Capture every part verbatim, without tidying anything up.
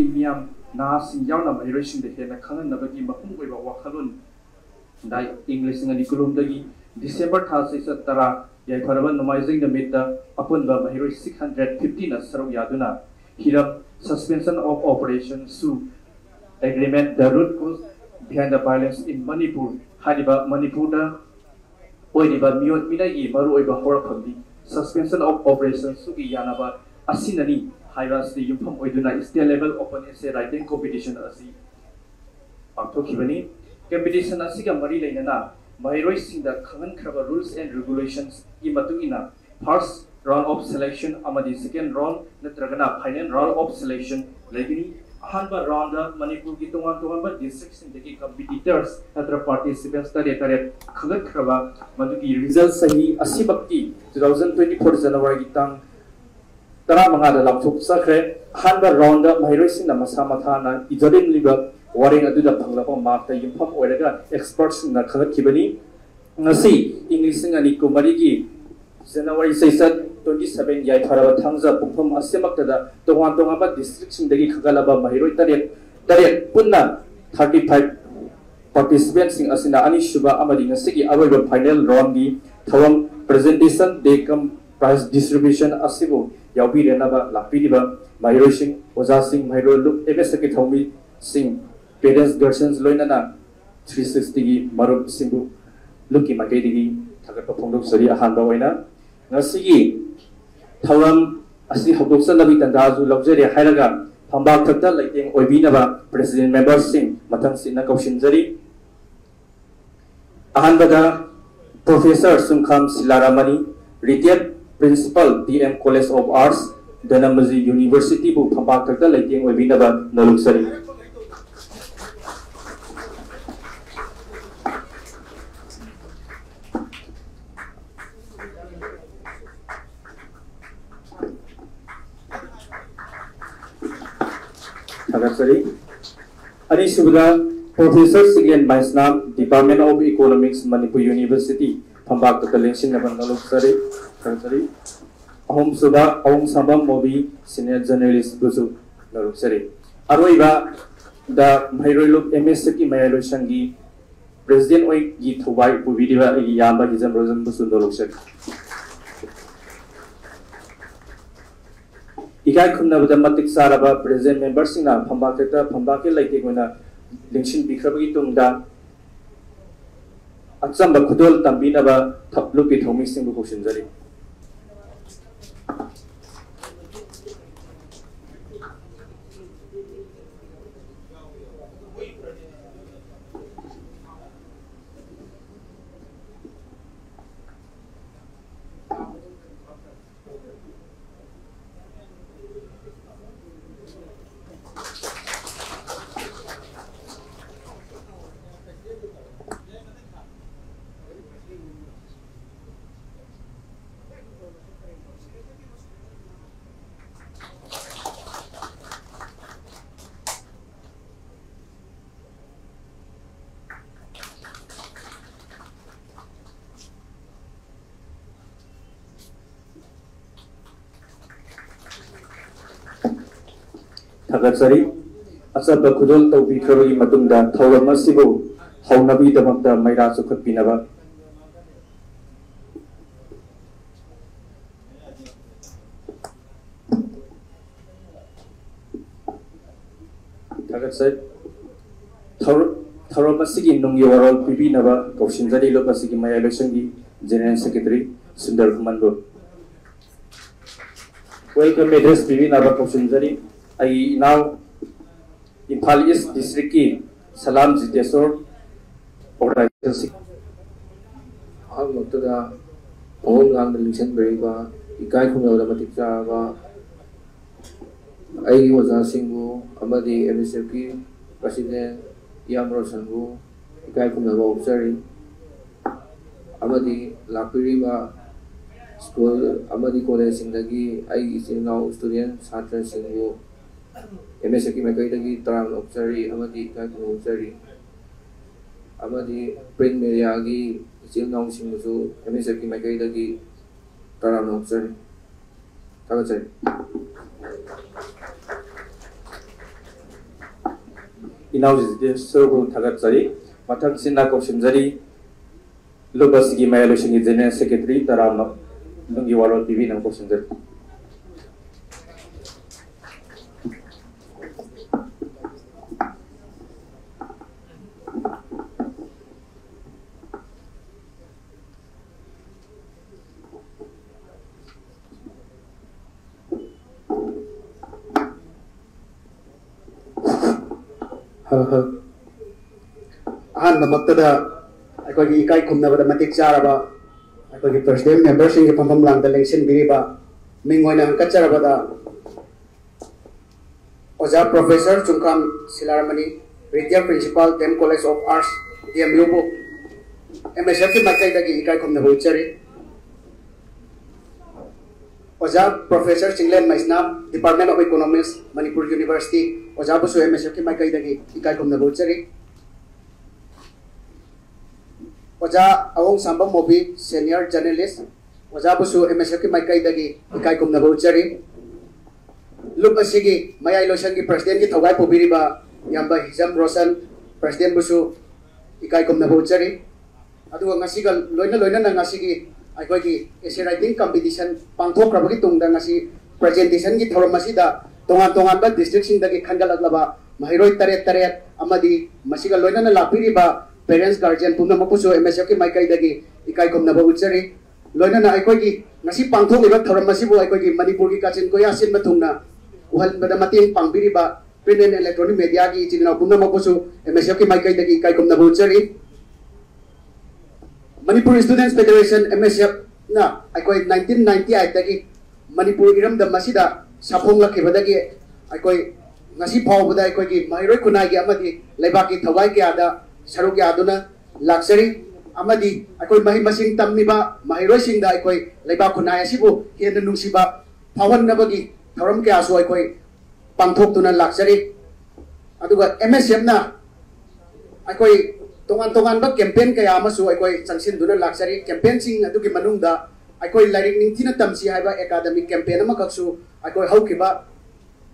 ꯃꯤꯌꯥꯝ ꯅꯍꯥꯁꯤꯡ ꯌꯥꯎꯅ ꯃꯍꯩꯔꯣꯏꯁꯤꯡꯗ ꯍꯦꯟꯅ ꯈꯪꯍꯟꯅꯕꯒꯤ ꯃꯄꯨꯡ ꯑꯣꯏꯕ ꯋꯥꯈꯜꯂꯣꯟ ꯗꯥꯏ ꯏꯪ ꯂꯤꯁꯤꯡ ꯑꯅꯤ ꯀꯨꯟꯂꯣꯝꯗꯒꯤ ꯗꯤꯁꯦꯝꯕꯔ ꯊꯥ ꯆꯩꯆꯠ ꯇꯔꯥ ꯌꯥꯏꯐꯔꯕ ꯅꯣꯡꯃꯥꯏꯖꯤꯡ ꯅꯨꯃꯤꯠꯇ ꯑꯄꯨꯟꯕ ꯃꯍꯩꯔꯣꯏ six hundred fiftyꯅ ꯁꯔꯨꯛ ꯌꯥꯗꯨꯅ ꯍꯤꯔꯝ Suspension of Operation ꯁꯨ Agreement, The Root Cause Behind the Violence in Manipur ꯍꯥꯏꯔꯤꯕ ꯃꯅꯤꯄꯨꯔꯗ ꯑꯣꯏꯔꯤꯕ ꯃꯤꯑꯣꯠ ꯃꯤꯅꯩꯒꯤ ꯃꯔꯨꯑꯣꯏꯕ ꯍꯧꯔꯛꯐꯝꯗꯤ Suspension of Operation ꯁꯨꯒꯤ ꯌꯥꯅꯕ ꯑꯁꯤꯅꯅꯤ ꯍꯥꯏꯕ ꯑꯁꯤꯗ ꯌꯨꯝꯐꯝ ꯑꯣꯏꯗꯨꯅ State Level Open Essay Writing Competition ꯑꯁꯤ ꯄꯥꯡꯊꯣꯛꯈꯤꯕꯅꯤ꯫ Competition ꯑꯁꯤꯒ ꯃꯔꯤ ꯂꯩꯅꯅ ꯃꯍꯩꯔꯣꯏꯁꯤꯡꯗ ꯈꯪꯍꯟꯈ꯭ꯔꯕ Rules and Regulationsꯀꯤ ꯃꯇꯨꯡ ꯏꯟꯅ first round of selection ꯑꯃꯗꯤ second round ꯅꯠꯇ꯭ꯔꯒꯅ final round of selection ꯂꯩꯒꯅꯤ꯫ ꯑꯍꯥꯟꯕ roundꯗ ꯃꯅꯤꯄꯨꯔꯒꯤ ꯇꯣꯉꯥꯟ ꯇꯣꯉꯥꯟꯕ districtꯁꯤꯡꯗꯒꯤ competitors ꯅꯠꯇ꯭ꯔꯒ participants ꯇꯔꯦꯠ ꯇꯔꯦꯠ ꯈꯟꯒꯠꯈ꯭ꯔꯕ ꯃꯗꯨꯒꯤ result ꯆꯍꯤ ꯑꯁꯤꯃꯛꯀꯤ two thousand twenty four Januaryꯒꯤ ꯇꯥꯡ ꯇꯔꯥꯃꯉꯥꯗ ꯂꯥꯎꯊꯣꯛꯆꯈ꯭ꯔꯦ꯫ ꯑꯍꯥꯟꯕ roundꯗ ꯃꯍꯩꯔꯣꯏꯁꯤꯡꯅ ꯃꯁꯥ ꯃꯊꯥꯅ ꯏꯖꯔꯝꯂꯤꯕ ꯋꯥꯔꯦꯡ ꯑꯗꯨꯗ ꯐꯪꯂꯕ markꯇ ꯌꯨꯝꯐꯝ ꯑꯣꯏꯔꯒ expertꯁꯤꯡꯅ ꯈꯟꯒꯠꯈꯤꯕꯅꯤ꯫ ꯉꯁꯤ ꯏꯪ ꯂꯤꯁꯤꯡ ꯑꯅꯤ ꯀꯨꯟꯃꯔꯤꯒꯤ January ꯆꯩꯆꯠ twenty seven ꯌꯥꯏꯐꯔꯕ ꯊꯥꯡꯖ ꯄꯨꯡꯐꯝ ꯑꯁꯤꯃꯛꯇꯗ ꯇꯣꯉꯥꯟ ꯇꯣꯉꯥꯟꯕ districtꯁꯤꯡꯗꯒꯤ ꯈꯟꯒꯠꯂꯕ ꯃꯍꯩꯔꯣꯏ ꯇꯔꯦꯠ ꯇꯔꯦꯠ ꯄꯨꯟꯅ thirty five participantꯁꯤꯡ ꯑꯁꯤꯅ ꯑꯅꯤꯁꯨꯕ ꯑꯃꯗꯤ ꯉꯁꯤꯒꯤ ꯑꯔꯣꯏꯕ final roundꯒꯤ ꯊꯧꯔꯝ presentation day cum prize distribution ꯑꯁꯤꯕꯨ ꯌꯥꯎꯕꯤꯔꯅꯕ ꯂꯥꯛꯄꯤꯔꯤꯕ ꯃꯍꯩꯔꯣꯏꯁꯤꯡ, ꯑꯣꯖꯥꯁꯤꯡ, ꯃꯍꯩꯔꯣꯏ ꯂꯨꯞ, M S Fꯀꯤ ꯊꯧꯃꯤꯁꯤꯡ, parents, guardians ꯂꯣꯏꯅꯅ three sixtyꯒꯤ ꯃꯔꯨꯞꯁꯤꯡꯕꯨ ꯂꯨꯞꯀꯤ ꯃꯥꯏꯀꯩꯗꯒꯤ ꯊꯥꯒꯠꯄ ꯐꯣꯡꯗꯣꯛꯆꯔꯤ꯫ ꯑꯍꯥꯟꯕ ꯑꯣꯏꯅ ꯉꯁꯤꯒꯤ ꯊꯧꯔꯝ ꯑꯁꯤ ꯍꯧꯗꯣꯛꯆꯅꯕꯒꯤ ꯇꯥꯟꯖꯥꯁꯨ ꯂꯧꯖꯔꯦ ꯍꯥꯏꯔꯒ ꯐꯝꯕꯥꯛ ꯊꯛꯇ ꯂꯩꯇꯦꯡ ꯑꯣꯏꯕꯤꯅꯕ president memberꯁꯤꯡ ꯃꯊꯪꯁꯤꯠꯅ ꯀꯧꯁꯤꯟꯖꯔꯤ꯫ ꯑꯍꯥꯟꯕꯗ Professor ꯁꯨꯡꯈꯥꯝ ꯁꯤꯂꯥꯔꯥꯃꯅꯤ, Retired Principal, D M College of Arts, ꯙꯅꯃꯖꯤ Universityꯕꯨ ꯐꯝꯕꯥꯛ ꯊꯛꯇ ꯂꯩꯇꯦꯡ ꯑꯣꯏꯕꯤꯅꯕ ꯅꯣꯂꯨꯛꯆꯔꯤ꯫ ꯊꯥꯒꯠꯆꯔꯤ꯫ ꯑꯅꯤꯁꯨꯕꯗ Professor ꯁꯤꯒꯦꯟ Meisnam, Department of Economics, Manipur University, ꯐꯝꯕꯥꯛ ꯊꯛꯇ ꯂꯦꯡꯁꯤꯟꯅꯕ ꯅꯣꯂꯨꯛꯆꯔꯤ, ꯊꯥꯒꯠꯆꯔꯤ꯫ ꯑꯍꯨꯝꯁꯨꯕ ꯑꯍꯨꯝ ꯁꯝꯕꯝ ꯃꯣꯕꯤ, Senior Journalistꯕꯨꯁꯨ ꯅꯣꯂꯨꯛꯆꯔꯤ꯫ ꯑꯔꯣꯏꯕꯗ ꯃꯍꯩꯔꯣꯏ ꯂꯨꯞ ꯑꯦꯝ ꯑꯦꯁ ꯑꯦꯐꯀꯤ ꯃꯌꯥꯏ ꯂꯣꯏꯁꯪꯒꯤ ꯄ꯭ꯔꯦꯁꯤꯗꯦꯟ ꯑꯣꯏꯒꯤ ꯊꯧꯕꯥꯏ ꯄꯨꯕꯤꯔꯤꯕ ꯑꯩꯒꯤ ꯏꯌꯥꯝꯕ ꯍꯤꯖꯝ ꯔꯣꯖꯟꯕꯨꯁꯨ ꯅꯣꯂꯣꯛꯆꯔꯤ꯫ ꯏꯀꯥꯏ ꯈꯨꯝꯅꯕꯗ ꯃꯇꯤꯛ ꯆꯥꯔꯕ ꯄ꯭ꯔꯦꯁꯤꯗꯦꯟ ꯃꯦꯝꯕꯔꯁꯤꯡꯅ ꯐꯝꯕꯥꯛ ꯊꯛꯇ ꯐꯝꯕꯥꯛꯀꯤ ꯂꯩꯇꯦꯡ ꯑꯣꯏꯅ ꯂꯦꯡꯁꯤꯟꯕꯤꯈ꯭ꯔꯕꯒꯤ ꯇꯨꯡꯗ ꯑꯆꯝꯕ ꯈꯨꯗꯣꯜ ꯇꯝꯕꯤꯅꯕ ꯊ-, ꯂꯨꯞꯀꯤ ꯊꯧꯃꯤꯁꯤꯡꯕꯨ ꯀꯧꯁꯤꯟꯖꯔꯤ꯫ ꯊꯥꯒꯠꯆꯔꯤ꯫ ꯑꯆꯝꯕ ꯈꯨꯗꯣꯜ ꯇꯧꯕꯤꯈ꯭ꯔꯕꯒꯤ ꯃꯇꯨꯡꯗ ꯊꯧꯔꯝ ꯑꯁꯤꯕꯨ ꯍꯧꯅꯕꯒꯤꯗꯃꯛꯇ ꯃꯩꯔꯥ ꯆꯨꯈꯠꯄꯤꯅꯕ꯫ ꯊꯥꯒꯠꯆꯩ꯫ ꯊꯧꯔ-, ꯊꯧꯔꯝ ꯑꯁꯤꯒꯤ ꯅꯨꯡꯒꯤ ꯋꯥꯔꯣꯜ ꯄꯤꯕꯤꯅꯕ ꯀꯧꯁꯤꯟꯖꯔꯤ ꯂꯨꯞ ꯑꯁꯤꯒꯤ ꯃꯌꯥꯏ ꯂꯣꯏꯁꯪꯒꯤ general secretary Sundar ꯈꯨꯃꯟꯕꯨ꯫ Welcome address ꯄꯤꯕꯤꯅꯕ ꯀꯧꯁꯤꯟꯖꯔꯤ ꯑꯩꯒꯤ ꯏꯅꯥꯎ, ꯏꯝꯐꯥꯜ ꯏꯁ ꯗꯤꯁꯇ꯭ꯔꯤꯛꯀꯤ ꯁꯂꯥꯝ ꯖꯤꯇꯦꯁꯣꯔ ꯑꯣꯔꯒꯅꯥꯏꯖꯦꯁꯟꯁꯤꯡ꯫ ꯑꯍꯥꯟꯕꯃꯛꯇꯗ ꯃꯑꯣꯡ ꯂꯥꯡꯗ ꯂꯤꯡꯁꯤꯟꯕꯤꯔꯤꯕ ꯏꯀꯥꯏ ꯈꯨꯝꯅꯕꯗ ꯃꯇꯤꯛ ꯆꯥꯔꯕ ꯑꯩꯒꯤ ꯑꯣꯖꯥꯁꯤꯡꯕꯨ ꯑꯃꯗꯤ ꯑꯦꯝ ꯑꯦꯁ ꯑꯦꯐꯀꯤ ꯄ꯭ꯔꯁꯤꯗꯦꯟ ꯏꯌꯥꯝꯕ ꯔꯣꯁꯟꯕꯨ ꯏꯀꯥꯏ ꯈꯨꯝꯅꯕ ꯎꯠꯆꯔꯤ꯫ ꯑꯃꯗꯤ ꯂꯥꯛꯄꯤꯔꯤꯕ ꯁ꯭ꯀꯨꯜ ꯑꯃꯗꯤ ꯀꯣꯂꯦꯖꯁꯤꯡꯗꯒꯤ ꯑꯩꯒꯤ ꯏꯆꯤꯜ ꯏꯅꯥꯎ ꯁ꯭ꯇꯨꯗꯦꯟ ꯁꯥꯇ꯭ꯔꯁꯤꯡꯕꯨ ꯑꯦꯝ ꯑꯦꯁ ꯑꯦꯐꯀꯤ ꯃꯥꯏꯀꯩꯗꯒꯤ ꯇꯔꯥꯝꯅ ꯑꯣꯛꯆꯔꯤ ꯑꯃꯗꯤ ꯏꯀꯥꯏ ꯈꯨꯝꯅꯕ ꯎꯠꯆꯔꯤ꯫ ꯑꯃꯗꯤ ꯄ꯭ꯔꯤꯟꯠ ꯃꯦꯗꯤꯌꯥꯒꯤ ꯏꯆꯤꯜ ꯏꯅꯥꯎꯁꯤꯡꯕꯨꯁꯨ ꯑꯦꯝ ꯑꯦꯁ ꯑꯦꯐꯀꯤ ꯃꯥꯏꯀꯩꯗꯒꯤ ꯇꯔꯥꯝꯅ ꯑꯣꯛꯆꯔꯤ꯫ ꯊꯥꯒꯠꯆꯔꯤ꯫ ꯏꯅꯥꯎꯁꯤꯡꯁꯤꯗꯤ ꯁꯨꯔꯨ ꯊꯥꯒꯠꯆꯔꯤ꯫ ꯃꯊꯪꯁꯤꯅ ꯀꯧꯁꯤꯟꯖꯔꯤ, ꯂꯨꯞ ꯑꯁꯤꯒꯤ ꯃꯌꯥꯏ ꯂꯣꯏꯁꯪꯒꯤ General Secretary ꯇꯔꯥꯝꯅ ꯅꯨꯡꯒꯤ ꯋꯥꯔꯣꯜ ꯄꯤꯕꯤꯅꯕ ꯀꯧꯁꯤꯟꯖꯔꯤ꯫ Hello, hello. ꯑꯍꯥꯟꯕꯃꯛꯇꯗ ꯑꯩꯈꯣꯏꯒꯤ ꯏꯀꯥꯏ ꯈꯨꯝꯅꯕꯗ ꯃꯇꯤꯛ ꯆꯥꯔꯕ ꯑꯩꯈꯣꯏꯒꯤ president memberꯁꯤꯡꯒꯤ ꯐꯝꯐꯝ ꯂꯥꯡꯗ ꯂꯦꯡꯁꯤꯟꯕꯤꯔꯤꯕ, ꯃꯤꯡ ꯑꯣꯏꯅ ꯍꯪꯀꯠꯆꯔꯕꯗ ꯑꯣꯖꯥ Professor ꯆꯨꯡꯈꯥꯝ ꯁꯤꯂꯥꯔꯃꯅꯤ, Retired Principal, D M College of Arts, D M Uꯕꯨ M S Fꯀꯤ ꯃꯥꯏꯀꯩꯗꯒꯤ ꯏꯀꯥꯏ ꯈꯨꯝꯅꯕ ꯎꯠꯆꯔꯤ꯫ ꯑꯣꯖꯥ Professor Chinglen Meisnam, Department of Economics, Manipur University, ꯑꯣꯖꯥꯕꯨꯁꯨ M S Fꯀꯤ ꯃꯥꯏꯀꯩꯗꯒꯤ ꯏꯀꯥꯏ ꯈꯨꯝꯅꯕ ꯎꯠꯆꯔꯤ꯫ ꯑꯣꯖꯥ ꯑꯋꯣꯡ ꯁꯥꯝꯕꯝ ꯃꯣꯕꯤ, Senior Journalist, ꯑꯣꯖꯥꯕꯨꯁꯨ M S Fꯀꯤ ꯃꯥꯏꯀꯩꯗꯒꯤ ꯏꯀꯥꯏ ꯈꯨꯝꯅꯕ ꯎꯠꯆꯔꯤ꯫ ꯂꯨꯞ ꯑꯁꯤꯒꯤ ꯃꯌꯥꯏ ꯂꯣꯏꯁꯪꯒꯤ presidentꯀꯤ ꯊꯧꯒꯥꯏ ꯄꯨꯕꯤꯔꯤꯕ ꯏꯌꯥꯝꯕ ꯍꯤꯖꯝ ꯔꯣꯁꯟ, presidentꯕꯨꯁꯨ ꯏꯀꯥꯏ ꯈꯨꯝꯅꯕ ꯎꯠꯆꯔꯤ꯫ ꯑꯗꯨꯒ ꯉꯁꯤꯒ ꯂꯣꯏꯅ ꯂꯣꯏꯅꯅ ꯉꯁꯤꯒꯤ ꯑꯩꯈꯣꯏꯒꯤ essay writing competition ꯄꯥꯡꯊꯣꯛꯈ꯭ꯔꯕꯒꯤ ꯇꯨꯡꯗ ꯉꯁꯤ presentationꯒꯤ ꯊꯧꯔꯝ ꯑꯁꯤꯗ ꯇꯣꯉꯥꯟ ꯇꯣꯉꯥꯟꯕ districtꯁꯤꯡꯗꯒꯤ ꯈꯟꯒꯠꯂꯛꯂꯕ ꯃꯍꯩꯔꯣꯏ ꯇꯔꯦꯠ ꯇꯔꯦꯠ ꯑꯃꯗꯤ ꯃꯁꯤꯒ ꯂꯣꯏꯅꯅ ꯂꯥꯛꯄꯤꯔꯤꯕ parents, guardian ꯄꯨꯝꯅꯃꯛꯄꯨꯁꯨ M S Fꯀꯤ ꯃꯥꯏꯀꯩꯗꯒꯤ ꯏꯀꯥꯏ ꯈꯨꯝꯅꯕ ꯎꯠꯆꯔꯤ꯫ ꯂꯣꯏꯅꯅ ꯑꯩꯈꯣꯏꯒꯤ ꯉꯁꯤ ꯄꯥꯡꯊꯣꯛꯂꯤꯕ ꯊꯧꯔꯝ ꯑꯁꯤꯕꯨ ꯑꯩꯈꯣꯏꯒꯤ ꯃꯅꯤꯄꯨꯔꯒꯤ ꯀꯥꯆꯤꯟ ꯀꯣꯏꯌꯥ ꯁꯤꯟꯕ ꯊꯨꯡꯅ ꯎꯍꯟꯕꯗ ꯃꯇꯦꯡ ꯄꯥꯡꯕꯤꯔꯤꯕ print and electronic mediaꯒꯤ ꯏꯆꯤꯟ ꯏꯅꯥꯎ ꯄꯨꯝꯅꯃꯛꯄꯨꯁꯨ M S Fꯀꯤ ꯃꯥꯏꯀꯩꯗꯒꯤ ꯏꯀꯥꯏ ꯈꯨꯝꯅꯕ ꯎꯠꯆꯔꯤ꯫ Manipur Students Federation, M S Fꯅ ꯑꯩꯈꯣꯏ nineteen ninety eightꯇꯒꯤ ꯃꯅꯤꯄꯨꯔ ꯏꯔꯝꯗꯝ ꯑꯁꯤꯗ ꯁꯥꯐꯣꯡꯂꯛꯈꯤꯕꯗꯒꯤ ꯑꯩꯈꯣꯏ ꯉꯁꯤ ꯐꯥꯎꯕꯗ ꯑꯩꯈꯣꯏꯒꯤ ꯃꯍꯩꯔꯣꯏ ꯈꯨꯟꯅꯥꯏꯒꯤ ꯑꯃꯗꯤ ꯂꯩꯕꯥꯛꯀꯤ ꯊꯧꯒꯥꯏ ꯀꯌꯥꯗ ꯁꯔꯨꯛ ꯌꯥꯗꯨꯅ ꯂꯥꯛꯆꯔꯤ꯫ ꯑꯃꯗꯤ ꯑꯩꯈꯣꯏ ꯃꯍꯩ ꯃꯁꯤꯡ ꯇꯝꯂꯤꯕ ꯃꯍꯩꯔꯣꯏꯁꯤꯡꯗ ꯑꯩꯈꯣꯏ ꯂꯩꯕꯥꯛ ꯈꯨꯟꯅꯥꯏ ꯑꯁꯤꯕꯨ ꯍꯦꯟꯅ ꯅꯨꯡꯁꯤꯕ ꯐꯥꯎꯍꯟꯅꯕꯒꯤ ꯊꯧꯔꯝ ꯀꯌꯥꯁꯨ ꯑꯩꯈꯣꯏ ꯄꯥꯡꯊꯣꯛꯇꯨꯅ ꯂꯥꯛꯆꯔꯤ꯫ ꯑꯗꯨꯒ M S Fꯅ ꯑꯩꯈꯣꯏ ꯇꯣꯉꯥꯟ ꯇꯣꯉꯥꯟꯕ campaign ꯀꯌꯥ ꯑꯃꯁꯨ ꯑꯩꯈꯣꯏ ꯆꯪꯁꯤꯟꯗꯨꯅ ꯂꯥꯛꯆꯔꯤ꯫ Campaignꯁꯤꯡ ꯑꯗꯨꯒꯤ ꯃꯅꯨꯡꯗ ꯑꯩꯈꯣꯏ ꯂꯥꯏꯔꯤꯛ ꯅꯤꯡꯊꯤꯅ ꯇꯝꯁꯤ ꯍꯥꯏꯕ academic campaign ꯑꯃꯈꯛꯁꯨ ꯑꯩꯈꯣꯏ ꯍꯧꯈꯤꯕ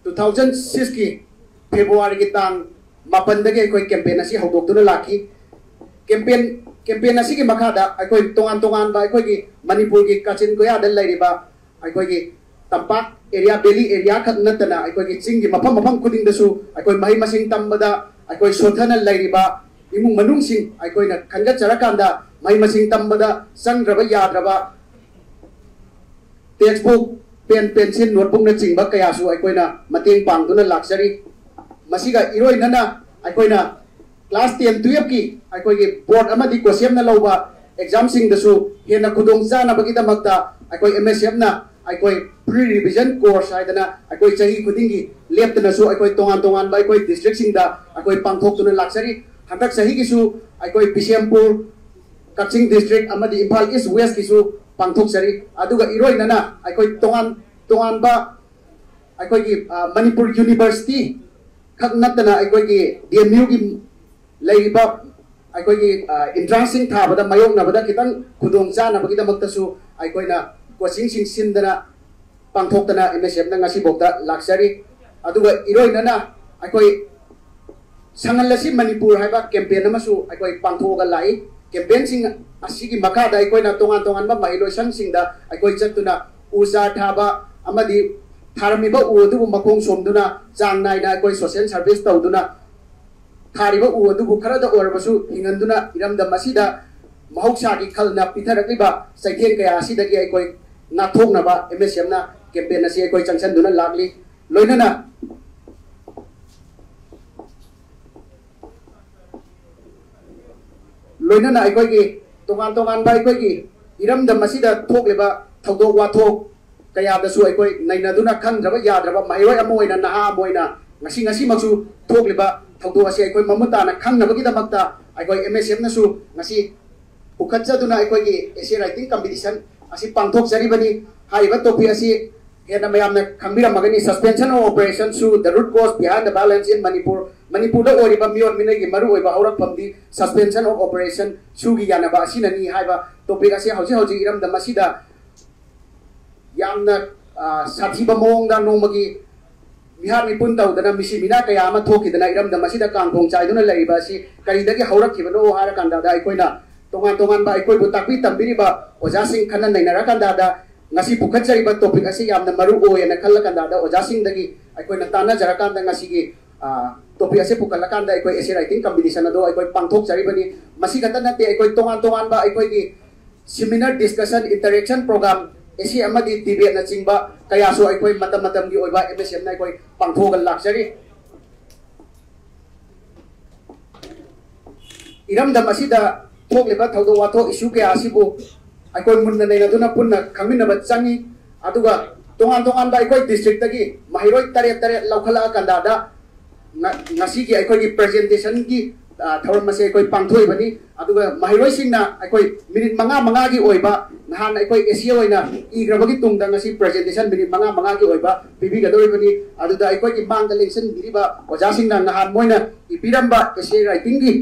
two thousand sixꯀꯤ Februaryꯒꯤ ꯇꯥꯡ ꯃꯥꯄꯟꯗꯒꯤ ꯑꯩꯈꯣꯏ ꯀꯦꯝꯄꯦꯟ ꯑꯁꯤ ꯍꯧꯗꯣꯛꯇꯨꯅ ꯂꯥꯛꯈꯤ꯫ ꯀꯦꯝꯄꯦꯟ ꯀꯦꯝꯄꯦꯟ ꯑꯁꯤꯒꯤ ꯃꯈꯥꯗ ꯑꯩꯈꯣꯏ ꯇꯣꯉꯥꯟ ꯇꯣꯉꯥꯟꯕ ꯑꯩꯈꯣꯏꯒꯤ ꯃꯅꯤꯄꯨꯔꯒꯤ ꯀꯥꯆꯤꯟ ꯀꯣꯌꯥꯗ ꯂꯩꯔꯤꯕ ꯑꯩꯈꯣꯏꯒꯤ ꯇꯝꯄꯥꯛ ꯑꯦꯔꯤꯌꯥ, ꯚꯦꯂꯤ ꯑꯦꯔꯤꯌꯥ ꯈꯛ ꯅꯠꯇꯅ ꯑꯩꯈꯣꯏꯒꯤ ꯆꯤꯡꯒꯤ ꯃꯐꯝ ꯃꯐꯝ ꯈꯨꯗꯤꯡꯗꯁꯨ ꯑꯩꯈꯣꯏ ꯃꯍꯩ ꯃꯁꯤꯡ ꯇꯝꯕꯗ ꯑꯩꯈꯣꯏ ꯁꯣꯠꯊꯅ ꯂꯩꯔꯤꯕ ꯏꯃꯨꯡ ꯃꯅꯨꯡꯁꯤꯡ ꯑꯩꯈꯣꯏꯅ ꯈꯟꯒꯠꯆꯔꯀꯥꯟꯗ ꯃꯍꯩ ꯃꯁꯤꯡ ꯇꯝꯕꯗ ꯆꯪꯗ꯭ꯔꯕ ꯌꯥꯗ꯭ꯔꯕ ꯇꯦꯛꯁꯕꯨꯛ, ꯄꯦꯟ, ꯄꯦꯟꯁꯤꯜ, ꯅꯣꯠꯕꯨꯛꯅꯆꯤꯡꯕ ꯀꯌꯥꯁꯨ ꯑꯩꯈꯣꯏꯅ ꯃꯇꯦꯡ ꯄꯥꯡꯗꯨꯅ ꯂꯥꯛꯆꯔꯤ꯫ ꯃꯁꯤꯒ ꯏꯔꯣꯏꯅꯅ ꯑꯩꯈꯣꯏꯅ ꯀ꯭ꯂꯥꯁ ꯇꯦꯟ, ꯇꯨꯌꯦꯜꯐꯀꯤ ꯑꯩꯈꯣꯏꯒꯤ ꯕꯣꯔꯗ ꯑꯃꯗꯤ ꯀꯣꯁꯦꯝꯅ ꯂꯧꯕ ꯑꯦꯛꯖꯥꯝꯁꯤꯡꯗꯁꯨ ꯍꯦꯟꯅ ꯈꯨꯗꯣꯡ ꯆꯥꯅꯕꯒꯤꯗꯃꯛꯇ ꯑꯩꯈꯣꯏ ꯑꯦꯝ ꯑꯦꯁ ꯑꯦꯐꯅ ꯑꯩꯈꯣꯏ ꯄ꯭ꯔꯤ ꯔꯤꯚꯤꯖꯟ ꯀꯣꯔꯁ ꯍꯥꯏꯗꯅ ꯑꯩꯈꯣꯏ ꯆꯍꯤ ꯈꯨꯗꯤꯡꯒꯤ ꯂꯦꯞꯇꯅꯁꯨ ꯑꯩꯈꯣꯏ ꯇꯣꯉꯥꯟ ꯇꯣꯉꯥꯟꯕ ꯑꯩꯈꯣꯏ ꯗꯤꯁꯇ꯭ꯔꯤꯛꯁꯤꯡꯗ ꯑꯩꯈꯣꯏ ꯄꯥꯡꯊꯣꯛꯇꯨꯅ ꯂꯥꯛꯆꯔꯤ꯫ ꯍꯟꯗꯛ ꯆꯍꯤꯒꯤꯁꯨ ꯑꯩꯈꯣꯏ ꯕꯤꯁꯦꯝꯄꯨꯔ, ꯀꯛꯆꯤꯡ ꯗꯤꯁꯇ꯭ꯔꯤꯛ ꯑꯃꯗꯤ ꯏꯝꯐꯥꯜ ꯏꯁ ꯋꯦꯁꯀꯤꯁꯨ ꯄꯥꯡꯊꯣꯛꯆꯔꯤ꯫ ꯑꯗꯨꯒ ꯏꯔꯣꯏꯅꯅ ꯑꯩꯈꯣꯏ ꯇꯣꯉꯥꯟ ꯇꯣꯉꯥꯟꯕ ꯑꯩꯈꯣꯏꯒꯤ, ꯑ, ꯃꯅꯤꯄꯨꯔ ꯌꯨꯅꯤꯚꯔꯁꯤꯇꯤ ꯈꯛ ꯅꯠꯇꯅ ꯑꯩꯈꯣꯏꯒꯤ ꯗꯤ ꯑꯦꯝ ꯌꯨꯒꯤ ꯂꯩꯔꯤꯕ ꯑꯩꯈꯣꯏꯒꯤ, ꯑ, ꯏꯟꯇ꯭ꯔꯥꯟꯁꯁꯤꯡ ꯊꯥꯕꯗ ꯃꯥꯌꯣꯛꯅꯕꯗ ꯈꯤꯇꯪ ꯈꯨꯗꯣꯡ ꯆꯥꯅꯕꯒꯤꯗꯃꯛꯇꯁꯨ ꯑꯩꯈꯣꯏꯅ ꯀꯣꯆꯤꯡꯁꯤꯡ ꯁꯤꯟꯗꯅ ꯄꯥꯡꯊꯣꯛꯇꯅ ꯑꯦꯝ ꯑꯦꯁ ꯑꯦꯐꯅ ꯉꯁꯤꯐꯥꯎꯗ ꯂꯥꯛꯆꯔꯤ꯫ ꯑꯗꯨꯒ ꯏꯔꯣꯏꯅꯅ ꯑꯩꯈꯣꯏ ꯁꯪꯍꯜꯂꯁꯤ ꯃꯅꯤꯄꯨꯔ ꯍꯥꯏꯕ ꯀꯦꯝꯄꯦꯟ ꯑꯃꯁꯨ ꯑꯩꯈꯣꯏ ꯄꯥꯡꯊꯣꯛꯑꯒ ꯂꯥꯛꯏ꯫ ꯀꯦꯝꯄꯦꯟꯁꯤꯡ ꯑꯁꯤꯒꯤ ꯃꯈꯥꯗ ꯑꯩꯈꯣꯏꯅ ꯇꯣꯉꯥꯟ ꯇꯣꯉꯥꯟꯕ ꯃꯍꯩꯂꯣꯏꯁꯪꯁꯤꯡꯗ ꯑꯩꯈꯣꯏ ꯆꯠꯇꯨꯅ ꯎ ꯆꯥꯔ ꯊꯥꯕ ꯑꯃꯗꯤ ꯊꯥꯔꯝꯃꯤꯕ ꯎ ꯑꯗꯨꯕꯨ ꯃꯈꯣꯡ ꯁꯣꯝꯗꯨꯅ ꯆꯥꯡ ꯅꯥꯏꯅ ꯑꯩꯈꯣꯏ ꯁꯣꯁꯦꯜ ꯁꯔꯚꯤꯁ ꯇꯧꯗꯨꯅ ꯊꯥꯔꯤꯕ ꯎ ꯑꯗꯨꯕꯨ ꯈꯔꯗ ꯑꯣꯏꯔꯕꯁꯨ ꯍꯤꯡꯍꯟꯗꯨꯅ ꯏꯔꯝꯗꯝ ꯑꯁꯤꯗ ꯃꯍꯧꯁꯥꯒꯤ ꯈꯜꯅ ꯄꯤꯊꯔꯛꯂꯤꯕ ꯆꯩꯊꯦꯡ ꯀꯌꯥ ꯑꯁꯤꯗꯒꯤ ꯑꯩꯈꯣꯏ ꯉꯥꯛꯊꯣꯛꯅꯕ ꯑꯦꯝ ꯑꯦꯁ ꯑꯦꯝꯅ ꯀꯦꯝꯄꯦꯟ ꯑꯁꯤ ꯑꯩꯈꯣꯏ ꯆꯪꯁꯤꯟꯗꯨꯅ ꯂꯥꯛꯂꯤ꯫ ꯂꯣꯏꯅꯅ ꯂꯣꯏꯅꯅ ꯑꯩꯈꯣꯏꯒꯤ ꯇꯣꯉꯥꯟ ꯇꯣꯉꯥꯟꯕ ꯑꯩꯈꯣꯏꯒꯤ ꯏꯔꯝꯗꯝ ꯑꯁꯤꯗ ꯊꯣꯛꯂꯤꯕ ꯊꯧꯗꯣꯛ ꯋꯥꯊꯣꯛ ꯀꯌꯥꯗꯁꯨ ꯑꯩꯈꯣꯏ ꯅꯩꯅꯗꯨꯅ ꯈꯪꯗ꯭ꯔꯕ ꯌꯥꯗ꯭ꯔꯕ ꯃꯍꯩꯔꯣꯏ ꯑꯃ ꯑꯣꯏꯅ, ꯅꯍꯥ ꯑꯃ ꯑꯣꯏꯅ ꯉꯁꯤ ꯉꯁꯤꯃꯛꯁꯨ ꯊꯣꯛꯂꯤꯕ ꯊꯧꯗꯣꯛ ꯑꯁꯤ ꯑꯩꯈꯣꯏ ꯃꯃꯨꯠ ꯇꯥꯅ ꯈꯪꯅꯕꯒꯤꯗꯃꯛꯇ ꯑꯩꯈꯣꯏ ꯑꯦꯝ ꯑꯦꯁ ꯑꯦꯐꯅꯁꯨ ꯉꯁꯤ ꯄꯨꯈꯠꯆꯗꯨꯅ ꯑꯩꯈꯣꯏꯒꯤ essay writing competition ꯑꯁꯤ ꯄꯥꯡꯊꯣꯛꯆꯔꯤꯕꯅꯤ꯫ ꯍꯥꯏꯔꯤꯕ topic ꯑꯁꯤ ꯍꯦꯟꯅ ꯃꯌꯥꯝꯅ ꯈꯪꯕꯤꯔꯝꯃꯒꯅꯤ, Suspension of Operation SoO, The Root Cause Behind the Violence in Manipur, ꯃꯅꯤꯄꯨꯔꯗ ꯑꯣꯏꯔꯤꯕ ꯃꯤꯑꯣꯠ ꯃꯤꯅꯩꯒꯤ ꯃꯔꯨꯑꯣꯏꯕ ꯍꯧꯔꯛꯐꯝꯗꯤ Suspension of Operation SoO ꯒꯤ ꯌꯥꯅꯕ ꯑꯁꯤꯅꯅꯤ ꯍꯥꯏꯕ topic ꯑꯁꯤ ꯍꯧꯖꯤꯛ ꯍꯧꯖꯤꯛ ꯏꯔꯝꯗꯝ ꯑꯁꯤꯗ ꯌꯥꯝꯅ, ꯑ, ꯁꯥꯊꯤꯕ ꯃꯑꯣꯡꯗ ꯅꯣꯡꯃꯒꯤ ꯃꯤꯍꯥꯠ ꯃꯤꯄꯨꯟ ꯇꯧꯗꯅ ꯃꯤꯁꯤ ꯃꯤꯅꯥ ꯀꯌꯥ ꯑꯃ ꯊꯣꯛꯈꯤꯗꯅ ꯏꯔꯝꯗꯝ ꯑꯁꯤꯗ ꯀꯥꯡꯈꯣꯡ ꯆꯥꯏꯗꯨꯅ ꯂꯩꯔꯤꯕ ꯑꯁꯤ ꯀꯔꯤꯗꯒꯤ ꯍꯧꯔꯛꯈꯤꯕꯅꯣ ꯍꯥꯏꯔꯀꯥꯟꯗ ꯑꯩꯈꯣꯏꯅ ꯇꯣꯉꯥꯟ ꯇꯣꯉꯥꯟꯕ ꯑꯩꯈꯣꯏꯕꯨ ꯇꯥꯛꯄꯤ ꯇꯝꯕꯤꯔꯤꯕ ꯑꯣꯖꯥꯁꯤꯡ ꯈꯟꯅ ꯅꯩꯅꯔꯀꯥꯟꯗ ꯉꯁꯤ ꯄꯨꯈꯠꯆꯔꯤꯕ topic ꯑꯁꯤ ꯌꯥꯝꯅ ꯃꯔꯨ ꯑꯣꯏ ꯍꯥꯏꯅ ꯈꯜꯂꯀꯥꯟꯗ ꯑꯣꯖꯥꯁꯤꯡꯗꯒꯤ ꯑꯩꯈꯣꯏꯅ ꯇꯥꯟꯅꯖꯔꯀꯥꯟꯗ ꯉꯁꯤꯒꯤ topic ꯑꯁꯤ ꯄꯨꯈꯠꯂꯀꯥꯟꯗ ꯑꯩꯈꯣꯏ essay writing competition ꯑꯗꯣ ꯑꯩꯈꯣꯏ ꯄꯥꯡꯊꯣꯛꯆꯔꯤꯕꯅꯤ꯫ ꯃꯁꯤ ꯈꯛꯇ ꯅꯠꯇꯦ, ꯑꯩꯈꯣꯏ ꯇꯣꯉꯥꯟ ꯇꯣꯉꯥꯟꯕ ꯑꯩꯈꯣꯏꯒꯤ seminar, discussion, interaction program, essay ꯑꯃꯗꯤ debate ꯅꯆꯤꯡꯕ ꯀꯌꯥꯁꯨ ꯑꯩꯈꯣꯏ ꯃꯇꯝ ꯃꯇꯝꯒꯤ ꯑꯣꯏꯕ M S M ꯅ ꯑꯩꯈꯣꯏ ꯄꯥꯡꯊꯣꯛꯑꯒ ꯂꯥꯛꯆꯔꯤ꯫ ꯏꯔꯝꯗꯝ ꯑꯁꯤꯗ ꯊꯣꯛꯂꯤꯕ ꯊꯧꯗꯣꯛ ꯋꯥꯊꯣꯛ issue ꯀꯌꯥ ꯑꯁꯤꯕꯨ ꯑꯩꯈꯣꯏ ꯃꯨꯟꯅ ꯅꯩꯅꯗꯨꯅ ꯄꯨꯟꯅ ꯈꯪꯃꯤꯟꯅꯕ ꯆꯪꯉꯤ꯫ ꯑꯗꯨꯒ ꯇꯣꯉꯥꯟ ꯇꯣꯉꯥꯟꯕ ꯑꯩꯈꯣꯏ district ꯇꯒꯤ ꯃꯍꯩꯔꯣꯏ ꯇꯔꯦꯠ ꯇꯔꯦꯠ ꯂꯧꯈꯠꯂꯛꯑ ꯀꯥꯟꯗ ꯉ-, ꯉꯁꯤꯒꯤ ꯑꯩꯈꯣꯏꯒꯤ presentation ꯒꯤ, ꯑ, ꯊꯧꯔꯝ ꯑꯁꯤ ꯑꯩꯈꯣꯏ ꯄꯥꯡꯊꯣꯛꯏꯕꯅꯤ꯫ ꯑꯗꯨꯒ ꯃꯍꯩꯔꯣꯏꯁꯤꯡꯅ ꯑꯩꯈꯣꯏ minute ꯃꯉꯥ ꯃꯉꯥꯒꯤ ꯑꯣꯏꯕ, ꯅꯍꯥꯟ ꯑꯩꯈꯣꯏ essay ꯑꯣꯏꯅ ꯏꯈ꯭ꯔꯕꯒꯤ ꯇꯨꯡꯗ ꯉꯁꯤ presentation minute ꯃꯉꯥ ꯃꯉꯥꯒꯤ ꯑꯣꯏꯕ ꯄꯤꯕꯤꯒꯗꯧꯔꯤꯕꯅꯤ꯫ ꯑꯗꯨꯗ ꯑꯩꯈꯣꯏꯒꯤ ꯃꯥꯡꯗ ꯂꯦꯡꯁꯤꯟꯕꯤꯔꯤꯕ ꯑꯣꯖꯥꯁꯤꯡꯅ ꯅꯍꯥꯟ ꯃꯣꯏꯅ ꯏꯕꯤꯔꯝꯕ essay writing ꯒꯤ,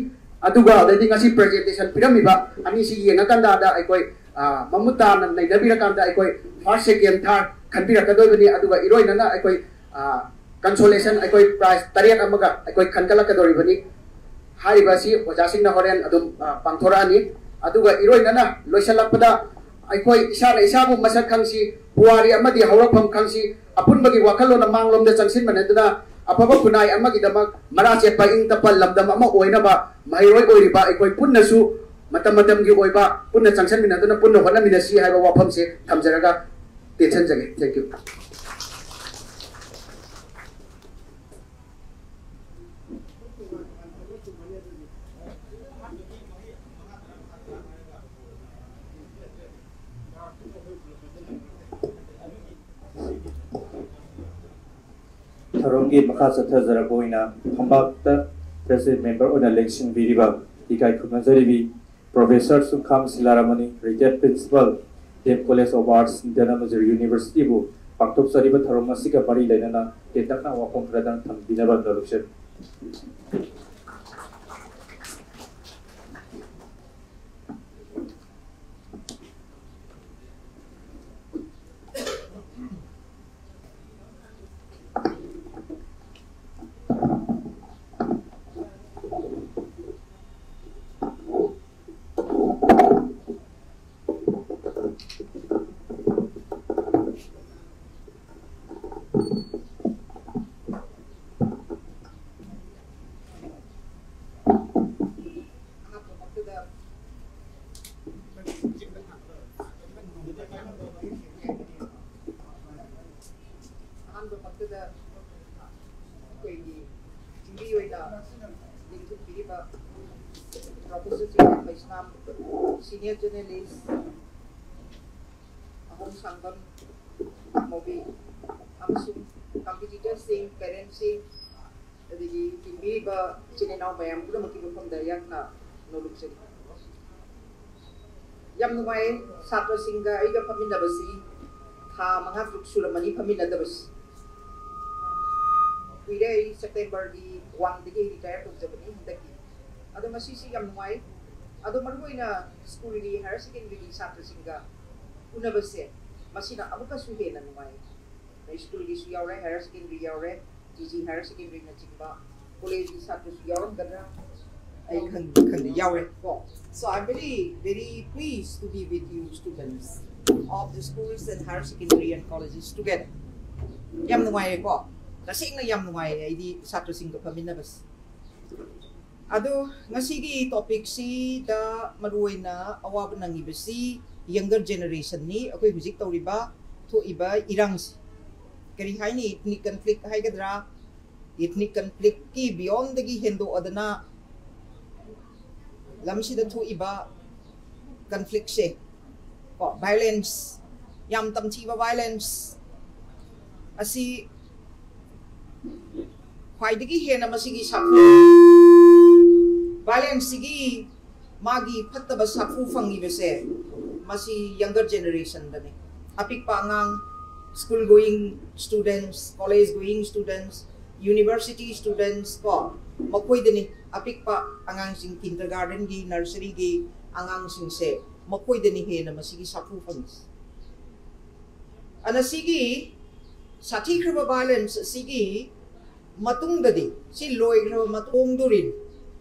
ꯑꯗꯨꯒ ꯑꯗꯩꯗꯤ ꯉꯁꯤ presentation ꯄꯤꯔꯝꯃꯤꯕ ꯑꯅꯤꯁꯤ ꯌꯦꯡꯉꯀꯥꯟꯗ ꯑꯩꯈꯣꯏ, ꯑ, ꯃꯃꯨꯠ ꯇꯥꯅ ꯅꯩꯅꯕꯤꯔꯀꯥꯟꯗ ꯑꯩꯈꯣꯏ first, second, third ꯈꯟꯕꯤꯔꯛꯀꯗꯣꯏꯕꯅꯤ꯫ ꯑꯗꯨꯒ ꯏꯔꯣꯏꯅꯅ ꯑꯩꯈꯣꯏ, ꯑ, consolation ꯑꯩꯈꯣꯏ prize ꯇꯔꯦꯠ ꯑꯃꯒ ꯑꯩꯈꯣꯏ ꯈꯟꯒꯠꯂꯛꯀꯗꯧꯔꯤꯕꯅꯤ꯫ ꯍꯥꯏꯔꯤꯕ ꯑꯁꯤ ꯑꯣꯖꯥꯁꯤꯡꯅ ꯍꯣꯔꯦꯟ ꯑꯗꯨꯝ, ꯑ, ꯄꯥꯡꯊꯣꯔꯛꯑꯅꯤ꯫ ꯑꯗꯨꯒ ꯏꯔꯣꯏꯅꯅ ꯂꯣꯏꯁꯤꯜꯂꯛꯄꯗ ꯑꯩꯈꯣꯏ ꯏꯁꯥꯅ ꯏꯁꯥꯕꯨ ꯃꯁꯛ ꯈꯪꯁꯤ, ꯄꯨꯋꯥꯔꯤ ꯑꯃꯗꯤ ꯍꯧꯔꯛꯐꯝ ꯈꯪꯁꯤ, ꯑꯄꯨꯟꯕꯒꯤ ꯋꯥꯈꯜꯂꯣꯟꯅ ꯃꯥꯡꯂꯣꯝꯗ ꯆꯪꯁꯤꯟꯃꯤꯟꯅꯗꯨꯅ ꯑꯐꯕ ꯈꯨꯟꯅꯥꯏ ꯑꯃꯒꯤꯗꯃꯛ ꯃꯔꯥ ꯆꯦꯠꯄ ꯏꯪ ꯇꯞꯄ ꯂꯝꯗꯝ ꯑꯃ ꯑꯣꯏꯅꯕ ꯃꯍꯩꯔꯣꯏ ꯑꯣꯏꯔꯤꯕ ꯑꯩꯈꯣꯏ ꯄꯨꯟꯅꯁꯨ ꯃꯇꯝ ꯃꯇꯝꯒꯤ ꯑꯣꯏꯕ ꯄꯨꯟꯅ ꯆꯪꯁꯤꯟꯃꯤꯟꯅꯗꯨꯅ ꯄꯨꯟꯅ ꯍꯣꯠꯅꯃꯤꯟꯅꯁꯤ ꯍꯥꯏꯕ ꯋꯥꯐꯝꯁꯦ ꯊꯝꯖꯔꯒ ꯇꯦꯟꯁꯤꯟꯖꯒꯦ꯫ Thank you꯫ ꯊꯧꯔꯝꯒꯤ ꯃꯈꯥ ꯆꯠꯊꯖꯔꯛꯄ ꯑꯣꯏꯅ ꯐꯝꯕꯥꯛꯇ president member ꯑꯣꯏꯅ ꯂꯦꯡꯁꯤꯟꯕꯤꯔꯤꯕ ꯏꯀꯥꯏ ꯈꯨꯝꯅꯖꯔꯤꯕꯤ Professor ꯁꯨꯡꯈꯥꯝ ꯁꯤꯂꯥꯔꯥꯃꯅꯤ, retired principal, Dev College of Arts, Indiana Missouri University ꯕꯨ ꯄꯥꯡꯊꯣꯛꯆꯔꯤꯕ ꯊꯧꯔꯝ ꯑꯁꯤꯒ ꯃꯔꯤ ꯂꯩꯅꯅ ꯇꯦꯟꯇꯛꯅ ꯋꯥꯐꯝ ꯈꯔꯗꯪ ꯊꯝꯕꯤꯅꯕ ꯅꯣꯂꯨꯛꯆꯔꯤ꯫ ꯑꯣꯏꯅ ꯂꯤꯡꯈꯠꯄꯤꯔꯤꯕ ꯄ꯭ꯔꯣꯐꯦꯁꯔ ꯆꯤꯡꯊꯦꯝ ꯕꯩꯁꯅꯥꯝ, ꯁꯤꯅꯤꯌꯔ ꯖꯔꯅꯦꯂꯤꯁ ꯑꯍꯣꯝ ꯁꯥꯡꯕꯝ ꯃꯣꯕꯤ, ꯑꯃꯁꯨꯡ ꯀꯝꯄꯤꯇꯤꯇꯔꯁꯤꯡ, ꯄꯦꯔꯦꯟꯁꯁꯤꯡ, ꯑꯗꯒꯤ ꯇꯤꯟꯕꯤꯔꯤꯕ ꯏꯆꯤꯟ ꯏꯅꯥꯎ ꯃꯌꯥꯝ ꯄꯨꯝꯅꯃꯛꯀꯤ ꯃꯐꯝꯗ ꯌꯥꯝꯅ ꯅꯣꯂꯨꯛꯆꯔꯤ꯫ ꯌꯥꯝ ꯅꯨꯡꯉꯥꯏ ꯁꯥꯇ꯭ꯔꯁꯤꯡꯒ ꯑꯩꯒ ꯐꯝꯃꯤꯟꯅꯕꯁꯤ꯫ ꯊꯥ ꯃꯉꯥ ꯇꯔꯨꯛ ꯁꯨꯔꯝꯃꯅꯤ ꯐꯝꯃꯤꯟꯅꯗꯕꯁꯤ꯫ ꯀꯨꯏꯔꯦ, ꯑꯩ ꯁꯦꯞꯇꯦꯝꯕꯔꯒꯤ ꯋꯥꯟꯗꯒꯤ ꯑꯩ ꯔꯤꯇꯥꯌꯔ ꯇꯧꯖꯕꯅꯤ ꯍꯟꯗꯛꯀꯤ꯫ ꯑꯗꯣ ꯉꯁꯤꯁꯤ ꯌꯥꯝ ꯅꯨꯡꯉꯥꯏ꯫ ꯑꯗꯣ ꯃꯔꯨꯑꯣꯏꯅ ꯁ꯭ꯀꯨꯜꯒꯤ, ꯍꯥꯌꯔ ꯁꯦꯀꯦꯟꯗꯔꯤꯒꯤ ꯁꯥꯇ꯭ꯔꯁꯤꯡꯒ ꯎꯅꯕꯁꯦ, ꯃꯁꯤꯅ ꯑꯃꯨꯛꯀꯁꯨ ꯍꯦꯟꯅ ꯅꯨꯡꯉꯥꯏ꯫ ꯁ꯭ꯀꯨꯜꯒꯤꯁꯨ ꯌꯥꯎꯔꯦ, ꯍꯥꯌꯔ ꯁꯦꯀꯦꯟꯗꯔꯤ ꯌꯥꯎꯔꯦ, ꯇꯤ ꯖꯤ ꯍꯥꯌꯔ ꯁꯦꯀꯦꯟꯗꯔꯤꯅꯆꯤꯡꯕ, ꯀꯣꯂꯦꯖꯀꯤ ꯁꯥꯇ꯭ꯔꯁꯨ ꯌꯥꯎꯔꯝꯒꯗ꯭ꯔꯥ? ꯑꯩ ꯈꯪ-, ꯈꯪꯗꯦ, ꯌꯥꯎꯔꯦ ꯀꯣ꯫ So I'm very, very pleased to be with you students of the schools and higher secondary and colleges together. ꯌꯥꯝ ꯅꯨꯡꯉꯥꯏꯔꯦꯀꯣ, ꯇꯁꯦꯡꯅ ꯌꯥꯝ ꯅꯨꯡꯉꯥꯏꯔꯦ ꯑꯩꯗꯤ ꯁꯥꯇ꯭ꯔꯁꯤꯡꯒ ꯐꯝꯃꯤꯟꯅꯕꯁꯦ꯫ ꯑꯗꯣ ꯉꯁꯤꯒꯤ ꯇꯣꯄꯤꯛꯁꯤꯗ ꯃꯔꯨꯑꯣꯏꯅ ꯑꯋꯥꯕ ꯅꯪꯉꯤꯕꯁꯤ ꯌꯪꯒꯔ ꯖꯦꯅꯦꯔꯦꯁꯟꯅꯤ꯫ ꯑꯩꯈꯣꯏ ꯍꯧꯖꯤꯛ ꯇꯧꯔꯤꯕ, ꯊꯣꯛꯏꯕ ꯏꯔꯥꯡꯁꯤ, ꯀꯔꯤ ꯍꯥꯏꯅꯤ, ꯏꯊꯅꯤꯛ ꯀꯟꯐ꯭ꯂꯤꯛ ꯍꯥꯏꯒꯗ꯭ꯔꯥ, ꯏꯊꯅꯤꯛ ꯀꯟꯐ꯭ꯂꯤꯛꯀꯤ ꯕꯤꯌꯣꯟꯗꯒꯤ ꯍꯦꯟꯗꯣꯛꯑꯗꯅ ꯂꯝꯁꯤꯗ ꯊꯣꯛꯏꯕ ꯀꯟꯐ꯭ꯂꯤꯛꯁꯦ, ꯀꯣ, ꯚꯥꯏꯂꯦꯟꯁ, ꯌꯥꯝ ꯇꯝꯊꯤꯕ ꯚꯥꯏꯂꯦꯟꯁ ꯑꯁꯤ ꯈ꯭ꯋꯥꯏꯗꯒꯤ ꯍꯦꯟꯅ ꯃꯁꯤꯒꯤ ꯁꯥꯐꯨ, ꯚꯥꯏꯂꯦꯟꯁꯁꯤꯒꯤ ꯃꯥꯒꯤ ꯐꯠꯇꯕ ꯁꯥꯐꯨ ꯐꯪꯉꯤꯕꯁꯦ ꯃꯁꯤ ꯌꯪꯒꯔ ꯖꯦꯅꯦꯔꯦꯁꯟꯗꯅꯤ꯫ ꯑꯄꯤꯛꯄ ꯑꯉꯥꯡ, school going students, college going students, university students ꯀꯣ, ꯃꯈꯣꯏꯗꯅꯤ꯫ ꯑꯄꯤꯛꯄ ꯑꯉꯥꯡꯁꯤꯡ, ꯀꯤꯟꯗꯔꯒꯥꯔꯗꯦꯟꯒꯤ, ꯅꯔꯁꯔꯤꯒꯤ ꯑꯉꯥꯡꯁꯤꯡꯁꯦ, ꯃꯈꯣꯏꯗꯅꯤ ꯍꯦꯟꯅ ꯃꯁꯤꯒꯤ ꯁꯥꯐꯨ ꯐꯪꯉꯤꯁꯦ꯫ ꯑꯗꯨꯅ ꯁꯤꯒꯤ ꯁꯥꯊꯤꯈ꯭ꯔꯕ ꯚꯥꯏꯂꯦꯟꯁ ꯑꯁꯤꯒꯤ ꯃꯇꯨꯡꯗꯗꯤ, ꯁꯤ ꯂꯣꯏꯈ꯭ꯔꯕ ꯃꯇꯨꯡꯗꯨꯔꯤꯅꯤ꯫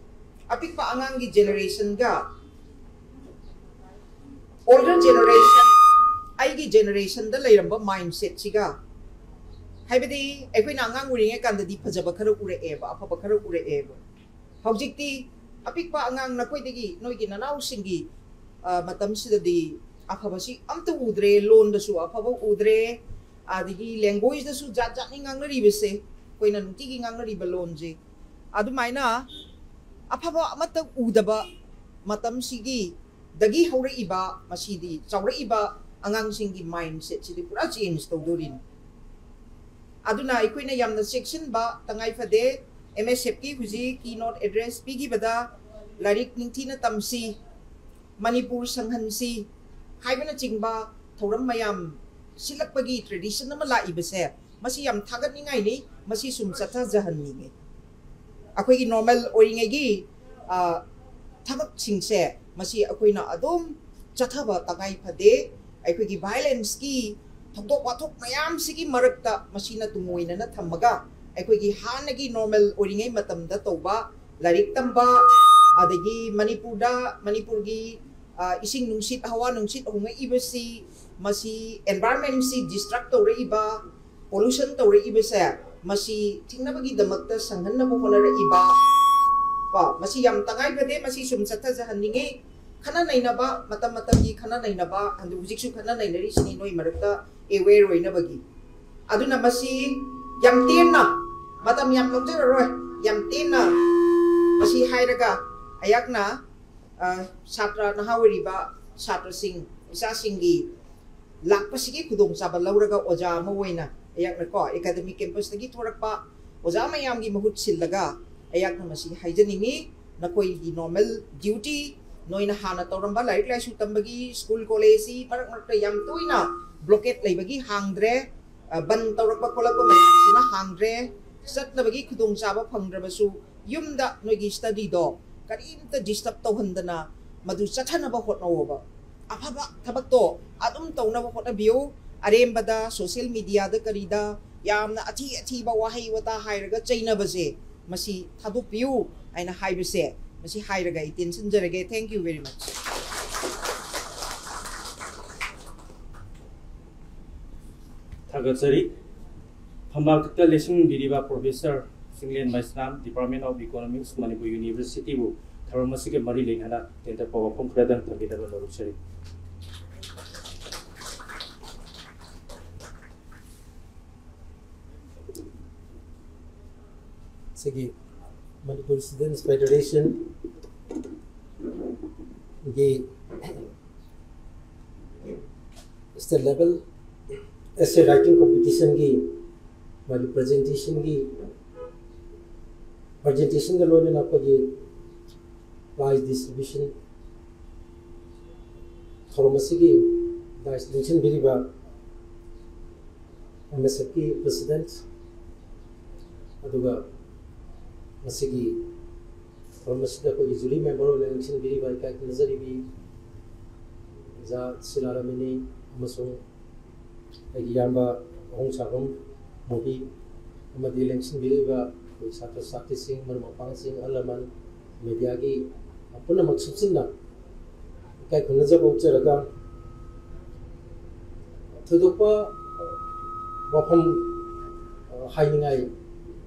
ꯑꯄꯤꯛꯄ ꯑꯉꯥꯡꯒꯤ ꯖꯦꯅꯦꯔꯦꯁꯟꯒ ꯑꯣꯜꯗꯔ ꯖꯦꯅꯦꯔꯦꯁꯟ, ꯑꯩꯒꯤ ꯖꯦꯅꯦꯔꯦꯁꯟꯗ ꯂꯩꯔꯝꯕ ꯃꯥꯏꯟꯁꯦꯠꯁꯤꯒ, ꯍꯥꯏꯕꯗꯤ ꯑꯩꯈꯣꯏꯅ ꯑꯉꯥꯡ ꯑꯣꯏꯔꯤꯉꯩ ꯀꯥꯟꯗꯗꯤ ꯐꯖꯕ ꯈꯔ ꯎꯔꯛꯑꯦꯕ, ꯑꯐꯕ ꯈꯔ ꯎꯔꯛꯑꯦꯕ꯫ ꯍꯧꯖꯤꯛꯇꯤ ꯑꯄꯤꯛꯄ ꯑꯉꯥꯡ, ꯅꯈꯣꯏꯗꯒꯤ, ꯅꯣꯏꯒꯤ ꯅꯅꯥꯎꯁꯤꯡꯒꯤ, ꯑ, ꯃꯇꯝꯁꯤꯗꯗꯤ ꯑꯐꯕꯁꯤ ꯑꯝꯇ ꯎꯗ꯭ꯔꯦ, ꯂꯣꯟꯗꯁꯨ ꯑꯐꯕ ꯎꯗ꯭ꯔꯦ, ꯑꯗꯒꯤ ꯂꯦꯡꯒ꯭ꯋꯦꯖꯇꯁꯨ ꯖꯥꯠ ꯖꯥꯠꯅꯤ ꯉꯥꯡꯅꯔꯤꯕꯁꯦ, ꯑꯩꯈꯣꯏꯅ ꯅꯨꯡꯇꯤꯒꯤ ꯉꯥꯡꯅꯔꯤꯕ ꯂꯣꯟꯁꯦ꯫ ꯑꯗꯨꯃꯥꯏꯅ ꯑꯐꯕ ꯑꯃꯠꯇ ꯎꯗꯕ ꯃꯇꯝꯁꯤꯒꯤ ꯗꯒꯤ ꯍꯧꯔꯛꯏꯕ, ꯃꯁꯤꯗꯤ ꯆꯥꯎꯔꯛꯏꯕ ꯑꯉꯥꯡꯁꯤꯡꯒꯤ mindset ꯁꯤꯗꯤ ꯄꯨꯔꯥ change ꯇꯧꯗꯣꯔꯤꯅꯤ꯫ ꯑꯗꯨꯅ ꯑꯩꯈꯣꯏꯅ ꯌꯥꯝꯅ ꯆꯦꯛꯁꯤꯟꯕ ꯇꯉꯥꯏ ꯐꯗꯦ꯫ ꯑꯦꯝ ꯑꯦꯁ ꯑꯦꯐꯀꯤ ꯍꯧꯖꯤꯛ keynote address ꯄꯤꯈꯤꯕꯗ ꯂꯥꯏꯔꯤꯛ ꯅꯤꯡꯊꯤꯅ ꯇꯝꯁꯤ, ꯃꯅꯤꯄꯨꯔ ꯁꯪꯍꯟꯁꯤ ꯍꯥꯏꯕꯅꯆꯤꯡꯕ ꯊꯧꯔꯝ ꯃꯌꯥꯝ ꯁꯤꯜꯂꯛꯄꯒꯤ tradition ꯑꯃ ꯂꯥꯛꯏꯕꯁꯦ, ꯃꯁꯤ ꯌꯥꯝ ꯊꯥꯒꯠꯅꯤꯡꯉꯥꯏꯅꯤ꯫ ꯃꯁꯤ ꯁꯨꯝ ꯆꯠꯊꯖꯍꯟꯅꯤꯡꯉꯤ꯫ ꯑꯩꯈꯣꯏꯒꯤ normal ꯑꯣꯏꯔꯤꯉꯩꯒꯤ, ꯑ, ꯊꯕꯛꯁꯤꯡꯁꯦ ꯃꯁꯤ ꯑꯩꯈꯣꯏꯅ ꯑꯗꯨꯝ ꯆꯠꯊꯕ ꯇꯉꯥꯏ ꯐꯗꯦ꯫ ꯑꯩꯈꯣꯏꯒꯤ violence ꯀꯤ ꯊꯧꯗꯣꯛ ꯋꯥꯊꯣꯛ ꯃꯌꯥꯝꯁꯤꯒꯤ ꯃꯔꯛꯇ ꯃꯁꯤꯅ ꯇꯨꯡꯑꯣꯏꯅꯅ ꯊꯝꯃꯒ ꯑꯩꯈꯣꯏꯒꯤ ꯍꯥꯟꯅꯒꯤ normal ꯑꯣꯏꯔꯤꯉꯩ ꯃꯇꯝꯗ ꯇꯧꯕ ꯂꯥꯏꯔꯤꯛ ꯇꯝꯕ, ꯑꯗꯒꯤ ꯃꯅꯤꯄꯨꯔꯗ, ꯃꯅꯤꯄꯨꯔꯒꯤ, ꯑ, ꯏꯁꯤꯡ ꯅꯨꯡꯁꯤꯠ, ꯍꯋꯥ ꯅꯨꯡꯁꯤꯠ ꯍꯣꯡꯉꯛꯏꯕꯁꯤ, ꯃꯁꯤ environment ꯁꯤ disturb ꯇꯧꯔꯛꯏꯕ, pollution ꯇꯧꯔꯛꯏꯕꯁꯦ, ꯃꯁꯤ ꯊꯤꯡꯅꯕꯒꯤꯗꯃꯛꯇ ꯁꯪꯍꯟꯅꯕ ꯍꯣꯠꯅꯔꯛꯏꯕ ꯀꯣ, ꯃꯁꯤ ꯌꯥꯝ ꯇꯉꯥꯏ ꯐꯗꯦ꯫ ꯃꯁꯤ ꯁꯨꯝ ꯆꯠꯊꯖꯍꯟꯅꯤꯡꯉꯤ꯫ ꯈꯟꯅ ꯅꯩꯅꯕ, ꯃꯇꯝ ꯃꯇꯝꯒꯤ ꯈꯟꯅ ꯅꯩꯅꯕ, ꯑꯗꯨ ꯍꯧꯖꯤꯛꯁꯨ ꯈꯟꯅ ꯅꯩꯅꯔꯤꯁꯤꯅꯤ ꯅꯣꯏ ꯃꯔꯛꯇ aware ꯑꯣꯏꯅꯕꯒꯤ꯫ ꯑꯗꯨꯅ ꯃꯁꯤ ꯌꯥꯝ ꯇꯦꯟꯅ, ꯃꯇꯝ ꯌꯥꯝ ꯂꯧꯖꯔꯔꯣꯏ, ꯌꯥꯝ ꯇꯦꯟꯅ ꯃꯁꯤ ꯍꯥꯏꯔꯒ ꯑꯩꯍꯥꯛꯅ, ꯑ, ꯁꯥꯇ꯭ꯔ ꯅꯍꯥ ꯑꯣꯏꯔꯤꯕ ꯁꯥꯇ꯭ꯔꯁꯤꯡ, ꯏꯆꯥꯁꯤꯡꯒꯤ ꯂꯥꯛꯄꯁꯤꯒꯤ ꯈꯨꯗꯣꯡꯆꯥꯕ ꯂꯧꯔꯒ ꯑꯣꯖꯥ ꯑꯃ ꯑꯣꯏꯅ ꯑꯩꯍꯥꯛꯅꯀꯣ academic campus ꯇꯒꯤ ꯊꯣꯔꯛꯄ ꯑꯣꯖꯥ ꯃꯌꯥꯝꯒꯤ ꯃꯍꯨꯠ ꯁꯤꯜꯂꯒ ꯑꯩꯍꯥꯛꯅ ꯃꯁꯤ ꯍꯥꯏꯖꯅꯤꯡꯉꯤ꯫ ꯅꯈꯣꯏꯒꯤ normal duty, ꯅꯣꯏꯅ ꯍꯥꯟꯅ ꯇꯧꯔꯝꯕ ꯂꯥꯏꯔꯤꯛ ꯂꯥꯏꯁꯨ ꯇꯝꯕꯒꯤ school college ꯁꯤ ꯃꯔꯛ ꯃꯔꯛꯇ ꯌꯥꯝ ꯇꯣꯏꯅ blockade ꯂꯩꯕꯒꯤ ꯍꯥꯡꯗ꯭ꯔꯦ, ꯑ, ꯕꯟ ꯇꯧꯔꯛꯄ ꯈꯣꯠꯂꯛꯄ ꯃꯌꯥꯝꯁꯤꯅ ꯍꯥꯡꯗ꯭ꯔꯦ꯫ ꯆꯠꯅꯕꯒꯤ ꯈꯨꯗꯣꯡꯆꯥꯕ ꯐꯪꯗ꯭ꯔꯕꯁꯨ ꯌꯨꯝꯗ ꯅꯣꯏꯒꯤ study ꯗꯣ ꯀꯔꯤꯝꯇ disturb ꯇꯧꯍꯟꯗꯅ ꯃꯗꯨ ꯆꯠꯊꯅꯕ ꯍꯣꯠꯅꯧꯑꯣꯕ꯫ ꯑꯐꯕ ꯊꯕꯛꯇꯣ ꯑꯗꯨꯝ ꯇꯧꯅꯕ ꯍꯣꯠꯅꯕꯤꯌꯨ꯫ ꯑꯔꯦꯝꯕꯗ social media ꯗ ꯀꯔꯤꯗ ꯌꯥꯝꯅ ꯑꯊꯤ ꯑꯊꯤꯕ ꯋꯥꯍꯩ ꯋꯥꯇꯥ ꯍꯥꯏꯔꯒ ꯆꯩꯅꯕꯁꯦ, ꯃꯁꯤ ꯊꯥꯗꯣꯛꯄꯤꯌꯨ ꯍꯥꯏꯅ ꯍꯥꯏꯕꯁꯦ, ꯃꯁꯤ ꯍꯥꯏꯔꯒ ꯑꯩ ꯇꯦꯟꯁꯤꯟꯖꯔꯒꯦ꯫ Thank you very much꯫ ꯊꯥꯒꯠꯆꯔꯤ꯫ ꯐꯝꯕꯥꯛꯇ ꯂꯦꯡꯁꯤꯟꯕꯤꯔꯤꯕ Professor Chinglen Meisnam, Department of Economics, Manipur University ꯕꯨ ꯊꯧꯔꯝ ꯑꯁꯤꯒ ꯃꯔꯤ ꯂꯩꯅꯅ ꯇꯦꯟꯇꯛꯄ ꯋꯥꯐꯝ ꯈꯔꯗꯪ ꯊꯝꯕꯤꯅꯕ ꯂꯧꯔꯛꯆꯔꯤ꯫ ꯁꯤꯒꯤ Manipur Students Federation ꯒꯤ state level essay writing competition ꯒꯤ ꯃꯥꯒꯤ presentation ꯒꯤ presentation ꯒ ꯂꯣꯏꯅꯅ ꯑꯩꯈꯣꯏꯒꯤ prize distribution ꯊꯧꯔꯝ ꯑꯁꯤꯒꯤ prize ꯂꯦꯡꯁꯤꯟꯕꯤꯔꯤꯕ M S F ꯀꯤ president, ꯑꯗꯨꯒ ꯉꯁꯤꯒꯤ ꯊꯧꯔꯝ ꯑꯁꯤꯗ ꯑꯩꯈꯣꯏꯒꯤ jury member ꯑꯣꯏꯅ ꯂꯦꯡꯁꯤꯟꯕꯤꯔꯤꯕ ꯏꯀꯥꯏ ꯈꯨꯝꯅꯖꯔꯤꯕꯤ ꯑꯣꯖꯥ ꯁꯤꯂꯥꯔꯥꯃꯤꯅꯤ ꯑꯃꯁꯨꯡ ꯑꯩꯒꯤ ꯏꯌꯥꯝꯕ ꯑꯍꯨꯝ ꯁꯥꯕꯝ ꯃꯨꯕꯤ ꯑꯃꯗꯤ ꯂꯦꯡꯁꯤꯟꯕꯤꯔꯤꯕ ꯑꯩꯈꯣꯏ ꯁꯥꯇ꯭ꯔ ꯁꯥꯇ꯭ꯔꯤꯁꯤꯡ, ꯃꯔꯨꯞ ꯃꯄꯥꯡꯁꯤꯡ, ꯑꯍꯜ ꯂꯃꯟ, media ꯒꯤ ꯄꯨꯝꯅꯃꯛ ꯁꯨꯞꯆꯤꯟꯅ ꯏꯀꯥꯏ ꯈꯨꯝꯅꯖꯕ ꯎꯠꯆꯔꯒ, ꯊꯣꯏꯗꯣꯛꯄ ꯋꯥꯐꯝ, ꯑ, ꯍꯥꯏꯅꯤꯡꯉꯥꯏ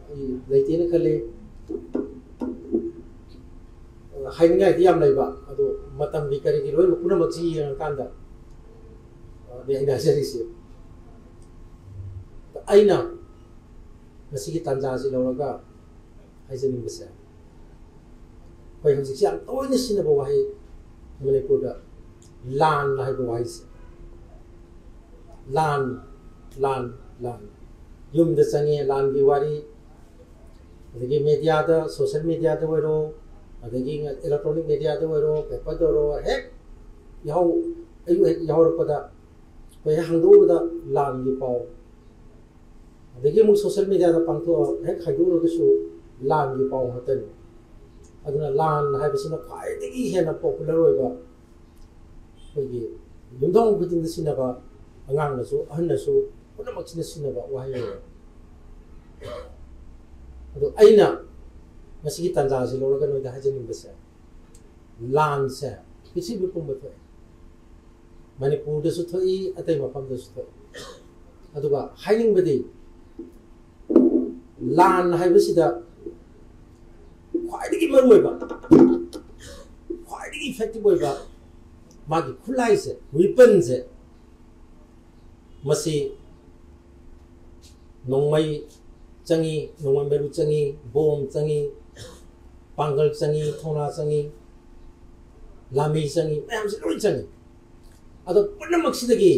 ꯑꯩ ꯂꯩꯇꯦꯅ ꯈꯜꯂꯤ꯫ ꯑ, ꯍꯥꯏꯅꯤꯡꯉꯥꯏꯗꯤ ꯌꯥꯝ ꯂꯩꯕ, ꯑꯗꯣ ꯃꯇꯝꯒꯤ ꯀꯔꯤꯒꯤ ꯂꯣꯏꯅ ꯄꯨꯝꯅꯃꯛꯁꯤ ꯌꯦꯡꯉꯀꯥꯟꯗ, ꯑ, ꯅꯦ ꯑꯩꯅ ꯍꯥꯏꯖꯔꯤꯁꯦ꯫ ꯑꯩꯅ ꯉꯁꯤꯒꯤ ꯇꯥꯟꯖꯥꯁꯤ ꯂꯧꯔꯒ ꯍꯥꯏꯖꯅꯤꯡꯕꯁꯦ, ꯑꯩꯈꯣꯏ ꯍꯧꯖꯤꯛꯁꯤ ꯌꯥꯝ ꯇꯣꯏꯅ ꯁꯤꯖꯤꯟꯅꯕ ꯋꯥꯍꯩ ꯃꯅꯤꯄꯨꯔꯗ, ꯂꯥꯟ ꯍꯥꯏꯕ ꯋꯥꯍꯩꯁꯦ꯫ ꯂꯥꯟ, ꯂꯥꯟ, ꯂꯥꯟ꯫ ꯌꯨꯝꯗ ꯆꯪꯉꯦ, ꯂꯥꯟꯒꯤ ꯋꯥꯔꯤ, ꯑꯗꯒꯤ media ꯗ, social media ꯗ ꯑꯣꯏꯔꯣ, ꯑꯗꯒꯤ electronic media ꯗ ꯑꯣꯏꯔꯣ, paper ꯗ ꯑꯣꯏꯔꯣ, ꯍꯦꯛ ꯌꯥꯍꯧ, ꯑꯌꯨꯛ ꯍꯦꯛ ꯌꯥꯍꯧꯔꯛꯄꯗ ꯑꯩꯈꯣꯏ ꯍꯦꯛ ꯍꯥꯡꯗꯣꯛꯎꯕꯗ ꯂꯥꯟꯒꯤ ꯄꯥꯎ, ꯑꯗꯒꯤ ꯑꯃꯨꯛ social media ꯗ ꯄꯥꯡꯊꯣꯛꯑ ꯍꯦꯛ ꯈꯥꯏꯗꯣꯛꯎꯔꯒꯁꯨ ꯂꯥꯟꯒꯤ ꯄꯥꯎ ꯉꯥꯛꯇꯅꯤ꯫ ꯑꯗꯨꯅ ꯂꯥꯟ ꯍꯥꯏꯕꯁꯤꯅ ꯈ꯭ꯋꯥꯏꯗꯒꯤ ꯍꯦꯟꯅ popular ꯑꯣꯏꯕ, ꯑꯩꯈꯣꯏꯒꯤ ꯌꯨꯝꯊꯣꯡ ꯈꯨꯗꯤꯡꯗ ꯁꯤꯖꯤꯟꯅꯕ, ꯑꯉꯥꯡꯅꯁꯨ ꯑꯍꯟꯅꯁꯨ ꯄꯨꯝꯅꯃꯛꯁꯤꯅ ꯁꯤꯖꯤꯟꯅꯕ ꯋꯥꯍꯩ ꯑꯣꯏꯔꯦ꯫ ꯑꯗꯣ ꯑꯩꯅ ꯉꯁꯤꯒꯤ ꯇꯥꯟꯖꯥꯁꯤ ꯂꯧꯔꯒ ꯅꯣꯏꯗ ꯍꯥꯏꯖꯅꯤꯡꯕꯁꯦ, ꯂꯥꯟꯁꯦ ꯄ꯭ꯔꯤꯊꯤꯕꯤ ꯄꯨꯝꯕ ꯊꯣꯛꯑꯦ꯫ ꯃꯅꯤꯄꯨꯔꯗꯁꯨ ꯊꯣꯛꯏ, ꯑꯇꯩ ꯃꯐꯝꯗꯁꯨ ꯊꯣꯛꯏ꯫ ꯑꯗꯨꯒ ꯍꯥꯏꯅꯤꯡꯕꯗꯤ, ꯂꯥꯟ ꯍꯥꯏꯕꯁꯤꯗ ꯈ꯭ꯋꯥꯏꯗꯒꯤ ꯃꯔꯨꯑꯣꯏꯕ, ꯈ꯭ꯋꯥꯏꯗꯒꯤ effective ꯑꯣꯏꯕ ꯃꯥꯒꯤ ꯈꯨꯠꯂꯥꯏꯁꯦ, weapon ꯁꯦ, ꯃꯁꯤ ꯅꯣꯡꯃꯩ ꯆꯪꯉꯤ, ꯅꯣꯡꯃꯩ ꯃꯔꯨ ꯆꯪꯉꯤ, bomb ꯆꯪꯉꯤ, ꯄꯥꯡꯒꯜ ꯆꯪꯉꯤ, ꯊꯧꯅꯥ ꯆꯪꯉꯤ, ꯂꯥꯃꯤ ꯆꯪꯉꯤ, ꯃꯌꯥꯝꯁꯦ ꯂꯣꯏ ꯆꯪꯉꯤ꯫ ꯑꯗꯣ ꯄꯨꯝꯅꯃꯛꯁꯤꯗꯒꯤ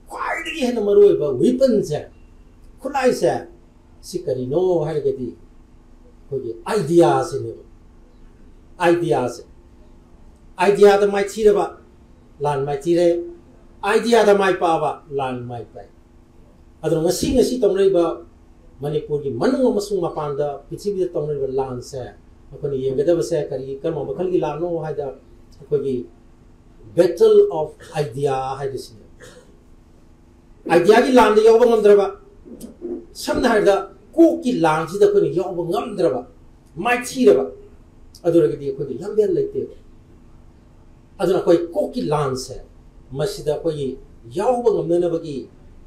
ꯈ꯭ꯋꯥꯏꯗꯒꯤ ꯍꯦꯟꯅ ꯃꯔꯨꯑꯣꯏꯕ weaponꯁꯦ, ꯈꯨꯠꯂꯥꯏꯁꯦ, ꯁꯤ ꯀꯔꯤꯅꯣ ꯍꯥꯏꯔꯒꯗꯤ ꯑꯩꯈꯣꯏꯒꯤ ideaꯁꯤꯅꯦꯕ꯫ Ideaꯁꯦ, ideaꯗ ꯃꯥꯏꯊꯤꯔꯕ ꯂꯥꯟ ꯃꯥꯏꯊꯤꯔꯦ, ideaꯗ ꯃꯥꯏ ꯄꯥꯛꯑꯕ ꯂꯥꯟ ꯃꯥꯏ ꯄꯥꯛꯑꯦ꯫ ꯑꯗꯨꯅ ꯉꯁꯤ, ꯉꯁꯤ ꯇꯧꯅꯔꯤꯕ ꯃꯅꯤꯄꯨꯔꯒꯤ ꯃꯅꯨꯡ ꯑꯃꯁꯨꯡ ꯃꯄꯥꯟꯗ, ꯄ꯭ꯔꯤꯊꯤꯕꯤꯗ ꯇꯧꯅꯔꯤꯕ ꯂꯥꯟꯁꯦ ꯑꯩꯈꯣꯏꯅ ꯌꯦꯡꯒꯗꯕꯁꯦ ꯀꯔꯤ, ꯀꯔꯝꯕ ꯃꯈꯜꯒꯤ ꯂꯥꯟꯅꯣ ꯍꯥꯏꯗ, ꯑꯩꯈꯣꯏꯒꯤ battle of idea ꯍꯥꯏꯕꯁꯤꯅꯦ꯫ Ideaꯒꯤ ꯂꯥꯟꯗ ꯌꯥꯎꯕ ꯉꯝꯗ꯭ꯔꯕ, ꯁꯝꯅ ꯍꯥꯏꯔꯕꯗ ꯀꯣꯛꯀꯤ ꯂꯥꯟꯁꯤꯗ ꯑꯩꯈꯣꯏꯅ ꯌꯥꯎꯕ ꯉꯝꯗ꯭ꯔꯕ, ꯃꯥꯏꯊꯤꯔꯕ, ꯑꯗꯨ ꯑꯣꯏꯔꯒꯗꯤ ꯑꯩꯈꯣꯏꯒꯤ ꯂꯝꯕꯦꯜ ꯂꯩꯇꯦꯕ꯫ ꯑꯗꯨꯅ ꯑꯩꯈꯣꯏ ꯀꯣꯛꯀꯤ ꯂꯥꯟꯁꯦ, ꯃꯁꯤꯗ ꯑꯩꯈꯣꯏꯒꯤ ꯌꯥꯎꯕ ꯉꯝꯅꯅꯕꯒꯤ,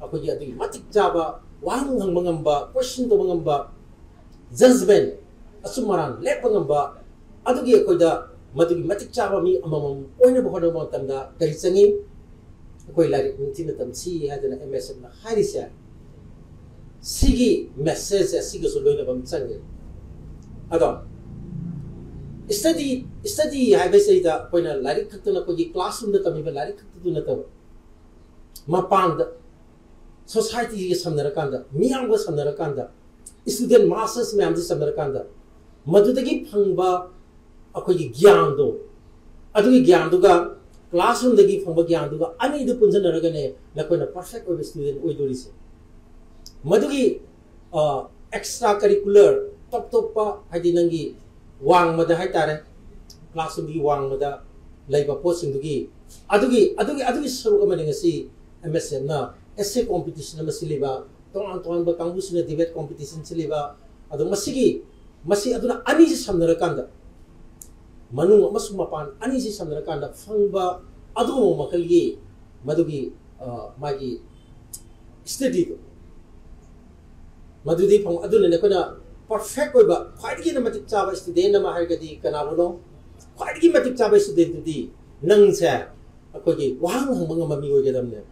ꯑꯩꯈꯣꯏꯒꯤ ꯑꯗꯨꯒꯤ ꯃꯇꯤꯛ ꯆꯥꯕ ꯋꯥꯍꯪ ꯍꯪꯕ ꯉꯝꯕ, question ꯇꯧꯕ ꯉꯝꯕ, judgement, ꯑꯆꯨꯝ ꯑꯔꯥꯟ ꯂꯦꯞꯄ ꯉꯝꯕ, ꯑꯗꯨꯒꯤ ꯑꯩꯈꯣꯏꯗ ꯃꯗꯨꯒꯤ ꯃꯇꯤꯛ ꯆꯥꯕ ꯃꯤ ꯑꯃꯃꯝ ꯑꯣꯏꯅꯕ ꯍꯣꯠꯅꯕ ꯃꯇꯝꯗ ꯀꯔꯤ ꯆꯪꯏ? ꯑꯩꯈꯣꯏ ꯂꯥꯏꯔꯤꯛ ꯅꯤꯡꯊꯤꯅ ꯇꯝꯁꯤ ꯍꯥꯏꯗꯅ ꯑꯦꯝ ꯑꯦꯁ ꯑꯦꯐꯅ ꯍꯥꯏꯔꯤꯁꯦ, ꯁꯤꯒꯤ messageꯁꯦ ꯑꯁꯤꯒꯁꯨ ꯂꯣꯏꯅꯕ ꯑꯃ ꯆꯪꯉꯦ꯫ ꯑꯗꯣ study, study ꯍꯥꯏꯕꯁꯤꯗ ꯑꯩꯈꯣꯏꯅ ꯂꯥꯏꯔꯤꯛ ꯈꯛꯇꯅ, ꯑꯩꯈꯣꯏꯒꯤ classroomꯗ ꯇꯝꯃꯤꯕ ꯂꯥꯏꯔꯤꯛ ꯈꯛꯇꯗꯨ ꯅꯠꯇꯕ, ꯃꯄꯥꯟꯗ societyꯒ ꯁꯝꯅꯔꯀꯥꯟꯗ, ꯃꯤꯌꯥꯝꯒ ꯁꯝꯅꯔꯀꯥꯟꯗ, student masses ꯃꯌꯥꯝꯁꯤ ꯁꯝꯅꯔꯀꯥꯟꯗ, ꯃꯗꯨꯗꯒꯤ ꯐꯪꯕ ꯑꯩꯈꯣꯏꯒꯤ ꯒ꯭ꯌꯥꯟꯗꯣ, ꯑꯗꯨꯒꯤ ꯒ꯭ꯌꯥꯟꯗꯨꯒ classroomꯗꯒꯤ ꯐꯪꯕ ꯒ꯭ꯌꯥꯟꯗꯨꯒ ꯑꯅꯤꯗꯨ ꯄꯨꯟꯁꯤꯟꯅꯔꯒꯅꯦ ꯅꯈꯣꯏꯅ perfect ꯑꯣꯏꯕ student ꯑꯣꯏꯗꯣꯔꯤꯁꯦ꯫ ꯃꯗꯨꯒꯤ ꯑ, extra curricular, ꯇꯣꯞ ꯇꯣꯞꯄ, ꯍꯥꯏꯗꯤ ꯅꯪꯒꯤ ꯋꯥꯡꯃꯗ ꯍꯥꯏꯇꯥꯔꯦ, classroomꯒꯤ ꯋꯥꯡꯃꯗ ꯂꯩꯕ ꯄꯣꯠꯁꯤꯡꯗꯨꯒꯤ, ꯑꯗꯨꯒꯤ, ꯑꯗꯨꯒꯤ, ꯑꯗꯨꯒꯤ ꯁꯔꯨꯛ ꯑꯃꯅꯤ ꯉꯁꯤ ꯑꯦꯝ ꯑꯦꯁ ꯑꯦꯐꯅ essay competition ꯑꯃ ꯁꯤꯜꯂꯤꯕ, ꯇꯣꯉꯥꯟ ꯇꯣꯉꯥꯟꯕ ꯀꯥꯡꯕꯨꯁꯤꯡꯅ debate competition ꯁꯤꯜꯂꯤꯕ꯫ ꯑꯗꯣ ꯃꯁꯤꯒꯤ, ꯃꯁꯤ ꯑꯗꯨꯅ ꯑꯅꯤꯁꯤ ꯁꯝꯅꯔꯀꯥꯟꯗ, ꯃꯅꯨꯡ ꯑꯃꯁꯨꯡ ꯃꯄꯥꯟ ꯑꯅꯤꯁꯤ ꯁꯝꯅꯔꯀꯥꯟꯗ ꯐꯪꯕ ꯑꯗꯨꯒꯨꯝꯕ ꯃꯈꯜꯒꯤ ꯃꯗꯨꯒꯤ, ꯑ, ꯃꯥꯒꯤ studyꯗꯣ, ꯃꯗꯨꯗꯤ ꯐꯪ-, ꯑꯗꯨꯅꯅꯦ ꯑꯩꯈꯣꯏꯅ perfect ꯑꯣꯏꯕ, ꯈ꯭ꯋꯥꯏꯗꯒꯤ ꯍꯦꯟꯅ ꯃꯇꯤꯛ ꯆꯥꯕ student ꯑꯃ ꯍꯥꯏꯔꯒꯗꯤ ꯀꯅꯥꯕꯨꯅꯣ? ꯈ꯭ꯋꯥꯏꯗꯒꯤ ꯃꯇꯤꯛ ꯆꯥꯕ studentꯗꯨꯗꯤ ꯅꯪꯁꯦ ꯑꯩꯈꯣꯏꯒꯤ ꯋꯥꯍꯪ ꯍꯪꯕ ꯉꯝꯕ ꯃꯤ ꯑꯣꯏꯒꯗꯕꯅꯦꯕ꯫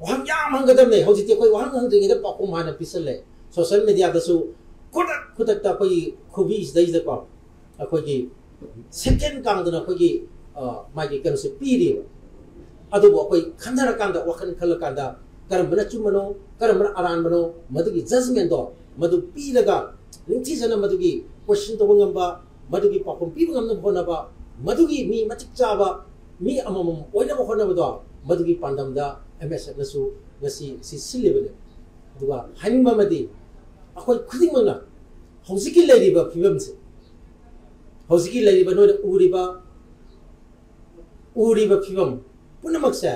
ꯋꯥꯍꯪ ꯌꯥꯝ ꯍꯪꯒꯗꯕꯅꯦ꯫ ꯍꯧꯖꯤꯛꯇꯤ ꯑꯩꯈꯣꯏ ꯋꯥꯍꯪ ꯍꯪꯗ꯭ꯔꯤꯉꯩꯗ ꯄꯥꯎꯈꯨꯝ ꯍꯥꯟꯅ ꯄꯤꯁꯜꯂꯦ꯫ Social mediaꯗꯁꯨ ꯈꯨꯗꯛ ꯈꯨꯗꯛꯇ ꯑꯩꯈꯣꯏꯒꯤ ꯈꯨꯕꯤꯁꯤꯗꯩꯁꯤꯗꯀꯣ ꯑꯩꯈꯣꯏꯒꯤ ꯁꯦꯀꯦꯟ ꯀꯥꯡꯗꯅ ꯑꯩꯈꯣꯏꯒꯤ ꯃꯥꯒꯤ ꯀꯩꯅꯣꯁꯦ ꯄꯤꯔꯤꯕ꯫ ꯑꯗꯨꯕꯨ ꯑꯩꯈꯣꯏ ꯈꯟꯊꯔꯀꯥꯟꯗ, ꯋꯥꯈꯜ ꯈꯜꯂꯀꯥꯟꯗ ꯀꯔꯝꯕꯅ ꯑꯆꯨꯝꯕꯅꯣ, ꯀꯔꯝꯕꯅ ꯑꯔꯥꯟꯕꯅꯣ, ꯃꯗꯨꯒꯤ ꯖꯖꯃꯦꯟꯗꯣ ꯃꯗꯨ ꯄꯤꯔꯒ ꯅꯤꯡꯊꯤꯖꯅ ꯃꯗꯨꯒꯤ ꯀꯣꯏꯁꯟ ꯇꯧꯕ ꯉꯝꯕ, ꯃꯗꯨꯒꯤ ꯄꯥꯎꯈꯨꯝ ꯄꯤꯕ ꯉꯝꯅꯕ ꯍꯣꯠꯅꯕ, ꯃꯗꯨꯒꯤ ꯃꯤ ꯃꯇꯤꯛ ꯆꯥꯕ ꯃꯤ ꯑꯃꯃꯝ ꯑꯣꯏꯅꯕ ꯍꯣꯠꯅꯕꯗꯣ, ꯃꯗꯨꯒꯤ ꯄꯥꯟꯗꯝꯗ ꯑꯦꯝ ꯑꯦꯁ ꯑꯦꯐꯅꯁꯨ ꯉꯁꯤ ꯁꯤ ꯁꯤꯜꯂꯤꯕꯅꯤ꯫ ꯑꯗꯨꯒ ꯍꯥꯏꯅꯤꯡꯕ ꯑꯃꯗꯤ, ꯑꯩꯈꯣꯏ ꯈꯨꯗꯤꯡꯃꯛꯅ ꯍꯧꯖꯤꯛꯀꯤ ꯂꯩꯔꯤꯕ ꯐꯤꯕꯝꯁꯦ, ꯍꯧꯖꯤꯛꯀꯤ ꯂꯩꯔꯤꯕ ꯅꯣꯏꯅ ꯎꯔꯤꯕ ꯎꯔꯤꯕ ꯐꯤꯕꯝ ꯄꯨꯝꯅꯃꯛꯁꯦ,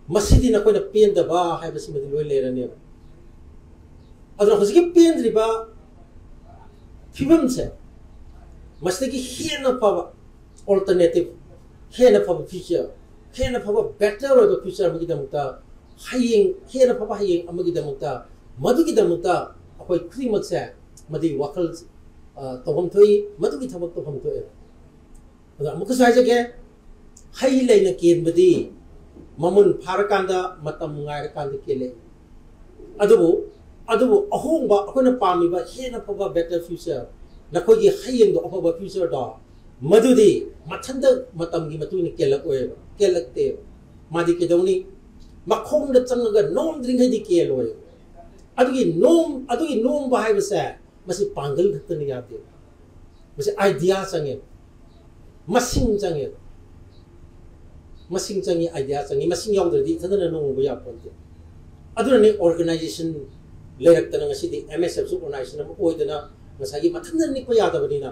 ꯃꯁꯤꯗꯤ ꯅꯈꯣꯏꯅ ꯄꯦꯟꯗꯕ ꯍꯥꯏꯕꯁꯤꯃꯗꯤ ꯂꯣꯏ ꯂꯩꯔꯅꯦꯕ꯫ ꯑꯗꯨꯅ ꯍꯧꯖꯤꯛꯀꯤ ꯄꯦꯟꯗ꯭ꯔꯤꯕ ꯐꯤꯕꯝꯁꯦ, ꯃꯁꯤꯗꯒꯤ ꯍꯦꯟꯅ ꯐꯕ ꯑꯣꯜꯇꯔꯅꯦꯇꯤꯞ, ꯍꯦꯟꯅ ꯐꯕ ꯐ꯭ꯌꯨꯆꯔ, ꯍꯦꯟꯅ ꯐꯕ ꯕꯦꯇꯔ ꯑꯣꯏꯕ ꯐ꯭ꯌꯨꯆꯔ ꯑꯃꯒꯤꯗꯃꯛꯇ, ꯍꯌꯦꯡ ꯍꯦꯟꯅ ꯐꯕ ꯍꯌꯦꯡ ꯑꯃꯒꯤꯗꯃꯛꯇ, ꯃꯗꯨꯒꯤꯗꯃꯛꯇ ꯑꯩꯈꯣꯏ ꯈꯨꯗꯤꯡꯃꯛꯁꯦ ꯃꯗꯨꯒꯤ ꯋꯥꯈꯜ ꯇꯧꯐꯝ ꯊꯣꯛꯏ, ꯃꯗꯨꯒꯤ ꯊꯕꯛ ꯇꯧꯐꯝ ꯊꯣꯛꯑꯦ꯫ ꯑꯗꯣ ꯑꯃꯨꯛꯀꯁꯨ ꯍꯥꯏꯖꯒꯦ, ꯍꯩ ꯂꯩꯅ ꯀꯦꯟꯕꯗꯤ ꯃꯃꯨꯟ ꯐꯥꯔꯀꯥꯟꯗ ꯃꯇꯝ ꯉꯥꯏꯔꯀꯥꯟꯗ ꯀꯦꯜꯂꯛꯏ꯫ ꯑꯗꯨꯕꯨ ꯑꯗꯨꯕꯨ ꯑꯍꯣꯡꯕ, ꯑꯩꯈꯣꯏꯅ ꯄꯥꯝꯃꯤꯕ ꯍꯦꯟꯅ ꯐꯕ ꯕꯦꯇꯔ ꯐ꯭ꯌꯨꯆꯔ, ꯅꯈꯣꯏꯒꯤ ꯍꯌꯦꯡꯗꯣ ꯑꯐꯕ ꯐ꯭ꯌꯨꯆꯔꯗꯣ, ꯃꯗꯨꯗꯤ ꯃꯊꯟꯇ ꯃꯇꯝꯒꯤ ꯃꯇꯨꯡ ꯏꯟꯅ ꯀꯦꯜꯂꯛꯑꯣꯏꯕ, ꯀꯦꯜꯂꯛꯇꯦꯕ꯫ ꯃꯥꯗꯤ ꯀꯩꯗꯧꯅꯤ? ꯃꯈꯣꯡꯗ ꯆꯪꯉꯒ ꯅꯣꯝꯗ꯭ꯔꯤꯉꯩꯗꯤ ꯀꯦꯜꯂꯣꯏꯕ꯫ ꯑꯗꯨꯒꯤ ꯅꯣꯝ ꯑꯗꯨꯒꯤ ꯅꯣꯝꯕ ꯍꯥꯏꯕꯁꯦ ꯃꯁꯤ ꯄꯥꯡꯒꯜ ꯈꯛꯇꯅ ꯌꯥꯗꯦꯕ꯫ ꯃꯁꯤ ꯑꯥꯏꯗꯤꯌꯥ ꯆꯪꯉꯦ, ꯃꯁꯤꯡ ꯆꯪꯉꯦ꯫ ꯃꯁꯤꯡ ꯆꯪꯉꯤ, ꯑꯥꯏꯗꯤꯌꯥ ꯆꯪꯉꯤ꯫ ꯃꯁꯤꯡ ꯌꯥꯎꯗ꯭ꯔꯗꯤ ꯏꯊꯟꯗꯅ ꯅꯣꯡꯉꯨꯕ ꯌꯥꯄꯣꯟꯇꯦ꯫ ꯑꯗꯨꯅꯅꯦ ꯑꯣꯔꯒꯅꯥꯏꯖꯦꯁꯟ ꯂꯩꯔꯛꯇꯅ ꯉꯁꯤꯗꯤ ꯑꯦꯝ ꯑꯦꯁ ꯑꯦꯐꯁꯨ ꯑꯣꯔꯒꯅꯥꯏꯖꯦꯁꯟ ꯑꯃ ꯑꯣꯏꯗꯅ ꯉꯁꯥꯏꯒꯤ ꯃꯊꯟꯇ ꯅꯤꯛꯄ ꯌꯥꯗꯕꯅꯤꯅ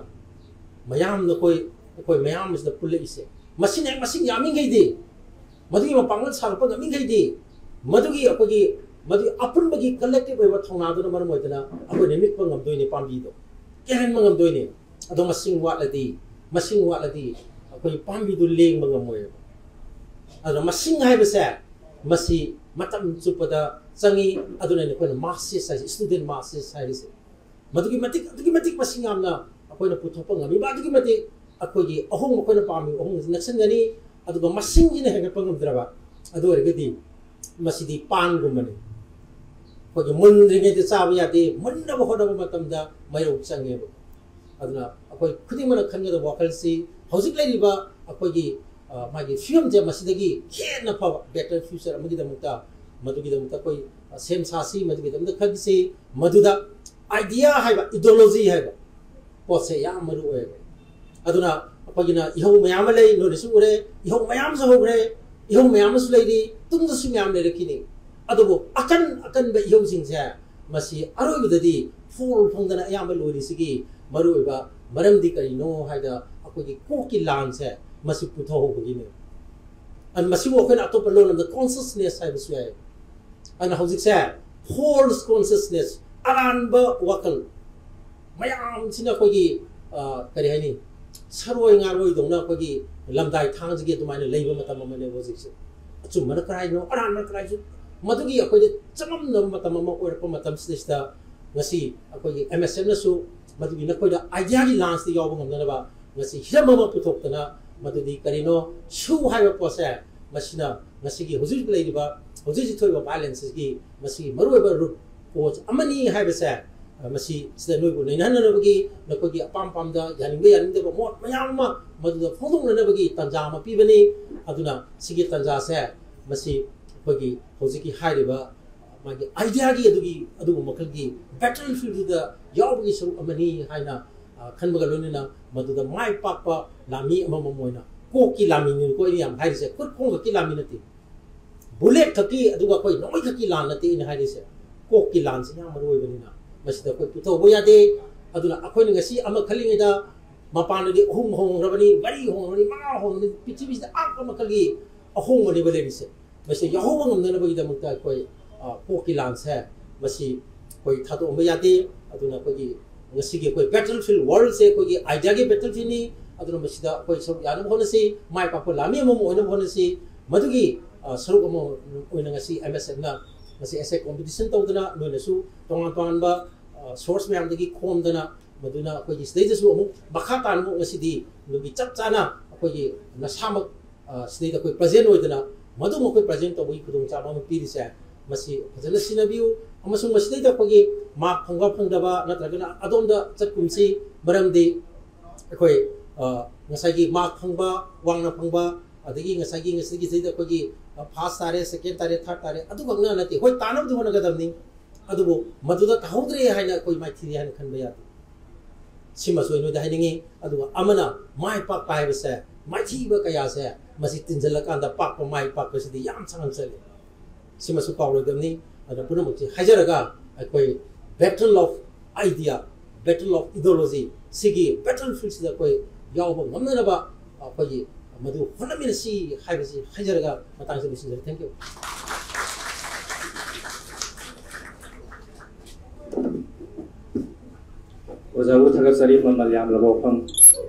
ꯃꯌꯥꯝ ꯅꯈꯣꯏ, ꯑꯩꯈꯣꯏ ꯃꯌꯥꯝ ꯑꯁꯤꯗ ꯄꯨꯜꯂꯛꯏꯁꯦ꯫ ꯃꯁꯤꯅ ꯍꯦꯛ ꯃꯁꯤꯡ ꯌꯥꯝꯃꯤꯈꯩꯗꯤ, ꯃꯗꯨꯒꯤ ꯃꯄꯥꯡꯒꯜ ꯁꯥꯒꯠꯄ ꯉꯝꯃꯤꯈꯩꯗꯤ, ꯃꯗꯨꯒꯤ ꯑꯩꯈꯣꯏꯒꯤ, ꯃꯗꯨꯒꯤ ꯑꯄꯨꯟꯕꯒꯤ ꯀꯂꯦꯛꯇꯤꯚ ꯑꯣꯏꯕ ꯊꯧꯅꯥꯗꯨꯅ ꯃꯔꯝ ꯑꯣꯏꯗꯅ ꯑꯩꯈꯣꯏꯅ ꯅꯤꯛꯄ ꯉꯝꯗꯣꯏꯅꯦ, ꯄꯥꯝꯕꯤꯗꯣ ꯀꯦꯜꯍꯟꯕ ꯉꯝꯗꯣꯏꯅꯦ꯫ ꯑꯗꯣ ꯃꯁꯤꯡ ꯋꯥꯠꯂꯗꯤ, ꯃꯁꯤꯡ ꯋꯥꯠꯂꯗꯤ ꯑꯩꯈꯣꯏ ꯄꯥꯝꯕꯤꯗꯨ ꯂꯦꯡꯕ ꯉꯝꯃꯣꯏꯕ꯫ ꯑꯗꯨꯅ ꯃꯁꯤꯡ ꯍꯥꯏꯕꯁꯦ, ꯃꯁꯤ ꯃꯇꯝ ꯆꯨꯞꯄꯗ ꯆꯪꯉꯤ꯫ ꯑꯗꯨꯅꯅꯦ ꯑꯩꯈꯣꯏꯅ ꯃꯥꯁꯦꯁ ꯍꯥꯏꯁꯦ, ꯁ꯭ꯇꯨꯗꯦꯟ ꯃꯥꯁꯦꯁ ꯍꯥꯏꯔꯤꯁꯦ꯫ ꯃꯗꯨꯛꯀꯤ ꯃꯇꯤꯛ, ꯑꯗꯨꯛꯀꯤ ꯃꯇꯤꯛ ꯃꯁꯤꯡ ꯌꯥꯝꯅ ꯑꯩꯈꯣꯏꯅ ꯄꯨꯊꯣꯛꯄ ꯉꯝꯃꯤꯕ, ꯑꯗꯨꯛꯀꯤ ꯃꯇꯤꯛ ꯑꯩꯈꯣꯏꯒꯤ ꯑꯍꯣꯡꯕ, ꯑꯩꯈꯣꯏꯅ ꯄꯥꯝꯃꯤꯕ ꯑꯍꯣꯡꯕꯁꯤ ꯅꯛꯁꯤꯟꯒꯅꯤ꯫ ꯑꯗꯨꯒ ꯃꯁꯤꯡꯁꯤꯅ ꯍꯦꯟꯒꯠꯄ ꯉꯝꯗ꯭ꯔꯕ, ꯑꯗꯨ ꯑꯣꯏꯔꯒꯗꯤ ꯃꯁꯤꯗꯤ ꯄꯥꯟꯒꯨꯝꯕꯅꯤ꯫ ꯑꯩꯈꯣꯏꯒꯤ ꯃꯨꯟꯗ꯭ꯔꯤꯉꯩꯗ ꯆꯥꯕ ꯌꯥꯗꯦ, ꯃꯨꯟꯅꯕ ꯍꯣꯠꯅꯕ ꯃꯇꯝꯗ ꯃꯩꯔꯧ ꯆꯪꯉꯦꯕ꯫ ꯑꯗꯨꯅ ꯑꯩꯈꯣꯏ ꯈꯨꯗꯤꯡꯃꯛꯅ ꯈꯟꯒꯗꯕ ꯋꯥꯈꯜꯁꯤ ꯍꯧꯖꯤꯛ ꯂꯩꯔꯤꯕ ꯑꯩꯈꯣꯏꯒꯤ, ꯑ, ꯃꯥꯒꯤ ꯐꯤꯕꯝꯁꯦ ꯃꯁꯤꯗꯒꯤ ꯍꯦꯟꯅ ꯐꯕ better future ꯑꯃꯒꯤꯗꯃꯛꯇ, ꯃꯗꯨꯒꯤꯗꯃꯛꯇ ꯑꯩꯈꯣꯏ, ꯑ, ꯁꯦꯝ ꯁꯥꯁꯤ, ꯃꯗꯨꯒꯤꯗꯃꯛꯇ ꯈꯟꯁꯤ꯫ ꯃꯗꯨꯗ idea ꯍꯥꯏꯕ, ideology ꯍꯥꯏꯕ ꯄꯣꯠꯁꯦ ꯌꯥꯝ ꯃꯔꯨ ꯑꯣꯏꯌꯦꯕ꯫ ꯑꯗꯨꯅ ꯑꯩꯈꯣꯏꯒꯤꯅ ꯏꯍꯧ ꯃꯌꯥꯝ ꯑꯃ ꯂꯩ, ꯅꯣꯏꯅꯁꯨ ꯎꯔꯦ, ꯏꯍꯧ ꯃꯌꯥꯝꯁꯨ ꯍꯧꯈ꯭ꯔꯦ, ꯏꯍꯧ ꯃꯌꯥꯝ ꯑꯃꯁꯨ ꯂꯩꯔꯤ, ꯇꯨꯡꯗꯁꯨ ꯃꯌꯥꯝ ꯂꯩꯔꯛꯈꯤꯅꯤ꯫ ꯑꯗꯨꯕꯨ ꯑꯀꯟ ꯑꯀꯟꯕ ꯏꯍꯧꯁꯤꯡꯁꯦ ꯃꯁꯤ ꯑꯔꯣꯏꯕꯗꯗꯤ ꯐꯣꯜ ꯐꯪꯗꯅ ꯑꯌꯥꯝꯕ ꯂꯣꯏꯔꯤꯁꯤꯒꯤ ꯃꯔꯨꯑꯣꯏꯕ ꯃꯔꯝꯗꯤ ꯀꯔꯤꯅꯣ ꯍꯥꯏꯗ ꯑꯩꯈꯣꯏꯒꯤ ꯀꯣꯛꯀꯤ ꯂꯥꯟꯁꯦ ꯃꯁꯤ ꯄꯨꯊꯣꯛꯍꯧꯕꯒꯤꯅꯦ꯫ ꯑꯗꯨꯅ ꯃꯁꯤꯕꯨ ꯑꯩꯈꯣꯏꯅ ꯑꯇꯣꯞꯄ ꯂꯣꯟ ꯑꯃꯗ consciousness ꯍꯥꯏꯕꯁꯨ ꯌꯥꯏ꯫ ꯑꯗꯨꯅ ꯍꯧꯖꯤꯛꯁꯦ false consciousness, ꯑꯔꯥꯟꯕ ꯋꯥꯈꯜ ꯃꯌꯥꯝꯁꯤꯅ ꯑꯩꯈꯣꯏꯒꯤ, ꯑ, ꯀꯔꯤ ꯍꯥꯏꯅꯤ, ꯁꯔꯣꯏ ꯉꯥꯔꯣꯏꯗꯧꯅ ꯑꯩꯈꯣꯏꯒꯤ ꯂꯝꯗꯥꯏ ꯊꯥꯡꯁꯤꯒꯤ ꯑꯗꯨꯃꯥꯏꯅ ꯂꯩꯕ ꯃꯇꯝ ꯑꯃꯅꯦꯕ ꯍꯧꯖꯤꯛꯁꯦ꯫ ꯑꯆꯨꯝꯕꯅ ꯀꯔꯥꯏꯅꯣ, ꯑꯔꯥꯟꯕꯅ ꯀꯔꯥꯏꯁꯨ, ꯃꯗꯨꯒꯤ ꯑꯩꯈꯣꯏꯗ ꯆꯃꯝꯅꯕ ꯃꯇꯝ ꯑꯃ ꯑꯣꯏꯔꯛꯄ ꯃꯇꯝꯁꯤꯗꯩꯁꯤꯗ ꯉꯁꯤ ꯑꯩꯈꯣꯏꯒꯤ M S F ꯅꯁꯨ ꯃꯗꯨꯒꯤ ꯅꯈꯣꯏꯗ idea ꯒꯤ ꯂꯥꯟꯁꯤꯗ ꯌꯥꯎꯕ ꯉꯝꯅꯅꯕ ꯉꯁꯤ ꯍꯤꯔꯝ ꯑꯃ ꯄꯨꯊꯣꯛꯇꯅ, ꯃꯗꯨꯗꯤ ꯀꯔꯤꯅꯣ, ꯁꯨ ꯍꯥꯏꯕ ꯄꯣꯠꯁꯦ, ꯃꯁꯤꯅ ꯉꯁꯤꯒꯤ ꯍꯧꯖꯤꯛ ꯂꯩꯔꯤꯕ, ꯍꯧꯖꯤꯛ ꯍꯧꯖꯤꯛ ꯊꯣꯛꯏꯕ violence ꯁꯤꯒꯤ ꯃꯁꯤꯒꯤ ꯃꯔꯨꯑꯣꯏꯕ root cause ꯑꯃꯅꯤ ꯍꯥꯏꯕꯁꯦ, ꯑ, ꯃꯁꯤ ꯁꯤꯗ ꯅꯣꯏꯕꯨ ꯅꯩꯅꯍꯟꯅꯅꯕꯒꯤ, ꯅꯈꯣꯏꯒꯤ ꯑꯄꯥꯝ ꯄꯥꯝꯗ, ꯌꯥꯅꯤꯡꯕ ꯌꯥꯅꯤꯡꯗꯕ ꯃꯣꯠ ꯃꯌꯥꯝ ꯑꯃ ꯃꯗꯨꯗ ꯐꯣꯡꯗꯣꯛꯅꯅꯕꯒꯤ ꯇꯥꯟꯖꯥ ꯑꯃ ꯄꯤꯕꯅꯤ꯫ ꯑꯗꯨꯅ ꯁꯤꯒꯤ ꯇꯥꯟꯖꯥꯁꯦ ꯃꯁꯤ ꯑꯩꯈꯣꯏꯒꯤ ꯍꯧꯖꯤꯛꯀꯤ ꯍꯥꯏꯔꯤꯕ ꯃꯥꯒꯤ idea ꯒꯤ ꯑꯗꯨꯒꯤ, ꯑꯗꯨꯒꯨꯝꯕ ꯃꯈꯜꯒꯤ battle field ꯗ ꯌꯥꯎꯕꯒꯤ ꯁꯔꯨꯛ ꯑꯃꯅꯤ ꯍꯥꯏꯅ, ꯑ, ꯈꯟꯕꯒ ꯂꯣꯏꯅꯅ ꯃꯗꯨꯗ ꯃꯥꯏ ꯄꯥꯛꯄ ꯂꯥꯟꯃꯤ ꯑꯃꯃꯝ ꯑꯣꯏꯅ, ꯀꯣꯛꯀꯤ ꯂꯥꯟꯃꯤꯅꯤꯀꯣ ꯑꯩꯅ ꯌꯥꯝ ꯍꯥꯏꯔꯤꯁꯦ, ꯈꯨꯠ ꯈꯣꯡ ꯈꯛꯀꯤ ꯂꯥꯟꯃꯤ ꯅꯠꯇꯦ, bullet ꯈꯛꯀꯤ, ꯑꯗꯨꯒ ꯑꯩꯈꯣꯏ ꯅꯣꯡꯃꯩ ꯈꯛꯀꯤ ꯂꯥꯟ ꯅꯠꯇꯦ ꯑꯩꯅ ꯍꯥꯏꯔꯤꯁꯦ, ꯀꯣꯛꯀꯤ ꯂꯥꯟꯁꯤ ꯌꯥꯝ ꯃꯔꯨ ꯑꯣꯏꯕꯅꯤꯅ ꯃꯁꯤꯗ ꯑꯩꯈꯣꯏ ꯄꯨꯊꯍꯧꯕ ꯌꯥꯗꯦ꯫ ꯑꯗꯨꯅ ꯑꯩꯈꯣꯏꯅ ꯉꯁꯤ ꯑꯃ ꯈꯜꯂꯤꯉꯩꯗ ꯃꯄꯥꯟꯗꯗꯤ ꯑꯍꯨꯝ ꯍꯣꯡꯈ꯭ꯔꯕꯅꯤ, ꯃꯔꯤ ꯍꯣꯡꯈ꯭ꯔꯕꯅꯤ, ꯃꯉꯥ ꯍꯣꯡꯈ꯭ꯔꯕꯅꯤ, ꯄ꯭ꯔꯤꯊꯤꯕꯤꯁꯤꯗ ꯑꯉꯛꯄ ꯃꯈꯜꯒꯤ ꯑꯍꯣꯡꯕꯅꯦꯕ ꯂꯩꯔꯤꯁꯦ꯫ ꯃꯁꯤ ꯌꯥꯎꯍꯧꯕ ꯉꯝꯅꯅꯕꯒꯤꯗꯃꯛꯇ ꯑꯩꯈꯣꯏ, ꯑ, ꯀꯣꯛꯀꯤ ꯂꯥꯟꯁꯦ ꯃꯁꯤ ꯑꯩꯈꯣꯏ ꯊꯥꯗꯣꯛꯑꯝꯕ ꯌꯥꯗꯦ꯫ ꯑꯗꯨꯅ ꯑꯩꯈꯣꯏꯒꯤ ꯉꯁꯤꯒꯤ ꯑꯩꯈꯣꯏ battle field world ꯁꯦ ꯑꯩꯈꯣꯏꯒꯤ idea ꯒꯤ battle field ꯅꯤ꯫ ꯑꯗꯨꯅ ꯃꯁꯤꯗ ꯑꯩꯈꯣꯏ ꯁꯔꯨꯛ ꯌꯥꯅꯕ ꯍꯣꯠꯅꯁꯤ, ꯃꯥꯏ ꯄꯥꯛꯄ ꯂꯥꯟꯃꯤ ꯑꯃꯃꯝ ꯑꯣꯏꯅꯕ ꯍꯣꯠꯅꯁꯤ꯫ ꯃꯗꯨꯒꯤ, ꯑ, ꯁꯔꯨꯛ ꯑꯃ ꯑꯣꯏꯅ ꯉꯁꯤ M S F ꯅ ꯉꯁꯤ essay competition ꯇꯧꯗꯅ, ꯅꯣꯏꯅꯁꯨ ꯇꯣꯉꯥꯟ ꯇꯣꯉꯥꯟꯕ, ꯑ, source ꯃꯌꯥꯝꯗꯒꯤ ꯈꯣꯝꯗꯅ, ꯃꯗꯨꯅ ꯑꯩꯈꯣꯏꯒꯤ ꯁꯤꯗꯩꯗꯁꯨ ꯑꯃꯨꯛ ꯃꯈꯥ ꯇꯥꯅ ꯑꯃꯨꯛ ꯉꯁꯤꯗꯤ ꯅꯨꯃꯤꯠ ꯆꯞ ꯆꯥꯅ ꯑꯩꯈꯣꯏꯒꯤ ꯅꯁꯥꯃꯛ, ꯑ, ꯁꯤꯗꯩꯗ ꯑꯩꯈꯣꯏ present ꯑꯣꯏꯗꯅ ꯃꯗꯨꯃ ꯑꯩꯈꯣꯏ present ꯇꯧꯕꯒꯤ ꯈꯨꯗꯣꯡꯆꯥꯕ ꯑꯃ ꯄꯤꯔꯤꯁꯦ, ꯃꯁꯤ ꯐꯖꯅ ꯁꯤꯖꯤꯟꯅꯕꯤꯌꯨ꯫ ꯑꯃꯁꯨꯡ ꯃꯁꯤꯗꯩꯗ ꯑꯩꯈꯣꯏꯒꯤ ꯃꯥꯔꯛ ꯐꯪꯕ ꯐꯪꯗꯕ ꯅꯠꯇ꯭ꯔꯒꯅ ꯑꯗꯣꯝꯗ ꯆꯠꯀꯨꯝꯁꯤ꯫ ꯃꯔꯝꯗꯤ ꯑꯩꯈꯣꯏ, ꯑ, ꯉꯁꯥꯏꯒꯤ ꯃꯥꯔꯛ ꯐꯪꯕ, ꯋꯥꯡꯅ ꯐꯪꯕ, ꯑꯗꯒꯤ ꯉꯁꯥꯏꯒꯤ ꯉꯁꯤꯒꯤꯁꯤꯗ ꯑꯩꯈꯣꯏꯒꯤ, ꯑ, ꯐꯥꯔꯁ ꯇꯥꯔꯦ, ꯁꯦꯀꯦꯟ ꯇꯥꯔꯦ, ꯊꯥꯔꯠ ꯇꯥꯔꯦ, ꯑꯗꯨꯈꯛꯅ ꯅꯠꯇꯦ꯫ ꯍꯣꯏ, ꯇꯥꯅꯕꯗꯤ ꯍꯣꯠꯅꯒꯗꯕꯅꯤ, ꯑꯗꯨꯕꯨ ꯃꯗꯨꯗ ꯇꯥꯍꯧꯗ꯭ꯔꯦ ꯍꯥꯏꯅ ꯑꯩꯈꯣꯏ ꯃꯥꯏꯊꯤꯔꯦ ꯍꯥꯏꯅ ꯈꯟꯕ ꯌꯥꯗꯦ꯫ ꯁꯤꯃꯁꯨ ꯑꯩ ꯅꯣꯏꯗ ꯍꯥꯏꯅꯤꯡꯉꯤ꯫ ꯑꯗꯨꯒ ꯑꯃꯅ, ꯃꯥꯏ ꯄꯥꯛꯄ ꯍꯥꯏꯕꯁꯦ, ꯃꯥꯏꯊꯤꯕ ꯀꯌꯥꯁꯦ ꯃꯁꯤ ꯇꯤꯟꯁꯤꯜꯂꯀꯥꯟꯗ ꯄꯥꯛꯄ, ꯃꯥꯏ ꯄꯥꯛꯄꯁꯤꯗꯤ ꯌꯥꯝ ꯁꯥꯡꯅ ꯆꯠꯂꯤ꯫ ꯁꯤꯃꯁꯨ ꯀꯥꯎꯔꯣꯏꯗꯕꯅꯤ꯫ ꯑꯗꯨꯅ ꯄꯨꯝꯅꯃꯛꯁꯤ ꯍꯥꯏꯖꯔꯒ, ꯑꯩꯈꯣꯏ battle of idea, battle of ideology ꯁꯤꯒꯤ battle field ꯁꯤꯗ ꯑꯩꯈꯣꯏ ꯌꯥꯎꯕ ꯉꯝꯅꯅꯕ ꯑꯩꯈꯣꯏꯒꯤ ꯃꯗꯨ ꯍꯣꯠꯅꯃꯤꯟꯅꯁꯤ ꯍꯥꯏꯕꯁꯤ ꯍꯥꯏꯖꯔꯒ ꯃꯇꯥꯡꯁꯤꯗ ꯂꯣꯏꯁꯤꯟꯖꯔꯦ꯫ Thank you꯫ ꯑꯣꯖꯥꯕꯨ ꯊꯥꯒꯠꯆꯔꯤ, ꯃꯃꯜ ꯌꯥꯝꯂꯕ ꯋꯥꯐꯝ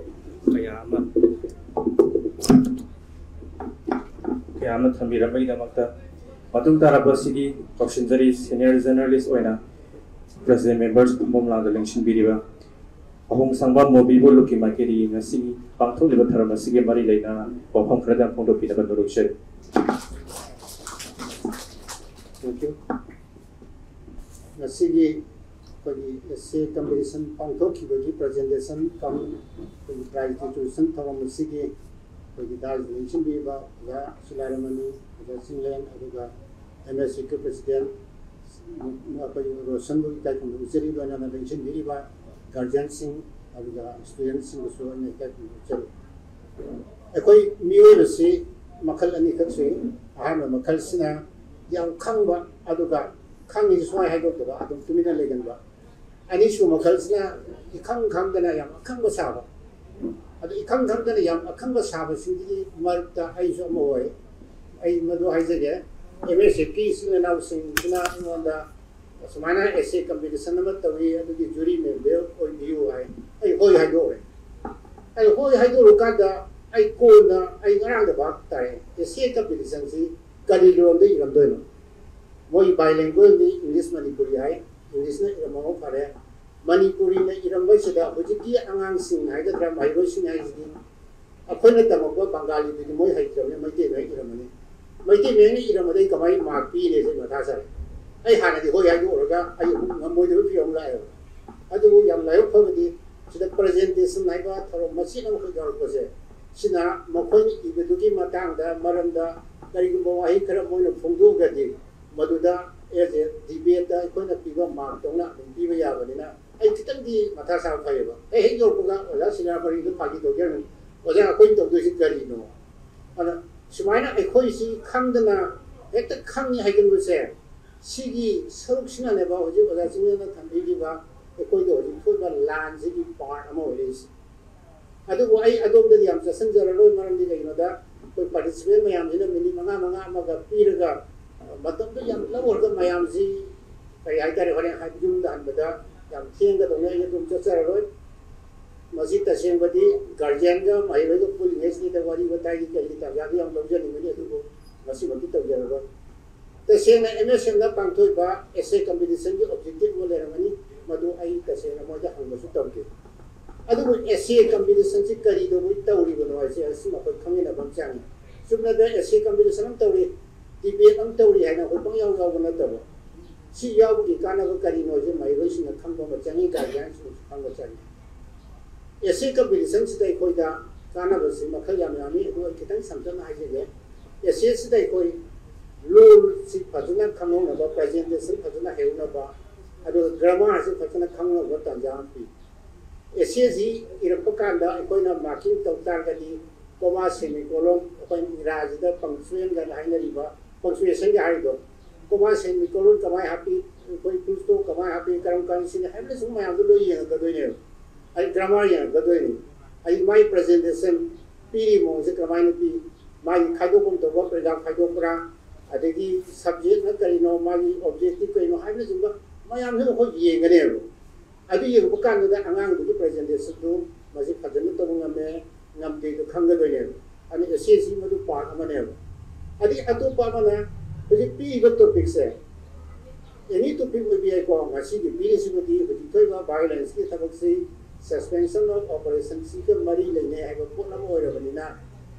ꯀꯌꯥ ꯑꯃ, ꯀꯌꯥ ꯑꯃ ꯊꯝꯕꯤꯔꯝꯕꯒꯤꯗꯃꯛꯇ꯫ ꯃꯇꯨꯡ ꯇꯥꯔꯛꯄꯁꯤꯒꯤ ꯀꯧꯁꯤꯟꯖꯔꯤ senior journalist ꯑꯣꯏꯅ president members ꯐꯝꯐꯝ ꯂꯥꯡꯗ ꯂꯦꯡꯁꯤꯟꯕꯤꯔꯤꯕ ꯑꯍꯣꯡ ꯁꯪꯕ ꯃꯣꯕꯤꯕꯨ ꯂꯨꯀꯤ ꯃꯥꯏꯀꯩꯗꯒꯤ ꯉꯁꯤꯒꯤ ꯄꯥꯡꯊꯣꯛꯂꯤꯕ ꯊꯧꯔꯝ ꯑꯁꯤꯒꯤ ꯃꯔꯤ ꯂꯩꯅ ꯋꯥꯐꯝ ꯈꯔꯗꯪ ꯐꯣꯡꯗꯣꯛꯄꯤꯅꯕ ꯅꯣꯂꯨꯛꯆꯔꯤ꯫ Thank you꯫ ꯉꯁꯤꯒꯤ ꯑꯩꯈꯣꯏꯒꯤ essay competition ꯄꯥꯡꯊꯣꯛꯈꯤꯕꯒꯤ presentation cum ꯑꯩꯈꯣꯏꯒꯤ prize distribution ꯊꯧꯔꯝ ꯑꯁꯤꯒꯤ ꯑꯩꯈꯣꯏꯒꯤ ꯗꯥꯏꯁꯇ ꯂꯦꯡꯁꯤꯟꯕꯤꯕ ꯑꯣꯖꯥ ꯁꯤꯂꯥꯔꯃꯅꯤ, ꯑꯣꯖꯥ ꯆꯤꯡꯂꯦꯟ, ꯑꯗꯨꯒ ꯑꯦꯝ ꯑꯦꯁ ꯁꯤꯒꯤ president, ꯑꯩꯈꯣꯏ ꯔꯣꯁꯟꯕꯨ ꯏꯀꯥꯏ ꯈꯨꯝꯅꯕ ꯎꯠꯆꯔꯤ, ꯂꯣꯏꯅꯅ ꯂꯦꯡꯁꯤꯟꯕꯤꯔꯤꯕ guardianꯁꯤꯡ ꯑꯗꯨꯒ studentꯁꯤꯡꯕꯨꯁꯨ ꯑꯩꯅ ꯏꯀꯥꯏ ꯈꯨꯝꯅꯕ ꯎꯠꯆꯔꯤ꯫ ꯑꯩꯈꯣꯏ ꯃꯤꯑꯣꯏꯕꯁꯤ ꯃꯈꯜ ꯑꯅꯤꯈꯛ ꯁꯨꯏ꯫ ꯑꯍꯥꯟꯕ ꯃꯈꯜꯁꯤꯅ ꯌꯥꯝ ꯈꯪꯕ, ꯑꯗꯨꯒ ꯈꯪꯉꯤꯁꯤ ꯁꯨꯡꯍꯥꯏ ꯍꯥꯏꯗꯣꯛꯇꯕ, ꯑꯗꯨꯝ ꯇꯨꯃꯤꯟꯅ ꯂꯩꯒꯟꯕ꯫ ꯑꯅꯤꯁꯨꯕ ꯃꯈꯜꯁꯤꯅ ꯏꯈꯪ ꯈꯪꯗꯅ ꯌꯥꯝ ꯑꯈꯪꯕ ꯁꯥꯕ꯫ ꯑꯗꯨ ꯏꯈꯪ ꯈꯪꯗꯅ ꯌꯥꯝ ꯑꯈꯪꯕ ꯁꯥꯕꯁꯤꯡꯒꯤ ꯃꯔꯛꯇ ꯑꯩꯁꯨ ꯑꯃ ꯑꯣꯏ꯫ ꯑꯩ ꯃꯗꯨ ꯍꯥꯏꯖꯒꯦ, ꯑꯦꯝ ꯑꯦꯁ ꯑꯦꯐꯀꯤ ꯏꯆꯤꯜ ꯏꯅꯥꯎꯁꯤꯡꯁꯤꯅ ꯑꯩꯉꯣꯟꯗ ꯁꯨꯃꯥꯏꯅ essay competition ꯑꯃ ꯇꯧꯏ, ꯑꯗꯨꯒꯤ jury member ꯑꯣꯏꯕꯤꯌꯨ ꯍꯥꯏ꯫ ꯑꯩ ꯍꯣꯏ ꯍꯥꯏꯗꯣꯛꯎꯔꯦ꯫ ꯑꯩ ꯍꯣꯏ ꯍꯥꯏꯗꯣꯛꯎꯔꯀꯥꯟꯗ ꯑꯩ ꯀꯣꯟꯅ, ꯑꯩ ꯉꯔꯥꯡꯗ ꯚꯥꯞ ꯇꯥꯔꯦ, essay competitionꯁꯤ ꯀꯔꯤ ꯂꯣꯟꯗ ꯏꯔꯝꯗꯣꯏꯅꯣ? ꯃꯣꯏ bilingualꯅꯤ, English Manipuri ꯍꯥꯏ, Englishꯅ ꯏꯔꯝꯃꯒ ꯐꯔꯦ꯫ ꯃꯅꯤꯄꯨꯔꯤꯅ ꯏꯔꯝꯕꯁꯤꯗ ꯍꯧꯖꯤꯛꯀꯤ ꯑꯉꯥꯡꯁꯤꯡ ꯍꯥꯏꯒꯗ꯭ꯔꯥ, ꯃꯍꯩꯔꯣꯏꯁꯤꯡ ꯍꯥꯏꯁꯤꯗꯤ ꯑꯩꯈꯣꯏꯅ ꯇꯝꯃꯛꯄ ꯕꯪꯒꯥꯂꯤꯗꯨꯗꯤ ꯃꯣꯏ ꯍꯩꯇ꯭ꯔꯕꯅꯤꯅ ꯃꯩꯇꯩ ꯃꯌꯦꯛ ꯏꯔꯝꯃꯅꯤ꯫ ꯃꯩꯇꯩ ꯃꯌꯦꯛꯅ ꯏꯔꯝꯃꯗꯤ ꯀꯃꯥꯏꯅ mark ꯄꯤꯅꯦꯁꯦ ꯃꯊꯥ ꯁꯥꯔꯦ꯫ ꯑꯩ ꯍꯥꯟꯅꯗꯤ ꯍꯣꯏ ꯍꯥꯏꯗꯣꯛꯎꯔꯒ ꯑꯩ ꯑꯃꯨꯛ ꯉꯝꯃꯣꯏꯗꯕ ꯐꯤꯕꯝ ꯂꯥꯛꯑꯦꯕ꯫ ꯑꯗꯨꯕꯨ ꯌꯥꯝ ꯂꯥꯏꯕꯛ ꯐꯕꯗꯤ ꯁꯤꯗ ꯄ꯭ꯔꯖꯦꯟꯇꯦꯁꯟ ꯍꯥꯏꯕ ꯊꯧꯔꯝ ꯃꯆꯦꯠ ꯑꯃꯈꯛ ꯌꯥꯎꯔꯛꯄꯁꯦ, ꯁꯤꯅ ꯃꯈꯣꯏꯅ ꯏꯕꯗꯨꯒꯤ ꯃꯇꯥꯡꯗ, ꯃꯔꯝꯗ ꯀꯔꯤꯒꯨꯝꯕ ꯋꯥꯍꯩ ꯈꯔ ꯃꯣꯏꯅ ꯐꯣꯡꯗꯣꯛꯑꯒꯗꯤ, ꯃꯗꯨꯗ ꯑꯦꯖ ꯑꯦ ꯗꯤꯕꯦꯠꯇ ꯑꯩꯈꯣꯏꯅ ꯄꯤꯕ ꯃꯥꯔꯛꯇꯧꯅ ꯑꯗꯨꯝ ꯄꯤꯕ ꯌꯥꯕꯅꯤꯅ, ꯑꯩ ꯈꯤꯇꯪꯗꯤ ꯃꯊꯥ ꯁꯥꯕ ꯐꯩꯌꯦꯕ꯫ ꯑꯩ ꯍꯦꯛ ꯌꯧꯔꯛꯄꯒ ꯑꯣꯖꯥ ꯁꯤꯅꯥꯃꯔꯤꯗꯨ ꯐꯥꯒꯤ ꯇꯧꯖꯔꯝꯃꯤ, "ꯑꯣꯖꯥ, ꯑꯩꯈꯣꯏꯅ ꯇꯧꯗꯣꯏꯁꯤ ꯀꯔꯤꯅꯣ?" ꯑꯗ ꯁꯨꯃꯥꯏꯅ ꯑꯩꯈꯣꯏꯁꯤ ꯈꯪꯗꯅ ꯍꯦꯛꯇ ꯈꯪꯉꯤ ꯍꯥꯏꯒꯟꯕꯁꯦ, ꯁꯤꯒꯤ ꯁꯔꯨꯛꯁꯤꯅꯅꯦꯕ ꯍꯧꯖꯤꯛ ꯑꯣꯖꯥ ꯆꯤꯡꯂꯦꯟꯅ ꯊꯝꯕꯤꯈꯤꯕ ꯑꯩꯈꯣꯏꯗ ꯍꯧꯖꯤꯛ ꯊꯣꯛꯏꯕ ꯂꯥꯟꯁꯤꯒꯤ ꯄꯥꯔꯠ ꯑꯃ ꯑꯣꯏꯔꯛꯏꯁꯦ꯫ ꯑꯗꯨꯕꯨ ꯑꯩ ꯑꯗꯣꯝꯗꯗꯤ ꯌꯥꯝ ꯆꯠꯁꯤꯟꯖꯔꯔꯣꯏ, ꯃꯔꯝꯗꯤ ꯀꯩꯒꯤꯅꯣꯗ ꯑꯩꯈꯣꯏ ꯄꯥꯔꯇꯤꯁꯤꯄꯦꯟ ꯃꯌꯥꯝꯁꯤꯅ ꯃꯤꯅꯤꯠ ꯃꯉꯥ ꯃꯉꯥ ꯑꯃꯒ ꯄꯤꯔꯒ, ꯑ, ꯃꯇꯝꯗꯣ ꯌꯥꯝ ꯂꯧꯔꯒ ꯃꯌꯥꯝꯁꯤ, ꯀꯔꯤ ꯍꯥꯏꯇꯥꯔꯦ, ꯍꯣꯔꯦꯟ ꯍꯥꯏ-, ꯌꯨꯝꯗ ꯍꯟꯕꯗ ꯌꯥꯝ ꯊꯦꯡꯒꯗꯧꯅꯤ꯫ ꯑꯩ ꯑꯗꯨꯝ ꯆꯠꯆꯔꯔꯣꯏ꯫ ꯃꯁꯤ ꯇꯁꯦꯡꯕꯗꯤ ꯒꯥꯔꯖꯤꯌꯥꯟꯒ ꯃꯍꯩꯔꯣꯏꯒ ꯄꯨꯜꯂꯤꯉꯩꯁꯤꯗ ꯋꯥꯔꯤ ꯋꯥꯇꯥꯏꯒꯤ ꯀꯔꯤꯒꯤ ꯇꯥꯟꯖꯥꯗꯨ ꯌꯥꯝ ꯂꯧꯖꯅꯤꯡꯕꯅꯤ, ꯑꯗꯨꯕꯨ ꯉꯁꯤꯃꯛꯇꯤ ꯇꯧꯖꯔꯔꯣꯏ꯫ ꯇꯁꯦꯡꯅ ꯑꯦꯝ ꯑꯦꯁ ꯑꯦꯝꯗ ꯄꯥꯡꯊꯣꯛꯏꯕ ꯑꯦꯁꯦ ꯀꯝꯄꯤꯇꯤꯁꯟꯒꯤ ꯑꯣꯕꯖꯦꯛꯇꯤꯚ ꯑꯃ ꯂꯩꯔꯝꯒꯅꯤ, ꯃꯗꯨ ꯑꯩ ꯇꯁꯦꯡꯅ ꯃꯣꯏꯗ ꯍꯪꯕꯁꯨ ꯇꯧꯗꯦ꯫ ꯑꯗꯨꯕꯨ ꯑꯦꯁꯦ ꯀꯝꯄꯤꯇꯤꯁꯟꯁꯤ ꯀꯔꯤꯗꯧꯕꯩ ꯇꯧꯔꯤꯕꯅꯣ ꯍꯥꯏꯁꯦ ꯑꯁꯤ ꯃꯈꯣꯏ ꯈꯪꯃꯤꯟꯅꯕ ꯑꯃ ꯆꯪꯉꯤ꯫ ꯆꯨꯝꯅꯗ ꯑꯦꯁꯦ ꯀꯝꯄꯤꯇꯤꯁꯟ ꯑꯃ ꯇꯧꯔꯤ, ꯗꯤꯕꯦꯠ ꯑꯃ ꯇꯧꯔꯤ ꯍꯥꯏꯅ ꯑꯩꯈꯣꯏ ꯄꯪꯌꯥꯎ ꯌꯥꯎꯕ ꯅꯠꯇꯕ, ꯁꯤ ꯌꯥꯎꯕꯒꯤ ꯀꯥꯟꯅꯕ ꯀꯔꯤꯅꯣ ꯍꯥꯏꯁꯦ ꯃꯍꯩꯔꯣꯏꯁꯤꯡꯅ ꯈꯪꯕ ꯑꯃ ꯆꯪꯉꯤ, ꯒꯥꯔꯖꯤꯌꯥꯟꯁꯤꯡꯅꯁꯨ ꯈꯪꯕ ꯆꯪꯉꯤ꯫ ꯑꯦꯁꯦ ꯀꯝꯄꯤꯇꯤꯁꯟꯁꯤꯗ ꯑꯩꯈꯣꯏꯗ ꯀꯥꯟꯅꯕꯁꯤ ꯃꯈꯜ ꯌꯥꯝ ꯌꯥꯝꯃꯤ, ꯑꯗꯨ ꯑꯩ ꯈꯤꯇꯪ ꯁꯝꯇꯛꯅ ꯍꯥꯏꯖꯒꯦ꯫ ꯑꯦꯁꯦꯁꯤꯗ ꯑꯩꯈꯣꯏ ꯂꯣꯜꯁꯤ ꯐꯖꯅ ꯈꯪꯍꯧꯅꯕ, ꯄ꯭ꯔꯖꯦꯟꯇꯦꯁꯟ ꯐꯖꯅ ꯍꯩꯍꯧꯅꯕ, ꯑꯗꯨꯒ ꯒ꯭ꯔꯥꯃꯥꯔꯁꯤ ꯐꯖꯅ ꯈꯪꯍꯧꯅꯕ ꯇꯥꯟꯖꯥ ꯑꯃ ꯄꯤ꯫ ꯑꯦꯁꯦꯁꯤ ꯏꯔꯛꯄ ꯀꯥꯟꯗ ꯑꯩꯈꯣꯏꯅ ꯃꯥꯔꯀꯤꯡ ꯇꯧ ꯇꯥꯔꯒꯗꯤ ꯀꯣꯃꯥ, ꯁꯦꯃꯤꯀꯣꯂꯣꯟ, ꯑꯩꯈꯣꯏ ꯏꯪꯒ꯭ꯔꯥꯖꯤꯗ ꯄꯪꯆꯨꯌꯦꯟꯒ ꯍꯥꯏꯅꯔꯤꯕ, ꯄꯪꯆꯨꯌꯦꯁꯟꯒ ꯍꯥꯏꯔꯤꯗꯣ, ꯀꯣꯃꯥ, ꯁꯦꯃꯤꯀꯣꯂꯣꯟ ꯀꯃꯥꯏꯅ ꯍꯥꯞꯄꯤ, ꯑꯩꯈꯣꯏ ꯐꯨꯜ ꯁ꯭ꯇꯣꯞ ꯀꯃꯥꯏꯅ ꯍꯥꯞꯄꯤ, ꯀꯔꯝ ꯀꯥꯟꯗ ꯁꯤꯅꯤ ꯍꯥꯏꯕꯅꯆꯤꯡꯕ ꯃꯌꯥꯝꯗꯣ ꯂꯣꯏ ꯌꯦꯡꯉꯛꯀꯗꯣꯏꯅꯦꯕ꯫ ꯑꯩ ꯒ꯭ꯔꯥꯃꯥꯔ ꯌꯦꯡꯉꯛꯀꯗꯣꯏꯅꯤ꯫ ꯑꯩ ꯃꯥꯏ ꯄ꯭ꯔꯖꯦꯟꯇꯦꯁꯟ ꯄꯤꯔꯤꯕ ꯃꯑꯣꯡꯁꯦ ꯀꯃꯥꯏꯅ ꯄꯤ, ꯃꯥꯒꯤ ꯈꯥꯏꯗꯣꯛꯐꯝ ꯊꯣꯛꯄ ꯄꯦꯔꯥꯒ꯭ꯔꯥꯐ ꯈꯥꯏꯗꯣꯛꯄ꯭ꯔꯥ, ꯑꯗꯒꯤ ꯁꯕꯖꯦꯛꯅ ꯀꯔꯤꯅꯣ, ꯃꯥꯒꯤ ꯑꯣꯕꯖꯦꯛꯇꯤꯚ ꯀꯔꯤꯅꯣ ꯍꯥꯏꯕꯅꯆꯤꯡꯕ ꯃꯌꯥꯝꯁꯦ ꯑꯩꯈꯣꯏ ꯌꯦꯡꯒꯅꯦꯕ꯫ ꯑꯗꯨ ꯌꯦꯡꯕ ꯀꯥꯟꯗꯨꯗ ꯑꯉꯥꯡꯗꯨꯒꯤ ꯄ꯭ꯔꯖꯦꯟꯇꯦꯁꯟꯗꯨ ꯃꯁꯤ ꯐꯖꯅ ꯇꯧꯕ ꯉꯝꯃꯦ, ꯉꯝꯗꯦꯗꯣ ꯈꯪꯒꯗꯣꯏꯅꯦꯕ꯫ ꯑꯗꯨꯅ ꯑꯦꯁꯦꯁꯤ ꯃꯗꯨ ꯄꯥꯔꯠ ꯑꯃꯅꯦꯕ꯫ ꯑꯗꯒꯤ ꯑꯇꯣꯞꯄ ꯑꯃꯅ ꯍꯧꯖꯤꯛ ꯄꯤꯔꯤꯕ ꯇꯣꯄꯤꯛꯁꯦ ꯑꯦꯅꯤ ꯇꯣꯄꯤꯛ ꯑꯣꯏꯕ ꯌꯥꯏꯀꯣ꯫ ꯉꯁꯤꯒꯤ ꯄꯤꯔꯤꯁꯤꯕꯨꯗꯤ ꯍꯧꯖꯤꯛ ꯊꯣꯛꯏꯕ ꯚꯥꯏꯑꯣꯂꯦꯟꯁꯀꯤ ꯊꯕꯛꯁꯤ, ꯁꯁꯄꯦꯟꯁꯟ ꯑꯣꯐ ꯑꯣꯄꯔꯦꯁꯟꯁꯤꯒ ꯃꯔꯤ ꯂꯩꯅꯩ ꯍꯥꯏꯕ ꯄꯣꯠ ꯑꯃ ꯑꯣꯏꯔꯕꯅꯤꯅ,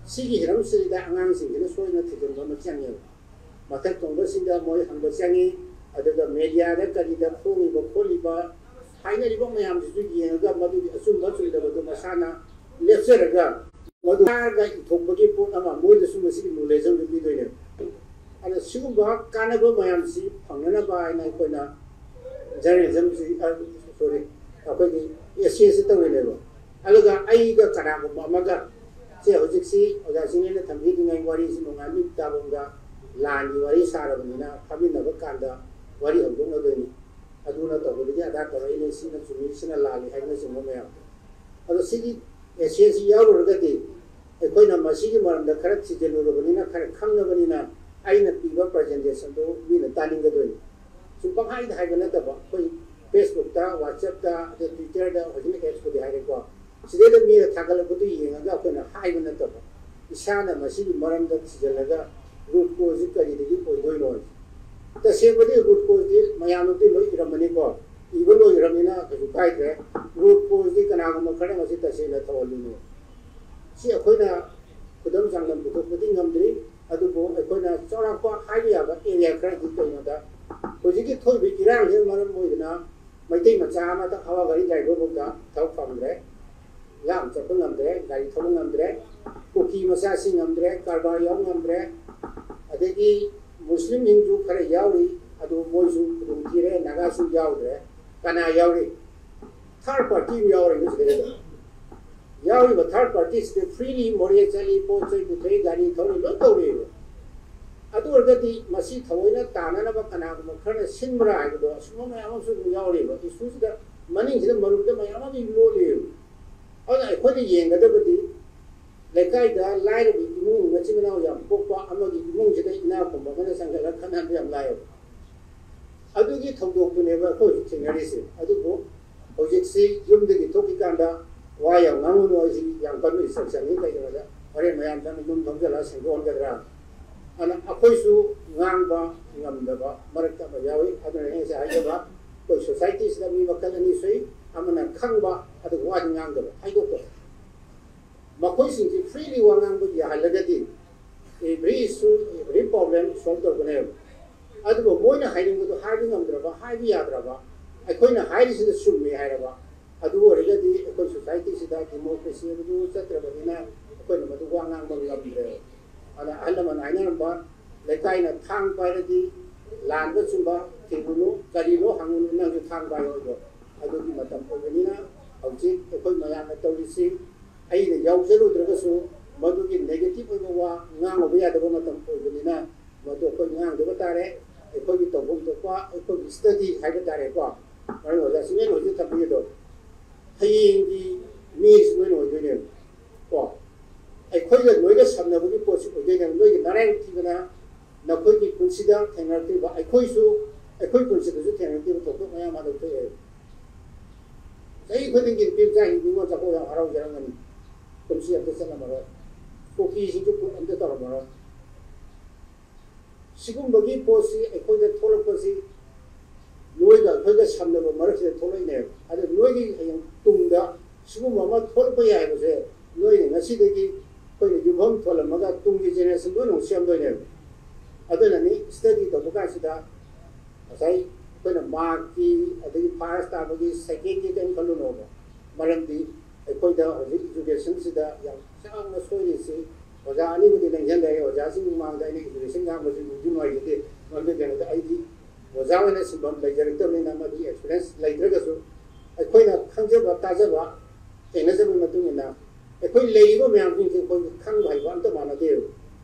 ꯁꯤꯒꯤ ꯍꯤꯔꯝꯁꯤꯗ ꯑꯉꯥꯡꯁꯤꯡꯁꯤꯅ ꯁꯣꯏꯗꯅ ꯊꯤꯖꯤꯟꯕ ꯑꯃ ꯆꯪꯉꯦꯕ꯫ ꯃꯊꯛ ꯊꯣꯡꯕꯁꯤꯡꯗ ꯃꯣꯏ ꯍꯪꯕ ꯆꯪꯉꯤ, ꯑꯗꯨꯒ ꯃꯦꯗꯤꯌꯥꯗ ꯀꯔꯤꯗ ꯐꯣꯡꯉꯤꯕ ꯈꯣꯠꯂꯤꯕ ꯍꯥꯏꯅꯔꯤꯕ ꯃꯌꯥꯝꯁꯤꯁꯨ ꯌꯦꯡꯉꯒ ꯃꯗꯨꯒꯤ ꯑꯆꯨꯝꯕ ꯆꯨꯝꯗꯕꯗꯨ ꯃꯁꯥꯅ ꯂꯦꯞꯆꯔꯒ ꯃꯗꯨ ꯇꯥꯔꯒ ꯏꯊꯣꯛꯄꯒꯤ ꯄꯣꯠ ꯑꯃ ꯃꯣꯏꯗꯁꯨ ꯃꯁꯤꯒꯤ ꯅꯣꯂꯦꯖ ꯑꯃ ꯄꯤꯗꯣꯏꯅꯦꯕ꯫ ꯑꯗ ꯁꯤꯒꯨꯝꯕ ꯀꯥꯟꯅꯕ ꯃꯌꯥꯝꯁꯤ ꯐꯪꯅꯅꯕ ꯍꯥꯏꯅ ꯑꯩꯈꯣꯏꯅ ꯖꯔꯅꯦꯂꯤꯖꯝꯁꯤ, ꯁꯣꯔꯤ, ꯑꯩꯈꯣꯏꯒꯤ ꯑꯦꯁ ꯑꯦꯁꯤ ꯇꯧꯔꯤꯅꯦꯕ꯫ ꯑꯗꯨꯒ ꯑꯩꯒ ꯀꯅꯥꯒꯨꯝꯕ ꯑꯃꯒ ꯁꯦ ꯍꯧꯖꯤꯛꯁꯤ ꯑꯣꯖꯥꯁꯤꯡꯅ ꯊꯝꯕꯤꯗ꯭ꯔꯤꯉꯩ ꯋꯥꯔꯤꯁꯤ ꯅꯣꯡꯉꯥꯟꯕ ꯇꯥꯕꯝꯒ ꯂꯥꯟꯒꯤ ꯋꯥꯔꯤ ꯁꯥꯔꯕꯅꯤꯅ ꯐꯝꯃꯤꯟꯅꯕ ꯀꯥꯟꯗ ꯋꯥꯔꯤ ꯍꯧꯗꯣꯛꯅꯗꯣꯏꯅꯤ꯫ ꯑꯗꯨꯅ ꯇꯧꯕꯗꯒꯤ ꯑꯗꯥ ꯇꯧꯔꯛꯏꯅꯦ, ꯁꯤꯅ ꯆꯨꯝꯃꯤ, ꯁꯤꯅ ꯂꯥꯜꯂꯤ ꯍꯥꯏꯕꯅꯆꯤꯡꯕ ꯃꯌꯥꯝ꯫ ꯑꯗꯣ ꯁꯤꯒꯤ ꯑꯦꯁ ꯑꯦꯁꯤ ꯌꯥꯎꯔꯨꯔꯒꯗꯤ ꯑꯩꯈꯣꯏꯅ ꯃꯁꯤꯒꯤ ꯃꯔꯝꯗ ꯈꯔ ꯊꯤꯖꯤꯜꯂꯨꯔꯕꯅꯤꯅ, ꯈꯔ ꯈꯪꯉꯕꯅꯤꯅ ꯑꯩꯅ ꯄꯤꯕ ꯄ꯭ꯔꯖꯦꯟꯇꯦꯁꯟꯗꯨ ꯃꯤꯅ ꯇꯥꯅꯤꯡꯒꯗꯣꯏꯅꯤ꯫ ꯁꯨꯝ ꯄꯪꯍꯥꯏꯗ ꯍꯥꯏꯕ ꯅꯠꯇꯕ, ꯑꯩꯈꯣꯏ ꯐꯦꯁꯕꯨꯛꯇ, ꯋꯥꯆꯞꯇ, ꯑꯗꯩ ꯇ꯭ꯋꯤꯇꯔꯗ, ꯍꯧꯖꯤꯛꯅ ꯑꯦꯛꯁꯄꯨꯗꯤ ꯍꯥꯏꯔꯦꯀꯣ, ꯁꯤꯗꯩꯗ ꯃꯤꯅ ꯊꯥꯒꯠꯂꯛꯄꯗꯨ ꯌꯦꯡꯉꯒ ꯑꯩꯈꯣꯏꯅ ꯍꯥꯏꯕ ꯅꯠꯇꯕ, ꯏꯁꯥꯅ ꯃꯁꯤꯒꯤ ꯃꯔꯝꯗ ꯊꯤꯖꯤꯜꯂꯒ ꯔꯨꯠ ꯀꯣꯖꯁꯤ ꯀꯔꯤꯗꯒꯤ ꯑꯣꯏꯗꯣꯏꯅꯣ? ꯇꯁꯦꯡꯕꯗꯤ ꯔꯨꯠ ꯀꯣꯖꯇꯤ ꯃꯌꯥꯝꯅꯗꯤ ꯂꯣꯏ ꯏꯔꯝꯃꯅꯤꯀꯣ, ꯏꯕ ꯂꯣꯏꯈ꯭ꯔꯕꯅꯤꯅ ꯀꯩꯁꯨ ꯀꯥꯏꯗ꯭ꯔꯦ꯫ ꯔꯨꯠ ꯀꯣꯖꯇꯤ ꯀꯅꯥꯒꯨꯝꯕ ꯈꯔꯅ ꯃꯁꯤ ꯇꯁꯦꯡꯅ ꯊꯧꯍꯜꯂꯤꯅꯦ꯫ ꯁꯤ ꯑꯩꯈꯣꯏꯅ ꯈꯨꯗꯝ ꯆꯥꯡꯗꯝ ꯄꯨꯊꯣꯛꯄꯗꯤ ꯉꯝꯗ꯭ꯔꯤ, ꯑꯗꯨꯕꯨ ꯑꯩꯈꯣꯏꯅ ꯆꯥꯎꯔꯥꯛꯄ ꯍꯥꯏꯕ ꯌꯥꯕ ꯑꯦꯔꯤꯌꯥ ꯈꯔꯗꯤ ꯀꯩꯅꯣꯗ ꯍꯧꯖꯤꯛꯀꯤ ꯊꯣꯛꯏꯕ ꯏꯔꯥꯡꯁꯤꯅ ꯃꯔꯝ ꯑꯣꯏꯗꯅ ꯃꯩꯇꯩ ꯃꯆꯥ ꯑꯃꯗ ꯍꯋꯥ ꯒꯥꯔꯤ ꯗ꯭ꯔꯥꯏꯚꯔ ꯐꯥꯎꯗ ꯊꯕꯛ ꯐꯪꯗ꯭ꯔꯦ, ꯂꯥꯞꯅ ꯆꯠꯄ ꯉꯝꯗ꯭ꯔꯦ, ꯒꯥꯔꯤ ꯊꯧꯕ ꯉꯝꯗ꯭ꯔꯦ, ꯀꯨꯀꯤ ꯃꯆꯥꯁꯤꯡ ꯉꯝꯗ꯭ꯔꯦ, ꯀꯔꯕꯥꯔ ꯌꯥꯎ ꯉꯝꯗ꯭ꯔꯦ, ꯑꯗꯒꯤ ꯃꯨꯁꯂꯤꯝꯁꯤꯡꯁꯨ ꯈꯔ ꯌꯥꯎꯔꯤ, ꯑꯗꯨ ꯃꯣꯏꯁꯨ ꯈꯨꯗꯣꯡ ꯊꯤꯔꯦ, ꯅꯥꯒꯥꯁꯨ ꯌꯥꯎꯗ꯭ꯔꯦ꯫ ꯀꯅꯥ ꯌꯥꯎꯔꯤ? ꯊꯥꯔꯠ ꯄꯥꯔꯇꯤ ꯑꯃ ꯌꯥꯎꯔꯤꯕ ꯁꯤꯗꯩꯗ꯫ ꯌꯥꯎꯔꯤꯕ ꯊꯥꯔꯠ ꯄꯥꯔꯇꯤꯁꯤꯗ ꯐ꯭ꯔꯤꯂꯤ ꯃꯣꯔꯦ ꯆꯠꯂꯤ, ꯄꯣꯠ ꯆꯩ ꯄꯨꯊꯣꯛꯏ, ꯒꯥꯔꯤ ꯊꯧꯔꯤ, ꯂꯣꯏ ꯇꯧꯔꯤꯑꯕ꯫ ꯑꯗꯨ ꯑꯣꯏꯔꯒꯗꯤ ꯃꯁꯤ ꯊꯑꯣꯏꯅ ꯇꯥꯅꯅꯕ ꯀꯅꯥꯒꯨꯝꯕ ꯈꯔꯅ ꯁꯤꯟꯕ꯭ꯔꯥ ꯍꯥꯏꯕꯗꯣ ꯑꯁꯨꯝꯕ ꯃꯌꯥꯝ ꯑꯃꯁꯨ ꯑꯗꯨꯝ ꯌꯥꯎꯔꯤꯑꯕ꯫ ꯏꯁꯨꯁꯤꯗ ꯃꯅꯤꯡꯁꯤꯗ ꯃꯔꯨꯝꯗ ꯃꯌꯥꯝ ꯑꯃ ꯂꯣꯠꯂꯤꯑꯕ꯫ ꯑꯗꯨꯅ ꯑꯩꯈꯣꯏꯅ ꯌꯦꯡꯒꯗꯕꯗꯤ ꯂꯩꯀꯥꯏꯗ ꯂꯥꯏꯔꯕ ꯏꯃꯨꯡ, ꯃꯆꯤꯟ ꯃꯅꯥꯎ ꯌꯥꯝ ꯄꯣꯛꯄ ꯑꯃꯒꯤ ꯏꯃꯨꯡꯁꯤꯗ ꯏꯅꯥꯛ ꯈꯨꯟꯕ ꯑꯃꯅ ꯆꯪꯁꯤꯜꯂꯒ ꯈꯠꯅꯍꯟꯕ ꯌꯥꯝ ꯂꯥꯏꯌꯦꯕ꯫ ꯑꯗꯨꯒꯤ ꯊꯧꯗꯣꯛꯇꯨꯅꯦꯕ ꯑꯩꯈꯣꯏ ꯍꯧꯖꯤꯛ ꯊꯦꯡꯅꯔꯤꯁꯦ꯫ ꯑꯗꯨꯕꯨ ꯍꯧꯖꯤꯛꯁꯤ ꯌꯨꯝꯗꯒꯤ ꯊꯣꯛꯈꯤꯀꯥꯟꯗ ꯋꯥ ꯌꯥꯝ ꯉꯥꯡꯉꯨꯅꯨ, ꯑꯩꯁꯤ ꯌꯥꯝ ꯀꯟꯕ ꯏꯟꯁꯇ꯭ꯔꯛꯁꯟꯅꯤ꯫ ꯀꯩꯒꯤꯅꯣꯗ ꯍꯣꯔꯦꯟ ꯃꯌꯥꯝ ꯆꯪꯉ ꯌꯨꯝ ꯊꯣꯝꯖꯤꯜꯂꯒ ꯁꯦꯡꯗꯣꯛꯍꯟꯒꯗ꯭ꯔꯥ? ꯑꯗꯨꯅ ꯑꯩꯈꯣꯏꯁꯨ ꯉꯥꯡꯕ ꯉꯝꯗꯕ ꯃꯔꯛꯇ ꯑꯃ ꯌꯥꯎꯏ꯫ ꯑꯗꯨꯅ ꯑꯩꯅ ꯉꯁꯥꯏ ꯍꯥꯏꯖꯕ, ꯑꯩꯈꯣꯏ ꯁꯣꯁꯥꯏꯇꯤꯁꯤꯗ ꯃꯤ ꯃꯈꯜ ꯑꯅꯤ ꯁꯨꯏ, ꯑꯃꯅ ꯈꯪꯕ ꯑꯗꯨꯒ ꯋꯥꯗꯤ ꯉꯥꯡꯗꯕ, ꯍꯥꯏꯗꯣꯛꯇꯕ꯫ ꯃꯈꯣꯏꯁꯤꯡꯁꯤ ꯐ꯭ꯔꯤꯂꯤ ꯋꯥ ꯉꯥꯡꯕ ꯌꯥꯍꯜꯂꯒꯗꯤ every issue, every problem solve ꯇꯧꯒꯅꯦꯕ꯫ ꯑꯗꯨꯕꯨ ꯃꯣꯏꯅ ꯍꯥꯏꯅꯤꯡꯕꯗꯨ ꯍꯥꯏꯕ ꯉꯝꯗ꯭ꯔꯕ, ꯍꯥꯏꯕ ꯌꯥꯗ꯭ꯔꯕ, ꯑꯩꯈꯣꯏꯅ ꯍꯥꯏꯔꯤꯁꯤꯗ ꯆꯨꯝꯃꯦ ꯍꯥꯏꯔꯕ, ꯑꯗꯨ ꯑꯣꯏꯔꯒꯗꯤ ꯑꯩꯈꯣꯏ ꯁꯣꯁꯥꯏꯇꯤꯁꯤꯗ ꯗꯤꯃꯣꯀ꯭ꯔꯦꯁꯤ ꯍꯥꯏꯕꯗꯨ ꯆꯠꯇ꯭ꯔꯕꯅꯤꯅ ꯑꯩꯈꯣꯏꯅ ꯃꯗꯨ ꯋꯥ ꯉꯥꯡꯕ ꯉꯝꯗ꯭ꯔꯦꯕ꯫ ꯑꯗ ꯑꯍꯜ ꯂꯃꯟ ꯍꯥꯏꯅꯔꯝꯕ, "ꯂꯩꯀꯥꯏꯅ ꯊꯥꯡ ꯄꯥꯏꯔꯗꯤ ꯂꯥꯟꯕ ꯆꯨꯝꯕ ꯊꯤꯡꯉꯨꯅꯨ, ꯀꯔꯤꯅꯣ ꯍꯪꯉꯨꯅꯨ, ꯅꯪꯁꯨ ꯊꯥꯡ ꯄꯥꯏꯌꯣ" ꯍꯥꯏꯗꯣ ꯑꯗꯨꯒꯤ ꯃꯇꯝ ꯑꯣꯏꯕꯅꯤꯅ ꯍꯧꯖꯤꯛ ꯑꯩꯈꯣꯏ ꯃꯌꯥꯝꯅ ꯇꯧꯔꯤꯁꯤ, ꯑꯩꯅ ꯌꯥꯎꯖꯔꯨꯗ꯭ꯔꯒꯁꯨ ꯃꯗꯨꯒꯤ ꯅꯦꯒꯦꯇꯤꯚ ꯑꯣꯏꯕ ꯋꯥ ꯉꯥꯡꯉꯨꯕ ꯌꯥꯗꯕ ꯃꯇꯝ ꯑꯣꯏꯕꯅꯤꯅ ꯃꯗꯨ ꯑꯩꯈꯣꯏ ꯉꯥꯡꯗꯕ ꯇꯥꯔꯦ꯫ ꯑꯩꯈꯣꯏꯒꯤ ꯇꯧꯐꯝ ꯊꯣꯛꯄ ꯑꯩꯈꯣꯏꯒꯤ ꯁ꯭ꯇꯗꯤ ꯍꯥꯏꯕ ꯇꯥꯔꯦꯀꯣ, ꯃꯔꯝ ꯑꯣꯏꯔꯒ ꯁꯤꯃꯦꯟ ꯍꯧꯖꯤꯛ ꯊꯝꯕꯤꯔꯤꯗꯣ ꯍꯌꯦꯡꯒꯤ ꯃꯤꯁꯤ ꯅꯣꯏꯅ ꯑꯣꯏꯗꯣꯏꯅꯦꯕ ꯀꯣ꯫ ꯑꯩꯈꯣꯏꯒ ꯅꯣꯏꯒ ꯁꯝꯅꯕꯒꯤ ꯄꯣꯠꯁꯤ ꯑꯣꯏꯗꯣꯏꯅꯦꯕ꯫ ꯅꯣꯏꯒꯤ ꯅꯔꯥꯏꯕꯛ ꯊꯤꯕꯅ ꯅꯈꯣꯏꯒꯤ ꯄꯨꯟꯁꯤꯗ ꯊꯦꯡꯅꯔꯛꯇ꯭ꯔꯤꯕ, ꯑꯩꯈꯣꯏꯁꯨ ꯑꯩꯈꯣꯏ ꯄꯨꯟꯁꯤꯗꯁꯨ ꯊꯦꯡꯅꯔꯛꯇ꯭ꯔꯤꯕ ꯊꯧꯗꯣꯛ ꯃꯌꯥꯝ ꯑꯃ ꯊꯣꯛꯑꯦꯕ꯫ ꯆꯍꯤ ꯈꯨꯗꯤꯡꯒꯤ ꯅꯨꯄꯤ ꯃꯆꯥꯁꯤꯡ ꯅꯤꯉꯣꯜ ꯆꯥꯛꯀꯧꯕ ꯌꯥꯝ ꯍꯔꯥꯎꯖꯔꯝꯒꯅꯤ꯫ ꯀꯨꯝꯁꯤ ꯑꯝꯇ ꯆꯠꯂꯝꯃꯔꯣꯏ, ꯀꯨꯀꯤꯁꯤꯡꯁꯨ ꯀꯨꯠ ꯑꯝꯇ ꯇꯧꯔꯝꯃꯔꯣꯏ꯫ ꯁꯤꯒꯨꯝꯕꯒꯤ ꯄꯣꯠꯁꯤ ꯑꯩꯈꯣꯏꯗ ꯊꯣꯛꯂꯛꯄꯁꯤ ꯅꯣꯏꯒ ꯑꯩꯈꯣꯏꯒ ꯁꯝꯅꯕ ꯃꯔꯛꯁꯤꯗ ꯊꯣꯛꯂꯛꯏꯅꯦꯕ꯫ ꯑꯗ ꯅꯣꯏꯒꯤ ꯍꯌꯦꯡ ꯇꯨꯡꯗ ꯁꯤꯒꯨꯝꯕ ꯑꯃ ꯊꯣꯛꯂꯛꯄ ꯌꯥꯏ ꯍꯥꯏꯕꯁꯦ ꯅꯣꯏꯅ ꯉꯁꯤꯗꯒꯤ ꯑꯩꯈꯣꯏꯅ ꯌꯨꯝꯐꯝ ꯊꯣꯜꯂꯝꯃꯒ ꯇꯨꯡꯒꯤ ꯖꯦꯅꯦꯔꯦꯁꯟ ꯂꯣꯏꯅꯃꯛ ꯁꯦꯝꯗꯣꯏꯅꯦꯕ꯫ ꯑꯗꯨꯅꯅꯤ ꯁ꯭ꯇꯗꯤ ꯇꯧꯕ ꯀꯥꯟꯁꯤꯗ ꯉꯁꯥꯏ ꯑꯩꯈꯣꯏꯅ ꯃꯥꯔꯛꯀꯤ, ꯑꯗꯒꯤ ꯐꯥꯔꯁ ꯇꯥꯕꯒꯤ, ꯁꯦꯀꯦꯟꯒꯤ ꯀꯔꯤꯝ ꯈꯜꯂꯨꯅꯣꯕ꯫ ꯃꯔꯝꯗꯤ ꯑꯩꯈꯣꯏꯗ ꯍꯧꯖꯤꯛ ꯏꯖꯨꯀꯦꯁꯟꯁꯤꯗ ꯌꯥꯝ ꯆꯥꯎꯅ ꯁꯣꯏꯔꯤꯁꯤ, ꯑꯣꯖꯥ ꯑꯅꯤꯕꯨꯗꯤ ꯂꯦꯡꯁꯤꯟꯖꯔꯦ, ꯑꯣꯖꯥꯁꯤꯡ ꯃꯃꯥꯡꯗ ꯑꯩꯅ ꯏꯖꯨꯀꯦꯁꯟ ꯉꯥꯡꯕꯁꯤ ꯅꯨꯡꯗꯤ ꯅꯨꯡꯉꯥꯏꯖꯗꯦ, ꯃꯔꯝꯗꯤ ꯀꯩꯅꯣꯗ ꯑꯩꯗꯤ ꯑꯣꯖꯥ ꯑꯣꯏꯅ ꯁꯤꯟꯐꯝ ꯂꯩꯖꯔꯛꯇꯕꯅꯤꯅ ꯃꯗꯨꯒꯤ ꯑꯦꯛꯁꯄꯤꯔꯤꯌꯦꯟꯁ ꯂꯩꯇ꯭ꯔꯒꯁꯨ ꯑꯩꯈꯣꯏꯅ ꯈꯪꯖꯕ ꯇꯥꯖꯕ ꯊꯦꯡꯅꯖꯕꯒꯤ ꯃꯇꯨꯡ ꯏꯟꯅ ꯑꯩꯈꯣꯏ ꯂꯩꯔꯤꯕ ꯃꯌꯥꯝꯁꯤꯡꯁꯦ ꯑꯩꯈꯣꯏ ꯈꯪꯕ ꯍꯩꯕ ꯑꯝꯇ ꯃꯥꯟꯅꯗꯦꯕ꯫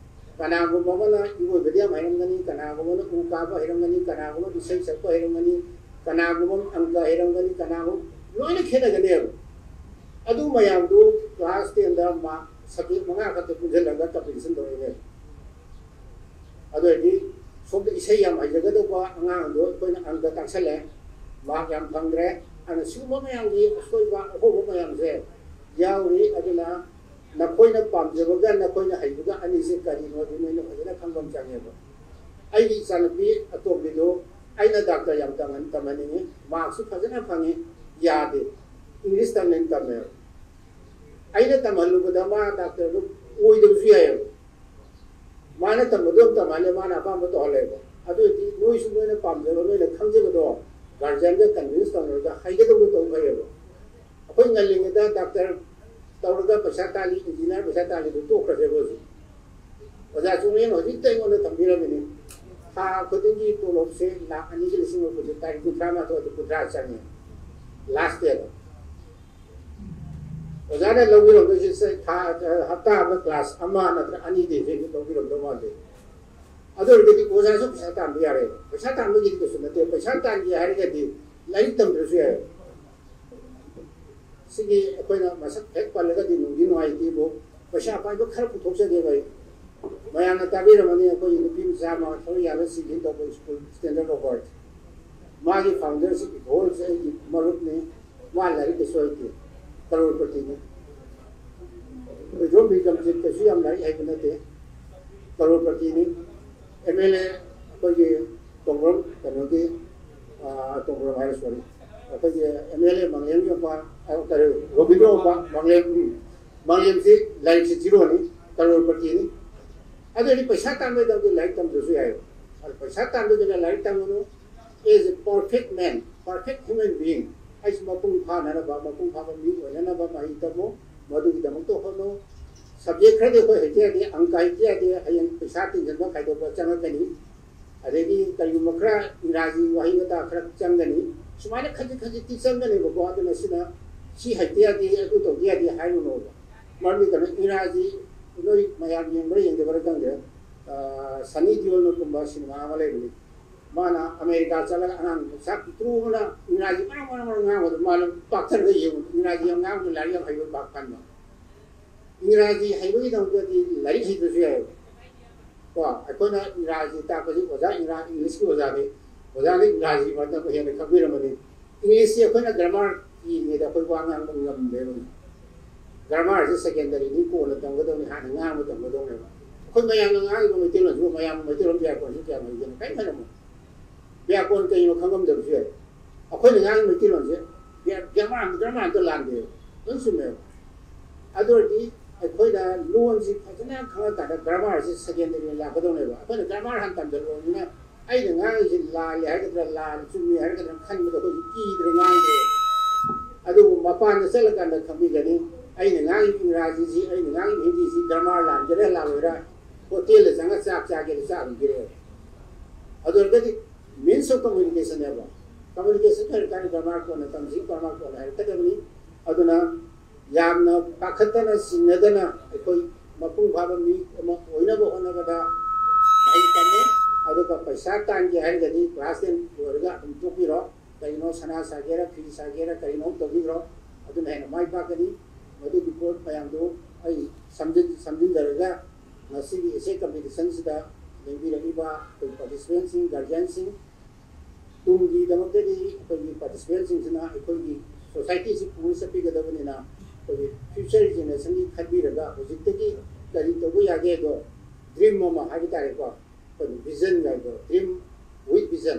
ꯀꯅꯥꯒꯨꯝꯕ ꯑꯃꯅ ꯏꯔꯣꯏꯕꯗꯤ ꯌꯥꯝ ꯍꯩꯔꯝꯒꯅꯤ, ꯀꯅꯥꯒꯨꯝꯕ ꯑꯃꯅ ꯎ ꯀꯥꯕ ꯍꯩꯔꯝꯒꯅꯤ, ꯀꯅꯥꯒꯨꯝꯕ ꯑꯃꯅ ꯏꯁꯩ ꯁꯛꯄ ꯍꯩꯔꯝꯒꯅꯤ, ꯀꯅꯥꯒꯨꯝꯕ ꯑꯃꯅ ꯑꯪꯀ ꯍꯩꯔꯝꯒꯅꯤ, ꯀꯅꯥꯒꯨꯝꯕ ꯂꯣꯏꯅ ꯈꯦꯠꯅꯒꯅꯦꯕ꯫ ꯑꯗꯨ ꯃꯌꯥꯝꯗꯨ ꯀ꯭ꯂꯥꯁ ꯇꯦꯟꯗ ꯃꯥꯔꯛ ꯁꯕꯖꯦꯛ ꯃꯉꯥ ꯈꯛꯇ ꯄꯨꯟꯁꯤꯜꯂꯒ ꯀꯝꯄꯤꯇꯤꯁꯟ ꯇꯧꯔꯛꯏꯅꯦꯕ꯫ ꯑꯗꯨ ꯑꯣꯏꯔꯗꯤ ꯁꯣꯝꯗ ꯏꯁꯩ ꯌꯥꯝ ꯍꯩꯖꯒꯗꯧꯕ ꯑꯉꯥꯡꯗꯣ ꯑꯩꯈꯣꯏꯅ ꯑꯪꯀ ꯇꯥꯛꯁꯜꯂꯦ, ꯃꯥꯔꯛ ꯌꯥꯝ ꯐꯪꯗ꯭ꯔꯦ꯫ ꯑꯗꯨꯅ ꯁꯤꯒꯨꯝꯕ ꯃꯌꯥꯝꯒꯤ ꯑꯁꯣꯏꯕ ꯑꯍꯣꯡꯕ ꯃꯌꯥꯝꯁꯦ ꯌꯥꯎꯔꯤ꯫ ꯑꯗꯨꯅ ꯅꯈꯣꯏꯅ ꯄꯥꯝꯖꯕꯒ ꯅꯈꯣꯏꯅ ꯍꯩꯕꯒ ꯑꯅꯤꯁꯦ ꯀꯔꯤꯅꯣ ꯑꯗꯨ ꯅꯣꯏꯅ ꯐꯖꯅ ꯈꯪꯕ ꯑꯃ ꯆꯪꯉꯦꯕ꯫ ꯑꯩꯒꯤ ꯏꯆꯥꯅꯨꯄꯤ ꯑꯇꯣꯝꯕꯤꯗꯨ ꯑꯩꯅ ꯗꯥꯛꯇꯔ ꯌꯥꯝ ꯇꯝꯍꯟ-, ꯇꯝꯍꯟꯅꯤꯡꯉꯤ, ꯃꯥꯔꯛꯁꯨ ꯐꯖꯅ ꯐꯪꯉꯤ, ꯌꯥꯗꯦ, ꯏꯪꯂꯤꯁ ꯇꯝꯅꯤꯡ ꯇꯝꯃꯦꯕ꯫ ꯑꯩꯅ ꯇꯝꯍꯜꯂꯨꯕꯗ ꯃꯥ ꯗꯥꯛꯇꯔꯗꯨ ꯑꯣꯏꯗꯕꯁꯨ ꯌꯥꯏꯑꯕ꯫ ꯃꯥꯅ ꯇꯝꯕꯗꯣ ꯑꯗꯨꯝ ꯇꯝꯍꯜꯂꯦ, ꯃꯥꯅ ꯑꯄꯥꯝꯕ ꯇꯧꯍꯜꯂꯦꯕ꯫ ꯑꯗꯨ ꯑꯣꯏꯔꯗꯤ ꯅꯣꯏꯁꯨ ꯅꯣꯏꯅ ꯄꯥꯝꯖꯕ, ꯅꯣꯏꯅ ꯈꯪꯖꯕꯗꯣ ꯒꯥꯔꯖꯤꯌꯥꯟꯒ ꯀꯟꯚꯤꯟꯁ ꯇꯧꯅꯔꯒ ꯍꯩꯒꯗꯧꯕꯗꯣ ꯇꯧ ꯐꯩꯌꯦꯕ꯫ ꯑꯩꯈꯣꯏ ꯉꯜꯂꯤꯉꯩꯗ ꯗꯥꯛꯇꯔ ꯇꯧꯔꯒ ꯄꯩꯁꯥ ꯇꯥꯜꯂꯤ, ꯏꯟꯖꯤꯅꯤꯌꯥꯔ ꯄꯩꯁꯥ ꯇꯥꯜꯂꯤꯗꯨ ꯇꯣꯛꯈ꯭ꯔꯁꯦꯕ ꯍꯧꯖꯤꯛ꯫ ꯑꯣꯖꯥ ꯆꯨꯡꯂꯦꯟ ꯍꯧꯖꯤꯛꯇ ꯑꯩꯉꯣꯟꯗ ꯊꯝꯕꯤꯔꯝꯃꯤꯅꯤ꯫ ꯊꯥ ꯈꯨꯗꯤꯡꯒꯤ ꯇꯣꯂꯣꯞꯁꯦ ꯂꯥꯈ ꯑꯅꯤꯒꯤ ꯂꯤꯁꯤꯡ ꯍꯨꯝꯐꯨꯁꯦ ꯇꯥꯔꯤꯛ ꯀꯨꯟꯊ꯭ꯔꯥ ꯃꯥꯊꯣꯏ ꯑꯗꯨ ꯀꯨꯟꯊ꯭ꯔꯥ ꯆꯪꯉꯦ ꯂꯥꯁ ꯗꯦꯗ꯫ ꯑꯣꯖꯥꯅ ꯂꯧꯕꯤꯔꯝꯗꯣꯏꯁꯦ ꯊꯥ, ꯍꯞꯇꯥ ꯑꯃꯗ ꯀ꯭ꯂꯥꯁ ꯑꯃ ꯅꯠꯇ꯭ꯔꯒ ꯑꯅꯤꯗꯤ ꯍꯦꯟꯅ ꯂꯧꯕꯤꯔꯝꯗꯧ ꯃꯥꯟꯗꯦ꯫ ꯑꯗꯨ ꯑꯣꯏꯔꯒꯗꯤ ꯑꯣꯖꯥꯁꯨ ꯄꯩꯁꯥ ꯇꯥꯟꯕ ꯌꯥꯔꯦ꯫ ꯄꯩꯁꯥ ꯇꯥꯟꯕꯒꯤꯗꯤ ꯀꯩꯁꯨ ꯅꯠꯇꯦ꯫ ꯄꯩꯁꯥ ꯇꯥꯟꯒꯦ ꯍꯥꯏꯔꯒꯗꯤ ꯂꯥꯏꯔꯤꯛ ꯇꯝꯗ꯭ꯔꯁꯨ ꯌꯥꯏ꯫ ꯁꯤꯒꯤ ꯑꯩꯈꯣꯏꯅ ꯃꯁꯛ ꯍꯦꯛ ꯄꯜꯂꯒꯗꯤ ꯅꯨꯡꯗꯤ ꯅꯨꯡꯉꯥꯏꯇꯦꯕꯨ, ꯄꯩꯁꯥ ꯄꯥꯏꯕ ꯈꯔ ꯄꯨꯊꯣꯛꯆꯒꯦꯕ ꯑꯩ꯫ ꯃꯌꯥꯝꯅ ꯇꯥꯕꯤꯔꯝꯃꯅꯤ, ꯑꯩꯈꯣꯏꯒꯤ ꯅꯨꯄꯤ ꯃꯆꯥ ꯑꯃ ꯊꯣꯏ ꯌꯥꯜꯂ ꯁꯤꯒꯦ ꯇꯧꯕ ꯁ꯭ꯀꯨꯜ ꯁ꯭ꯇꯦꯟꯗꯔꯠ ꯑꯣꯐ ꯑꯥꯔꯠ꯫ ꯃꯥꯒꯤ ꯐꯥꯎꯟꯗꯔꯁꯤꯞ ꯏꯈꯣꯜꯁꯦ ꯑꯩꯒꯤ ꯃꯔꯨꯞꯅꯤ꯫ ꯃꯥ ꯂꯥꯏꯔꯤꯛ ꯀꯩꯁꯨ ꯍꯩꯇꯦ, ꯀꯔꯣꯔꯄꯇꯤꯅꯤ꯫ ꯊꯣꯏꯗꯣꯛ ꯕꯤꯀ꯭ꯔꯝꯖꯤꯠ ꯀꯩꯁꯨ ꯌꯥꯝ ꯂꯥꯏꯔꯤꯛ ꯍꯩꯕ ꯅꯠꯇꯦ, ꯀꯔꯣꯔꯄꯇꯤꯅꯤ꯫ ꯑꯦꯝ ꯑꯦꯜ ꯑꯦ ꯑꯩꯈꯣꯏꯒꯤ ꯇꯣꯡꯕ꯭ꯔꯝ, ꯀꯩꯅꯣꯒꯤ, ꯑꯥ, ꯇꯣꯡꯕ꯭ꯔꯝ ꯍꯥꯏꯔꯦ, ꯁꯣꯔꯤ, ꯑꯩꯈꯣꯏꯒꯤ ꯑꯦꯝ ꯑꯦꯜ ꯑꯦ ꯃꯪꯂꯦꯝꯒꯤ ꯃꯄꯥ, ꯑ, ꯀꯔꯤ, ꯔꯣꯕꯤꯟꯗ꯭ꯔꯣ ꯃꯄꯥ, ꯃꯪꯂꯦꯝ, ꯎꯝ, ꯃꯪꯂꯦꯝꯁꯤ ꯂꯥꯏꯔꯤꯛꯁꯤ ꯖꯤꯔꯣꯅꯤ, ꯀꯔꯣꯔꯄꯇꯤꯅꯤ꯫ ꯑꯗꯨ ꯑꯣꯏꯔꯗꯤ ꯄꯩꯁꯥ ꯇꯥꯟꯕꯒꯤꯗꯃꯛꯇ ꯂꯥꯏꯔꯤꯛ ꯇꯝꯗ꯭ꯔꯁꯨ ꯌꯥꯏꯑꯕ꯫ ꯑꯗꯨ ꯄꯩꯁꯥ ꯇꯥꯟꯕꯒꯤꯅ ꯂꯥꯏꯔꯤꯛ ꯇꯝꯒꯅꯨ, is a perfect man, perfect human being꯫ ꯑꯩꯁꯨ ꯃꯄꯨꯡ ꯐꯥꯅꯅꯕ, ꯃꯄꯨꯡ ꯐꯥꯕ ꯃꯤ ꯑꯣꯏꯅꯅꯕ ꯃꯍꯩ ꯇꯝꯃꯨ, ꯃꯗꯨꯒꯤꯗꯃꯛꯇ ꯍꯣꯠꯅꯧ꯫ ꯁꯕꯖꯦꯛ ꯈꯔꯗꯤ ꯑꯩꯈꯣꯏ ꯍꯩꯇ ꯌꯥꯗꯦ, ꯑꯪꯀ ꯍꯩꯇ ꯌꯥꯗꯦ, ꯍꯌꯦꯡ ꯄꯩꯁꯥ ꯇꯤꯡꯁꯤꯟꯕ ꯈꯥꯏꯗꯣꯛꯄ ꯆꯪꯉꯛꯀꯅꯤ꯫ ꯑꯗꯒꯤ ꯀꯔꯤꯒꯨꯝꯕ ꯈꯔ ꯏꯪꯒ꯭ꯔꯥꯖꯤ ꯋꯥꯍꯩ ꯋꯥꯇꯥ ꯈꯔ ꯆꯪꯒꯅꯤ꯫ ꯁꯨꯃꯥꯏꯅ ꯈꯖꯤꯛ ꯈꯖꯤꯛꯇꯤ ꯆꯪꯒꯅꯦꯕꯀꯣ꯫ ꯑꯗꯨꯅ ꯁꯤꯅ ꯁꯤ ꯍꯩꯇ ꯌꯥꯗꯦ, ꯑꯗꯨ ꯇꯧꯗ ꯌꯥꯗꯦ ꯍꯥꯏꯔꯨꯅꯣꯕ꯫ ꯃꯔꯝꯗꯤ ꯀꯩꯅꯣ, ꯏꯪꯒ꯭ꯔꯥꯖꯤ ꯅꯣꯏ ꯃꯌꯥꯝ ꯌꯦꯡꯕ꯭ꯔꯥ ꯌꯦꯡꯗꯕ꯭ꯔꯥ ꯈꯪꯗꯦ, ꯑ, ꯁꯅꯤ ꯗꯤꯑꯣꯜꯅ ꯀꯨꯝꯕ ꯁꯤꯅꯦꯃꯥ ꯑꯃ ꯂꯩꯕꯅꯤ꯫ ꯃꯥꯅ ꯑꯃꯦꯔꯤꯀꯥ ꯆꯠꯂꯒ ꯑꯉꯥꯡ ꯃꯆꯥ ꯄꯤꯛꯇ꯭ꯔꯨ ꯑꯃꯅ ꯏꯪꯒ꯭ꯔꯥꯖꯤ ꯃꯔꯥꯡ ꯃꯔꯥꯡ ꯃꯔꯥꯡ ꯉꯥꯡꯕꯗ ꯃꯥꯅ ꯄꯥꯛꯊꯔꯒ ꯌꯦꯡꯉꯨ꯫ ꯏꯪꯒ꯭ꯔꯥꯖꯤ ꯌꯥꯝ ꯉꯥꯡꯕꯗ ꯂꯥꯏꯔꯤꯛ ꯌꯥꯝ ꯍꯩꯕ ꯄꯥꯛ ꯈꯟꯕ꯫ ꯏꯪꯒ꯭ꯔꯥꯖꯤ ꯍꯩꯕꯒꯤꯗꯃꯛꯇꯗꯤ ꯂꯥꯏꯔꯤꯛ ꯍꯩꯇ꯭ꯔꯁꯨ ꯌꯥꯏꯑꯕ꯫ ꯀꯣ, ꯑꯩꯈꯣꯏꯅ ꯏꯪꯒ꯭ꯔꯥꯖꯤ ꯇꯥꯛꯄꯁꯤ ꯑꯣꯖꯥ ꯏꯪꯒ꯭ꯔꯥ-, ꯏꯪꯂꯤꯁꯀꯤ ꯑꯣꯖꯥꯅꯤ꯫ ꯑꯣꯖꯥꯅ ꯏꯪꯒ꯭ꯔꯥꯖꯤ ꯃꯔꯝꯗ ꯑꯃꯨꯛ ꯍꯦꯟꯅ ꯈꯪꯕꯤꯔꯝꯃꯅꯤ꯫ ꯏꯪꯂꯤꯁꯁꯤ ꯑꯩꯈꯣꯏꯅ ꯒ꯭ꯔꯥꯃꯥꯔ ꯏꯔꯤꯉꯩꯗ ꯑꯩꯈꯣꯏ ꯋꯥ ꯉꯥꯡꯕ ꯉꯝꯗꯦꯕ꯫ ꯒ꯭ꯔꯥꯃꯥꯔꯁꯤ ꯁꯦꯀꯦꯟꯗꯔꯤꯅꯤ, ꯀꯣꯟꯅ ꯇꯝꯒꯗꯧꯅꯤ, ꯍꯥꯟꯅ ꯉꯥꯡꯕ ꯇꯝꯒꯗꯧꯅꯦꯕ꯫ ꯑꯩꯈꯣꯏ ꯃꯌꯥꯝꯅ ꯉꯥꯡꯉꯤꯕ ꯃꯩꯇꯩꯂꯣꯟꯁꯤꯕꯨ ꯃꯌꯥꯝꯅ ꯃꯩꯇꯩꯂꯣꯟ ꯕ꯭ꯌꯥꯀꯔꯟꯁꯤ ꯀꯌꯥꯝ ꯍꯩꯒꯦꯅ ꯀꯔꯤꯝ ꯍꯩꯔꯝꯃꯣꯏ꯫ ꯕ꯭ꯌꯥꯀꯔꯟ ꯀꯩꯅꯣ ꯈꯪꯉꯝꯗꯕꯁꯨ ꯌꯥꯏ꯫ ꯑꯩꯈꯣꯏꯅ ꯉꯥꯡꯉꯤ ꯃꯩꯇꯩꯂꯣꯟꯁꯦ ꯕ꯭ꯌꯥ-, ꯒ꯭ꯔꯥꯃꯥꯔ, ꯒ꯭ꯔꯥꯃꯥꯔ ꯑꯝꯇ ꯂꯥꯟꯗꯦꯕ꯫ ꯂꯣꯏ ꯆꯨꯝꯃꯦꯕ꯫ ꯑꯗꯨ ꯑꯣꯏꯔꯗꯤ ꯑꯩꯈꯣꯏꯅ ꯂꯣꯟꯁꯤ ꯐꯖꯅ ꯈꯪꯉꯀꯥꯟꯗ ꯒ꯭ꯔꯥꯃꯥꯔꯁꯤ ꯁꯦꯀꯦꯟꯗꯔꯤ ꯑꯣꯏꯅ ꯂꯥꯛꯀꯗꯧꯅꯦꯕ꯫ ꯑꯩꯈꯣꯏꯅ ꯒ꯭ꯔꯥꯃꯥꯔ ꯍꯥꯟꯅ ꯇꯝꯖꯜꯂꯨꯔꯕꯅꯤꯅ ꯑꯩꯅ ꯉꯥꯡꯉꯤꯁꯤ ꯂꯥꯜꯂꯦ ꯍꯥꯏꯒꯗ꯭ꯔꯥ, ꯂꯥꯜꯂꯦ ꯆꯨꯝꯃꯤ ꯍꯥꯏꯒꯗ꯭ꯔꯥ ꯈꯟꯕꯗ ꯑꯩꯈꯣꯏ ꯀꯤꯗ꯭ꯔꯦ, ꯉꯥꯡꯗ꯭ꯔꯦ꯫ ꯑꯗꯨꯕꯨ ꯃꯄꯥꯟꯗ ꯆꯠꯂꯀꯥꯟꯗ ꯈꯪꯕꯤꯒꯅꯤ, ꯑꯩꯅ ꯉꯥꯡꯉꯤꯕ ꯏꯪꯒ꯭ꯔꯥꯖꯤꯁꯤ, ꯑꯩꯅ ꯉꯥꯡꯉꯤꯕ ꯍꯤꯟꯗꯤꯁꯤ ꯒ꯭ꯔꯥꯃꯥꯔ ꯂꯥꯟꯒꯦꯔꯥ ꯂꯥꯜꯂꯣꯏꯔꯥ, ꯍꯣꯇꯦꯜꯗ ꯆꯪꯉꯒ ꯆꯥꯛ ꯆꯥꯒꯦꯔꯥ ꯆꯥꯔꯣꯏꯒꯦꯔꯥ꯫ ꯑꯗꯨ ꯑꯣꯏꯔꯒꯗꯤ means of communication ꯍꯥꯏꯕ, communication ꯍꯥꯏꯔꯀꯥꯟꯗ ꯒ꯭ꯔꯥꯃꯥꯔ ꯀꯣꯟꯅ ꯇꯝꯁꯤ, ꯒ꯭ꯔꯥꯃꯥꯔ ꯀꯣꯟꯅ ꯍꯥꯏꯔꯛꯀꯗꯕꯅꯤ꯫ ꯑꯗꯨꯅ ꯌꯥꯝꯅ ꯄꯥꯈꯠꯇꯅ ꯆꯤꯡꯅꯗꯅ ꯑꯩꯈꯣꯏ ꯃꯄꯨꯡ ꯐꯥꯕ ꯃꯤ ꯑꯃ ꯑꯣꯏꯅꯕ ꯍꯣꯠꯅꯕꯗ ꯃꯍꯩ ꯇꯝꯃꯦ꯫ ꯑꯗꯨꯒ ꯄꯩꯁꯥ ꯇꯥꯟꯒꯦ ꯍꯥꯏꯔꯒꯗꯤ class ten ꯂꯣꯏꯔꯒ ꯑꯗꯨꯝ ꯇꯣꯛꯄꯤꯔꯣ꯫ ꯀꯔꯤꯅꯣ ꯁꯅꯥ ꯁꯥꯒꯦꯔꯥ, ꯐꯤ ꯁꯥꯒꯦꯔꯥ, ꯀꯔꯤꯅꯣ ꯇꯧꯕꯤꯈ꯭ꯔꯣ, ꯑꯗꯨꯅ ꯍꯦꯟꯅ ꯃꯥꯏ ꯄꯥꯛꯀꯅꯤ꯫ ꯃꯗꯨꯒꯤ ꯄꯣꯠ ꯃꯌꯥꯝꯗꯨ ꯑꯩ ꯁꯝꯖꯤꯟ-, ꯁꯝꯖꯤꯟꯖꯔꯒ ꯉꯁꯤꯒꯤ essay competition ꯁꯤꯗ ꯂꯦꯡꯕꯤꯔꯛꯂꯤꯕ ꯑꯩꯈꯣꯏ participant ꯁꯤꯡ, guardian ꯁꯤꯡ, ꯇꯨꯡꯒꯤꯗꯃꯛꯇꯗꯤ ꯑꯩꯈꯣꯏꯒꯤ participant ꯁꯤꯡꯁꯤꯅ ꯑꯩꯈꯣꯏꯒꯤ society ꯁꯤ ꯄꯨꯔ ꯆꯠꯄꯤꯒꯗꯕꯅꯤꯅ, ꯑꯩꯈꯣꯏꯒꯤ future generation ꯒꯤ ꯈꯟꯕꯤꯔꯒ ꯍꯧꯖꯤꯛꯇꯒꯤ ꯀꯔꯤ ꯇꯧꯕ ꯌꯥꯒꯦꯗꯣ, dream ꯑꯃ ꯍꯥꯏꯕ ꯇꯥꯔꯦꯀꯣ, ꯑꯩꯈꯣꯏꯅ vision ꯍꯥꯏꯕꯗꯣ, dream with vision,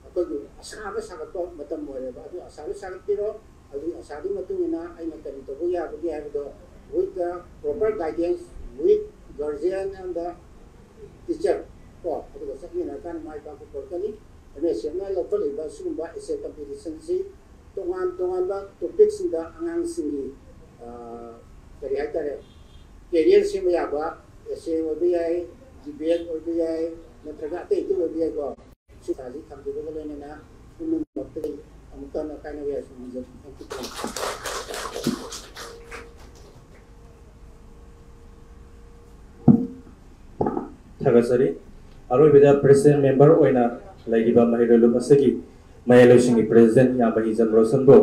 ꯑꯩꯈꯣꯏꯒꯤ ꯑꯁꯥꯕ ꯁꯥꯒꯠꯄ ꯃꯇꯝ ꯑꯣꯏꯔꯦꯕ꯫ ꯑꯗꯨ ꯑꯁꯥꯕ ꯁꯥꯒꯠꯄꯤꯔꯣ꯫ ꯑꯗꯨꯒꯤ ꯑꯁꯥꯗꯨꯒꯤ ꯃꯇꯨꯡ ꯏꯟꯅ ꯑꯩꯅ ꯀꯔꯤ ꯇꯧꯕ ꯌꯥꯕꯒꯦ ꯍꯥꯏꯕꯗꯣ with the proper guidance with guardian and the teacher ꯀꯣ, ꯑꯗꯨꯒ ꯆꯠꯃꯤꯟꯅꯔꯀꯥꯟꯗ ꯃꯥꯏ ꯄꯥꯛꯄ ꯄꯨꯔꯛꯀꯅꯤ꯫ ꯑꯦꯝ ꯑꯦꯁ ꯑꯦꯐꯅ ꯂꯧꯈꯠꯂꯤꯕ ꯁꯤꯒꯨꯝꯕ essay competition ꯁꯤ ꯇꯣꯉꯥꯟ ꯇꯣꯉꯥꯟꯕ topic ꯁꯤꯡꯗ ꯑꯉꯥꯡꯁꯤꯡꯒꯤ, ꯑ, ꯀꯔꯤ ꯍꯥꯏꯇꯥꯔꯦ, career ꯁꯦꯝꯕ ꯌꯥꯕ essay ꯑꯣꯏꯕ ꯌꯥꯏ, debate ꯑꯣꯏꯕ ꯌꯥꯏ, ꯅꯠꯇ꯭ꯔꯒ ꯑꯇꯩ ꯑꯇꯩ ꯑꯣꯏꯕ ꯌꯥꯏꯀꯣ꯫ ꯁꯤ ꯊꯥꯁꯤ ꯊꯝꯕꯤꯕꯒ ꯂꯣꯏꯅꯅ ꯄꯨꯝꯅꯃꯛꯇꯒꯤ ꯑꯃꯨꯛꯀ ꯍꯟꯅ ꯀꯥꯏꯅꯕ ꯌꯥꯏꯐꯅ ꯅꯤꯖꯔꯤ꯫ Thank you. ꯊꯥꯒꯠꯆꯔꯤ꯫ ꯑꯔꯣꯏꯕꯗ president member ꯑꯣꯏꯅ ꯂꯩꯔꯤꯕ ꯃꯍꯩꯔꯣꯏ ꯂꯨꯞ ꯑꯁꯤꯒꯤ ꯃꯌꯥꯏꯂꯣꯏꯁꯪꯒꯤ president ꯏꯌꯥꯝꯕ ꯍꯤꯖꯝ ꯔꯣꯁꯟꯕꯨ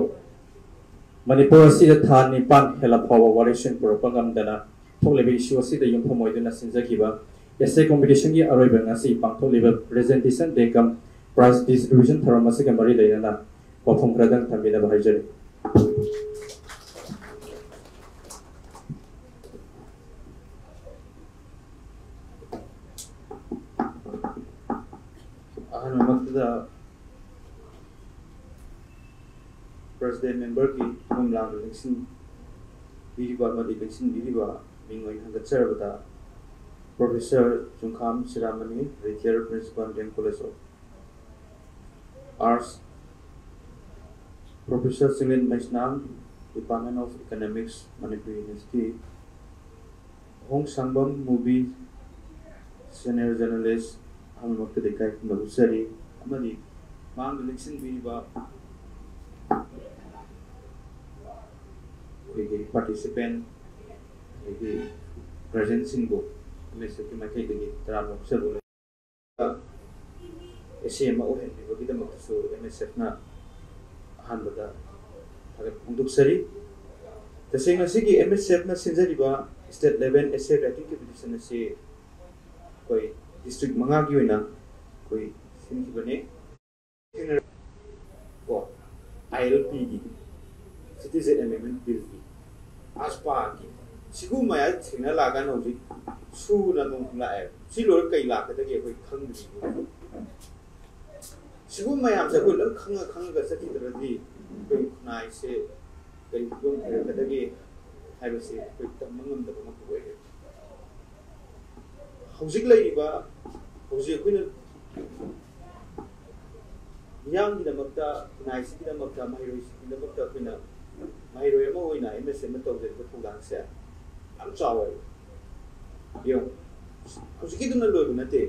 ꯃꯅꯤꯄꯨꯔ ꯑꯁꯤꯗ ꯊꯥ ꯅꯤꯄꯥꯟ ꯍꯦꯜꯂ ꯐꯥꯎꯕ ꯋꯥꯔꯦꯞꯁꯤꯡ ꯄꯨꯔꯛꯄ ꯉꯝꯗꯅ ꯊꯣꯛꯂꯤꯕ issue ꯑꯁꯤꯗ ꯌꯨꯝꯐꯝ ꯑꯣꯏꯗꯨꯅ ꯁꯤꯟꯖꯈꯤꯕ essay competition ꯒꯤ ꯑꯔꯣꯏꯕ ꯉꯁꯤ ꯄꯥꯡꯊꯣꯛꯂꯤꯕ presentation day cum prize distribution ꯊꯧꯔꯝ ꯑꯁꯤꯒ ꯃꯔꯤ ꯂꯩꯅꯅ ꯋꯥꯐꯝ ꯈꯔꯗꯪ ꯊꯝꯕꯤꯅꯕ ꯍꯥꯏꯖꯔꯤ꯫ ꯑꯍꯥꯟꯕꯃꯛꯇꯗ president member ꯒꯤ ꯊꯧꯔꯝ ꯂꯥꯡꯗ ꯂꯦꯡꯁꯤꯟꯕꯤꯔꯤꯕ ꯑꯃꯗꯤ ꯂꯦꯡꯁꯤꯟꯕꯤꯔꯤꯕ ꯃꯤꯡ ꯑꯣꯏꯅ ꯍꯟꯒꯠꯆꯔꯕꯗ Professor Chungkham Siramani, Retired Principal, D M College of Arts, Professor Chinglin Maisnam, Department of Economics, Manipur University, Hong Sangbam Movie, Senior Journalist, ꯑꯍꯥꯟꯕꯃꯛꯇꯗ ꯏꯀꯥꯏ ꯈꯨꯝꯅꯕ ꯎꯠꯆꯔꯤ꯫ ꯑꯃꯗꯤ ꯃꯥꯡꯗ ꯂꯦꯡꯁꯤꯟꯕꯤꯔꯤꯕ ꯑꯩꯈꯣꯏꯒꯤ participant ꯑꯗꯒꯤ presentꯁꯤꯡꯕꯨ M S Fꯀꯤ ꯃꯥꯏꯀꯩꯗꯒꯤ ꯇꯔꯥꯝꯅ ꯑꯣꯛꯆꯕ ꯑꯦꯁꯦ ꯑꯃ ꯑꯣꯏꯍꯟꯕꯤꯕꯒꯤꯗꯃꯛꯇꯁꯨ M S Fꯅ ꯑꯍꯥꯟꯕꯗ ꯊꯥꯒꯠꯄ ꯐꯣꯡꯗꯣꯛꯆꯔꯤ꯫ ꯇꯁꯦꯡꯅ ꯁꯤꯒꯤ M S Fꯅ ꯁꯤꯟꯖꯔꯤꯕ state level essay writing competition ꯑꯁꯤ ꯑꯩꯈꯣꯏ district ꯃꯉꯥꯒꯤ ꯑꯣꯏꯅ ꯑꯩꯈꯣꯏ ꯁꯤꯟꯈꯤꯕꯅꯤ꯫ ꯀꯣ, ILPꯒꯤ, Citizen Amendment Billꯒꯤ, AFSPAꯒꯤ, ꯁꯤꯒꯨꯝꯕ ꯃꯌꯥꯝ ꯊꯦꯡꯅ ꯂꯥꯛꯑꯀꯥꯟꯗ ꯍꯧꯖꯤꯛ ꯁꯨꯅ ꯑꯗꯨꯝ ꯂꯥꯛꯑꯦ꯫ ꯁꯤ ꯂꯣꯏꯔ ꯀꯩ ꯂꯥꯛꯀꯗꯒꯦ ꯑꯩꯈꯣꯏ ꯈꯪꯗ꯭ꯔꯤꯕ꯫ ꯁꯤꯒꯨꯝꯕ ꯃꯌꯥꯝꯁꯦ ꯑꯩꯈꯣꯏ ꯂꯣꯏ ꯈꯪꯉ ꯈꯪꯉꯒ ꯆꯠꯈꯤꯗ꯭ꯔꯗꯤ ꯑꯩꯈꯣꯏ ꯈꯨꯟꯅꯥꯏꯁꯦ ꯀꯔꯤ ꯐꯤꯕꯝ ꯑꯣꯏꯔꯛꯀꯗꯒꯦ ꯍꯥꯏꯕꯁꯤ ꯑꯩꯈꯣꯏ ꯇꯝꯕ ꯉꯝꯗꯕ ꯑꯃꯈꯛ ꯑꯣꯏꯔꯦ꯫ ꯍꯧꯖꯤꯛ ꯂꯩꯔꯤꯕ, ꯍꯧꯖꯤꯛ ꯑꯩꯈꯣꯏꯅ ꯃꯤꯌꯥꯝꯒꯤꯗꯃꯛꯇ, ꯈꯨꯟꯅꯥꯏꯁꯤꯒꯤꯗꯃꯛꯇ, ꯃꯍꯩꯔꯣꯏꯁꯤꯡꯒꯤꯗꯃꯛꯇ ꯑꯩꯈꯣꯏꯅ ꯃꯍꯩꯔꯣꯏ ꯑꯃ ꯑꯣꯏꯅ M S Fꯅ ꯇꯧꯖꯔꯤꯕ ꯊꯧꯗꯥꯡꯁꯦ ꯌꯥꯝ ꯆꯥꯎꯋꯦꯕ꯫ ꯌꯦꯡꯉꯨ, ꯍꯧꯖꯤꯛꯀꯤꯗꯨꯅ ꯂꯣꯏꯕ ꯅꯠꯇꯦ꯫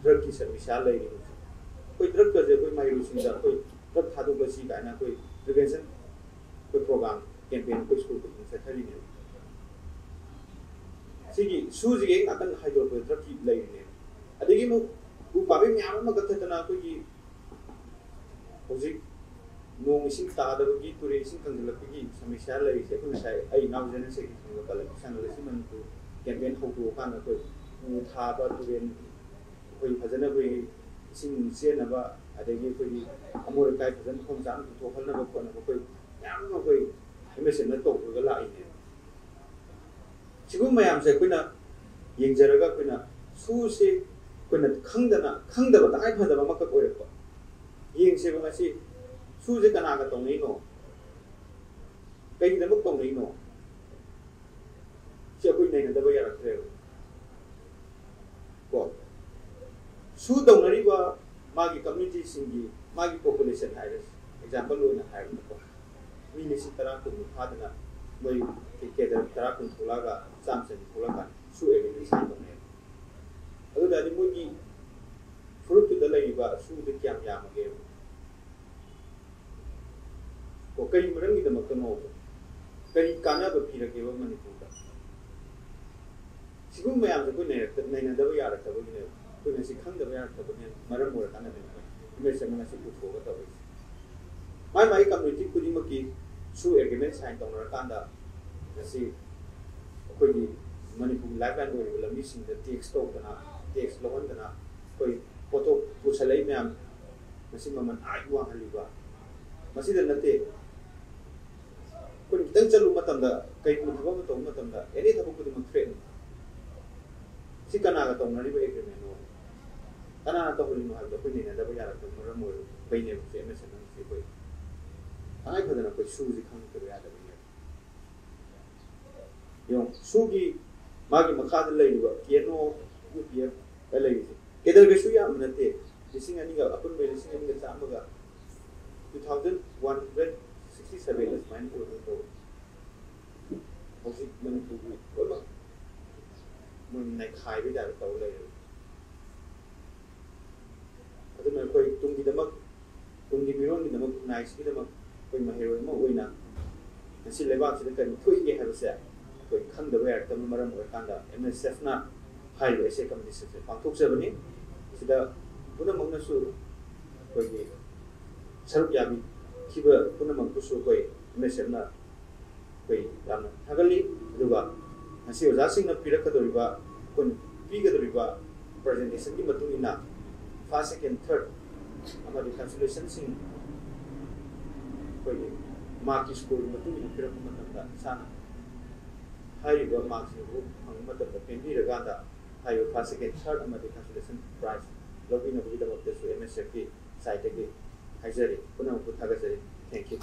Drugꯀꯤ ꯁꯃꯁ꯭ꯌꯥ ꯂꯩꯔꯤ ꯍꯧꯖꯤꯛ꯫ ꯑꯩꯈꯣꯏ drugꯀꯁꯦ ꯑꯩꯈꯣꯏ ꯃꯍꯩꯔꯣꯏꯁꯤꯡꯗ ꯑꯩꯈꯣꯏ drug ꯊꯥꯗꯣꯛꯂꯁꯤ ꯀꯥꯏꯅ ꯑꯩꯈꯣꯏ prevention ꯑꯩꯈꯣꯏ program campaign ꯑꯩꯈꯣꯏ ꯁ꯭ꯀꯨꯜ ꯈꯨꯗꯤꯡ ꯆꯠꯊꯔꯤꯅꯦꯕ꯫ ꯁꯤꯒꯤ ꯁꯨꯁꯤꯒꯤ ꯍꯦꯛ ꯅꯥꯀꯟ ꯍꯥꯏꯗꯣꯔꯛꯄꯗ drugꯀꯤ ꯂꯩꯔꯤꯅꯦꯕ꯫ ꯑꯗꯒꯤ ꯑꯃꯨꯛ ꯎ ꯄꯥꯝꯕꯤ ꯃꯌꯥꯝ ꯑꯃ ꯀꯛꯊꯠꯇꯅ ꯑꯩꯈꯣꯏꯒꯤ ꯍꯧꯖꯤꯛ ꯅꯣꯡ ꯏꯁꯤꯡ ꯇꯥꯗꯕꯒꯤ ꯇꯨꯔꯦꯜ ꯏꯁꯤꯡ ꯀꯪꯁꯤꯜꯂꯛꯄꯒꯤ ꯁꯃꯁ꯭ꯌꯥ ꯂꯩꯔꯤꯁꯦ ꯑꯩꯈꯣꯏ ꯉꯁꯥꯏ ꯑꯩ ꯏꯅꯥꯎ ꯖꯦꯅꯦꯁꯦꯒꯤ ꯈꯪꯕ ꯀꯜꯂꯛꯄ ꯁꯥꯟꯅꯔꯁꯤ ꯃꯅꯤꯄꯨꯔ campaign ꯍꯧꯗꯣꯛꯑꯀꯥꯟꯗ ꯑꯩꯈꯣꯏ ꯎ ꯊꯥꯕ, ꯇꯨꯔꯦꯜ ꯑꯩꯈꯣꯏ ꯐꯖꯅ ꯑꯩꯈꯣꯏꯒꯤ ꯏꯁꯤꯡ ꯆꯦꯟꯅꯕ, ꯑꯗꯒꯤ ꯑꯩꯈꯣꯏꯒꯤ ꯑꯃꯣꯠ ꯑꯀꯥꯏ ꯐꯖꯅ ꯃꯐꯝ ꯆꯥꯅ ꯄꯨꯊꯣꯛꯍꯟꯅꯕ ꯈꯣꯠꯅꯕ ꯑꯩꯈꯣꯏ ꯃꯌꯥꯝ ꯑꯃ ꯑꯩꯈꯣꯏ M S Fꯅ ꯇꯧꯔꯒ ꯂꯥꯛꯏꯅꯦꯕ꯫ ꯁꯤꯒꯨꯝꯕ ꯃꯌꯥꯝꯁꯦ ꯑꯩꯈꯣꯏꯅ ꯌꯦꯡꯖꯔꯒ ꯑꯩꯈꯣꯏꯅ ꯁꯨꯁꯦ ꯑꯩꯈꯣꯏꯅ ꯈꯪꯗꯅ, ꯈꯪꯗꯕ ꯇꯉꯥꯏ ꯐꯗꯕ ꯑꯃꯈꯛ ꯑꯣꯏꯔꯛꯄ꯫ ꯌꯦꯡꯁꯦꯕ ꯉꯁꯤ ꯁꯨꯁꯦ ꯀꯅꯥꯒ ꯇꯧꯅꯩꯅꯣ, ꯀꯩꯒꯤꯗꯃꯛ ꯇꯧꯅꯩꯅꯣ? ꯁꯤ ꯑꯩꯈꯣꯏ ꯅꯩꯅꯗꯕ ꯌꯥꯔꯛꯇ꯭ꯔꯦꯕ꯫ ꯁꯨ ꯇꯧꯅꯔꯤꯕ ꯃꯥꯒꯤ ꯀꯝꯃ꯭ꯌꯨꯅꯤꯇꯤꯁꯤꯡꯒꯤ ꯃꯥꯒꯤ ꯄꯣꯄꯨꯂꯦꯁꯟ ꯍꯥꯏꯔꯁꯤ, ꯑꯦꯛꯖꯥꯝꯄꯜ ꯑꯣꯏꯅ ꯍꯥꯏꯔꯕꯗꯀꯣ, ꯃꯤ ꯂꯤꯁꯤꯡ ꯇꯔꯥ ꯀꯨꯟꯃꯨꯛ ꯐꯥꯗꯅ ꯃꯣꯏ ꯀꯦꯗꯔ ꯇꯔꯥ ꯀꯨꯟ ꯊꯣꯛꯂꯛꯑꯒ ꯆꯥꯝꯃ ꯆꯅꯤ ꯊꯣꯛꯂꯛꯀꯥꯟꯗ ꯁꯨ ꯑꯦꯒ꯭ꯔꯤꯃꯦꯟ ꯁꯥꯏꯟ ꯇꯧꯅꯩ꯫ ꯑꯗꯨ ꯇꯥꯔꯗꯤ ꯃꯣꯏꯒꯤ ꯐꯨꯔꯨꯞꯇꯨꯗ ꯂꯩꯔꯤꯕ ꯁꯨꯗꯨ ꯀꯌꯥꯝ ꯌꯥꯝꯃꯒꯦ? ꯀꯣ, ꯀꯔꯤ ꯃꯔꯝꯒꯤꯗꯃꯛꯇꯅꯣ? ꯀꯔꯤ ꯀꯥꯟꯅꯕ ꯄꯤꯔꯒꯦꯕ ꯃꯅꯤꯄꯨꯔꯗ? ꯁꯤꯒꯨꯝꯕ ꯃꯌꯥꯝꯁꯦ ꯑꯩꯈꯣꯏ ꯅꯩꯅꯔꯛꯇ-, ꯅꯩꯅꯗꯕ ꯌꯥꯔꯛꯇꯕꯒꯤꯅꯦꯕ꯫ ꯑꯩꯈꯣꯏꯅ ꯁꯤ ꯈꯪꯗꯕ ꯌꯥꯔꯛꯇꯕꯒꯤꯅꯦ, ꯃꯔꯝ ꯑꯣꯏꯔꯀꯥꯟꯗꯅꯦꯕ ꯑꯩꯈꯣꯏ ꯏꯃꯦꯖ ꯑꯃ ꯉꯁꯤ ꯄꯨꯊꯣꯛꯑꯒ ꯇꯧꯔꯤꯁꯦ꯫ ꯃꯥꯏ ꯃꯥꯏ ꯀꯝꯃ꯭ꯌꯨꯅꯤꯇꯤ ꯈꯨꯗꯤꯡꯃꯛꯀꯤ ꯁꯨ ꯑꯦꯒ꯭ꯔꯤꯃꯦꯟ ꯁꯥꯏꯟ ꯇꯧꯅꯔꯀꯥꯟꯗ ꯉꯁꯤ ꯑꯩꯈꯣꯏꯒꯤ ꯃꯅꯤꯄꯨꯔꯒꯤ ꯂꯥꯏꯐ ꯂꯥꯏꯟ ꯑꯣꯏꯔꯤꯕ ꯂꯝꯕꯤꯁꯤꯡꯗ ꯇꯦꯛꯁ ꯇꯧꯗꯅ, ꯇꯦꯛꯁ ꯂꯧꯍꯟꯗꯅ ꯑꯩꯈꯣꯏ ꯄꯣꯠꯊꯣꯛ ꯄꯨꯁꯜꯂꯛꯏ ꯃꯌꯥꯝ, ꯃꯁꯤ ꯃꯃꯜ ꯑꯥ ꯋꯥꯡꯍꯜꯂꯤꯕ, ꯃꯁꯤꯗ ꯅꯠꯇꯦ꯫ ꯑꯩꯈꯣꯏꯅ ꯈꯤꯇꯪ ꯆꯠꯂꯨꯕ ꯃꯇꯝꯗ, ꯀꯩꯒꯨꯝꯕ ꯊꯕꯛ ꯑꯃ ꯇꯧꯕ ꯃꯇꯝꯗ, ꯑꯦꯅꯤ ꯊꯕꯛ ꯈꯨꯗꯤꯡꯃꯛ ꯊ꯭ꯔꯦꯠꯅꯤ꯫ ꯁꯤ ꯀꯅꯥꯒ ꯇꯧꯅꯔꯤꯕ ꯑꯦꯒ꯭ꯔꯤꯃꯦꯟꯅꯣ? ꯀꯅꯥꯅ ꯇꯧꯍꯜꯂꯤꯅꯣ ꯍꯥꯏꯕꯗꯣ ꯑꯩꯈꯣꯏ ꯅꯩꯅꯗꯕ ꯌꯥꯔꯛꯇꯕ ꯃꯔꯝ ꯑꯣꯏꯔꯨꯕꯩꯅꯦꯕ ꯁꯤ ꯑꯦꯝ ꯑꯦꯁ ꯑꯦꯝ ꯑꯁꯤ ꯑꯩꯈꯣꯏ ꯇꯉꯥꯏ ꯐꯗꯅ ꯑꯩꯈꯣꯏ ꯁꯨꯁꯤ ꯈꯪꯗꯕ ꯌꯥꯗꯕꯒꯤꯅꯦꯕ꯫ ꯌꯦꯡꯉꯣ, ꯁꯨꯒꯤ ꯃꯥꯒꯤ ꯃꯈꯥꯗ ꯂꯩꯔꯤꯕ ꯀꯦ N O, U P F ꯂꯩꯔꯤꯁꯦ ꯀꯦꯗꯔꯒꯩꯁꯨ ꯌꯥꯝꯕ ꯅꯠꯇꯦ, ꯂꯤꯁꯤꯡ ꯑꯅꯤꯒ, ꯑꯄꯨꯟꯕ ꯂꯤꯁꯤꯡ ꯑꯅꯤꯒ ꯆꯥꯝꯃꯒ, two thousand one hundred sixty seven ꯑꯗꯨꯃꯥꯏꯅ ꯑꯣꯏꯕ ꯇꯧꯋꯤ꯫ ꯍꯧꯖꯤꯛ ꯃꯅꯤꯄꯨꯔꯒꯤ ꯂꯣꯏꯅꯃꯛ ꯃꯣꯏ ꯅꯩꯈꯥꯏꯕꯒꯤ ꯇꯥꯏꯞꯇ ꯇꯧ ꯂꯩꯔꯦ꯫ ꯑꯗꯨꯅ ꯑꯩꯈꯣꯏ ꯇꯨꯡꯒꯤꯗꯃꯛ, ꯇꯨꯡꯒꯤ ꯃꯤꯔꯣꯟꯒꯤꯗꯃꯛ, ꯈꯨꯟꯅꯥꯏꯁꯤꯒꯤꯗꯃꯛ ꯑꯩꯈꯣꯏ ꯃꯍꯩꯔꯣꯏ ꯑꯃ ꯑꯣꯏꯅ ꯉꯁꯤ ꯂꯩꯕꯥꯛꯁꯤꯗ ꯀꯔꯤ ꯊꯣꯛꯏꯒꯦ ꯍꯥꯏꯕꯁꯦ ꯑꯩꯈꯣꯏ ꯈꯪꯗꯕ ꯌꯥꯔꯛꯇꯕꯅ ꯃꯔꯝ ꯑꯣꯏꯔꯀꯥꯟꯗ ꯑꯦꯝ ꯑꯦꯁ ꯑꯦꯐꯅ ꯍꯥꯏꯔꯤꯕ ꯑꯦꯁꯦ ꯀꯝꯄꯤꯇꯤꯁꯟꯁꯦ ꯄꯥꯡꯊꯣꯛꯆꯕꯅꯤ꯫ ꯁꯤꯗ ꯄꯨꯝꯅꯃꯛꯅꯁꯨ ꯑꯩꯈꯣꯏꯒꯤ ꯁꯔꯨꯛ ꯌꯥꯕꯤꯈꯤꯕ ꯄꯨꯝꯅꯃꯛꯄꯨꯁꯨ ꯑꯩꯈꯣꯏ ꯑꯦꯝ ꯑꯦꯁ ꯑꯦꯐꯅ ꯑꯩꯈꯣꯏ ꯌꯥꯝꯅ ꯊꯥꯒꯠꯂꯤ꯫ ꯑꯗꯨꯒ ꯉꯁꯤ ꯑꯣꯖꯥꯁꯤꯡꯅ ꯄꯤꯔꯛꯀꯗꯧꯔꯤꯕ, ꯑꯩꯈꯣꯏꯅ ꯄꯤꯒꯗꯧꯔꯤꯕ ꯄ꯭ꯔꯖꯦꯟꯇꯦꯁꯟꯒꯤ ꯃꯇꯨꯡ ꯏꯟꯅ ꯐꯥꯔꯁ, ꯁꯦꯀꯦꯟ, ꯊꯥꯔꯠ ꯑꯃꯗꯤ ꯀꯟꯁꯣꯂꯦꯁꯟꯁꯤꯡ ꯑꯩꯈꯣꯏꯒꯤ ꯃꯥꯔꯛꯀꯤ ꯁ꯭ꯀꯣꯔꯒꯤ ꯃꯇꯨꯡ ꯏꯟꯅ ꯄꯤꯔꯛꯄ ꯃꯇꯝꯗ ꯏꯁꯥꯅ ꯍꯥꯏꯔꯤꯕ ꯃꯥꯔꯛꯁꯤꯡ ꯑꯗꯨ ꯐꯪꯕ ꯃꯇꯝꯗ ꯄꯦꯟꯕꯤꯔꯀꯥꯟꯗ ꯍꯥꯏꯔꯤꯕ ꯐꯥꯔꯁ, ꯁꯦꯀꯦꯟ, ꯊꯥꯔꯠ ꯑꯃꯗꯤ ꯀꯟꯁꯣꯂꯦꯁꯟ ꯄ꯭ꯔꯥꯏꯖ ꯂꯧꯕꯤꯅꯕꯒꯤꯗꯃꯛꯇꯁꯨ ꯑꯦꯝ ꯑꯦꯁ ꯑꯦꯐꯀꯤ ꯁꯥꯏꯠꯇꯒꯤ ꯍꯥꯏꯖꯔꯤ꯫ ꯄꯨꯝꯅꯃꯛꯄꯨ ꯊꯥꯒꯠꯆꯔꯤ꯫ Thank you.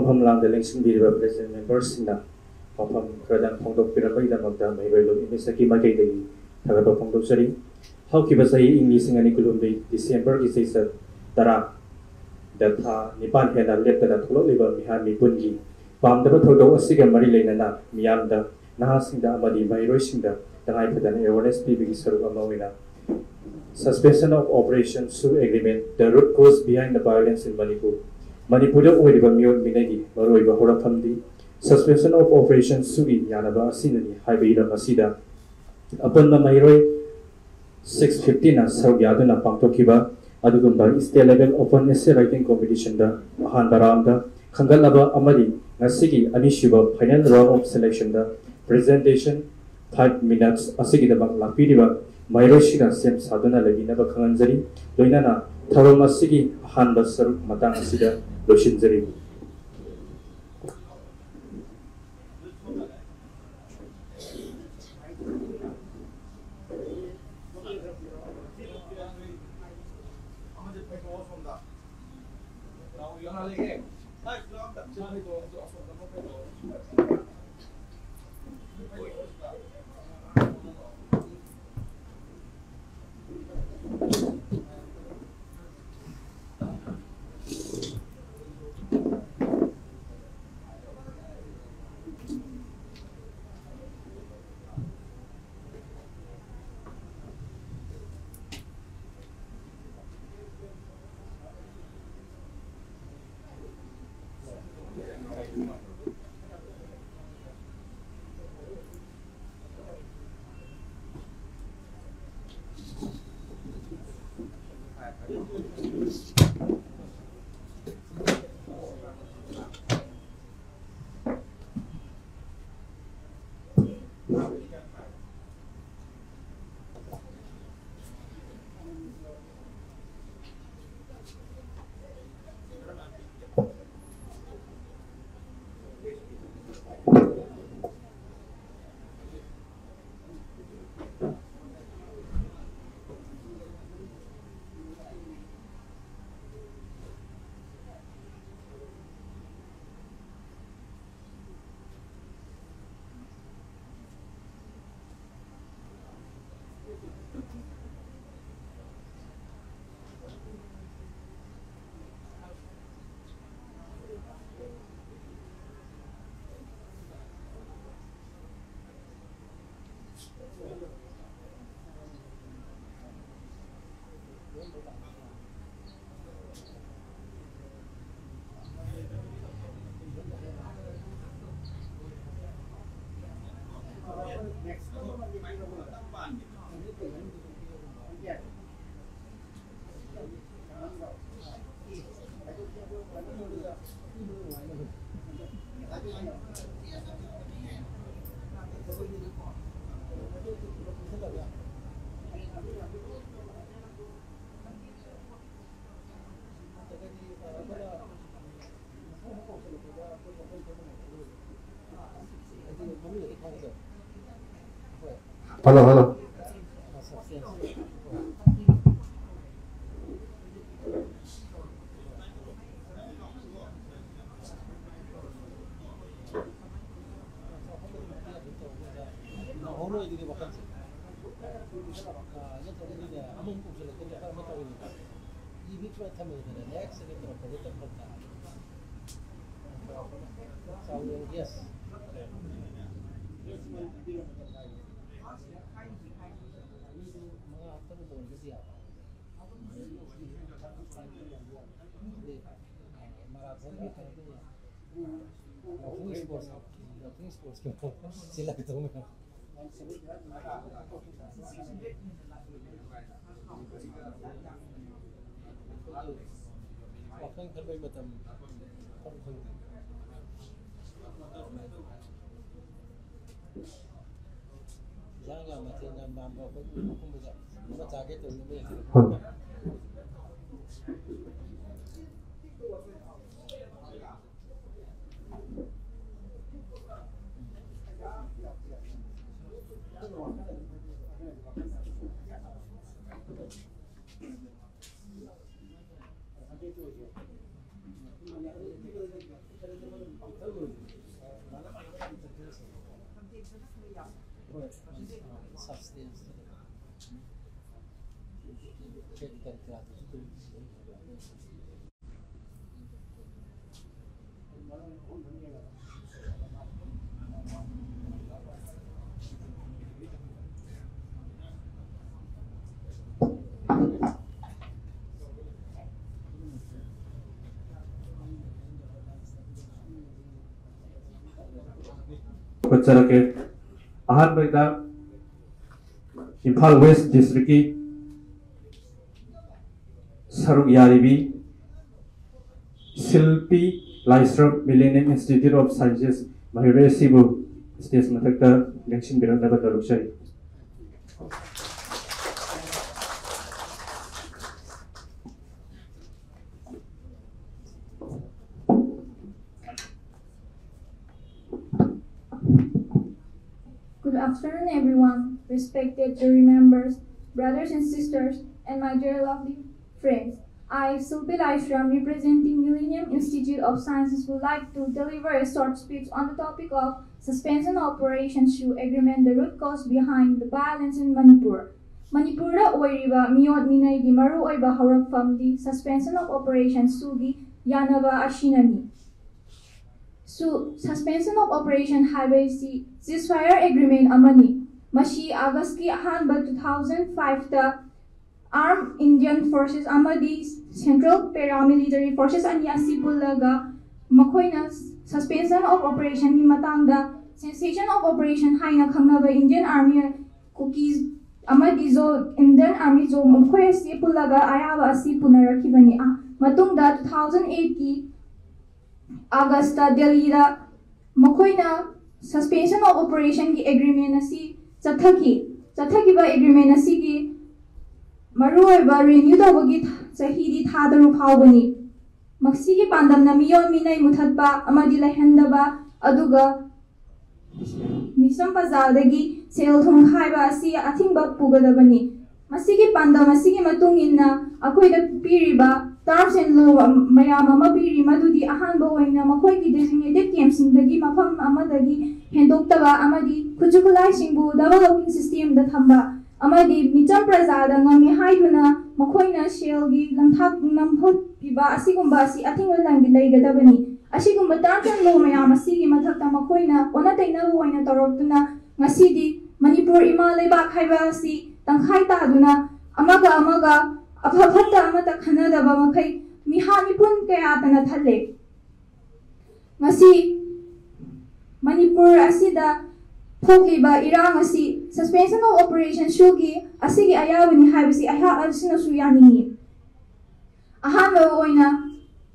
ꯃꯐꯝ ꯂꯥꯡꯗ ꯂꯦꯡꯁꯤꯟꯕꯤꯔꯤꯕ president memberꯁꯤꯡꯅ ꯋꯥꯐꯝ ꯈꯔꯗꯪ ꯐꯣꯡꯗꯣꯛꯄꯤꯔꯝꯕꯒꯤꯗꯃꯛꯇ ꯃꯍꯩꯔꯣꯏ ꯂꯣꯏ ꯏꯃꯦꯁꯀꯤ ꯃꯥꯏꯀꯩꯗꯒꯤ ꯊꯥꯒꯠꯄ ꯐꯣꯡꯗꯣꯛꯆꯔꯤ꯫ ꯍꯧꯈꯤꯕ ꯆꯍꯤ ꯏꯪ ꯂꯤꯁꯤꯡ ꯑꯅꯤ ꯀꯨꯟꯍꯨꯝꯗꯣꯏ Decemberꯒꯤ ꯆꯩꯆꯠ ꯇꯔꯥꯗ ꯊꯥ ꯅꯤꯄꯥꯟ ꯍꯦꯟꯅ ꯂꯦꯞꯇꯅ ꯊꯣꯛꯂꯛꯂꯤꯕ ꯃꯤꯍꯥꯠ ꯃꯤꯄꯨꯟꯒꯤ ꯄꯥꯝꯗꯕ ꯊꯧꯗꯣꯛ ꯑꯁꯤꯒ ꯃꯔꯤ ꯂꯩꯅꯅ ꯃꯤꯌꯥꯝꯗ, ꯅꯍꯥꯁꯤꯡꯗ ꯑꯃꯗꯤ ꯃꯍꯩꯔꯣꯏꯁꯤꯡꯗ ꯇꯉꯥꯏ ꯐꯗꯅ awareness ꯄꯤꯕꯒꯤ ꯁꯔꯨꯛ ꯑꯃ ꯑꯣꯏꯅ Suspension of Operation Sue Agreement, The Root Cause Behind the Violence in Manipur, ꯃꯅꯤꯄꯨꯔꯗ ꯑꯣꯏꯔꯤꯕ ꯃꯤꯑꯣꯠ ꯃꯤꯅꯩꯒꯤ ꯃꯔꯨꯑꯣꯏꯕ ꯍꯧꯔꯛꯐꯝꯗꯤ Suspension of Operation Sueꯒꯤ ꯌꯥꯅꯕ ꯑꯁꯤꯅꯅꯤ ꯍꯥꯏꯕ ꯍꯤꯔꯝ ꯑꯁꯤꯗ ꯑꯄꯨꯟꯕ ꯃꯍꯩꯔꯣꯏ six fiftyꯅ ꯁꯔꯨꯛ ꯌꯥꯗꯨꯅ ꯄꯥꯡꯊꯣꯛꯈꯤꯕ ꯑꯗꯨꯒꯨꯝꯕ state level open essay writing competitionꯗ ꯑꯍꯥꯟꯕ roundꯗ ꯈꯟꯒꯠꯂꯕ ꯑꯃꯗꯤ ꯉꯁꯤꯒꯤ ꯑꯅꯤꯁꯨꯕ final round of selectionꯗ presentation five minutes ꯑꯁꯤꯒꯤꯗꯃꯛ ꯂꯥꯛꯄꯤꯔꯤꯕ ꯃꯍꯩꯔꯣꯏꯁꯤꯡꯅ ꯁꯦꯝ ꯁꯥꯗꯨꯅ ꯂꯩꯕꯤꯅꯕ ꯈꯪꯍꯟꯖꯔꯤ꯫ ꯂꯣꯏꯅꯅ ꯊꯧꯔꯝ ꯑꯁꯤꯒꯤ ꯑꯍꯥꯟꯕ ꯁꯔꯨꯛ ꯃꯇꯥꯡ ꯑꯁꯤꯗ ꯂꯣꯏꯁꯤꯟꯖꯔꯤ꯫ Hello, hello. ꯅꯪꯍꯧꯔꯣꯏꯗꯣꯏꯅꯦ ꯋꯥꯈꯜꯁꯦ꯫ ꯑꯥ, ꯅꯠꯇ꯭ꯔꯒꯗꯤꯅꯦ, ꯑꯃꯃꯨꯛ ꯀꯧꯁꯜꯂꯛꯀꯅꯤ, ꯑꯃ ꯇꯧꯔꯤꯅꯦ꯫ ꯏ ꯃꯤꯠ ꯁꯨꯃꯥꯏꯅ ꯊꯝꯃꯦꯗꯅ, next ꯍꯥꯏꯅ ꯇꯧꯔꯛꯄꯗ ꯍꯦꯛꯇ ꯐꯔꯛ ꯇꯥꯔꯦ꯫ ꯆꯥꯎꯅ ꯌꯦꯡ-, yes꯫ ꯃꯤꯗꯨ ꯃꯉꯥ ꯇꯔꯨꯛ ꯑꯣꯏꯔꯒꯗꯤ ꯌꯥꯕ꯫ ꯑꯗꯩ, ꯑꯥ, ꯃꯔꯥꯊꯣꯟꯒꯤ ꯀꯩꯅꯣꯗꯨ ꯌꯥꯎꯁꯪ ꯏꯁꯄꯣꯔꯠꯁ, ꯌꯥꯎꯁꯪ ꯏꯁꯄꯣꯔꯠꯁꯀꯤ ꯁꯤꯜꯂꯛꯀꯗꯧꯅꯦ꯫ ꯋꯥꯈꯜ ꯈꯟꯕꯩ ꯃꯇꯝ ꯈꯔ ꯐꯪꯗꯦ꯫ ꯏꯟꯖꯥꯡ ꯌꯥꯝ ꯃꯊꯦꯜ ꯌꯥꯝ ꯌꯥꯝꯕ ꯑꯩꯈꯣꯏ ꯄꯨꯟꯕꯗ ꯑꯃ ꯆꯥꯒꯦ ꯇꯧꯔꯤ, ꯑꯃ ꯌꯦꯡꯁꯤ꯫ ꯍꯣꯏ꯫ Substance. ꯈꯣꯠꯆꯔꯛꯀꯦ꯫ ꯑꯍꯥꯟꯕꯗ ꯏꯝꯐꯥꯜ ꯋꯦꯁ ꯗꯤꯁꯇ꯭ꯔꯤꯛꯀꯤ ꯁꯔꯨꯛ ꯌꯥꯔꯤꯕꯤ ꯁꯤꯜꯄꯤ ꯂꯥꯏꯁ꯭ꯔꯝ, Millennium Institute of Sciences, ꯃꯍꯩꯔꯣꯏ ꯑꯁꯤꯕꯨ ꯁ꯭ꯇꯦꯖ ꯃꯊꯛꯇ ꯂꯦꯡꯁꯤꯟꯕꯤꯔꯛꯅꯕ ꯇꯧꯔꯛꯆꯔꯤ꯫ Good afternoon, everyone, respected jury members, brothers and sisters, and my dear lovely friends. I, Silpi Laishram, representing Millennium Institute of Sciences, would like to deliver a short speech on the topic of Suspension of Operation SoO Agreement, the root cause behind the violence in Manipur. ꯃꯅꯤꯄꯨꯔꯗ ꯑꯣꯏꯔꯤꯕ ꯃꯤꯑꯣꯠ ꯃꯤꯅꯩꯒꯤ ꯃꯔꯨꯑꯣꯏꯕ ꯍꯧꯔꯛꯐꯝꯗꯤ Suspension of Operation SoO ꯒꯤ ꯌꯥꯅꯕ ꯑꯁꯤꯅꯅꯤ꯫ SoO, Suspension of Operation ꯍꯥꯏꯕꯁꯤ ceasefire agreement ꯑꯃꯅꯤ꯫ ꯃꯁꯤ ꯑꯥꯒꯁꯀꯤ ꯑꯍꯥꯟꯕ two thousand five ꯇ Armed Indian Forces ꯑꯃꯗꯤ Central Paramilitary Forces ꯑꯅꯤ ꯑꯁꯤ ꯄꯨꯜꯂꯒ ꯃꯈꯣꯏꯅ Suspension of Operation ꯒꯤ ꯃꯇꯥꯡꯗ, Cessation of Operation ꯍꯥꯏꯅ ꯈꯪꯅꯕ Indian Army, Kukis ꯑꯃꯗꯤ Zo, Indian Army Zo ꯃꯈꯣꯏ ꯑꯁꯤ ꯄꯨꯜꯂꯒ ꯑꯌꯥꯕ ꯑꯁꯤ ꯄꯨꯅꯔꯛꯈꯤꯕꯅꯤ꯫ ꯑ, ꯃꯇꯨꯡꯗ two thousand eight ꯀꯤ ꯑꯥꯒꯁꯇ ꯗꯦꯜꯂꯤꯗ ꯃꯈꯣꯏꯅ Suspension of Operation ꯒꯤ agreement ꯑꯁꯤ ꯆꯠꯊꯈꯤ꯫ ꯆꯠꯊꯈꯤꯕ agreement ꯑꯁꯤꯒꯤ ꯃꯔꯨꯑꯣꯏꯕ renew ꯇꯧꯕꯒꯤ ꯆꯍꯤꯗꯤ ꯊꯥ ꯇꯔꯨꯛ ꯐꯥꯎꯕꯅꯤ꯫ ꯃꯁꯤꯒꯤ ꯄꯥꯟꯗꯝꯅ ꯃꯤꯑꯣꯠ ꯃꯤꯅꯩ ꯃꯨꯊꯠꯄ ꯑꯃꯗꯤ ꯂꯩꯍꯟꯗꯕ, ꯑꯗꯨꯒ ꯃꯤꯆꯝ ꯄ꯭ꯔꯖꯥꯗꯒꯤ ꯁꯦꯜ ꯊꯨꯝ ꯈꯥꯏꯕ ꯑꯁꯤ ꯑꯊꯤꯡꯕ ꯄꯨꯒꯗꯕꯅꯤ꯫ ꯃꯁꯤꯒꯤ ꯄꯥꯟꯗꯝ ꯑꯁꯤꯒꯤ ꯃꯇꯨꯡ ꯏꯟꯅ ꯑꯩꯈꯣꯏꯗ ꯄꯤꯔꯤꯕ terms and law ꯃꯌꯥꯝ ꯑꯃ ꯄꯤꯔꯤ, ꯃꯗꯨꯗꯤ ꯑꯍꯥꯟꯕ ꯑꯣꯏꯅ ꯃꯈꯣꯏꯒꯤ designated camp ꯁꯤꯡꯗꯒꯤ ꯃꯐꯝ ꯑꯃꯗꯒꯤ ꯍꯦꯟꯗꯣꯛꯇꯕ ꯑꯃꯗꯤ ꯈꯨꯠꯁꯨ ꯈꯨꯠꯂꯥꯏꯁꯤꯡꯕꯨ double locking system ꯗ ꯊꯝꯕ ꯑꯃꯗꯤ ꯃꯤꯆꯝ ꯄ꯭ꯔꯖꯥꯗ ꯉꯝꯃꯤ ꯍꯥꯏꯗꯨꯅ ꯃꯈꯣꯏꯅ ꯁꯦꯜꯒꯤ ꯂꯝꯊꯥꯛ ꯅꯝꯍꯠꯄꯤꯕ ꯑꯁꯤꯒꯨꯝꯕ ꯑꯁꯤ ꯑꯊꯤꯡꯕ ꯂꯪ-, ꯂꯩꯒꯗꯕꯅꯤ꯫ ꯑꯁꯤꯒꯨꯝꯕ terms and law ꯃꯌꯥꯝ ꯑꯁꯤꯒꯤ ꯃꯊꯛꯇ ꯃꯈꯣꯏꯅ ꯑꯣꯟꯅ ꯇꯩꯅꯕ ꯑꯣꯏꯅ ꯇꯧꯔꯛꯇꯨꯅ ꯉꯁꯤꯗꯤ ꯃꯅꯤꯄꯨꯔ ꯏꯃꯥ ꯂꯩꯕꯥꯛ ꯍꯥꯏꯕ ꯑꯁꯤ ꯇꯪꯈꯥꯏ ꯇꯥꯗꯨꯅ ꯑꯃꯒ ꯑꯃꯒ ꯑꯐ ꯐꯠꯇ ꯑꯃꯠꯇ ꯈꯟꯅꯗꯕ ꯃꯈꯩ ꯃꯤꯍꯥꯠ ꯃꯤꯄꯨꯟ ꯀꯌꯥꯇꯅ ꯊꯜꯂꯦ꯫ ꯉꯁꯤ ꯃꯅꯤꯄꯨꯔ ꯑꯁꯤꯗ ꯊꯣꯛꯂꯤꯕ ꯏꯔꯥꯡ ꯑꯁꯤ Suspension of Operation ꯁꯨꯒꯤ ꯑꯁꯤꯒꯤ ꯑꯌꯥꯕꯅꯤ ꯍꯥꯏꯕꯁꯤ ꯑꯩꯍꯥꯛ ꯑꯁꯤꯅꯁꯨ ꯌꯥꯅꯤꯡꯏ꯫ ꯑꯍꯥꯟꯕ ꯑꯣꯏꯅ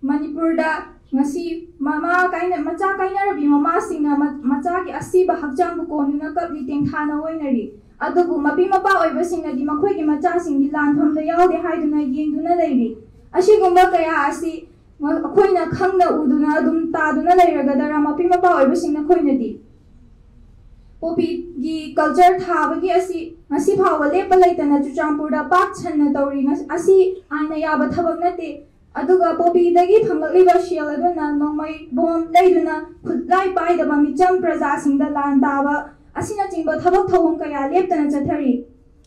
ꯃꯅꯤꯄꯨꯔꯗ ꯉꯁꯤ ꯃꯃꯥ ꯀꯥꯏꯅ ꯃꯆꯥ ꯀꯥꯏꯅꯔꯕꯤ ꯃꯃꯥꯁꯤꯡꯅ ꯃ- ꯃꯆꯥꯒꯤ ꯑꯁꯤꯕ ꯍꯛꯆꯥꯡꯕꯨ ꯀꯣꯟꯗꯨꯅ ꯀꯞꯂꯤ, ꯇꯦꯡꯊꯥꯅ ꯑꯣꯏꯅꯔꯤ꯫ ꯑꯗꯨꯕꯨ ꯃꯄꯤ ꯃꯄꯥ ꯑꯣꯏꯕꯁꯤꯡꯅꯗꯤ ꯃꯈꯣꯏꯒꯤ ꯃꯆꯥꯁꯤꯡꯗꯤ ꯂꯥꯟꯐꯝꯗ ꯌꯥꯎꯗꯦ ꯍꯥꯏꯗꯨꯅ ꯌꯦꯡꯗꯨꯅ ꯂꯩꯔꯤ꯫ ꯑꯁꯤꯒꯨꯝꯕ ꯀꯌꯥ ꯑꯁꯤ ꯑꯩꯈꯣꯏꯅ ꯈꯪꯅ ꯎꯗꯨꯅ ꯑꯗꯨꯝ ꯇꯥꯗꯨꯅ ꯂꯩꯔꯒꯗꯔ ꯃꯄꯤ ꯃꯄꯥ ꯑꯣꯏꯕꯁꯤꯡ ꯅꯈꯣꯏꯅꯗꯤ? ꯄꯣꯄꯤꯒꯤ ꯀꯜꯆꯔ ꯊꯥꯕꯒꯤ ꯑꯁꯤ ꯉꯁꯤ ꯐꯥꯎꯕ ꯂꯦꯞꯄ ꯂꯩꯇꯅ ꯆꯨꯔꯆꯥꯟꯄꯨꯔꯗ ꯄꯥꯛ ꯁꯟꯅ ꯇꯧꯔꯤ꯫ ꯉ- ꯑꯁꯤ ꯑꯥꯏꯟꯅ ꯌꯥꯕ ꯊꯕꯛ ꯅꯠꯇꯦ꯫ ꯑꯗꯨꯒ ꯄꯣꯄꯤꯗꯒꯤ ꯐꯪꯂꯛꯂꯤꯕ ꯁꯦꯜ ꯑꯗꯨꯅ ꯅꯣꯡꯃꯩ ꯕꯣꯝ ꯂꯩꯗꯨꯅ ꯈꯨꯠꯂꯥꯏ ꯄꯥꯏꯗꯕ ꯃꯤꯆꯝ ꯄ꯭ꯔꯖꯥꯁꯤꯡꯗ ꯂꯥꯟ ꯇꯥꯕ ꯑꯁꯤꯅꯆꯤꯡꯕ ꯊꯕꯛ ꯊꯧꯑꯣꯡ ꯀꯌꯥ ꯂꯦꯞꯇꯅ ꯆꯠꯊꯔꯤ꯫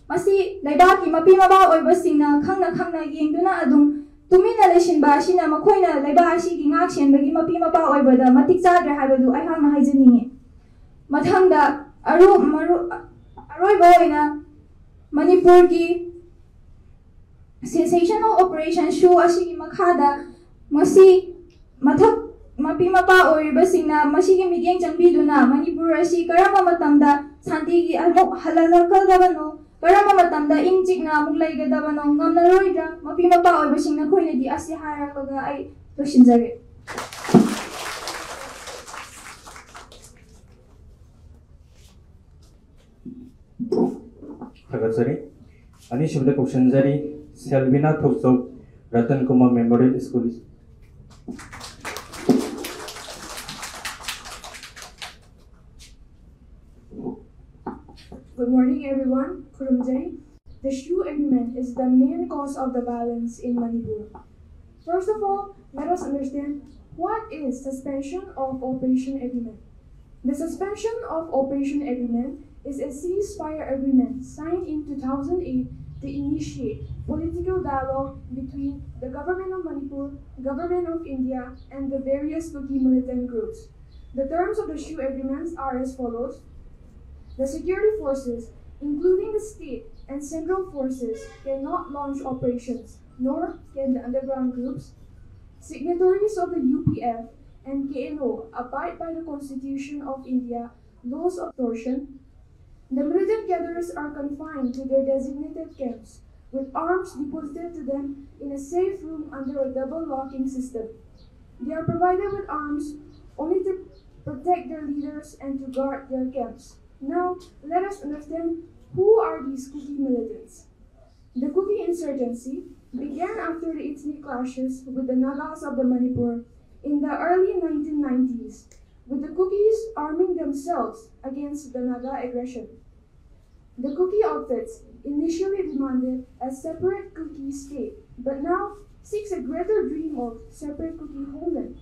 ꯃꯁꯤ ꯂꯩꯕꯥꯛꯀꯤ ꯃꯄꯤ ꯃꯄꯥ ꯑꯣꯏꯕꯁꯤꯡꯅ ꯈꯪꯅ ꯈꯪꯅ ꯌꯦꯡꯗꯨꯅ ꯑꯗꯨꯝ ꯇꯨꯃꯤꯟꯅ ꯂꯩꯁꯤꯟꯕ ꯑꯁꯤꯅ ꯃꯈꯣꯏꯅ ꯂꯩꯕꯥꯛ ꯑꯁꯤꯒꯤ ꯉꯥꯛ ꯁꯦꯟꯕꯒꯤ ꯃꯄꯤ ꯃꯄꯥ ꯑꯣꯏꯕꯗ ꯃꯇꯤꯛ ꯆꯥꯗ꯭ꯔꯦ ꯍꯥꯏꯕꯗꯨ ꯑꯩꯍꯥꯛꯅ ꯍꯥꯏꯖꯅꯤꯡꯏ꯫ ꯃꯊꯪꯗ ꯑꯔꯨ ꯃꯔꯨ ꯑꯔꯣꯏꯕ ꯑꯣꯏꯅ ꯃꯅꯤꯄꯨꯔꯒꯤ Suspension of Operation ꯁꯨ ꯑꯁꯤꯒꯤ ꯃꯈꯥꯗ ꯃꯁꯤ ꯃꯊꯛ ꯃꯄꯤ ꯃꯄꯥ ꯑꯣꯏꯔꯤꯕꯁꯤꯡꯅ ꯃꯁꯤꯒꯤ ꯃꯤꯠꯌꯦꯡ ꯆꯪꯕꯤꯗꯨꯅ ꯃꯅꯤꯄꯨꯔ ꯑꯁꯤ ꯀꯔꯝꯕ ꯃꯇꯝꯗ ꯁꯥꯟꯇꯤꯒꯤ ꯑꯃꯨꯛ ꯍꯜꯂꯛꯀꯗꯕꯅꯣ, ꯀꯔꯝꯕ ꯃꯇꯝꯗ ꯏꯪ ꯆꯤꯛꯅ ꯑꯃꯨꯛ ꯂꯩꯒꯗꯕꯅꯣ, ꯉꯝꯂꯔꯣꯏꯗ꯭ꯔꯥ? ꯃꯄꯤ ꯃꯄꯥ ꯑꯣꯏꯕꯁꯤꯡ ꯅꯈꯣꯏꯅꯗꯤ ꯑꯁꯤ ꯍꯥꯏꯔꯛꯂꯒ ꯑꯩ ꯂꯣꯏꯁꯤꯟꯖꯒꯦ꯫ ꯊꯥꯒꯠꯆꯔꯤ꯫ ꯑꯅꯤꯁꯨꯕꯗ ꯀꯧꯁꯤꯟꯖꯔꯤ Selbina Thokchom, Ratan Kumar memorial school. Good morning, everyone. ꯈꯨꯔꯨꯝꯖꯔꯤ. The SHU agreement is the main cause of the violence in Manipur. First of all, let us understand what is Suspension of Operation Agreement. The Suspension of Operation Agreement is a ceasefire agreement signed in two thousand eight to initiate political dialogue between the Government of Manipur, Government of India, and the various Kuki militant groups. The terms of the SHU agreements are as follows. The security forces, including the state and central forces, cannot launch operations, nor can the underground groups. Signatories of the U P F and K N O abide by the Constitution of India laws of torsion, the militant cadres are confined to their designated camps, with arms deposited to them in a safe room under a double locking system. They are provided with arms only to protect their leaders and to guard their camps. Now, let us understand, who are these Kuki militants. The Kuki insurgency began after the ethnic clashes with the Nagas of the Manipur in the early nineteen nineties, with the Kukis arming themselves against the Naga aggression. The Kuki outfits initially demanded a separate Kuki state, but now seeks a greater dream of separate Kuki homeland.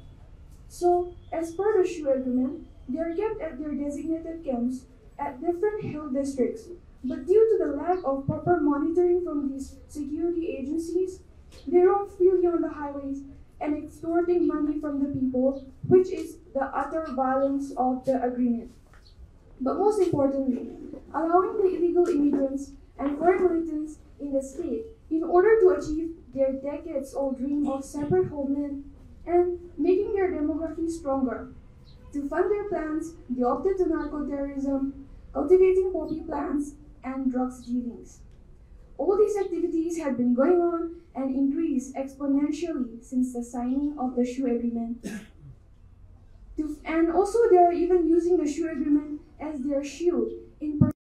So, as per the Shu Agreement, they are kept at their designated camps at different hill districts, but due to the lack of proper monitoring from these security agencies, they roam freely on the highways and extorting money from the people, which is the utter violence of the agreement. But most importantly, allowing the illegal immigrants and foreign militants in the state in order to achieve their decades-old dream of separate homeland and making their demography stronger. To fund their plans, they opted to narco-terrorism, cultivating poppy plants, and drugs dealings. All these activities had been going on and increased exponentially since the signing of the Shu Agreement. To, and also, they are even using the Shu Agreement as their shield in pursuing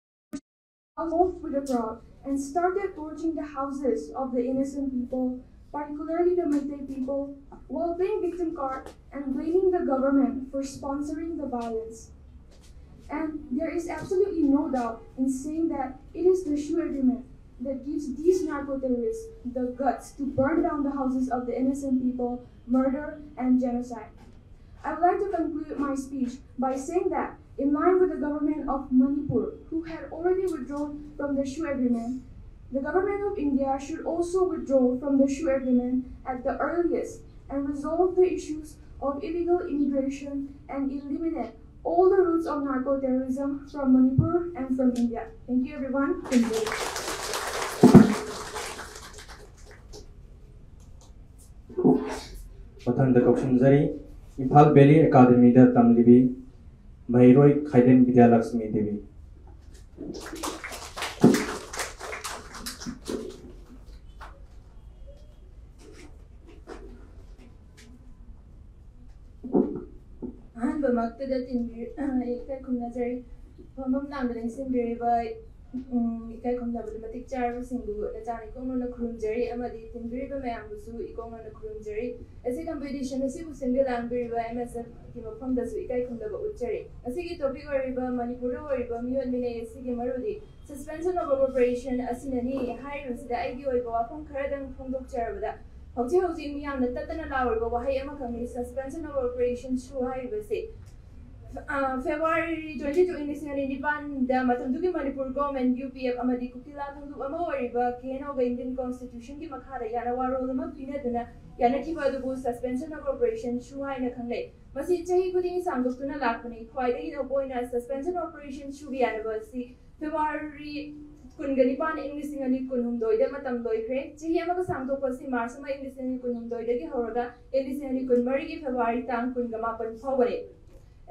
off with the crowd and started torching the houses of the innocent people, particularly the Meitei people, while playing victim card and blaming the government for sponsoring the violence. And there is absolutely no doubt in saying that it is the Shu Agreement that gives these narco-terrorists the guts to burn down the houses of the innocent people, murder, and genocide. I would like to conclude my speech by saying that, in line with the government of Manipur, who had already withdrawn from the Shu Agreement, the government of India should also withdraw from the Shu Agreement at the earliest and resolve the issues of illegal immigration and eliminate all the roots of narco-terrorism from Manipur and from India. Thank you, everyone. Thank you. ꯃꯊꯪꯗ ꯀꯧꯁꯤꯟꯖꯔꯤ, Imphal valley ꯑꯦꯀꯥꯗꯃꯤꯗ ꯇꯝꯂꯤꯕꯤ ꯃꯍꯩꯔꯣꯏ ꯈꯥꯏꯗꯦꯝ ꯕꯤꯗ꯭ꯌꯥꯂꯛꯁꯃꯤ ꯗꯦꯕꯤ꯫ ꯑꯍꯥꯟꯕꯃꯛꯇꯗ ꯇꯤꯟꯕꯤ-, ꯏꯀꯥꯏ ꯈꯨꯝꯅꯖꯔꯤ꯫ ꯐꯝꯐꯝ ꯂꯥꯡꯗ ꯂꯦꯡꯁꯤꯟꯕꯤꯔꯤꯕ, ꯎꯝ, ꯏꯀꯥꯏ ꯈꯨꯝꯅꯕꯗ ꯃꯇꯤꯛ ꯆꯥꯔꯕꯁꯤꯡꯕꯨ ꯅꯆꯥꯅ ꯏꯀꯣꯛꯅꯅ ꯈꯨꯔꯨꯝꯖꯔꯤ ꯑꯃꯗꯤ ꯇꯤꯟꯕꯤꯔꯤꯕ ꯃꯌꯥꯝꯕꯨꯁꯨ ꯏꯀꯣꯛꯅꯅ ꯈꯨꯔꯨꯝꯖꯔꯤ꯫ ꯑꯁꯤ competition ꯑꯁꯤꯕꯨ ꯁꯤꯟꯕ ꯂꯥꯡꯕꯤꯔꯤꯕ M S F ꯀꯤ ꯃꯐꯝꯗꯁꯨ ꯏꯀꯥꯏ ꯈꯨꯝꯅꯕ ꯎꯠꯆꯔꯤ꯫ ꯉꯁꯤꯒꯤ topic ꯑꯣꯏꯔꯤꯕ ꯃꯅꯤꯄꯨꯔꯗ ꯑꯣꯏꯔꯤꯕ ꯃꯤꯑꯣꯠ ꯃꯤꯅꯩ ꯑꯁꯤꯒꯤ ꯃꯔꯨꯗꯤ Suspension of Operation ꯑꯁꯤꯅꯅꯤ ꯍꯥꯏꯔꯤꯕꯁꯤꯗ ꯑꯩꯒꯤ ꯑꯣꯏꯕ ꯋꯥꯐꯝ ꯈꯔꯗꯪ ꯐꯣꯡꯗꯣꯛꯆꯔꯕꯗ, ꯍꯧꯖꯤꯛ ꯍꯧꯖꯤꯛ ꯃꯤꯌꯥꯝꯅ ꯇꯠꯇꯅ ꯂꯥꯎꯔꯤꯕ ꯋꯥꯍꯩ ꯑꯃꯈꯛꯅꯤ, Suspension of Operation ꯁꯨ ꯍꯥꯏꯔꯤꯕꯁꯤ꯫ ꯑ, February twenty two, ꯏꯪ ꯂꯤꯁꯤꯡ ꯑꯅꯤ ꯅꯤꯄꯥꯟꯗ ꯃꯇꯝꯗꯨꯒꯤ Manipur government, U P F ꯑꯃꯗꯤ ꯀꯨꯀꯤꯂꯥ ꯀꯥꯡꯂꯨꯞ ꯑꯃ ꯑꯣꯏꯔꯤꯕ K N O ꯒ Indian Constitution ꯒꯤ ꯃꯈꯥꯗ ꯌꯥꯅꯋꯥꯔꯣꯜ ꯑꯃ ꯄꯤꯅꯗꯨꯅ ꯌꯥꯅꯈꯤꯕ ꯑꯗꯨꯕꯨ Suspension of Operation ꯁꯨ ꯍꯥꯏꯅ ꯈꯪꯅꯩ꯫ ꯃꯁꯤ ꯆꯍꯤ ꯈꯨꯗꯤꯡꯒꯤ ꯁꯥꯡꯗꯣꯛꯇꯨꯅ ꯂꯥꯛꯄꯅꯤ꯫ ꯈ꯭ꯋꯥꯏꯗꯒꯤ ꯅꯧꯕ ꯑꯣꯏꯅ Suspension of Operation ꯁꯨꯒꯤ ꯌꯥꯅꯕ ꯑꯁꯤ February ꯀꯨꯟꯒ ꯅꯤꯄꯥꯟ, ꯏꯪ ꯂꯤꯁꯤꯡ ꯑꯅꯤ ꯀꯨꯟꯍꯨꯝꯗꯣꯏꯗ ꯃꯇꯝ ꯂꯣꯏꯈ꯭ꯔꯦ꯫ ꯆꯍꯤ ꯑꯃꯒ ꯁꯥꯡꯗꯣꯛꯄ ꯑꯁꯤ March ꯑꯃ, ꯏꯪ ꯂꯤꯁꯤꯡ ꯑꯅꯤ ꯀꯨꯟꯍꯨꯝꯗꯣꯏꯗꯒꯤ ꯍꯧꯔꯒ ꯏꯪ ꯂꯤꯁꯤꯡ ꯑꯅꯤ ꯀꯨꯟꯃꯔꯤꯒꯤ February ꯇꯥꯡ ꯀꯨꯟꯒ ꯃꯥꯄꯟ ꯐꯥꯎꯕꯅꯤ꯫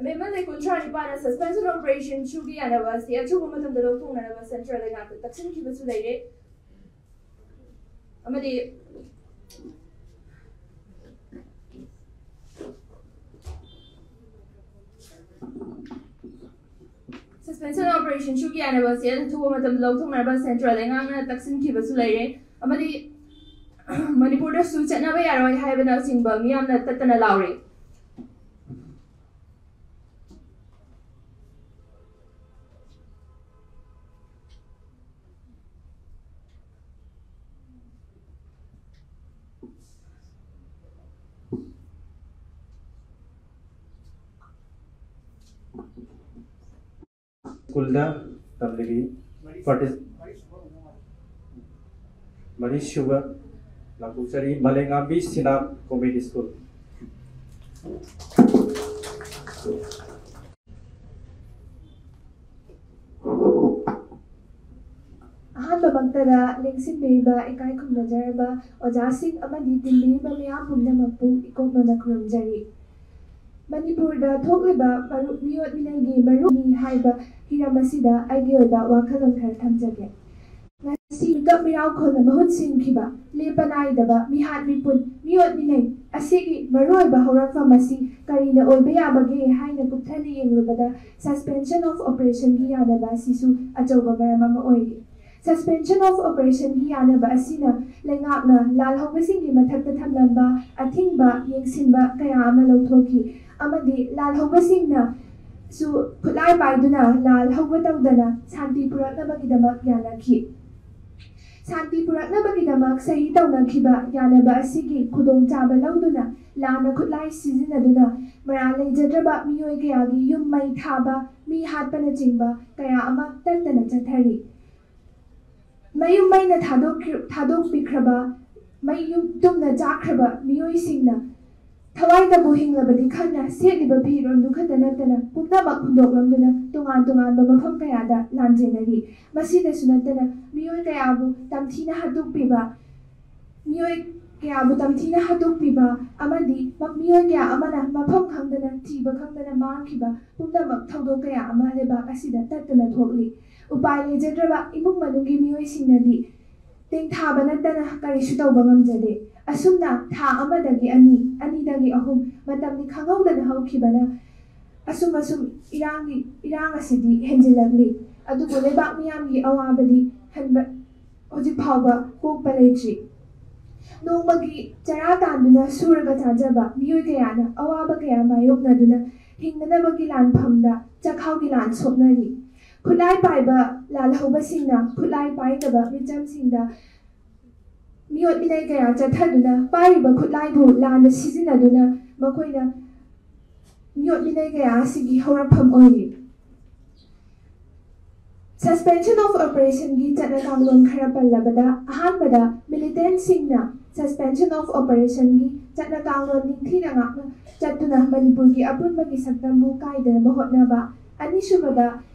M M L A ꯀꯨꯟꯊ꯭ꯔꯥ ꯅꯤꯄꯥꯟꯅ Suspension of Operation ꯁꯨꯒꯤ ꯌꯥꯅꯕ ꯑꯁꯤ ꯑꯊꯨꯕ ꯃꯇꯝꯗ ꯂꯧꯊꯣꯛꯅꯅꯕ central ꯂꯩꯉꯥꯛꯇ ꯇꯛꯁꯤꯟꯈꯤꯕꯁꯨ ꯂꯩꯔꯦ꯫ ꯑꯃꯗꯤ Suspension of Operation ꯁꯨꯒꯤ ꯌꯥꯅꯕ ꯑꯁꯤ ꯑꯊꯨꯕ ꯃꯇꯝꯗ ꯂꯧꯊꯣꯛꯅꯅꯕ central ꯂꯩꯉꯥꯛꯅ ꯇꯛꯁꯤꯟꯈꯤꯕꯁꯨ ꯂꯩꯔꯦ꯫ ꯑꯃꯗꯤ ꯃꯅꯤꯄꯨꯔꯗꯁꯨ ꯆꯠꯅꯕ ꯌꯥꯔꯣꯏ ꯍꯥꯏꯕꯅꯆꯤꯡꯕ ꯃꯤꯌꯥꯝꯅ ꯇꯠꯇꯅ ꯂꯥꯎꯔꯤ꯫ ꯁ꯭ꯀꯨꯜꯗ ꯇꯝꯂꯤꯕꯤ partic-, ꯃꯔꯤꯁꯨꯕ ꯂꯥꯎꯊꯣꯛꯆꯔꯤ, ꯃꯂꯦꯉꯥꯝꯕꯤ ꯁꯤꯅꯥ Community School꯫ ꯑꯍꯥꯟꯕꯃꯛꯇꯗ ꯂꯦꯡꯁꯤꯟꯕꯤꯔꯤꯕ ꯏꯀꯥꯏ ꯈꯨꯝꯅꯖꯔꯕ ꯑꯣꯖꯥꯁꯤꯡ ꯑꯃꯗꯤ ꯇꯤꯟꯕꯤꯔꯤꯕ ꯃꯤꯌꯥꯝ ꯄꯨꯝꯅꯃꯛꯄꯨ ꯏꯀꯣꯛꯅꯅ ꯈꯨꯔꯨꯝꯖꯔꯤ꯫ ꯃꯅꯤꯄꯨꯔꯗ ꯊꯣꯛꯂꯤꯕ ꯃꯔꯨ- ꯃꯤꯑꯣꯠ ꯃꯤꯅꯩꯒꯤ ꯃꯔꯨꯅꯤ ꯍꯥꯏꯕ ꯍꯤꯔꯝ ꯑꯁꯤꯗ ꯑꯩꯒꯤ ꯑꯣꯏꯕ ꯋꯥꯈꯜꯂꯣꯟ ꯈꯔ ꯊꯝꯖꯒꯦ꯫ ꯉꯁꯤ ꯃꯤꯀꯞ ꯃꯤꯔꯥꯎꯈꯣꯜꯅ ꯃꯍꯨꯠ ꯁꯤꯟꯈꯤꯕ ꯂꯦꯞꯄ ꯅꯥꯏꯗꯕ ꯃꯤꯍꯥꯠ ꯃꯤꯄꯨꯟ, ꯃꯤꯑꯣꯠ ꯃꯤꯅꯩ ꯑꯁꯤꯒꯤ ꯃꯔꯨꯑꯣꯏꯕ ꯍꯧꯔꯛꯐꯝ ꯑꯁꯤ ꯀꯔꯤꯅ ꯑꯣꯏꯕ ꯌꯥꯕꯒꯦ ꯍꯥꯏꯅ ꯀꯨꯞꯊꯅ ꯌꯦꯡꯂꯨꯕꯗ, suspension of operationꯒꯤ ꯌꯥꯅꯕ ꯑꯁꯤꯁꯨ ꯑꯆꯧꯕ ꯃꯔꯝ ꯑꯃ ꯑꯣꯏꯔꯤ꯫ Suspension of operationꯒꯤ ꯌꯥꯅꯕ ꯑꯁꯤꯅ ꯂꯩꯉꯥꯛꯅ ꯂꯥꯜꯍꯧꯕꯁꯤꯡꯒꯤ ꯃꯊꯛꯇ ꯊꯝꯂꯝꯕ ꯑꯊꯤꯡꯕ ꯌꯦꯡꯁꯤꯟꯕ ꯀꯌꯥ ꯑꯃ ꯂꯧꯊꯣꯛꯈꯤ ꯑꯃꯗꯤ ꯂꯥꯜꯍꯧꯕꯁꯤꯡꯅꯁꯨ ꯈꯨꯠꯂꯥꯏ ꯄꯥꯏꯗꯨꯅ ꯂꯥꯜꯍꯧꯕ ꯇꯧꯗꯅ ꯁꯥꯟꯇꯤ ꯄꯨꯔꯛꯅꯕꯒꯤꯗꯃꯛ ꯌꯥꯅꯈꯤ꯫ ꯁꯥꯟꯇꯤ ꯄꯨꯔꯛꯅꯕꯒꯤꯗꯃꯛ ꯁꯍꯤ ꯇꯧꯅꯈꯤꯕ ꯌꯥꯅꯕ ꯑꯁꯤꯒꯤ ꯈꯨꯗꯣꯡꯆꯥꯕ ꯂꯧꯗꯨꯅ ꯂꯥꯟꯅ ꯈꯨꯠꯂꯥꯏ ꯁꯤꯖꯤꯟꯅꯗꯨꯅ ꯃꯔꯥꯜ ꯂꯩꯖꯗ꯭ꯔꯕ ꯃꯤꯑꯣꯏ ꯀꯌꯥꯒꯤ ꯌꯨꯝ ꯃꯩ ꯊꯥꯕ, ꯃꯤ ꯍꯥꯠꯄꯅꯆꯤꯡꯕ ꯀꯌꯥ ꯑꯃ ꯇꯠꯇꯅ ꯆꯠꯊꯔꯤ꯫ ꯃꯌꯨꯝ ꯃꯩꯅ ꯊꯥꯗꯣꯛꯈꯤ- ꯊꯥꯗꯣꯛꯄꯤꯈ꯭ꯔꯕ, ꯃꯌꯨꯝ ꯇꯨꯝꯅ ꯆꯥꯈ꯭ꯔꯕ ꯃꯤꯑꯣꯏꯁꯤꯡꯅ ꯊꯋꯥꯏꯗꯕꯨ ꯍꯤꯡꯂꯕꯗꯤ ꯈꯟꯅ ꯁꯦꯠꯂꯤꯕ ꯐꯤꯔꯣꯜꯗꯨ ꯈꯛꯇ ꯅꯠꯇꯅ ꯄꯨꯝꯅꯃꯛ ꯍꯨꯟꯗꯣꯛꯂꯝꯗꯨꯅ ꯇꯣꯉꯥꯟ ꯇꯣꯉꯥꯟꯕ ꯃꯐꯝ ꯀꯌꯥꯗ ꯂꯥꯟꯖꯦꯟꯅꯔꯤ꯫ ꯃꯁꯤꯗꯁꯨ ꯅꯠꯇꯅ ꯃꯤꯑꯣꯏ ꯀꯌꯥꯕꯨ ꯇꯝꯊꯤꯅ ꯍꯥꯠꯇꯣꯛꯄꯤꯕ, ꯃꯤꯑꯣꯏ ꯀꯌꯥꯕꯨ ꯇꯝꯊꯤꯅ ꯍꯥꯠꯇꯣꯛꯄꯤꯕ ꯑꯃꯗꯤ ꯃ- ꯃꯤꯑꯣꯏ ꯀꯌꯥ ꯑꯃꯅ ꯃꯐꯝ ꯈꯪꯗꯅ ꯊꯤꯕ ꯈꯪꯗꯅ ꯃꯥꯡꯈꯤꯕ ꯄꯨꯝꯅꯃꯛ ꯊꯧꯗꯣꯛ ꯀꯌꯥ ꯑꯃ ꯂꯩꯕꯥꯛ ꯑꯁꯤꯗ ꯇꯠꯇꯅ ꯊꯣꯛꯂꯤ꯫ ꯎꯄꯥꯏ ꯂꯩꯖꯗ꯭ꯔꯕ ꯏꯃꯨꯡ ꯃꯅꯨꯡꯒꯤ ꯃꯤꯑꯣꯏꯁꯤꯡꯅꯗꯤ ꯇꯦꯡꯊꯥꯕ ꯅꯠꯇꯅ ꯀꯔꯤꯁꯨ ꯇꯧꯕ ꯉꯝꯖꯗꯦ꯫ ꯑꯁꯨꯝꯅ ꯊꯥ ꯑꯃꯗꯒꯤ ꯑꯅꯤ, ꯑꯅꯤꯗꯒꯤ ꯑꯍꯨꯝ ꯃꯇꯝꯗꯤ ꯈꯪꯍꯧꯗꯅ ꯍꯧꯈꯤꯕꯅ ꯑꯁꯨꯝ ꯑꯁꯨꯝ ꯏꯔꯥꯡꯒꯤ ꯏꯔꯥꯡ ꯑꯁꯤꯗꯤ ꯍꯦꯟꯖꯤꯜꯂꯛꯂꯤ꯫ ꯑꯗꯨꯕꯨ ꯂꯩꯕꯥꯛ ꯃꯤꯌꯥꯝꯒꯤ ꯑꯋꯥꯕꯗꯤ ꯍꯟꯕ ꯍꯧꯖꯤꯛ ꯐꯥꯎꯕ ꯀꯣꯛꯄ ꯂꯩꯇ꯭ꯔꯤ꯫ ꯅꯣꯡꯃꯒꯤ ꯆꯔꯥ ꯇꯥꯟꯗꯨꯅ ꯁꯨꯔꯒ ꯆꯥꯖꯕ ꯃꯤꯑꯣꯏ ꯀꯌꯥꯅ ꯑꯋꯥꯕ ꯀꯌꯥ ꯃꯥꯌꯣꯛꯅꯗꯨꯅ ꯍꯤꯡꯅꯅꯕꯒꯤ ꯂꯥꯟꯐꯝꯗ ꯆꯥꯛꯈꯥꯎꯒꯤ ꯂꯥꯟ ꯁꯣꯛꯅꯔꯤ꯫ ꯈꯨꯠꯂꯥꯏ ꯄꯥꯏꯕ ꯂꯥꯜꯍꯧꯕꯁꯤꯡꯅ ꯈꯨꯠꯂꯥꯏ ꯄꯥꯏꯗꯕ ꯃꯤꯆꯝꯁꯤꯡꯗ ꯃꯤꯑꯣꯠ ꯃꯤꯅꯩ ꯀꯌꯥ ꯆꯠꯊꯗꯨꯅ ꯄꯥꯏꯔꯤꯕ ꯈꯨꯠꯂꯥꯏꯕꯨ ꯂꯥꯟꯅ ꯁꯤꯖꯤꯟꯅꯗꯨꯅ ꯃꯈꯣꯏꯅ ꯃꯤꯑꯣꯠ ꯃꯤꯅꯩ ꯀꯌꯥ ꯑꯁꯤꯒꯤ ꯍꯧꯔꯛꯐꯝ ꯑꯣꯏꯔꯤ꯫ Suspension of operationꯒꯤ ꯆꯠꯅ ꯀꯥꯡꯂꯣꯟ ꯈꯔ ꯄꯜꯂꯕꯗ, ꯑꯍꯥꯟꯕꯗ militantꯁꯤꯡꯅ suspension of operationꯒꯤ ꯆꯠꯅ ꯀꯥꯡꯂꯣꯟ ꯅꯤꯡꯊꯤꯅ ꯉꯥꯛꯅ ꯆꯠꯇꯨꯅ ꯃꯅꯤꯄꯨꯔꯒꯤ ꯑꯄꯨꯟꯕꯒꯤ ꯁꯛꯇꯝꯕꯨ ꯀꯥꯏꯗꯅꯕ ꯍꯣꯠꯅꯕ, ꯑꯅꯤꯁꯨꯕꯗ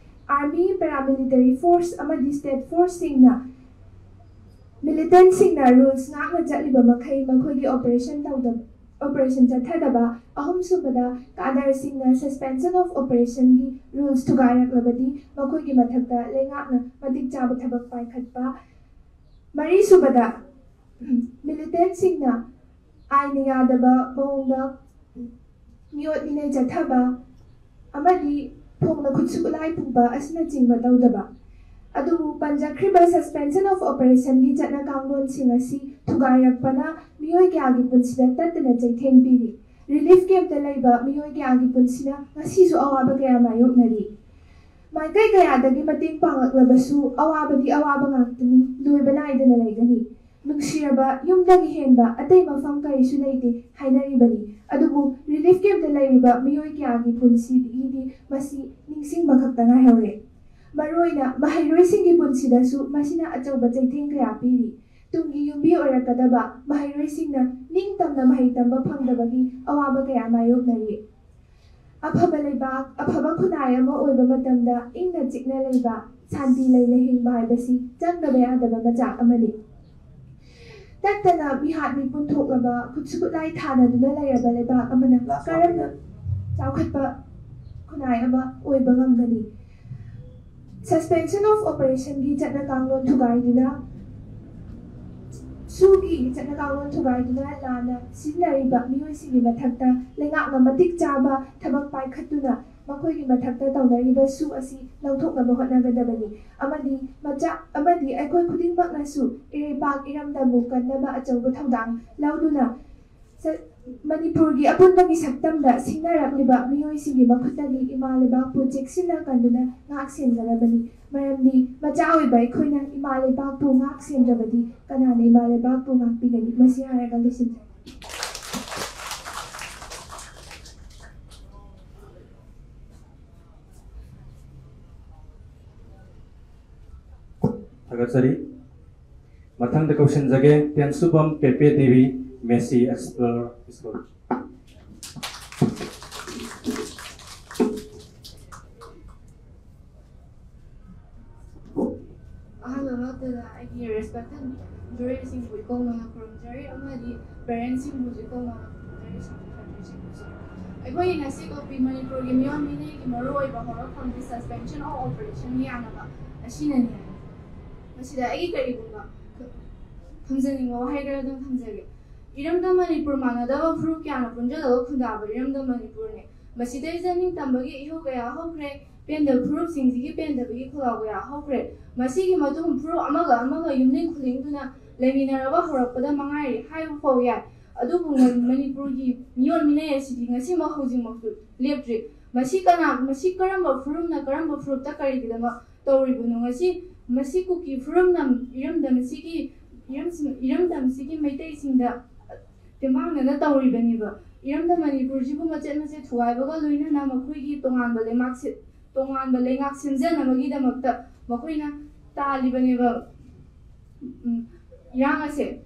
army, paramilitary force ꯑꯃꯗꯤ state forceꯁꯤꯡꯅ militantꯁꯤꯡꯅ rules ꯉꯥꯛꯅ ꯆꯠꯂꯤꯕ ꯃꯈꯩ ꯃꯈꯣꯏꯒꯤ operation ꯇꯧꯗꯕ ꯑꯣꯄꯔꯦꯁꯟ ꯆꯠꯊꯗꯕ, ꯑꯍꯨꯝꯁꯨꯕꯗ ꯀꯥꯗꯔꯁꯤꯡꯅ suspension of operationꯒꯤ rules ꯊꯨꯒꯥꯏꯔꯛꯂꯕꯗꯤ ꯃꯈꯣꯏꯒꯤ ꯃꯊꯛꯇ ꯂꯩꯉꯥꯛꯅ ꯃꯇꯤꯛ ꯆꯥꯕ ꯊꯕꯛ ꯄꯥꯏꯈꯠꯄ, ꯃꯔꯤꯁꯨꯕꯗ militantꯁꯤꯡꯅ ꯑꯥꯏꯟꯅ ꯌꯥꯗꯕ ꯃꯑꯣꯡꯗ ꯃꯤꯑꯣꯠ ꯃꯤꯅꯩ ꯆꯠꯊꯕ ꯑꯃꯗꯤ ꯐꯣꯡꯅ ꯈꯨꯠꯁꯨ ꯈꯨꯠꯂꯥꯏ ꯄꯨꯕ ꯑꯁꯤꯅꯆꯤꯡꯕ ꯇꯧꯗꯕ꯫ ꯑꯗꯨꯕꯨ ꯄꯟꯖꯈ꯭ꯔꯤꯕ suspension of operationꯒꯤ ꯆꯠꯅ ꯀꯥꯡꯂꯣꯟꯁꯤꯡ ꯑꯁꯤ ꯊꯨꯒꯥꯏꯔꯛꯄꯅ ꯃꯤꯑꯣꯏ ꯀꯌꯥꯒꯤ ꯄꯨꯟꯁꯤꯗ ꯇꯠꯇꯅ ꯆꯩꯊꯦꯡ ꯄꯤꯔꯤ꯫ Relief campꯇ ꯂꯩꯕ ꯃꯤꯑꯣꯏ ꯀꯌꯥꯒꯤ ꯄꯨꯟꯁꯤꯅ ꯉꯁꯤꯁꯨ ꯑꯋꯥꯕ ꯀꯌꯥ ꯃꯥꯌꯣꯛꯅꯔꯤ꯫ ꯃꯥꯏꯀꯩ ꯀꯌꯥꯗꯒꯤ ꯃꯇꯦꯡ ꯄꯥꯡꯂꯛꯂꯕꯁꯨ ꯑꯋꯥꯕꯗꯤ ꯑꯋꯥꯕ ꯉꯥꯛꯇꯅꯤ, ꯂꯣꯏꯕ ꯅꯥꯏꯗꯅ ꯂꯩꯒꯅꯤ꯫ ꯅꯨꯡꯁꯤꯔꯕ, ꯌꯨꯝꯗꯒꯤ ꯍꯦꯟꯕ ꯑꯇꯩ ꯃꯐꯝ ꯀꯔꯤꯁꯨ ꯂꯩꯇꯦ ꯍꯥꯏꯅꯔꯤꯕꯅꯤ꯫ ꯑꯗꯨꯕꯨ relief campꯇ ꯂꯩꯔꯤꯕ ꯃꯤꯑꯣꯏ ꯀꯌꯥꯒꯤ ꯄꯨꯟꯁꯤꯒꯤꯗꯤ ꯃꯁꯤ ꯅꯤꯡꯁꯤꯡꯕ ꯈꯛꯇ ꯉꯥꯏꯍꯧꯔꯦ꯫ ꯃꯔꯨꯑꯣꯏꯅ ꯃꯍꯩꯔꯣꯏꯁꯤꯡꯒꯤ ꯄꯨꯟꯁꯤꯗꯁꯨ ꯃꯁꯤꯅ ꯑꯆꯧꯕ ꯆꯩꯊꯦꯡ ꯀꯌꯥ ꯄꯤꯔꯤ꯫ ꯇꯨꯡꯒꯤ ꯌꯨꯝꯕꯤ ꯑꯣꯏꯔꯛꯀꯗꯕ ꯃꯍꯩꯔꯣꯏꯁꯤꯡꯅ ꯅꯤꯡꯇꯝꯅ ꯃꯍꯩ ꯇꯝꯕ ꯐꯪꯗꯕꯒꯤ ꯑꯋꯥꯕ ꯀꯌꯥ ꯃꯥꯌꯣꯛꯅꯔꯤ꯫ ꯑꯐꯕ ꯂꯩꯕꯥꯛ, ꯑꯐꯕ ꯈꯨꯟꯅꯥꯏ ꯑꯃ ꯑꯣꯏꯕ ꯃꯇꯝꯗ ꯏꯪꯅ ꯆꯤꯛꯅ ꯂꯩꯕ, ꯁꯥꯟꯇꯤ ꯂꯩꯅ ꯍꯤꯡꯕ ꯍꯥꯏꯕꯁꯤ ꯆꯪꯗꯕ ꯌꯥꯗꯕ ꯃꯆꯥꯛ ꯑꯃꯅꯤ꯫ ꯇꯠꯇꯅ ꯃꯤꯍꯥꯠ ꯃꯤꯄꯨꯟ ꯊꯣꯛꯂꯕ, ꯈꯨꯠꯁꯨ ꯈꯨꯠꯂꯥꯏ ꯊꯥꯅꯗꯨꯅ ꯂꯩꯔꯕ ꯂꯩꯕꯥꯛ ꯑꯃꯅ ꯂꯥꯁ ꯀꯔꯝꯅ ꯋꯥꯔꯅꯤꯡ꯫ ꯆꯥꯎꯈꯠꯄ ꯈꯨꯟꯅꯥꯏ ꯑꯃ ꯑꯣꯏꯕ ꯉꯝꯒꯅꯤ? Suspension of operationꯒꯤ ꯆꯠꯅ ꯀꯥꯡꯂꯣꯟ ꯊꯨꯒꯥꯏꯗꯨꯅ, ꯁꯨꯒꯤ ꯆꯠꯅ ꯀꯥꯡꯂꯣꯟ ꯊꯨꯒꯥꯏꯗꯨꯅ ꯂꯥꯟꯅ ꯁꯤꯖꯤꯟꯅꯔꯤꯕ ꯃꯤꯑꯣꯏꯁꯤꯡꯒꯤ ꯃꯊꯛꯇ ꯂꯩꯉꯥꯛꯅ ꯃꯇꯤꯛ ꯆꯥꯕ ꯊꯕꯛ ꯄꯥꯏꯈꯠꯇꯨꯅ ꯃꯈꯣꯏꯒꯤ ꯃꯊꯛꯇ ꯇꯧꯅꯔꯤꯕ ꯁꯨ ꯑꯁꯤ ꯂꯧꯊꯣꯛꯅꯕ ꯍꯣꯠꯅꯒꯗꯕꯅꯤ꯫ ꯑꯃꯗꯤ ꯃꯆꯥ, ꯑꯃꯗꯤ ꯑꯩꯈꯣꯏ ꯈꯨꯗꯤꯡꯃꯛꯅꯁꯨ ꯏꯔꯩꯄꯥꯛ ꯏꯔꯝꯗꯝꯕꯨ ꯀꯟꯅꯕ ꯑꯆꯧꯕ ꯊꯧꯗꯥꯡ ꯂꯧꯗꯨꯅ ꯁ-, ꯃꯅꯤꯄꯨꯔꯒꯤ ꯑꯄꯨꯟꯕꯒꯤ ꯁꯛꯇꯝꯗ ꯁꯤꯡꯅꯔꯛꯂꯤꯕ ꯃꯤꯑꯣꯏꯁꯤꯡꯒꯤ ꯃꯈꯨꯠꯇꯒꯤ ꯏꯃꯥ ꯂꯩꯕꯥꯛꯄꯨ ꯆꯦꯛꯁꯤꯟꯅ ꯀꯟꯗꯨꯅ ꯉꯥꯛ ꯁꯦꯟꯒꯗꯕꯅꯤ꯫ ꯃꯔꯝꯗꯤ ꯃꯆꯥ ꯑꯣꯏꯕ ꯑꯩꯈꯣꯏꯅ ꯏꯃꯥ ꯂꯩꯕꯥꯛꯄꯨ ꯉꯥꯛ ꯁꯦꯟꯗ꯭ꯔꯕꯗꯤ ꯀꯅꯥꯅ ꯏꯃꯥ ꯂꯩꯕꯥꯛꯄꯨ ꯉꯥꯛꯄꯤꯒꯅꯤ? ꯃꯁꯤ ꯍꯥꯏꯔꯒ ꯂꯣꯏꯁꯤꯟꯖꯔꯦ꯫ ꯊꯥꯒꯠꯆꯔꯤ꯫ ꯃꯊꯪꯗ ꯀꯧꯁꯤꯟꯖꯒꯦ, ꯇꯦꯟꯁꯨꯕꯝ ꯄꯦꯄꯦ ꯗꯦꯕꯤ, ꯃꯦꯁꯤ ꯑꯦꯛꯁꯄ꯭ꯂꯣꯔ ꯁ꯭ꯀꯨꯜ꯫ ꯑꯍꯥꯟꯕ ꯃꯛꯇꯗ ꯑꯩꯒꯤ respected juryꯁꯤꯡꯕꯨ ꯏꯀꯧꯅꯅ ꯈꯨꯔꯨꯝꯖꯔꯤ ꯑꯃꯗꯤ parentsꯁꯤꯡꯕꯨꯁꯨ ꯏꯀꯧꯅꯅ ꯈꯨꯔꯨꯝꯖꯔꯤ꯫ ꯑꯩꯈꯣꯏꯒꯤ ꯉꯁꯤ ꯀꯣꯄꯤ ꯃꯅꯤꯄꯨꯔꯒꯤ ꯃꯤꯑꯣꯠ ꯃꯤꯅꯩꯒꯤ ꯃꯔꯨꯑꯣꯏꯕ ꯍꯧꯔꯛꯐꯝꯗꯤ suspension of operation ꯌꯥꯅꯕ ꯑꯁꯤꯅꯅꯤ꯫ ꯃꯁꯤꯗ ꯑꯩꯒꯤ ꯀꯔꯤꯒꯨꯝꯕ ꯊꯝꯖꯅꯤꯡꯕ ꯋꯥꯍꯩ ꯈꯔ ꯑꯗꯨꯝ ꯊꯝꯖꯒꯦ꯫ ꯏꯔꯝꯗꯝ ꯃꯅꯤꯄꯨꯔ ꯃꯥꯟꯅꯗꯕ ꯐꯨꯔꯨꯞ ꯀꯌꯥꯅ ꯄꯨꯟꯖꯜꯂꯒ ꯈꯨꯟꯗꯥꯕ ꯏꯔꯝꯗꯝ ꯃꯅꯤꯄꯨꯔꯅꯤ꯫ ꯃꯁꯤꯗꯩꯁꯤꯗ ꯅꯤꯡꯇꯝꯕꯒꯤ ꯏꯍꯧ ꯀꯌꯥ ꯍꯧꯈ꯭ꯔꯦ꯫ ꯄꯦꯟꯗꯕ ꯐꯨꯔꯨꯞꯁꯤꯡꯁꯤꯒꯤ ꯄꯦꯟꯗꯕꯒꯤ ꯈꯣꯜꯂꯥꯎ ꯀꯌꯥ ꯍꯧꯈ꯭ꯔꯦ꯫ ꯃꯁꯤꯒꯤ ꯃꯇꯨꯡ ꯐꯨꯔꯨꯞ ꯑꯃꯒ ꯑꯃꯒ ꯌꯨꯝꯂꯤꯡ ꯈꯨꯂꯤꯡꯗꯨꯅ ꯂꯩꯃꯤꯟꯅꯔꯕ ꯍꯧꯔꯛꯄꯗ ꯃꯉꯥꯏꯔꯤ ꯍꯥꯏꯕ ꯐꯥꯎ ꯌꯥꯏ꯫ ꯑꯗꯨꯕꯨ ꯃ-, ꯃꯅꯤꯄꯨꯔꯒꯤ ꯃꯤꯑꯣꯠ ꯃꯤꯅꯩ ꯑꯁꯤꯗꯤ ꯉꯁꯤꯃꯛ ꯍꯧꯖꯤꯛꯃꯛꯁꯨ ꯂꯦꯞꯇ꯭ꯔꯤ꯫ ꯃꯁꯤ ꯀꯅꯥ, ꯃꯁꯤ ꯀꯔꯝꯕ ꯐꯨꯔꯨꯞꯅ ꯀꯔꯝꯕ ꯐꯨꯔꯨꯞꯇ ꯀꯔꯤꯒꯤꯗꯃꯛ ꯇꯧꯔꯤꯕꯅꯣ? ꯉꯁꯤ ꯃꯁꯤ ꯀꯨꯀꯤ ꯐꯨꯔꯨꯞꯅ ꯏꯔꯝꯗꯝꯁꯤꯒꯤ, ꯏꯔꯝꯁꯤꯡ-, ꯏꯔꯝꯗꯝꯁꯤꯒꯤ ꯃꯩꯇꯩꯁꯤꯡꯗ ꯇꯦꯡꯕꯥꯡꯅꯅ ꯇꯧꯔꯤꯕꯅꯦꯕ꯫ ꯏꯔꯝꯗꯝ ꯃꯅꯤꯄꯨꯔꯁꯤꯕꯨ ꯃꯆꯦꯠ ꯃꯆꯦꯠ ꯊꯨꯒꯥꯏꯕꯒ ꯂꯣꯏꯅꯅ ꯃꯈꯣꯏꯒꯤ ꯇꯣꯉꯥꯟꯕ ꯂꯩꯉꯥꯛꯁꯦ-, ꯇꯣꯉꯥꯟꯕ ꯂꯩꯉꯥꯛ ꯁꯦꯝꯖꯅꯕꯒꯤꯗꯃꯛꯇ ꯃꯈꯣꯏꯅ ꯇꯥꯜꯂꯤꯕꯅꯦꯕ, ꯎꯝ, ꯏꯔꯥꯡ ꯑꯁꯦ꯫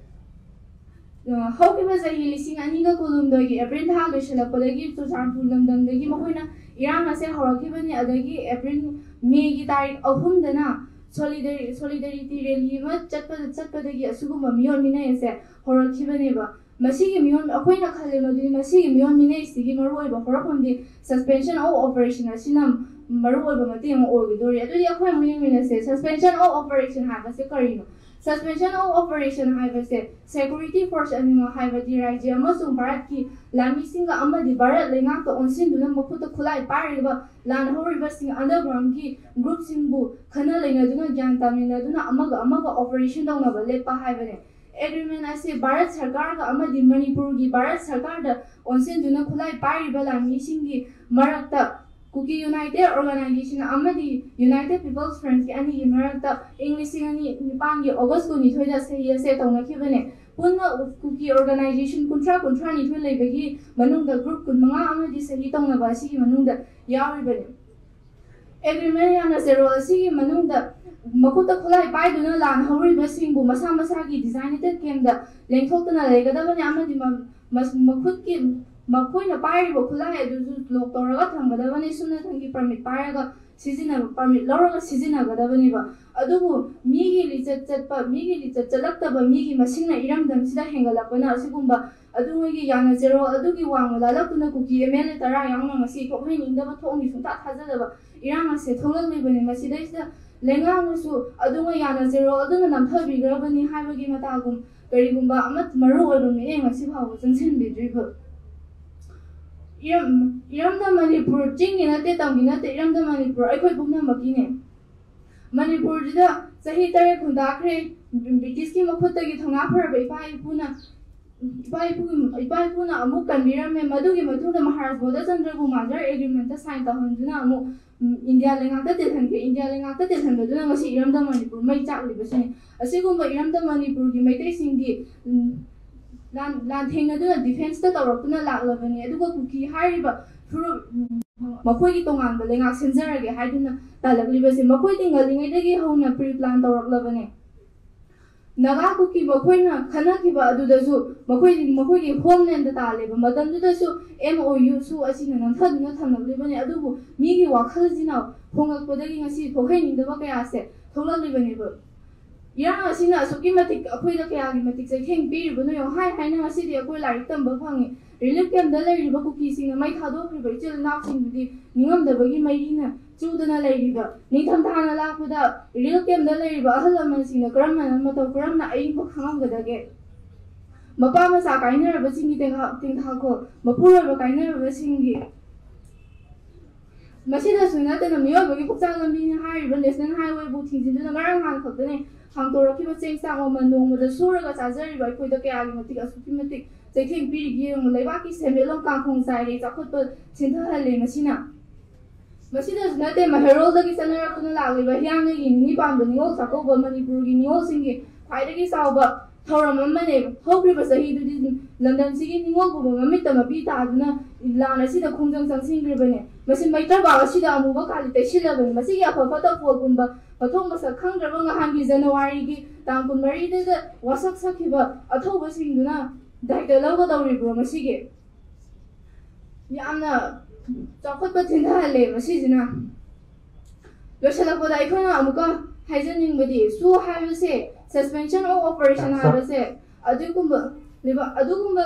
ꯑ, ꯍꯧꯈꯤꯕ ꯆꯍꯤ ꯂꯤꯁꯤꯡ ꯑꯅꯤꯒ ꯀꯨꯟꯍꯨꯝꯗꯣꯏꯒꯤ ꯑꯦꯄ꯭ꯔꯤꯜ ꯊꯥ ꯂꯣꯏꯁꯤꯜꯂꯛꯄꯗꯒꯤ ꯆꯨꯔꯆꯥꯟꯄꯨꯔ ꯂꯝꯗꯝꯗꯒꯤ ꯃꯈꯣꯏꯅ ꯏꯔꯥꯡ ꯑꯁꯦ ꯍꯧꯔꯛꯈꯤꯕꯅꯤ꯫ ꯑꯗꯒꯤ ꯑꯦꯄ꯭ꯔꯤꯜ, ꯃꯦꯒꯤ ꯇꯥꯔꯤꯛ ꯑꯍꯨꯝꯗꯅ solidari-, solidarity rally ꯑꯃ ꯆꯠꯄꯗ, ꯆꯠꯄꯗꯒꯤ ꯑꯁꯤꯒꯨꯝꯕ ꯃꯤꯑꯣꯠ ꯃꯤꯅꯩ ꯑꯁꯦ ꯍꯧꯔꯛꯈꯤꯕꯅꯦꯕ꯫ ꯃꯁꯤꯒꯤ ꯃꯤꯑꯣꯠ, ꯑꯩꯈꯣꯏꯅ ꯈꯜꯂꯦ ꯃꯗꯨꯗꯤ ꯃꯁꯤꯒꯤ ꯃꯤꯑꯣꯠ ꯃꯤꯅꯩꯁꯤꯒꯤ ꯃꯔꯨꯑꯣꯏꯕ ꯍꯧꯔꯛꯐꯝꯗꯤ suspension of operation ꯑꯁꯤꯅ ꯃꯔꯨꯑꯣꯏꯕ ꯃꯇꯦꯡ ꯑꯃ ꯑꯣꯏꯒꯗꯧꯔꯤ꯫ ꯑꯗꯨꯗꯤ ꯑꯩꯈꯣꯏ ꯑꯃꯨꯛ ꯌꯦꯡꯃꯤꯟꯅꯁꯦ, suspension of operation ꯍꯥꯏꯕꯁꯦ ꯀꯔꯤꯅꯣ? Suspension of operation ꯍꯥꯏꯕꯁꯦ security force ꯑꯅꯤꯃꯛ, ꯍꯥꯏꯕꯗꯤ ꯔꯥꯖ꯭ꯌ ꯑꯃꯁꯨꯡ ꯚꯥꯔꯠꯀꯤ ꯂꯥꯟꯃꯤꯁꯤꯡꯒ ꯑꯃꯗꯤ ꯚꯥꯔꯠ ꯂꯩꯉꯥꯛꯇ ꯑꯣꯟꯁꯤꯟꯗꯨꯅ ꯃꯈꯨꯠꯇ ꯈꯨꯠꯂꯥꯏ ꯄꯥꯏꯔꯤꯕ ꯂꯥꯟ ꯍꯧꯔꯤꯕꯁꯤꯡ undergroundꯒꯤ groupꯁꯤꯡꯕꯨ ꯈꯟꯅ ꯅꯩꯅꯗꯨꯅ ꯒ꯭ꯌꯥꯟ ꯇꯥꯃꯤꯟꯅꯗꯨꯅ ꯑꯃꯒ ꯑꯃꯒ operation ꯇꯧꯅꯕ ꯂꯦꯞꯄ ꯍꯥꯏꯕꯅꯦ꯫ Agreement ꯑꯁꯤ ꯚꯥꯔꯠ ꯁꯔꯀꯥꯔꯒ ꯑꯃꯗꯤ ꯃꯅꯤꯄꯨꯔꯒꯤ ꯚꯥꯔꯠ ꯁꯔꯀꯥꯔꯗ ꯑꯣꯟꯁꯤꯟꯗꯨꯅ ꯈꯨꯠꯂꯥꯏ ꯄꯥꯏꯔꯤꯕ ꯂꯥꯟꯃꯤꯁꯤꯡꯒꯤ ꯃꯔꯛꯇ Kuki United Organization ꯑꯃꯗꯤ United People's Frontꯀꯤ ꯑꯅꯤꯒꯤ ꯃꯔꯛꯇ ꯏꯪ ꯂꯤꯁꯤꯡ ꯑꯅꯤ ꯅꯤꯄꯥꯟꯒꯤ ꯑꯣꯒꯁ ꯀꯨꯟꯅꯤꯊꯣꯏꯗ ꯁꯍꯤ ꯑꯁꯦ ꯇꯧꯅꯈꯤꯕꯅꯦ꯫ ꯄꯨꯟꯅ ꯀꯨꯀꯤ organization ꯀꯨꯟꯊ꯭ꯔꯥ, ꯀꯨꯟꯊ꯭ꯔꯥꯅꯤꯊꯣꯏ ꯂꯩꯕꯒꯤ ꯃꯅꯨꯡꯗ group ꯀꯨꯟꯃꯉꯥ ꯑꯃꯗꯤ ꯁꯍꯤ ꯇꯧꯅꯕ ꯑꯁꯤꯒꯤ ꯃꯅꯨꯡꯗ ꯌꯥꯎꯔꯤꯕꯅꯤ꯫ Agreement ꯌꯥꯅ ꯆꯦꯔꯣꯜ ꯑꯁꯤꯒꯤ ꯃꯅꯨꯡꯗ ꯃꯈꯨꯠꯇ ꯈꯨꯠꯂꯥꯏ ꯄꯥꯏꯗꯨꯅ ꯂꯥꯟ ꯍꯧꯔꯤꯕꯁꯤꯡꯕꯨ ꯃꯁꯥ ꯃꯁꯥꯒꯤ designated campꯗ ꯂꯦꯡꯊꯣꯛꯇꯨꯅ ꯂꯩꯒꯗꯕꯅꯤ ꯑꯃꯗꯤ ꯃ-, ꯃꯁ-, ꯃꯈꯨꯠꯀꯤ, ꯃꯈꯣꯏꯅ ꯄꯥꯏꯔꯤꯕ ꯈꯨꯠꯂꯥꯏ ꯑꯗꯨꯁꯨ lock ꯇꯧꯔꯒ ꯊꯝꯒꯗꯕꯅꯤ꯫ ꯁꯨꯞꯅꯇꯪꯒꯤ permit ꯄꯥꯏꯔꯒ ꯁꯤꯖꯤꯟꯅꯕ, ꯄꯥꯔꯃꯤꯠ ꯂꯧꯔꯒ ꯁꯤꯖꯤꯟꯅꯒꯗꯕꯅꯦꯕ꯫ ꯑꯗꯨꯕꯨ ꯃꯤꯒꯤ ꯂꯤꯆꯠ ꯆꯠꯄ, ꯃꯤꯒꯤ ꯂꯤꯆꯠ ꯆꯠꯂꯛꯇꯕ ꯃꯤꯒꯤ ꯃꯁꯤꯡꯅ ꯏꯔꯝꯗꯝꯁꯤꯗ ꯍꯦꯟꯒꯠꯂꯛꯄꯅ ꯑꯁꯤꯒꯨꯝꯕ ꯑꯗꯨꯉꯩꯒꯤ ꯌꯥꯅ ꯆꯦꯔꯣꯜ ꯑꯗꯨꯒꯤ ꯋꯥꯡꯃ ꯂꯥꯜꯂꯛꯇꯨꯅ ꯀꯨꯀꯤ ꯑꯦꯝ ꯑꯦꯜ ꯑꯦ ꯇꯔꯥ ꯌꯥꯎꯅ ꯉꯁꯤ ꯊꯣꯛꯍꯟꯅꯤꯡꯗꯕ, ꯊꯣꯛꯅꯤ ꯁꯨꯡꯊꯥ ꯊꯥꯖꯗꯕ ꯏꯔꯥꯡ ꯑꯁꯦ ꯊꯣꯛꯂꯛꯂꯤꯕꯅꯤ꯫ ꯃꯁꯤꯗꯩꯁꯤꯗ ꯂꯩꯉꯥꯛꯅꯁꯨ ꯑꯗꯨꯉꯩ ꯌꯥꯅ ꯆꯦꯔꯣꯜ ꯑꯗꯨꯅ ꯅꯝꯊꯕꯤꯈ꯭ꯔꯕꯅꯤ ꯍꯥꯏꯕꯒꯤ ꯃꯇꯥꯒꯨꯝ ꯀꯔꯤꯒꯨꯝꯕ ꯑꯃ ꯃꯔꯨ ꯑꯣꯏꯕ ꯃꯤꯠꯌꯦꯡ ꯉꯁꯤ ꯐꯥꯎꯕ ꯆꯪꯁꯤꯟꯕꯤꯗ꯭ꯔꯤꯕ꯫ ꯏꯔꯝ-, ꯏꯔꯝꯗꯝ ꯃꯅꯤꯄꯨꯔ ꯆꯤꯡꯒꯤ ꯅꯠꯇꯦ, ꯇꯝꯒꯤ ꯅꯠꯇꯦ, ꯏꯔꯝꯗꯝ ꯃꯅꯤꯄꯨꯔ ꯑꯩꯈꯣꯏ ꯄꯨꯝꯅꯃꯛꯀꯤꯅꯦ꯫ ꯃꯅꯤꯄꯨꯔꯁꯤꯗ ꯆꯍꯤ ꯇꯔꯦꯠ ꯈꯨꯟꯗꯥꯈ꯭ꯔꯦ꯫ ꯕ꯭ꯔꯤꯇꯤꯁꯀꯤ ꯃꯈꯨꯠꯇꯒꯤ ꯊꯧꯅꯥ ꯐꯔꯕ ꯏꯄꯥ ꯏꯄꯨꯅ, ꯏꯄꯥ ꯏꯄꯨ, ꯏꯄꯥ ꯏꯄꯨꯅ ꯑꯃꯨꯛ ꯀꯟꯕꯤꯔꯝꯃꯦ꯫ ꯃꯗꯨꯒꯤ ꯃꯇꯨꯡꯗ ꯃꯍꯥꯔꯥꯖ ꯕꯣꯙꯆꯟꯗ꯭ꯔꯕꯨ ꯃꯥꯟꯗꯔ ꯑꯦꯒ꯭ꯔꯤꯃꯦꯟꯇ ꯁꯥꯏꯟ ꯇꯧꯍꯟꯗꯨꯅ ꯑꯃꯨꯛ, ꯎꯝ, ꯏꯟꯗꯤꯌꯥ ꯂꯩꯉꯥꯛꯇ ꯇꯦꯜꯍꯟꯈ꯭ꯔꯦ꯫ ꯏꯟꯗꯤꯌꯥ ꯂꯩꯉꯥꯛꯇ ꯇꯦꯜꯍꯟꯕꯗꯨꯅ ꯉꯁꯤ ꯏꯔꯝꯗꯝ ꯃꯅꯤꯄꯨꯔ ꯃꯩ ꯆꯥꯛꯂꯤꯕꯁꯤꯅꯤ꯫ ꯑꯁꯤꯒꯨꯝꯕ ꯏꯔꯝꯗꯝ ꯃꯅꯤꯄꯨꯔꯒꯤ ꯃꯩꯇꯩꯁꯤꯡꯗꯤ, ꯎꯝ, ꯂꯥꯟ, ꯂꯥꯟꯊꯦꯡꯅꯗꯨꯅ ꯗꯤꯐꯦꯟꯁꯇ ꯇꯧꯔꯛꯇꯨꯅ ꯂꯥꯛꯂꯕꯅꯤ꯫ ꯑꯗꯨꯒ ꯀꯨꯀꯤ ꯍꯥꯏꯔꯤꯕ ꯐꯨꯔꯨꯞ, ꯎꯝ, ꯃꯈꯣꯏꯒꯤ ꯇꯣꯉꯥꯟꯕ ꯂꯩꯉꯥꯛ ꯁꯤꯟꯖꯔꯒꯦ ꯍꯥꯏꯗꯨꯅ ꯇꯥꯜꯂꯛꯂꯤꯕꯁꯦ ꯃꯈꯣꯏꯗꯤ ꯉꯜꯂꯤꯉꯩꯗꯒꯤ ꯍꯧꯅ ꯄ꯭ꯔꯤ ꯄ꯭ꯂꯥꯟ ꯇꯧꯔꯛꯂꯕꯅꯦ꯫ ꯅꯥꯒꯥ ꯀꯨꯀꯤ ꯃꯈꯣꯏꯅ ꯈꯟꯅꯈꯤꯕ ꯑꯗꯨꯗꯁꯨ ꯃꯈꯣꯏ, ꯃꯈꯣꯏꯒꯤ ꯍꯣꯝꯂꯦꯟꯗ ꯇꯥꯜꯂꯦꯕ꯫ ꯃꯇꯝꯗꯨꯗꯁꯨ ꯑꯦꯝ ꯑꯣ ꯌꯨ ꯁꯨ ꯑꯁꯤꯅ ꯅꯝꯊꯗꯨꯅ ꯊꯝꯂꯛꯂꯤꯕꯅꯤ꯫ ꯑꯗꯨꯕꯨ ꯃꯤꯒꯤ ꯋꯥꯈꯜꯁꯤꯅ ꯍꯣꯡꯂꯛꯄꯗꯒꯤ ꯉꯁꯤ ꯊꯣꯛꯍꯩꯅꯤꯡꯗꯕ ꯀꯌꯥꯁꯦ ꯊꯣꯛꯂꯛꯂꯤꯕꯅꯦꯕ꯫ ꯏꯔꯥꯡ ꯑꯁꯤꯅ ꯑꯁꯨꯛꯀꯤ ꯃꯇꯤꯛ ꯑꯩꯈꯣꯏꯗ ꯀꯌꯥꯒꯤ ꯃꯇꯤꯛ ꯆꯩꯊꯦꯡ ꯄꯤꯔꯤꯕꯅꯣ ꯌꯦꯡꯉꯨ꯫ ꯍꯥꯏ ꯍꯥꯏꯅ ꯉꯁꯤꯗꯤ ꯑꯩꯈꯣꯏ ꯂꯥꯏꯔꯤꯛ ꯇꯝꯕ ꯐꯪꯉꯤ꯫ ꯔꯤꯂꯤꯐ ꯀꯦꯝꯞꯇ ꯂꯩꯔꯤꯕ ꯀꯨꯀꯤꯁꯤꯡꯅ ꯃꯩ ꯊꯥꯗꯣꯛꯈ꯭ꯔꯤꯕ ꯏꯆꯤꯜ ꯏꯅꯥꯎꯁꯤꯡꯗꯨꯗꯤ ꯅꯤꯡꯉꯝꯗꯕꯒꯤ ꯃꯩꯔꯤꯅ ꯆꯨꯗꯅ ꯂꯩꯔꯤꯕ꯫ ꯅꯤꯡꯊꯝꯊꯥꯅ ꯂꯥꯛꯄꯗ ꯔꯤꯂꯤꯐ ꯀꯦꯝꯞꯇ ꯂꯩꯔꯤꯕ ꯑꯍꯜ ꯂꯃꯟꯁꯤꯡꯅ ꯀꯔꯝꯅ ꯃꯇꯧ ꯀꯔꯝꯅ ꯑꯏꯪꯕ ꯈꯪꯉꯝꯒꯗꯒꯦ? ꯃꯄꯥ ꯃꯆꯥ ꯀꯥꯏꯅꯔꯕꯁꯤꯡꯒꯤ ꯇꯦꯡꯍꯥ-, ꯇꯦꯡꯊꯥꯈꯣꯜ, ꯃꯄꯨꯔꯣꯏꯕ ꯀꯥꯏꯅꯔꯕꯁꯤꯡꯒꯤ꯫ ꯃꯁꯤꯗꯁꯨ ꯅꯠꯇꯅ ꯃꯤꯑꯣꯏꯕꯒꯤ ꯄꯨꯛꯆꯥꯡ ꯂꯝꯕꯤꯅꯤ ꯍꯥꯏꯔꯤꯕ ꯅꯦꯁꯅꯦꯜ ꯍꯥꯏꯋꯦꯕꯨ ꯊꯤꯡꯖꯤꯟꯗꯨꯅ ꯉꯔꯥꯡ ꯅꯍꯥꯟ ꯈꯛꯇꯅꯦ ꯍꯥꯡꯗꯣꯔꯛꯈꯤꯕ ꯆꯦꯡ ꯆꯥꯛ ꯃꯃꯜ꯫ ꯅꯣꯡꯃꯗ ꯁꯨꯔꯒ ꯆꯥꯖꯔꯤꯕ ꯑꯩꯈꯣꯏꯗ ꯀꯌꯥꯒꯤ ꯃꯇꯤꯛ ꯑꯁꯨꯛꯀꯤ ꯃꯇꯤꯛ ꯆꯩꯊꯦꯡ ꯄꯤꯔꯤꯒꯦ ꯌꯦꯡꯉꯨ꯫ ꯂꯩꯕꯥꯛꯀꯤ ꯁꯦꯟꯃꯤꯠꯂꯣꯟ ꯀꯥꯡꯈꯣꯡ ꯆꯥꯏꯔꯦ, ꯆꯥꯎꯈꯠꯄ ꯊꯤꯟꯊꯍꯜꯂꯦ ꯃꯁꯤꯅ꯫ ꯃꯁꯤꯗꯁꯨ ꯅꯠꯇꯦ, ꯃꯩꯍꯩꯔꯣꯜꯗꯒꯤ ꯆꯠꯅꯔꯛꯇꯨꯅ ꯂꯥꯛꯂꯤꯕ ꯍꯤꯌꯥꯡꯒꯩꯒꯤ ꯅꯤꯅꯤ ꯄꯥꯟꯕ ꯅꯤꯉꯣꯜ ꯆꯥꯛꯀꯧꯕ ꯃꯅꯤꯄꯨꯔꯒꯤ ꯅꯤꯉꯣꯜꯁꯤꯡꯒꯤ ꯈ꯭ꯋꯥꯏꯗꯒꯤ ꯆꯥꯎꯕ ꯊꯧꯔꯝ ꯑꯃꯅꯦ꯫ ꯍꯧꯈ꯭ꯔꯤꯕ ꯆꯍꯤꯗꯨꯗꯤ ꯂꯝꯗꯝꯁꯤꯒꯤ ꯅꯤꯉꯣꯜ ꯄꯨꯝꯕ ꯃꯃꯤꯠꯇ ꯃꯄꯤ ꯇꯥꯗꯨꯅ ꯂꯥꯟ ꯑꯁꯤꯗ ꯈꯣꯡꯖꯪ ꯆꯪꯁꯤꯟꯈ꯭ꯔꯤꯕꯅꯦ꯫ ꯃꯁꯤ ꯃꯩꯇ꯭ꯔꯕꯥꯛ ꯑꯁꯤꯗ ꯑꯃꯨꯕ ꯀꯥꯂꯤ ꯇꯩꯁꯤꯜꯂꯕꯅꯤ꯫ ꯃꯁꯤꯒꯤ ꯑꯐ ꯐꯠꯇ ꯐꯣꯜ ꯄꯨꯝꯕ ꯃꯊꯣꯡ ꯃꯁꯛ ꯈꯪꯗ꯭ꯔꯕ ꯉꯍꯥꯟꯒꯤ ꯖꯅꯋꯥꯔꯤꯒꯤ ꯇꯥꯡ ꯀꯨꯟꯃꯔꯤꯗꯨꯗ ꯋꯥꯁꯛ ꯁꯛꯈꯤꯕ ꯑꯊꯧꯕꯁꯤꯡꯗꯨꯅ ꯗꯥꯏꯇ ꯂꯧꯒꯗꯧꯔꯤꯕ꯭ꯔꯣ ꯃꯁꯤꯒꯤ? ꯌꯥꯝꯅ ꯆꯥꯎꯈꯠꯄ ꯊꯤꯟꯊꯍꯜꯂꯦ ꯃꯁꯤꯁꯤꯅ꯫ ꯂꯣꯏꯁꯤꯜꯂꯛꯄꯗ ꯑꯩꯈꯣꯏꯅ ꯑꯃꯨꯛꯀ ꯍꯥꯏꯖꯅꯤꯡꯕꯗꯤ, ꯁꯨ ꯍꯥꯏꯕꯁꯦ, suspension of operation ꯍꯥꯏꯕꯁꯦ ꯑꯗꯨꯒꯨꯝꯕ ꯑꯗꯨꯒꯨꯝꯕ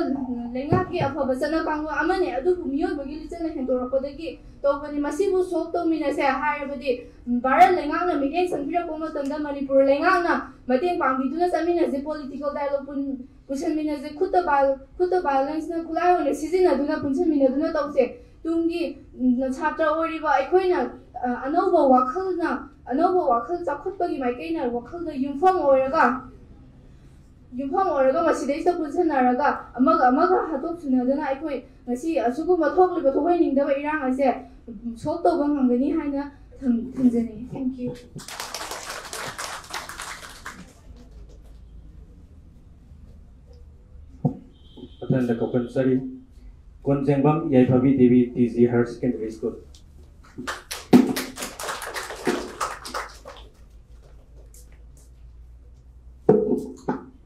ꯂꯩꯉꯥꯛꯀꯤ ꯑꯐꯕ ꯆꯠꯅ ꯀꯥꯡꯂꯣꯟ ꯑꯃꯅꯤ, ꯑꯗꯨꯕꯨ ꯃꯤꯑꯣꯏꯕꯒꯤ ꯂꯤꯆꯠꯅ ꯍꯦꯟꯗꯣꯔꯛꯄꯗꯒꯤ ꯇꯧꯕꯅꯤ꯫ ꯃꯁꯤꯕꯨ solve ꯇꯧꯃꯤꯟꯅꯁꯦ ꯍꯥꯏꯔꯕꯗꯤ, ꯚꯥꯔꯠ ꯂꯩꯉꯥꯛꯅ ꯃꯤꯠꯌꯦꯡ ꯆꯪꯕꯤꯔꯛꯄ ꯃꯇꯝꯗ ꯃꯅꯤꯄꯨꯔ ꯂꯩꯉꯥꯛꯅ ꯃꯇꯦꯡ ꯄꯥꯡꯕꯤꯗꯨꯅ ꯆꯠꯃꯤꯟꯅꯁꯦ꯫ Political dialogue ꯄꯨꯟ- ꯄꯨꯁꯟꯃꯤꯟꯅꯁꯦ꯫ ꯈꯨꯠꯇ ꯈꯨꯠꯇ violenceꯅ ꯈꯨꯠꯂꯥꯏ ꯑꯣꯏꯅ ꯁꯤꯖꯤꯟꯅꯗꯨꯅ ꯄꯨꯟꯁꯤꯟꯃꯤꯟꯅꯗꯨꯅ ꯇꯧꯁꯦ꯫ ꯇꯨꯡꯒꯤ ꯁꯥꯇ꯭ꯔ ꯑꯣꯏꯔꯤꯕ ꯑꯩꯈꯣꯏꯅ ꯑꯅꯧꯕ ꯋꯥꯈꯜꯅ, ꯑꯅꯧꯕ ꯋꯥꯈꯜ ꯆꯥꯎꯈꯠꯄꯒꯤ ꯃꯥꯏꯀꯩꯅ ꯋꯥꯈꯜꯗ ꯌꯨꯝꯐꯝ ꯑꯣꯏꯔꯒ ꯌꯨꯝꯐꯝ ꯑꯣꯏꯔꯒ ꯃꯁꯤꯗꯩꯁꯤꯗ ꯄꯨꯟꯁꯤꯟꯅꯔꯒ ꯑꯃꯒ ꯑꯃꯒ ꯍꯥꯠꯇꯣꯛ ꯁꯨꯅꯗꯅ ꯑꯩꯈꯣꯏ ꯉꯁꯤ ꯑꯁꯤꯒꯨꯝꯕ ꯊꯣꯛꯂꯤꯕ ꯊꯣꯛꯍꯟꯅꯤꯡꯗꯕ ꯏꯔꯥꯡ ꯑꯁꯦ solve ꯇꯧꯕ ꯉꯝꯒꯅꯤ ꯍꯥꯏꯅ ꯊꯝꯖꯅꯤꯡꯏ꯫ Thank you꯫ ꯃꯊꯪꯗ ꯀꯧꯈꯠꯆꯔꯤ Konjengbam Yaiphabi Devi, T G higher secondary school.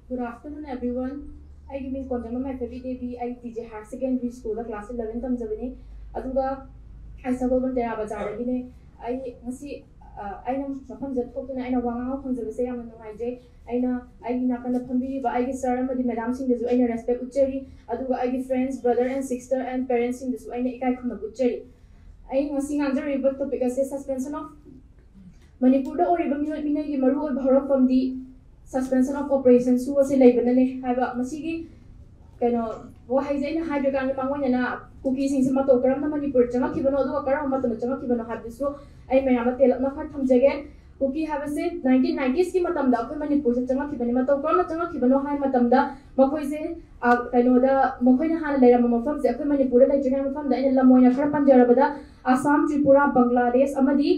Good afternoon, everyone. ꯑꯩꯒꯤ ꯃꯤꯡ ꯀꯣꯟꯖꯦꯡꯕꯝ ꯌꯥꯏꯐꯕꯤ ꯗꯦꯕꯤ꯫ ꯑꯩ ꯇꯤ ꯖꯤ ꯍꯥꯌꯔ ꯁꯦꯀꯦꯟꯗꯔꯤ ꯁ꯭ꯀꯨꯜꯗ ꯀ꯭ꯂꯥꯁ ꯏꯂꯚꯦꯟ ꯇꯝꯖꯕꯅꯤ꯫ ꯑꯗꯨꯒ ꯑꯩ ꯁꯒꯣꯜꯕꯟ ꯇꯦꯔꯥ ꯕꯖꯥꯔꯗꯒꯤꯅꯦ꯫ ꯑꯩ ꯉꯁꯤ ꯑꯩꯅ ꯃꯐꯝꯁꯤꯗ ꯊꯣꯛꯇꯨꯅ ꯑꯩꯅ ꯋꯥ ꯉꯥꯡꯕ ꯐꯪꯖꯕꯁꯦ ꯌꯥꯝꯅ ꯅꯨꯡꯉꯥꯏꯖꯩ꯫ ꯑꯩꯅ ꯑꯩꯒꯤ ꯅꯥꯀꯟꯗ ꯐꯝꯕꯤꯔꯤꯕ ꯑꯩꯒꯤ ꯁꯥꯔ ꯑꯃꯗꯤ ꯃꯦꯗꯥꯝꯁꯤꯡꯗꯁꯨ ꯑꯩꯅ ꯔꯦꯁꯄꯦꯛ ꯎꯠꯆꯔꯤ꯫ ꯑꯗꯨꯒ ꯑꯩꯒꯤ friends, brother and sister and ꯄꯦꯔꯦꯟꯁꯁꯤꯡꯗꯁꯨ ꯑꯩꯅ ꯏꯀꯥꯏ ꯈꯨꯝꯅꯕ ꯎꯠꯆꯔꯤ꯫ ꯑꯩ ꯉꯁꯤ ꯉꯥꯡꯖꯔꯤꯕ ꯇꯣꯄꯤꯛ ꯑꯁꯦ ꯁꯁꯄꯦꯟꯁꯟ ꯑꯣꯐ ꯃꯅꯤꯄꯨꯔꯗ ꯑꯣꯏꯔꯤꯕ ꯃꯤꯑꯣꯠ ꯃꯤꯅꯩꯒꯤ ꯃꯔꯨꯑꯣꯏꯕ ꯍꯧꯔꯛꯐꯝꯗꯤ ꯁꯁꯄꯦꯟꯁꯟ ꯑꯣꯐ ꯑꯣꯄꯔꯦꯁꯟ ꯁꯨ ꯑꯁꯤ ꯂꯩꯕꯅꯅꯦ ꯍꯥꯏꯕ꯫ ꯃꯁꯤꯒꯤ ꯀꯩꯅꯣ ꯋꯥꯍꯩꯁꯦ ꯑꯩꯅ ꯍꯥꯏꯗ꯭ꯔꯀꯥꯟꯗ ꯃꯥꯡꯑꯣꯏꯅꯅ ꯀꯨꯀꯤꯁꯤꯡꯁꯦ ꯃꯇꯧ ꯀꯔꯝꯅ ꯃꯅꯤꯄꯨꯔ ꯆꯪꯉꯛꯈꯤꯕꯅꯣ ꯑꯗꯨꯒ ꯀꯔꯝꯕ ꯃꯇꯝꯗ ꯆꯪꯉꯛꯈꯤꯕꯅꯣ ꯍꯥꯏꯕꯗꯨꯁꯨ ꯑꯩ ꯃꯌꯥꯝꯗ ꯇꯦꯜꯂꯞꯅ ꯈꯔ ꯊꯝꯖꯒꯦ꯫ ꯀꯨꯀꯤ ꯍꯥꯏꯕꯁꯦ ꯅꯥꯏꯟꯇꯤꯟ ꯅꯥꯏꯟꯇꯤꯁꯀꯤ ꯃꯇꯝꯗ ꯑꯩꯈꯣꯏ ꯃꯅꯤꯄꯨꯔꯁꯦ ꯆꯪꯉꯛꯈꯤꯕꯅꯤ꯫ ꯃꯇꯧ ꯀꯔꯝꯅ ꯆꯪꯉꯛꯈꯤꯕꯅꯣ ꯍꯥꯏꯕ ꯃꯇꯝꯗ ꯃꯈꯣꯏꯁꯦ ꯀꯩꯅꯣꯗ ꯃꯈꯣꯏꯅ ꯍꯥꯟꯅ ꯂꯩꯔꯝꯕ ꯃꯐꯝꯁꯦ ꯑꯩꯈꯣꯏ ꯃꯅꯤꯄꯨꯔꯗ ꯂꯩꯇ꯭ꯔꯤꯉꯩ ꯃꯐꯝꯗ ꯑꯩꯅ ꯂꯝ ꯑꯣꯏꯅ ꯈꯔ ꯄꯟꯖꯔꯕꯗ ꯑꯁꯥꯝ, ꯇ꯭ꯔꯤꯄꯨꯔꯥ, ꯕꯪꯒ꯭ꯂꯥꯗꯦꯁ ꯑꯃꯗꯤ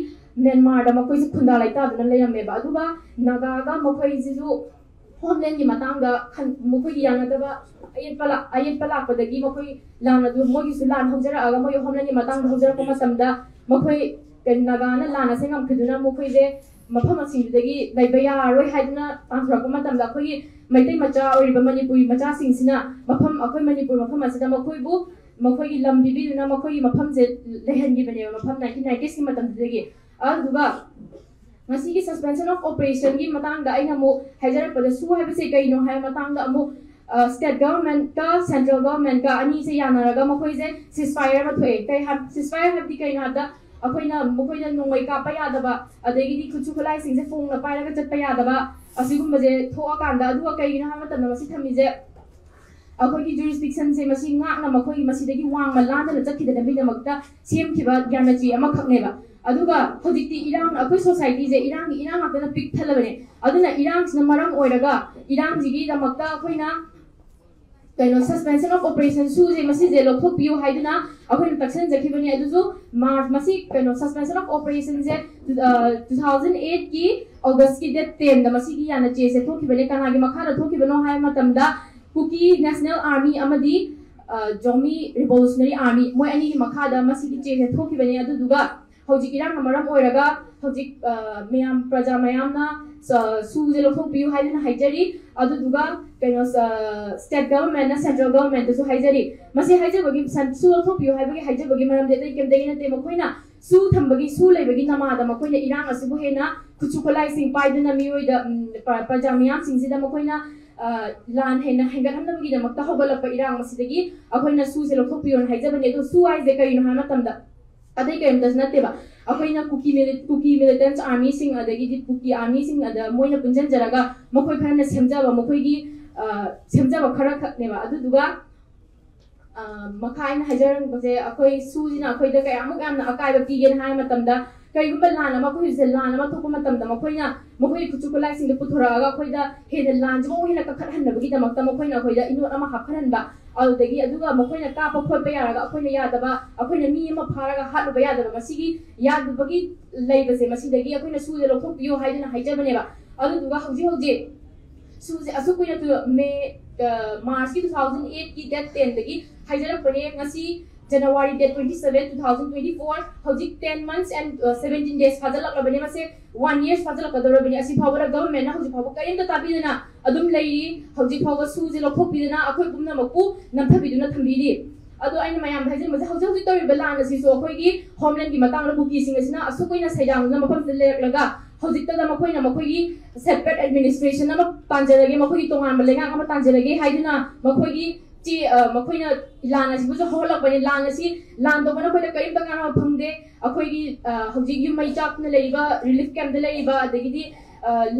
ꯃ꯭ꯌꯥꯟꯃꯥꯔꯗ ꯃꯈꯣꯏꯁꯦ ꯈꯨꯟꯗꯥ ꯂꯩꯇꯥꯗꯨꯅ ꯂꯩꯔꯝꯃꯦꯕ꯫ ꯑꯗꯨꯒ ꯅꯥꯒꯥꯒ ꯃꯈꯣꯏꯁꯤꯁꯨ ꯍꯣꯝꯂꯦꯟꯒꯤ ꯃꯇꯥꯡꯗ ꯃꯈꯣꯏꯒꯤ ꯌꯥꯅꯗꯕ ꯑꯌꯦꯠꯄ ꯑꯌꯦꯠꯄ ꯂꯥꯛꯄꯗꯒꯤ ꯃꯈꯣꯏ ꯂꯥꯟ ꯑꯗꯨ ꯃꯣꯏꯒꯤꯁꯨ ꯂꯥꯟ ꯍꯧꯖꯔꯛꯑꯒ ꯃꯣꯏꯒꯤ ꯍꯣꯝꯂꯦꯟꯒꯤ ꯃꯇꯥꯡꯗ ꯍꯧꯖꯔꯛꯄ ꯃꯇꯝꯗ ꯃꯈꯣꯏ ꯅꯥꯒꯥꯅ ꯂꯥꯟ ꯑꯁꯦ ꯉꯝꯈꯤꯗꯨꯅ ꯃꯈꯣꯏꯁꯦ ꯃꯐꯝ ꯑꯁꯤꯡꯗꯨꯗꯒꯤ ꯂꯩꯕ ꯌꯥꯔꯔꯣꯏ ꯍꯥꯏꯗꯨꯅ ꯇꯥꯟꯊꯣꯔꯛꯄ ꯃꯇꯝꯗ ꯑꯩꯈꯣꯏꯒꯤ ꯃꯩꯇꯩ ꯃꯆꯥ ꯑꯣꯏꯔꯤꯕ ꯃꯅꯤꯄꯨꯔꯤ ꯃꯆꯥꯁꯤꯡꯁꯤꯅ ꯃꯐꯝ ꯑꯩꯈꯣꯏ ꯃꯅꯤꯄꯨꯔ ꯃꯐꯝ ꯑꯁꯤꯗ ꯃꯈꯣꯏꯕꯨ ꯃꯈꯣꯏꯒꯤ ꯂꯝ ꯄꯤꯕꯤꯗꯨꯅ ꯃꯈꯣꯏꯒꯤ ꯃꯐꯝꯁꯦ ꯂꯩꯍꯟꯈꯤꯕꯅꯦꯕ꯫ ꯃꯐꯝ ꯅꯥꯏꯟꯇꯤꯟ ꯅꯥꯏꯟꯇꯤꯁꯀꯤ ꯃꯇꯝꯗꯨꯗꯒꯤ ꯑꯗꯨꯒ ꯉꯁꯤꯒꯤ suspension of operationꯒꯤ ꯃꯇꯥꯡꯗ ꯑꯩꯅ ꯑꯃꯨꯛ ꯍꯥꯏꯖꯔꯛꯄꯗ, ꯁꯨ ꯍꯥꯏꯕꯁꯦ ꯀꯩꯅꯣ ꯍꯥꯏꯕ ꯃꯇꯥꯡꯗ ꯑꯃꯨꯛ state governmentꯀ central governmentꯀ ꯑꯅꯤꯁꯦ ꯌꯥꯅꯔꯒ ꯃꯈꯣꯏꯁꯦ ceasefire ꯑꯃ ꯊꯣꯛꯑꯦ꯫ ꯀꯩ ꯍꯥꯏ ceasefire ꯍꯥꯏꯕꯗꯤ ꯀꯩꯅꯣ ꯍꯥꯏꯕꯗ, ꯑꯩꯈꯣꯏꯅ ꯃꯈꯣꯏꯗ ꯅꯣꯡꯃꯩ ꯀꯥꯞꯄ ꯌꯥꯗꯕ, ꯑꯗꯒꯤꯗꯤ ꯈꯨꯠꯁꯨ ꯈꯨꯠꯂꯥꯏꯁꯤꯡꯁꯦ ꯐꯣꯡꯅ ꯄꯥꯏꯔꯒ ꯆꯠꯄ ꯌꯥꯗꯕ, ꯑꯁꯤꯒꯨꯝꯕꯁꯦ ꯊꯣꯛꯑꯀꯥꯟꯗ, ꯑꯗꯨꯒ ꯀꯩꯒꯤꯅꯣ ꯍꯥꯏꯕ ꯃꯇꯝꯗ ꯃꯁꯤ ꯊꯝꯃꯤꯁꯦ ꯑꯩꯈꯣꯏꯒꯤ jurisdictionꯁꯦ ꯃꯁꯤ ꯉꯥꯛꯅ ꯃꯈꯣꯏꯒꯤ ꯃꯁꯤꯗꯒꯤ ꯋꯥꯡꯃ ꯂꯥꯟꯗꯅ ꯆꯠꯈꯤꯗꯅꯕꯒꯤꯗꯃꯛꯇ ꯁꯦꯝꯈꯤꯕ ꯌꯥꯅꯆꯦ ꯑꯃꯈꯛꯅꯦꯕ꯫ ꯑꯗꯨꯒ ꯍꯧꯖꯤꯛꯇꯤ ꯏꯔꯥꯡ, ꯑꯩꯈꯣꯏ societyꯁꯦ ꯏꯔꯥꯡꯒꯤ ꯏꯔꯥꯡ ꯉꯥꯛꯇꯅ ꯄꯤꯛ ꯊꯜꯂꯕꯅꯦ꯫ ꯑꯗꯨꯅ ꯏꯔꯥꯡꯁꯤꯅ ꯃꯔꯝ ꯑꯣꯏꯔꯒ ꯏꯔꯥꯡꯁꯤꯒꯤꯗꯃꯛꯇ ꯑꯩꯈꯣꯏꯅ ꯀꯩꯅꯣ suspension of operation ꯁꯨꯁꯦ ꯃꯁꯤꯁꯦ ꯂꯧꯊꯣꯛꯄꯤꯌꯨ ꯍꯥꯏꯗꯨꯅ ꯑꯩꯈꯣꯏꯅ ꯇꯛꯁꯤꯟꯖꯈꯤꯕꯅꯤ꯫ ꯑꯗꯨꯁꯨ March ꯃꯁꯤ ꯀꯩꯅꯣ suspension of operationꯁꯦ two thousand eightꯀꯤ Augustꯀꯤ date tenꯗ ꯃꯁꯤꯒꯤ ꯌꯥꯅꯆꯦꯁꯦ ꯊꯣꯛꯈꯤꯕꯅꯦ꯫ ꯀꯅꯥꯒꯤ ꯃꯈꯥꯗ ꯊꯣꯛꯈꯤꯕꯅꯣ ꯍꯥꯏꯕ ꯃꯇꯝꯗ Kuki National Army ꯑꯃꯗꯤ Zomi Revolutionary Army, ꯃꯣꯏ ꯑꯅꯤꯒꯤ ꯃꯈꯥꯗ ꯃꯁꯤꯒꯤ ꯆꯦꯁꯦ ꯊꯣꯛꯈꯤꯕꯅꯤ꯫ ꯑꯗꯨꯗꯨꯒ ꯍꯧꯖꯤꯛ ꯏꯔꯥꯡꯅ ꯃꯔꯝ ꯑꯣꯏꯔꯒ ꯍꯧꯖꯤꯛ ꯃꯌꯥꯝ, ꯄ꯭ꯔꯖꯥ ꯃꯌꯥꯝꯅ ꯁꯨꯁꯦ ꯂꯧꯊꯣꯛꯄꯤꯌꯨ ꯍꯥꯏꯗꯨꯅ ꯍꯥꯏꯖꯔꯤ꯫ ꯑꯗꯨꯗꯨꯒ ꯀꯩꯅꯣ state governmentꯅ central governmentꯇꯁꯨ ꯍꯥꯏꯖꯔꯤ꯫ ꯃꯁꯤ ꯍꯥꯏꯖꯕꯒꯤ, ꯁꯨ ꯂꯧꯊꯣꯛꯄꯤꯌꯨ ꯍꯥꯏꯕꯒꯤ ꯍꯥꯏꯖꯕꯒꯤ ꯃꯔꯝꯗꯤ ꯑꯇꯩ ꯀꯩꯝꯇꯒꯤ ꯅꯠꯇꯦ꯫ ꯃꯈꯣꯏꯅ ꯁꯨ ꯊꯝꯕꯒꯤ, ꯁꯨ ꯂꯩꯕꯒꯤ ꯅꯃꯥꯗ ꯃꯈꯣꯏꯅ ꯏꯔꯥꯡ ꯑꯁꯤꯕꯨ ꯍꯦꯟꯅ ꯈꯨꯠꯁꯨ ꯈꯨꯠꯂꯥꯏꯁꯤꯡ ꯄꯥꯏꯗꯨꯅ ꯃꯤꯑꯣꯏꯗ, ꯎꯝ, ꯄ꯭ꯔ-, ꯄ꯭ꯔꯖꯥ ꯃꯤꯌꯥꯝꯁꯤꯡꯁꯤꯗ ꯃꯈꯣꯏꯅ, ꯑ, ꯂꯥꯟ ꯍꯦꯟꯅ ꯍꯦꯟꯒꯠꯍꯟꯅꯕꯒꯤꯗꯃꯛꯇ ꯍꯧꯒꯠꯂꯛꯄ ꯏꯔꯥꯡ ꯑꯁꯤꯗꯒꯤ ꯑꯩꯈꯣꯏꯅ ꯁꯨꯁꯦ ꯂꯧꯊꯣꯛꯄꯤꯌꯣꯅ ꯍꯥꯏꯖꯕꯅꯦ꯫ ꯑꯗꯣ ꯁꯨ ꯍꯥꯏꯁꯦ ꯀꯔꯤꯅꯣ ꯍꯥꯏꯕ ꯃꯇꯝꯗ, ꯑꯇꯩ ꯀꯔꯤꯝꯇꯁꯨ ꯅꯠꯇꯦꯕ꯫ ꯑꯩꯈꯣꯏꯅ ꯀꯨꯀꯤ mili-, ꯀꯨꯀꯤ militants armyꯁꯤꯡ, ꯑꯗꯒꯤꯗꯤ ꯀꯨꯀꯤ armyꯁꯤꯡ, ꯑꯗ ꯃꯣꯏꯅ ꯄꯨꯟꯁꯤꯟꯖꯔꯒ ꯃꯈꯣꯏ ꯈꯔꯅ ꯁꯦꯝꯖꯕ, ꯃꯈꯣꯏꯒꯤ, ꯑ, ꯁꯦꯝꯖꯕ ꯈꯔ ꯈꯛꯅꯦꯕ꯫ ꯑꯗꯨꯗꯨꯒ, ꯑ, ꯃꯈꯥ ꯑꯩꯅ ꯍꯥꯏꯖꯔꯝꯕꯁꯦ, ꯑꯩꯈꯣꯏ ꯁꯨꯁꯤꯅ ꯑꯩꯈꯣꯏꯗ ꯀꯌꯥꯃꯨꯛ ꯌꯥꯝꯅ ꯑꯀꯥꯏꯕ ꯄꯤꯒꯦꯅ ꯍꯥꯏꯕ ꯃꯇꯝꯗ, ꯀꯔꯤꯒꯨꯝꯕ ꯂꯥꯟ ꯑꯃ, ꯑꯩꯈꯣꯏ ꯍꯧꯖꯤꯛꯁꯦ ꯂꯥꯟ ꯑꯃ ꯊꯣꯛꯄ ꯃꯇꯝꯗ ꯃꯈꯣꯏꯅ ꯃꯈꯣꯏꯒꯤ ꯈꯨꯠꯁꯨ ꯈꯨꯠꯂꯥꯏꯁꯤꯡꯗꯣ ꯄꯨꯊꯣꯔꯛꯑꯒ ꯑꯩꯈꯣꯏꯗ ꯍꯦꯟꯅ ꯂꯥꯟꯁꯤꯕꯨ ꯍꯦꯟꯅ ꯀꯟꯈꯠꯍꯟꯅꯕꯒꯤꯗꯃꯛꯇ ꯃꯈꯣꯏꯅ ꯑꯩꯈꯣꯏꯗ ꯏꯅꯣꯠ ꯑꯃ ꯍꯥꯞꯍꯟꯍꯟꯕ, ꯑꯗꯨꯗꯒꯤ ꯑꯗꯨꯒ ꯃꯈꯣꯏꯅ ꯀꯥꯞꯄ ꯈꯣꯠꯄ ꯌꯥꯔꯒ ꯑꯩꯈꯣꯏꯅ ꯌꯥꯗꯕ, ꯑꯩꯈꯣꯏꯅ ꯃꯤ ꯑꯃ ꯐꯥꯔꯒ ꯍꯥꯠꯂꯨꯕ ꯌꯥꯗꯕ, ꯃꯁꯤꯒꯤ ꯌꯥꯗꯕꯒꯤ ꯂꯩꯕꯁꯦ, ꯃꯁꯤꯗꯒꯤ ꯑꯩꯈꯣꯏꯅ ꯁꯨꯁꯦ ꯂꯧꯊꯣꯛꯄꯤꯌꯣ ꯍꯥꯏꯗꯨꯅ ꯍꯥꯏꯖꯕꯅꯦꯕ꯫ ꯑꯗꯨꯗꯨꯒ ꯍꯧꯖꯤꯛ ꯍꯧꯖꯤꯛ ꯁꯨꯁꯦ ꯑꯁꯨꯛ ꯀꯨꯏꯅ ꯇꯨ-, May, ꯑ, Marchꯀꯤ two thousand eightꯀꯤ date tenꯗꯒꯤ ꯍꯥꯏꯖꯔꯛꯄꯅꯦ꯫ ꯉꯁꯤ January date twenty seven, two thousand twenty four, ꯍꯧꯖꯤꯛ ten months and, ꯑ, seventeen days ꯐꯥꯖꯤꯜꯂꯛꯂꯕꯅꯦ꯫ ꯃꯁꯦ one year ꯐꯥꯖꯤꯜꯂꯛꯀꯗꯧꯔꯕꯅꯤ꯫ ꯑꯁꯤ ꯐꯥꯎꯕꯗ governmentꯅ ꯍꯧꯖꯤꯛ ꯐꯥꯎꯕ ꯀꯔꯤꯝꯇ ꯇꯥꯕꯤꯗꯅ ꯑꯗꯨꯝ ꯂꯩꯔꯤ꯫ ꯍꯧꯖꯤꯛ ꯐꯥꯎꯕ ꯁꯨꯁꯦ ꯂꯧꯊꯣꯛꯄꯤꯗꯅ ꯑꯩꯈꯣꯏ ꯄꯨꯝꯅꯃꯛꯄꯨ ꯅꯝꯊꯕꯤꯗꯨꯅ ꯊꯝꯕꯤꯔꯤ꯫ ꯑꯗꯣ ꯑꯩꯅ ꯃꯌꯥꯝꯗ ꯍꯥꯏꯖꯅꯤꯡꯕꯁꯦ, ꯍꯧꯖꯤꯛ ꯍꯧꯖꯤꯛ ꯇꯧꯔꯤꯕ ꯂꯥꯟ ꯑꯁꯤꯁꯨ ꯑꯩꯈꯣꯏꯒꯤ ꯍꯣꯝꯂꯦꯟꯒꯤ ꯃꯇꯥꯡꯗ ꯀꯨꯀꯤꯁꯤꯡ ꯑꯁꯤꯅ ꯑꯁꯨꯛ ꯀꯨꯏꯅ ꯁꯩꯗꯥꯡꯗꯨꯅ ꯃꯐꯝꯁꯤꯗ ꯂꯩꯔꯛꯂꯒ, ꯍꯧꯖꯤꯛꯇꯗ ꯃꯈꯣꯏꯅ ꯃꯈꯣꯏꯒꯤ ꯁꯦꯄꯔꯦꯠ ꯑꯦꯗꯃꯤꯅꯤꯁꯇ꯭ꯔꯦꯁꯟ ꯑꯃ ꯄꯥꯟꯖꯔꯒꯦ, ꯃꯈꯣꯏꯒꯤ ꯇꯣꯉꯥꯟꯕ ꯂꯩꯉꯥꯛ ꯑꯃ ꯇꯥꯟꯖꯔꯒꯦ ꯍꯥꯏꯗꯨꯅ ꯃꯈꯣꯏꯒꯤ ꯆꯦ, ꯑ, ꯃꯈꯣꯏꯅ ꯂꯥꯟ ꯑꯁꯤꯕꯨꯁꯨ ꯍꯧꯍꯜꯂꯛꯄꯅꯤ꯫ ꯂꯥꯟ ꯑꯁꯤ, ꯂꯥꯟ ꯇꯧꯕꯅ ꯑꯩꯈꯣꯏꯗ ꯀꯔꯤꯝꯇ ꯀꯥꯟꯅꯕ ꯐꯪꯗꯦ꯫ ꯑꯩꯈꯣꯏꯒꯤ, ꯑ, ꯍꯧꯖꯤꯛ ꯌꯨꯝ ꯃꯩ ꯆꯥꯛꯇꯨꯅ ꯂꯩꯔꯤꯕ, ꯔꯤꯂꯤꯐ ꯀꯦꯝꯞꯇ ꯂꯩꯔꯤꯕ, ꯑꯗꯒꯤꯗꯤ, ꯑ,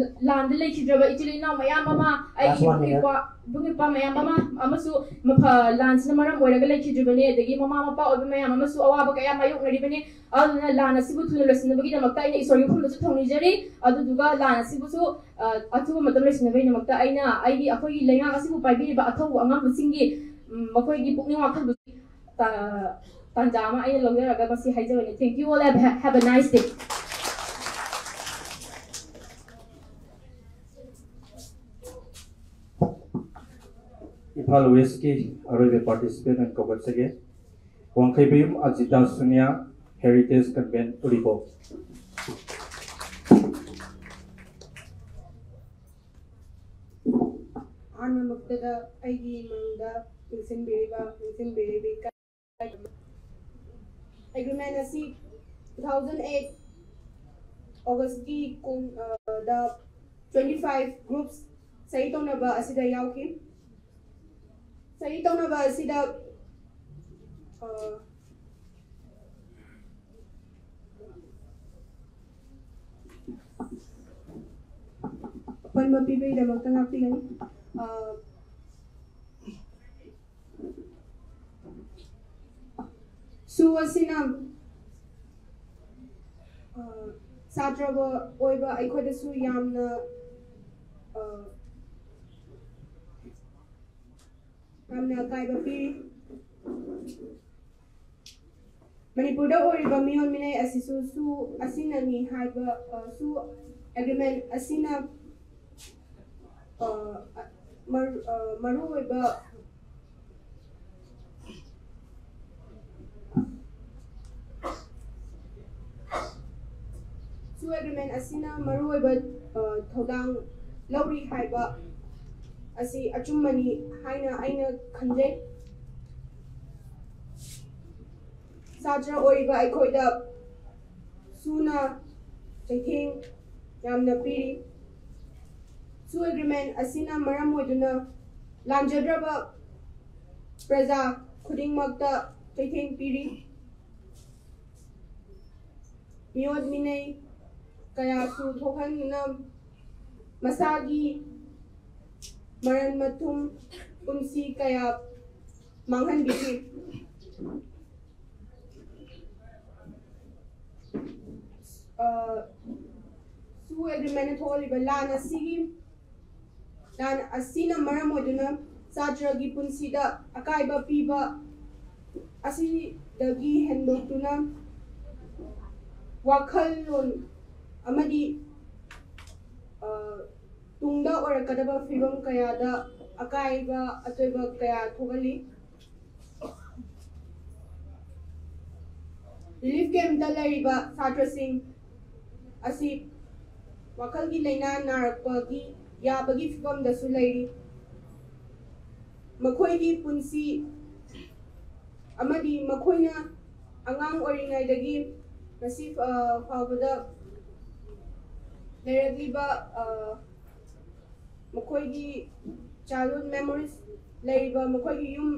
ꯂꯥꯟꯗ ꯂꯩꯈꯤꯗ꯭ꯔꯕ ꯏꯆꯤꯜ ꯏꯅꯥꯎ ꯃꯌꯥꯝ ꯑꯃ, ꯑꯩꯒꯤ ꯏꯕꯨꯡ ꯏꯄ꯭ꯋꯥ, ꯏꯕꯨꯡ ꯏꯄ꯭ꯋꯥ ꯃꯌꯥꯝ ꯑꯃ ꯑꯃꯁꯨ ꯃꯐ-, ꯂꯥꯟꯁꯤꯅ ꯃꯔꯝ ꯑꯣꯏꯔꯒ ꯂꯩꯈꯤꯗ꯭ꯔꯤꯕꯅꯤ, ꯑꯗꯒꯤ ꯃꯃꯥ ꯃꯄꯥ ꯑꯣꯏꯕ ꯃꯌꯥꯝ ꯑꯃꯁꯨ ꯑꯋꯥꯕ ꯀꯌꯥ ꯃꯥꯌꯣꯛꯅꯔꯤꯕꯅꯤ꯫ ꯑꯗꯨꯅ ꯂꯥꯟ ꯑꯁꯤꯕꯨ ꯊꯨꯅ ꯂꯣꯏꯁꯤꯟꯅꯕꯒꯤꯗꯃꯛꯇ ꯑꯩꯅ ꯏꯁꯣꯔꯒꯤ ꯈꯨꯔꯨꯝꯕꯁꯨ ꯊꯧꯅꯤꯖꯔꯤ꯫ ꯑꯗꯨꯗꯨꯒ ꯂꯥꯟ ꯑꯁꯤꯕꯨꯁꯨ, ꯑ, ꯑꯊꯨꯕ ꯃꯇꯝ ꯂꯣꯏꯁꯤꯟꯅꯕꯒꯤꯗꯃꯛꯇ ꯑꯩꯅ ꯑꯩꯒꯤ, ꯑꯩꯈꯣꯏꯒꯤ ꯂꯩꯉꯥꯛ ꯑꯁꯤꯕꯨ ꯄꯥꯏꯕꯤꯔꯤꯕ ꯑꯊꯧꯕ ꯑꯉꯝꯕꯁꯤꯡꯒꯤ, ꯎꯝ, ꯃꯈꯣꯏꯒꯤ ꯄꯨꯛꯅꯤꯡ ꯋꯥꯈꯜꯕꯨ ꯇ-, ꯇꯥꯟꯖꯥ ꯑꯃ ꯑꯩꯅ ꯂꯧꯖꯔꯒ ꯃꯁꯤ ꯍꯥꯏꯖꯕꯅꯤ꯫ Thank you all. Have, have a nice day. Imphal ꯋꯦꯁꯀꯤ ꯑꯔꯣꯏꯕ ꯄꯥꯔꯇꯤꯁꯤꯄꯦꯟ ꯑꯣꯏꯅ ꯀꯧꯈꯠꯆꯒꯦ꯫ ꯋꯥꯡꯈꯩꯕꯌꯨꯝ ꯑꯖꯤꯇꯥ ꯁꯨꯅꯤꯌꯥ, ꯍꯦꯔꯤꯇꯦꯖ ꯀꯟꯚꯦꯟꯠ, ꯎꯔꯤꯄꯣꯛ꯫ ꯑꯍꯥꯟꯕꯃꯛꯇꯗ ꯑꯩꯒꯤ ꯃꯥꯡꯗ ꯄꯨꯟꯁꯤꯟꯕꯤꯔꯤꯕ, ꯄꯨꯟꯁꯤꯟꯕꯤꯔꯤꯕꯤ ꯑꯦꯒ꯭ꯔꯤꯃꯦꯟ ꯑꯁꯤ two thousand eight Augustꯀꯤ ꯀꯨꯟ, ꯑ, ꯗ twenty five groups ꯁꯍꯤ ꯇꯧꯅꯕ ꯑꯁꯤꯗ ꯌꯥꯎꯈꯤ꯫ ꯁꯍꯤ ꯇꯧꯅꯕ ꯑꯁꯤꯗ, ꯑ, ꯑꯄꯟꯕ ꯄꯤꯕꯒꯤꯗꯃꯛꯇ ꯉꯥꯛꯄꯤꯒꯅꯤ꯫ ꯑ, ꯁꯨ ꯑꯁꯤꯅ, ꯑ, ꯁꯥꯇ꯭ꯔꯕ ꯑꯣꯏꯕ ꯑꯩꯈꯣꯏꯗꯁꯨ ꯌꯥꯝꯅ, ꯑ, ꯌꯥꯝꯅ ꯑꯀꯥꯏꯕ ꯄꯤꯔꯤ꯫ ꯃꯅꯤꯄꯨꯔꯗ ꯑꯣꯏꯔꯤꯕ ꯃꯤꯑꯣꯟ ꯃꯤꯅꯩ ꯑꯁꯤꯁꯨ ꯁꯨ ꯑꯁꯤꯅꯅꯤ ꯍꯥꯏꯕ, ꯑ, ꯁꯨ ꯑꯦꯒ꯭ꯔꯤꯃꯦꯟ ꯑꯁꯤꯅ, ꯑ, ꯃꯔꯨ-, ꯑ, ꯃꯔꯨꯑꯣꯏꯕ ꯁꯨ ꯑꯦꯒ꯭ꯔꯤꯃꯦꯟ ꯑꯁꯤꯅ ꯃꯔꯨꯑꯣꯏꯕ, ꯑ, ꯊꯧꯗꯥꯡ ꯂꯧꯔꯤ ꯍꯥꯏꯕ ꯑꯁꯤ ꯑꯆꯨꯝꯕꯅꯤ ꯍꯥꯏꯅ ꯑꯩꯅ ꯈꯟꯖꯩ꯫ ꯁꯥꯇ꯭ꯔ ꯑꯣꯏꯔꯤꯕ ꯑꯩꯈꯣꯏꯗ ꯁꯨꯅ ꯆꯩꯊꯦꯡ ꯌꯥꯝꯅ ꯄꯤꯔꯤ꯫ ꯁꯨ ꯑꯦꯒ꯭ꯔꯤꯃꯦꯟ ꯑꯁꯤꯅ ꯃꯔꯝ ꯑꯣꯏꯗꯨꯅ ꯂꯥꯟꯖꯗ꯭ꯔꯕ ꯄ꯭ꯔꯖꯥ ꯈꯨꯗꯤꯡꯃꯛꯇ ꯆꯩꯊꯦꯡ ꯄꯤꯔꯤ꯫ ꯃꯤꯑꯣꯠ ꯃꯤꯅꯩ ꯀꯌꯥꯁꯨ ꯊꯣꯛꯍꯟꯗꯨꯅ ꯃꯁꯥꯒꯤ ꯃꯔꯟ ꯃꯊꯨꯝ ꯄꯨꯟꯁꯤ ꯀꯌꯥ ꯃꯥꯡꯍꯟꯕꯤꯈꯤ꯫ ꯁꯨ ꯑꯦꯒ꯭ꯔꯤꯃꯦꯟꯅ ꯊꯣꯛꯍꯜꯂꯤꯕ ꯂꯥꯟ ꯑꯁꯤꯒꯤ ꯂꯥꯟ ꯑꯁꯤꯅ ꯃꯔꯝ ꯑꯣꯏꯗꯨꯅ ꯁꯥꯇ꯭ꯔꯒꯤ ꯄꯨꯟꯁꯤꯗ ꯑꯀꯥꯏꯕ ꯄꯤꯕ ꯑꯁꯤꯗꯒꯤ ꯍꯦꯟꯗꯣꯛꯇꯨꯅ ꯋꯥꯈꯜꯂꯣꯟ ꯑꯃꯗꯤ ꯇꯨꯡꯗ ꯑꯣꯏꯔꯛꯀꯗꯕ ꯐꯤꯕꯝ ꯀꯌꯥꯗ ꯑꯀꯥꯏꯕ ꯑꯇꯣꯏꯕ ꯀꯌꯥ ꯊꯣꯛꯍꯜꯂꯤ꯫ ꯔꯤꯂꯤꯐ ꯀꯦꯝꯞꯇ ꯂꯩꯔꯤꯕ ꯁꯥꯇ꯭ꯔꯁꯤꯡ ꯑꯁꯤ ꯋꯥꯈꯜꯒꯤ ꯂꯥꯏꯅꯥ ꯅꯥꯔꯛꯄꯒꯤ ꯌꯥꯕꯒꯤ ꯐꯤꯕꯝꯗꯁꯨ ꯂꯩꯔꯤ꯫ ꯃꯈꯣꯏꯒꯤ ꯄꯨꯟꯁꯤ ꯑꯃꯗꯤ ꯃꯈꯣꯏꯅ ꯑꯉꯥꯡ ꯑꯣꯏꯔꯤꯉꯩꯗꯒꯤ ꯉꯁꯤ ꯐꯥꯎꯕꯗ ꯂꯩꯔꯛꯂꯤꯕ ꯃꯈꯣꯏꯒꯤ ꯆꯥꯏꯜꯍꯨꯗ ꯃꯦꯃꯣꯔꯤꯁ ꯂꯩꯔꯤꯕ ꯃꯈꯣꯏꯒꯤ ꯌꯨꯝ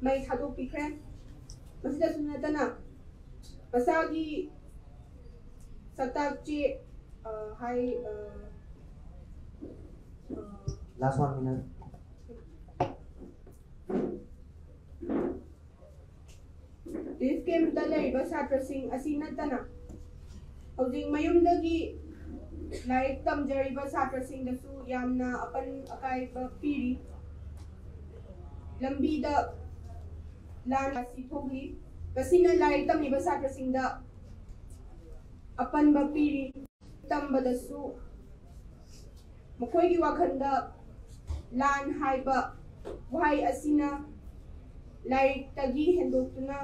ꯃꯩ ꯊꯥꯗꯣꯛꯄꯤꯈ꯭ꯔꯦ꯫ ꯃꯁꯤꯗꯁꯨ ꯅꯠꯇꯅ ꯃꯁꯥꯒꯤ ꯁꯛꯇꯥꯛ ꯆꯦ ꯍꯥꯏ Last one minute. ꯔꯤꯂꯤꯐ ꯀꯦꯝꯞꯇ ꯂꯩꯔꯤꯕ ꯁꯥꯇ꯭ꯔꯁꯤꯡ ꯑꯁꯤ ꯅꯠꯇꯅ ꯍꯧꯖꯤꯛ ꯃꯌꯨꯝꯗꯒꯤ ꯂꯥꯏꯔꯤꯛ ꯇꯝꯖꯔꯤꯕ ꯁꯥꯇ꯭ꯔꯁꯤꯡꯗꯁꯨ ꯌꯥꯝꯅ ꯑꯄꯟ ꯑꯀꯥꯏꯕ ꯄꯤꯔꯤ꯫ ꯂꯝꯕꯤꯗ ꯂꯥꯟ ꯑꯁꯤ ꯊꯣꯛꯂꯤ꯫ ꯃꯁꯤꯅ ꯂꯥꯏꯔꯤꯛ ꯇꯝꯂꯤꯕ ꯁꯥꯇ꯭ꯔꯁꯤꯡꯗ ꯑꯄꯟꯕ ꯄꯤꯔꯤ꯫ ꯇꯝꯕꯗꯁꯨ ꯃꯈꯣꯏꯒꯤ ꯋꯥꯈꯜꯗ ꯂꯥꯟ ꯍꯥꯏꯕ ꯋꯥꯍꯩ ꯑꯁꯤꯅ ꯂꯥꯏꯔꯤꯛꯇꯒꯤ ꯍꯦꯟꯗꯣꯛꯇꯨꯅ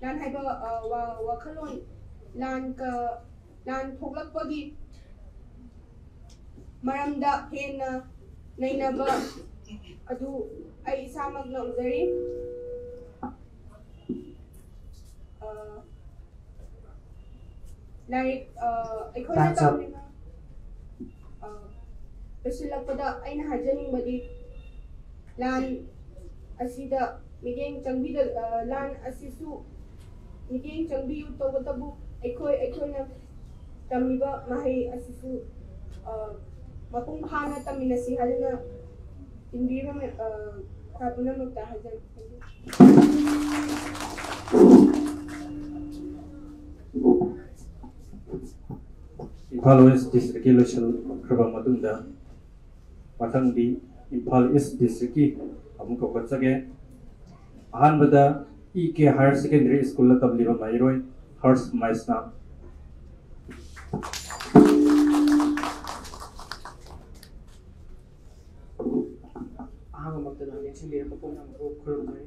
ꯂꯥꯟ ꯍꯥꯏꯕ ꯋꯥꯈꯜꯂꯣꯟ ꯂꯥꯟ ꯂꯥꯟ ꯊꯣꯛꯂꯛꯄꯒꯤ ꯃꯔꯝꯗ ꯍꯦꯟꯅ ꯅꯩꯅꯕ ꯑꯗꯨ ꯑꯩ ꯏꯁꯥꯃꯛꯅ ꯎꯖꯔꯤ꯫ ꯂꯥꯏꯔꯤꯛ ꯑ, ꯑꯩꯈꯣꯏꯅ Time's up. ꯇꯝꯂꯤꯕ ꯑ, ꯂꯣꯏꯁꯤꯜꯂꯛꯄꯗ ꯑꯩꯅ ꯍꯥꯏꯖꯅꯤꯡꯕꯗꯤ, ꯂꯥꯟ ꯑꯁꯤꯗ ꯃꯤꯠꯌꯦꯡ ꯆꯪꯕꯤꯗ ꯑ, ꯂꯥꯟ ꯑꯁꯤꯁꯨ ꯃꯤꯠꯌꯦꯡ ꯆꯪꯕꯤꯌꯨ꯫ ꯇꯧꯕꯇꯕꯨ ꯑꯩꯈꯣꯏ ꯑꯩꯈꯣꯏꯅ ꯇꯝꯃꯤꯕ ꯃꯍꯩ ꯑꯁꯤꯁꯨ ꯑ, ꯃꯄꯨꯡ ꯐꯥꯅ ꯇꯝꯃꯤꯟꯅꯁꯤ ꯍꯥꯏꯗꯨꯅ ꯇꯤꯟꯕꯤꯔꯤꯕ ꯃ- ꯑ, ꯈ꯭ꯋꯥꯏ ꯄꯨꯝꯅꯃꯛꯇ ꯍꯥꯏꯖꯔꯤ꯫ ꯏꯝꯐꯥꯜ ꯋꯦꯁ ꯗꯤꯁꯇ꯭ꯔꯤꯛꯀꯤ ꯂꯣꯏꯁꯤꯟꯈ꯭ꯔꯕ ꯃꯇꯨꯡꯗ, ꯃꯊꯪꯗꯤ ꯏꯝꯐꯥꯜ ꯏꯁ ꯗꯤꯁꯇ꯭ꯔꯤꯛꯀꯤ ꯑꯃꯨꯛ ꯀꯧꯈꯠꯆꯒꯦ꯫ ꯑꯍꯥꯟꯕꯗ ꯏ ꯀꯦ ꯍꯥꯌꯔ ꯁꯦꯀꯦꯟꯗꯔꯤ ꯁ꯭ꯀꯨꯜꯗ ꯇꯝꯂꯤꯕ ꯃꯍꯩꯔꯣꯏ ꯍꯔꯁ ꯃꯩꯁꯅꯥꯝ꯫ ꯑꯍꯥꯟꯕꯃꯛꯇꯗ ꯂꯦꯡꯁꯤꯟꯕꯤꯔꯛꯄ ꯄꯨꯝꯅꯃꯛꯄꯨ ꯈꯨꯔꯨꯝꯖꯔꯤ꯫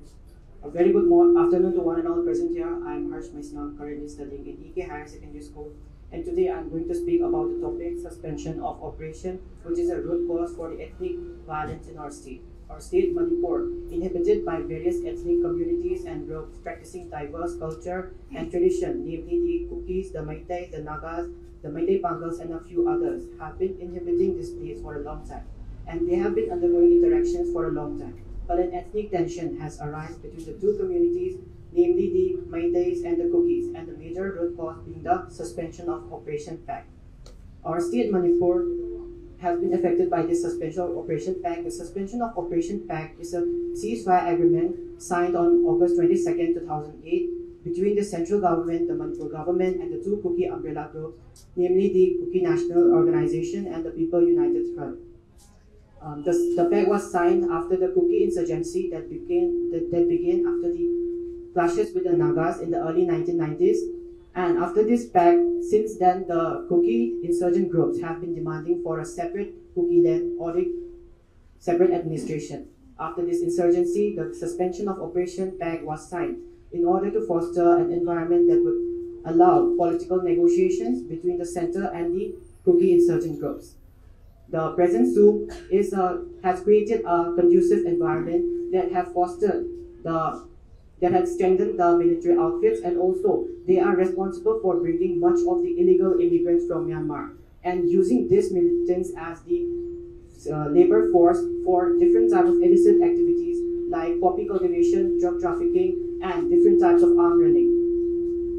A very good morning, afternoon to one and all present here. I am Harsh Maisnam, currently studying in E K Higher Secondary School, and today I am going to speak about the topic suspension of oppression, which is a root cause for the ethnic violence in our state. Our state, Manipur, inhabited by various ethnic communities and groups practicing diverse culture and tradition, namely the Kukis, the Meiteis, the Nagas, the Meitei Pangals, and a few others, have been inhabiting this place for a long time, and they have been undergoing interactions for a long time. But an ethnic tension has arisen between the two communities, namely the Meiteis and the Kukis, and the major root cause being the Suspension of Operation Pact. Our state, Manipur, has been affected by this Suspension of Operation Pact. The Suspension of Operation Pact is a ceasefire agreement signed on August twenty-second, two thousand eight, between the central government, the Manipur government, and the two Kuki umbrella groups, namely the Kuki National Organization and the People United Front. Um, the, the pact was signed after the Kuki insurgency that began, that, that began after the clashes with the Nagas in the early nineteen nineties. And after this pact, since then, the Kuki insurgent groups have been demanding for a separate Kuki land or a separate administration. After this insurgency, the Suspension of Operation Pact was signed in order to foster an environment that would allow political negotiations between the center and the Kuki insurgent groups. The present SoO is a, has created a conducive environment that have fostered the that had strengthened the military outfits, and also they are responsible for bringing much of the illegal immigrants from Myanmar and using these militants as the uh, labor force for different types of illicit activities like poppy cultivation, drug trafficking, and different types of arm running.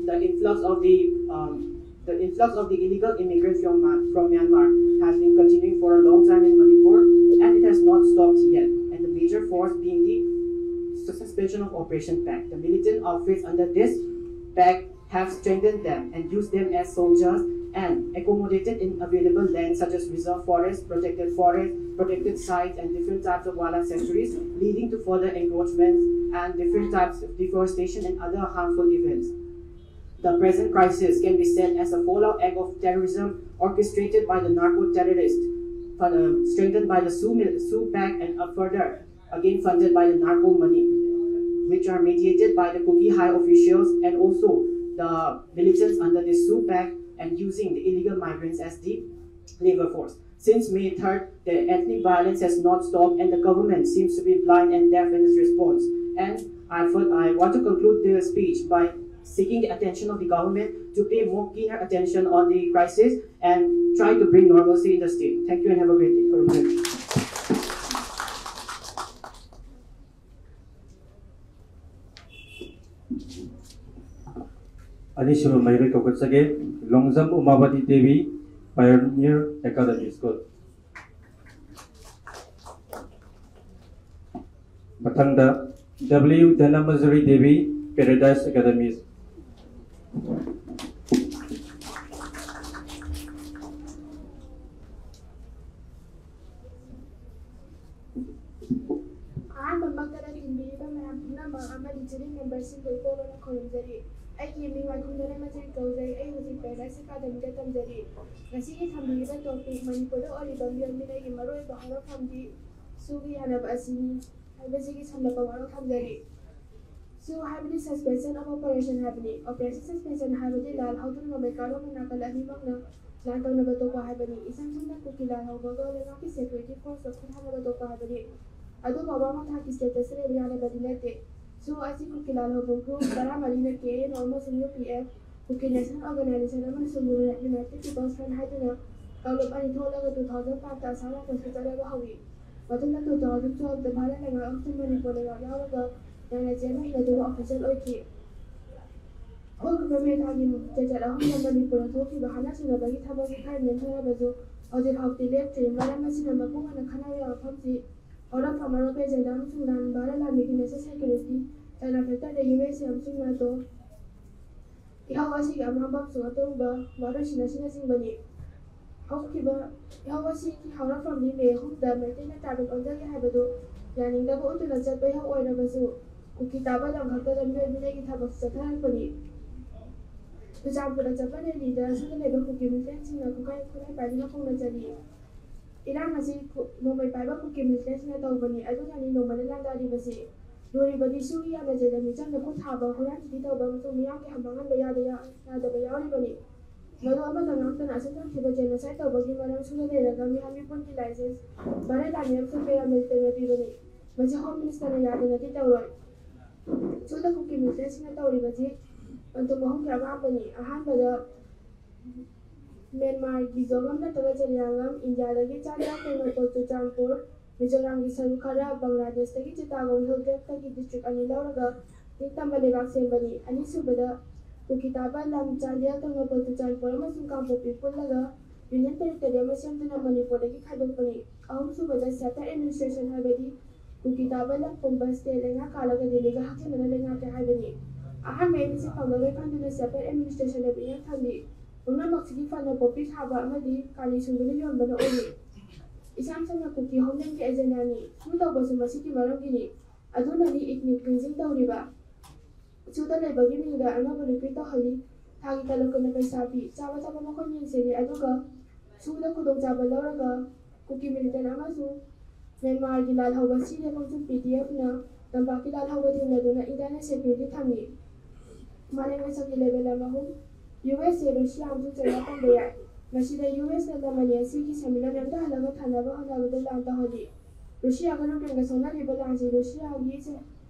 The influx of the um, the influx of the illegal immigrants from, Ma- from Myanmar has been continuing for a long time in Manipur, and it has not stopped yet. And the major force being the suspension of Operation PACT. The militant outfits under this PACT have strengthened them and used them as soldiers and accommodated in available lands such as reserve forests, protected forests, protected sites, and different types of wildlife sanctuaries, leading to further encroachments and different types of deforestation and other harmful events. The present crisis can be seen as a fallout act of terrorism orchestrated by the narco terrorists, uh, strengthened by the Sue, Sue PACT, and uh, further again funded by the narco money, which are mediated by the Kuki high officials and also the militants under the Sue PACT and using the illegal migrants as the labor force. Since May third, the ethnic violence has not stopped and the government seems to be blind and deaf in its response. And I, I want to conclude the speech by seeking the attention of the government to pay more keener attention on the crisis and try to bring normalcy in the state. Thank you and have a great day. ꯑꯅꯤꯁꯨꯕ ꯃꯍꯩꯔꯣꯏ ꯀꯧꯈꯠꯆꯒꯦ, Longjam ꯎꯃꯥꯕꯇꯤ Devi, Pioneer Academy School꯫ ꯃꯊꯪꯗ W Dhanamanjuri Devi, Paradise Academy꯫ ꯑꯍꯥꯟꯕ ꯃꯛꯇꯗ ꯇꯤꯟꯕꯤꯔꯤꯕ ꯃꯌꯥꯝ ꯄꯨꯝꯅꯃꯛ ꯑꯃꯗꯤ ꯆꯤꯔꯤꯡ ꯃꯦꯝꯕꯔꯁꯤꯡꯕꯨ ꯏꯀꯣꯛꯂꯣꯟꯅ ꯈꯨꯔꯨꯝꯖꯔꯤ꯫ ꯑꯩꯒꯤ ꯃꯤꯡ ꯋꯥꯏꯈꯨꯝ ꯙꯅꯃꯟꯖꯨꯔꯤ ꯀꯧꯖꯩ꯫ ꯑꯩ ꯍꯧꯖꯤꯛ Paradise Academyꯗ ꯇꯝꯖꯔꯤ꯫ ꯉꯁꯤꯒꯤ ꯊꯝꯕꯤꯔꯤꯕ topic ꯃꯅꯤꯄꯨꯔꯗ ꯑꯣꯏꯔꯤꯕ ꯃꯤꯑꯣꯏ ꯃꯤꯅꯩꯒꯤ ꯃꯔꯨꯑꯣꯏꯕ ꯍꯧꯔꯛꯐꯝꯗꯤ ꯁꯨꯒꯤ ꯌꯥꯅꯕ ꯑꯁꯤꯅꯤ ꯍꯥꯏꯕꯁꯤꯒꯤ ꯁꯝꯂꯞꯄ ꯋꯥꯔꯣꯜ ꯊꯝꯖꯔꯤ꯫ ꯁꯨ ꯍꯥꯏꯕꯗꯤ suspension of operation ꯍꯥꯏꯕꯅꯤ꯫ Operation suspension ꯍꯥꯏꯕꯗꯤ ꯂꯥꯜ ꯍꯧꯗꯨꯅ ꯅꯣꯡꯃꯩ ꯀꯥꯞꯂꯝꯕ ꯅꯥꯀꯜ ꯑꯅꯤꯃꯛꯅ ꯂꯥꯟ ꯇꯧꯅꯕ ꯇꯣꯛꯄ ꯍꯥꯏꯕꯅꯤ꯫ ꯏꯁꯝ ꯁꯝꯅ ꯀꯨꯀꯤ ꯂꯥꯜ ꯍꯧꯕꯒ ꯂꯩꯉꯥꯛꯀꯤ security forceꯀ ꯈꯨꯠ ꯊꯥꯅꯕ ꯇꯣꯛꯄ ꯍꯥꯏꯕꯅꯤ꯫ ꯑꯗꯨꯕꯨ ꯑꯋꯥꯡꯕ ꯊꯥꯛꯀꯤ statusꯇ ꯂꯩꯕ ꯌꯥꯗꯕꯗꯤ ꯅꯠꯇꯦ꯫ ꯁꯨ ꯑꯁꯤ ꯀꯨꯀꯤ ꯂꯥꯜꯍꯧꯕ ꯒ꯭ꯔꯨꯞ ꯇꯔꯥꯃꯔꯤꯅ ꯀꯦ ꯑꯦꯟ ꯑꯣ ꯑꯃꯁꯨꯡ ꯌꯨ ꯄꯤ ꯑꯦꯐ, ꯀꯨꯀꯤ ꯅꯦꯁꯅꯦꯜ ꯑꯣꯔꯒꯅꯥꯏꯖꯦꯁꯟ ꯑꯃꯁꯨꯡ ꯌꯨꯅꯥꯏꯇꯦꯗ ꯄꯤꯄꯜꯁ ꯐ꯭ꯔꯟꯠ ꯍꯥꯏꯗꯨꯅ ꯀꯥꯡꯂꯨꯞ ꯑꯅꯤ ꯊꯣꯛꯂꯒ ꯇꯨ ꯊꯥꯎꯖꯟ ꯐꯥꯏꯚꯇ ꯑꯁꯥꯝ ꯔꯥꯏꯐꯜꯁꯇ ꯆꯠꯅꯕ ꯍꯧꯏ꯫ ꯃꯊꯪꯗ ꯇꯨ ꯊꯥꯎꯖꯟ ꯇꯨꯋꯦꯜꯐꯇ ꯚꯥꯔꯠ ꯂꯩꯉꯥꯛ ꯑꯃꯁꯨꯡ ꯃꯅꯤꯄꯨꯔ ꯂꯩꯉꯥꯛ ꯌꯥꯎꯔꯒ ꯌꯥꯅ ꯆꯦꯟꯕ ꯏꯅꯗꯨꯅ ꯑꯣꯐꯤꯁꯤꯌꯦꯜ ꯑꯣꯏꯈꯤ꯫ ꯍꯧꯈꯤꯕ ꯃꯦ ꯊꯥꯒꯤ ꯆꯩꯆꯠ ꯑꯍꯨꯝꯗ ꯃꯅꯤꯄꯨꯔꯗ ꯊꯣꯛꯈꯤꯕ ꯍꯥꯠꯅ ꯆꯩꯅꯕꯒꯤ ꯊꯕꯛꯀꯤ ꯈꯔ ꯅꯦꯝꯊꯔꯕꯁꯨ ꯍꯧꯖꯤꯛ ꯐꯥꯎꯕꯗꯤ ꯂꯦꯞꯇ꯭ꯔꯤ꯫ ꯃꯔꯝ ꯑꯁꯤꯅ ꯃꯄꯨꯡ ꯑꯣꯏꯅ ꯈꯟꯅꯕ ꯌꯥꯕ ꯃꯐꯝꯁꯤ ꯑꯣꯔ ꯐꯥꯔꯃꯔ ꯑꯣꯐ ꯑꯦꯖꯦꯟꯗꯥ ꯑꯃꯁꯨꯡ ꯂꯥꯟ ꯚꯥꯔꯠ ꯂꯥꯟꯃꯤꯒꯤ ꯅꯦꯁꯅꯦꯜ ꯁꯦꯀ꯭ꯌꯨꯔꯤꯇꯤ ꯆꯥꯏꯅꯥ ꯐꯦꯛꯇꯔꯗ ꯌꯨ ꯑꯦꯁ ꯑꯦ ꯑꯃꯁꯨꯡ ꯅꯥꯇꯣ ꯏꯍꯧ ꯑꯁꯤꯒꯤ ꯑꯃꯥꯡꯕ ꯑꯃꯁꯨꯡ ꯑꯇꯣꯡꯕ ꯋꯥꯔꯣꯏꯁꯤꯟ ꯑꯁꯤꯅꯆꯤꯡꯕꯅꯤ꯫ ꯍꯧꯈꯤꯕ ꯏꯍꯧ ꯑꯁꯤꯒꯤ ꯍꯧꯔꯛꯐꯝꯗꯤ ꯃꯦ ꯑꯍꯨꯝꯗ ꯃꯩꯇꯩꯅ ꯇ꯭ꯔꯥꯏꯕꯦꯜ ꯑꯣꯟꯖꯒꯦ ꯍꯥꯏꯕꯗꯨ ꯌꯥꯅꯤꯡꯗꯕ ꯎꯠꯇꯨꯅ ꯆꯠꯄ ꯏꯍꯧ ꯑꯣꯏꯔꯕꯁꯨ ꯀꯨꯀꯤ ꯇꯥꯕ ꯂꯝ ꯈꯛꯇꯗ ꯃꯤꯑꯣꯏ ꯃꯤꯂꯩꯒꯤ ꯊꯕꯛ ꯆꯠꯊꯔꯛꯄꯅꯤ꯫ ꯆꯨꯔꯆꯥꯟꯄꯨꯔꯗ ꯆꯠꯄ ꯔꯦꯂꯤꯗ ꯑꯁꯤꯗ ꯂꯩꯕ ꯀꯨꯀꯤ ꯃꯤꯂꯤꯇꯦꯟꯁꯤꯡꯅ ꯈꯨꯠꯂꯥꯏ ꯈꯨꯠꯂꯥꯏ ꯄꯥꯏꯗꯨꯅ ꯐꯣꯡꯅ ꯆꯠꯂꯤ꯫ ꯏꯔꯥꯡ ꯑꯁꯤ ꯈꯨ-, ꯅꯣꯡꯃꯩ ꯄꯥꯏꯕ ꯀꯨꯀꯤ ꯃꯤꯂꯤꯇꯦꯟꯁꯤꯡꯅ ꯇꯧꯕꯅꯤ, ꯑꯗꯨꯅꯅꯤ ꯅꯣꯡꯃꯩꯅ ꯂꯥꯟꯗꯥꯔꯤꯕꯁꯤ꯫ ꯂꯨꯔꯤꯕꯗꯤ ꯁꯨꯒꯤ ꯌꯥꯝꯅ ꯖꯦꯜꯗ ꯃꯤꯆꯝꯗ ꯈꯨꯠ ꯊꯥꯕ, ꯍꯨꯔꯥꯟ ꯆꯤꯊꯤ ꯇꯧꯕ ꯑꯃꯁꯨꯡ ꯃꯤꯌꯥꯝꯒꯤ ꯃꯥꯡꯍꯟꯕ ꯌꯥꯗ-, ꯌꯥ-, ꯌꯥꯗꯕ ꯌꯥꯎꯔꯤꯕꯅꯤ꯫ ꯃꯗꯨ ꯑꯃꯠꯇ ꯉꯥꯛꯇꯅ ꯑꯁꯨꯛ ꯌꯥꯝꯈꯤꯕ ꯖꯦꯅꯣꯁꯥꯏꯗ ꯇꯧꯕꯒꯤ ꯃꯔꯝ ꯁꯨꯗ ꯂꯩꯔꯒ ꯃꯤꯍꯥꯠ ꯃꯤꯄꯨꯟꯒꯤ ꯂꯥꯏꯁꯦꯟꯁ ꯚꯥꯔꯠ ꯂꯥꯟꯃꯤ ꯑꯃꯁꯨꯡ ꯄꯦꯔꯥꯃꯤꯂꯤꯇꯔꯤꯅ ꯄꯤꯕꯅꯤ꯫ ꯃꯁꯤ ꯍꯣꯝ ꯃꯤꯅꯤꯁꯇꯔꯅ ꯌꯥꯗꯅꯗꯤ ꯇꯧꯔꯣꯏ꯫ ꯁꯨꯗ ꯀꯨꯀꯤ ꯃꯤꯂꯤꯇꯦꯟꯁꯤꯡꯅ ꯇꯧꯔꯤꯕꯁꯤ ꯄꯟꯊꯨꯡ ꯑꯍꯨꯝꯒꯤ ꯑꯉꯥꯡꯕꯅꯤ꯫ ꯑꯍꯥꯟꯕꯗ ꯃ꯭ꯌꯥꯟꯃꯥꯔꯒꯤ ꯖꯣꯉꯝ ꯅꯠꯇ꯭ꯔꯒ ꯆꯦꯂꯤꯌꯥꯡꯉꯝ, ꯏꯟꯗꯤꯌꯥꯗꯒꯤ ꯆꯥꯟꯗꯦꯜ, ꯇꯦꯡꯅꯧꯄꯜ, ꯆꯨꯔꯆꯥꯟꯄꯨꯔ, ꯃꯤꯖꯣꯔꯥꯝꯒꯤ ꯁꯔꯨꯛ ꯈꯔ, ꯕꯪꯒ꯭ꯂꯥꯗꯦꯁꯇꯒꯤ ꯆꯤꯇꯥꯒꯣꯡ ꯍꯤꯜ ꯇ꯭ꯔꯦꯛꯇꯒꯤ ꯗꯤꯁꯇ꯭ꯔꯤꯛ ꯑꯅꯤ ꯂꯧꯔꯒ ꯅꯤꯡꯇꯝꯕ ꯂꯩꯕꯥꯛ ꯁꯦꯝꯕꯅꯤ꯫ ꯑꯅꯤꯁꯨꯕꯗ ꯀꯨꯀꯤ ꯇꯥꯕ ꯂꯝ ꯆꯥꯟꯗꯦꯜ, ꯇꯦꯡꯅꯧꯄꯜ, ꯆꯨꯔꯆꯥꯟꯄꯨꯔ ꯑꯃꯁꯨꯡ ꯀꯥꯡꯄꯣꯛꯄꯤ ꯄꯨꯜꯂꯒ ꯌꯨꯅꯤꯌꯟ ꯇꯦꯔꯤꯇꯣꯔꯤ ꯑꯃ ꯁꯦꯝꯗꯨꯅ ꯃꯅꯤꯄꯨꯔꯗꯒꯤ ꯈꯥꯏꯗꯣꯛꯄꯅꯤ꯫ ꯑꯍꯨꯝꯁꯨꯕꯗ ꯁꯦꯄꯔꯦꯠ ꯑꯦꯗꯃꯤꯅꯤꯁꯇ꯭ꯔꯦꯁꯟ ꯍꯥꯏꯕꯗꯤ ꯀꯨꯀꯤ ꯇꯥꯕ ꯂꯝ ꯄꯨꯝꯕ ꯁ꯭ꯇꯦꯠ ꯂꯩꯉꯥꯛ ꯀꯥꯜꯂꯒ ꯗꯦꯜꯂꯤꯒ ꯍꯛꯊꯦꯡꯅꯅ ꯂꯩꯉꯥꯛꯀꯦ ꯍꯥꯏꯕꯅꯤ꯫ ꯑꯍꯥꯟꯕ ꯑꯦꯝ ꯁꯤ ꯐꯪꯂꯔꯣꯏ ꯈꯟꯗꯨꯅ ꯁꯦꯄꯔꯦꯠ ꯑꯦꯗꯃꯤꯅꯤꯁꯇ꯭ꯔꯦꯁꯟꯗ ꯃꯤꯠꯌꯦꯡ ꯊꯝꯂꯤ꯫ ꯄꯨꯝꯅꯃꯛꯁꯤꯒꯤ ꯐꯅ ꯄꯣꯄꯤ ꯊꯥꯕ ꯑꯃꯗꯤ ꯀꯥꯂꯤ ꯁꯨꯡꯗꯨꯅ ꯌꯣꯟꯕꯅ ꯑꯣꯏꯔꯤ꯫ ꯏꯁꯥꯝ ꯁꯝꯅ ꯀꯨꯀꯤ ꯍꯣꯝꯂꯦꯟꯒꯤ ꯑꯦꯖꯦꯟꯗꯥꯅꯤ꯫ ꯁꯨꯝ ꯇꯧꯕꯁꯨ ꯃꯁꯤꯒꯤ ꯃꯔꯝꯒꯤꯅꯤ꯫ ꯑꯗꯨꯅꯅꯤ ꯏꯊꯅꯤꯛ ꯀ꯭ꯂꯤꯟꯖꯤꯡ ꯇꯧꯔꯤꯕ꯫ ꯁꯨꯗ ꯂꯩꯕꯒꯤ ꯃꯤꯡꯗ ꯑꯅꯧꯕ ꯔꯤꯀ꯭ꯔꯨꯠ ꯇꯧꯍꯜꯂꯤ꯫ ꯊꯥꯒꯤ ꯇꯂꯕ ꯀꯣꯟꯅ ꯄꯩꯁꯥ ꯄꯤ꯫ ꯆꯥꯕ ꯊꯛꯄ ꯃꯈꯣꯏ ꯌꯦꯡꯁꯤꯜꯂꯤ꯫ ꯑꯗꯨꯒ ꯁꯨꯗ ꯈꯨꯗꯣꯡꯆꯥꯕ ꯂꯧꯔꯒ ꯀꯨꯀꯤ ꯃꯤꯂꯤꯇꯦꯟ ꯑꯃꯁꯨꯡ ꯃ꯭ꯌꯥꯟꯃꯥꯔꯒꯤ ꯂꯥꯜꯍꯧꯕ ꯁꯤ ꯂꯦꯞꯐꯝꯁꯨ ꯄꯤ ꯗꯤ ꯑꯦꯐꯅ ꯇꯝꯄꯥꯛꯀꯤ ꯂꯥꯜꯍꯧꯕ ꯊꯦꯡꯅꯗꯨꯅ ꯏꯟꯗꯤꯌꯥꯅ ꯁꯦꯀ꯭ꯌꯨꯔꯤꯇꯤ ꯊꯝꯃꯤ꯫ ꯃꯥꯂꯦꯝꯒꯤ ꯁꯛꯇꯤ ꯂꯩꯕ ꯂꯝ ꯑꯍꯨꯝ, ꯌꯨ ꯑꯦꯁ ꯑꯦ, ꯔꯨꯁꯤꯌꯥ ꯑꯃꯁꯨꯡ ꯆꯥꯏꯅꯥ ꯄꯟꯕ ꯌꯥꯏ꯫ ꯃꯁꯤꯗ ꯌꯨ ꯑꯦꯁꯅ ꯂꯝ ꯑꯅꯤ ꯑꯁꯤꯒꯤ ꯁꯦꯟꯃꯤꯠꯂꯣꯟ ꯅꯦꯝꯊꯍꯜꯂꯒ ꯊꯥꯅꯕ ꯍꯣꯠꯅꯕꯗ ꯂꯥꯟ ꯇꯧꯍꯜꯂꯤ꯫ ꯔꯨꯁꯤꯌꯥꯒ ꯌꯨꯀ꯭ꯔꯦꯟꯒ ꯁꯣꯛꯅꯔꯤꯕ ꯂꯥꯟꯁꯤ ꯔꯨꯁꯤꯌꯥꯒꯤ ꯁꯦ-,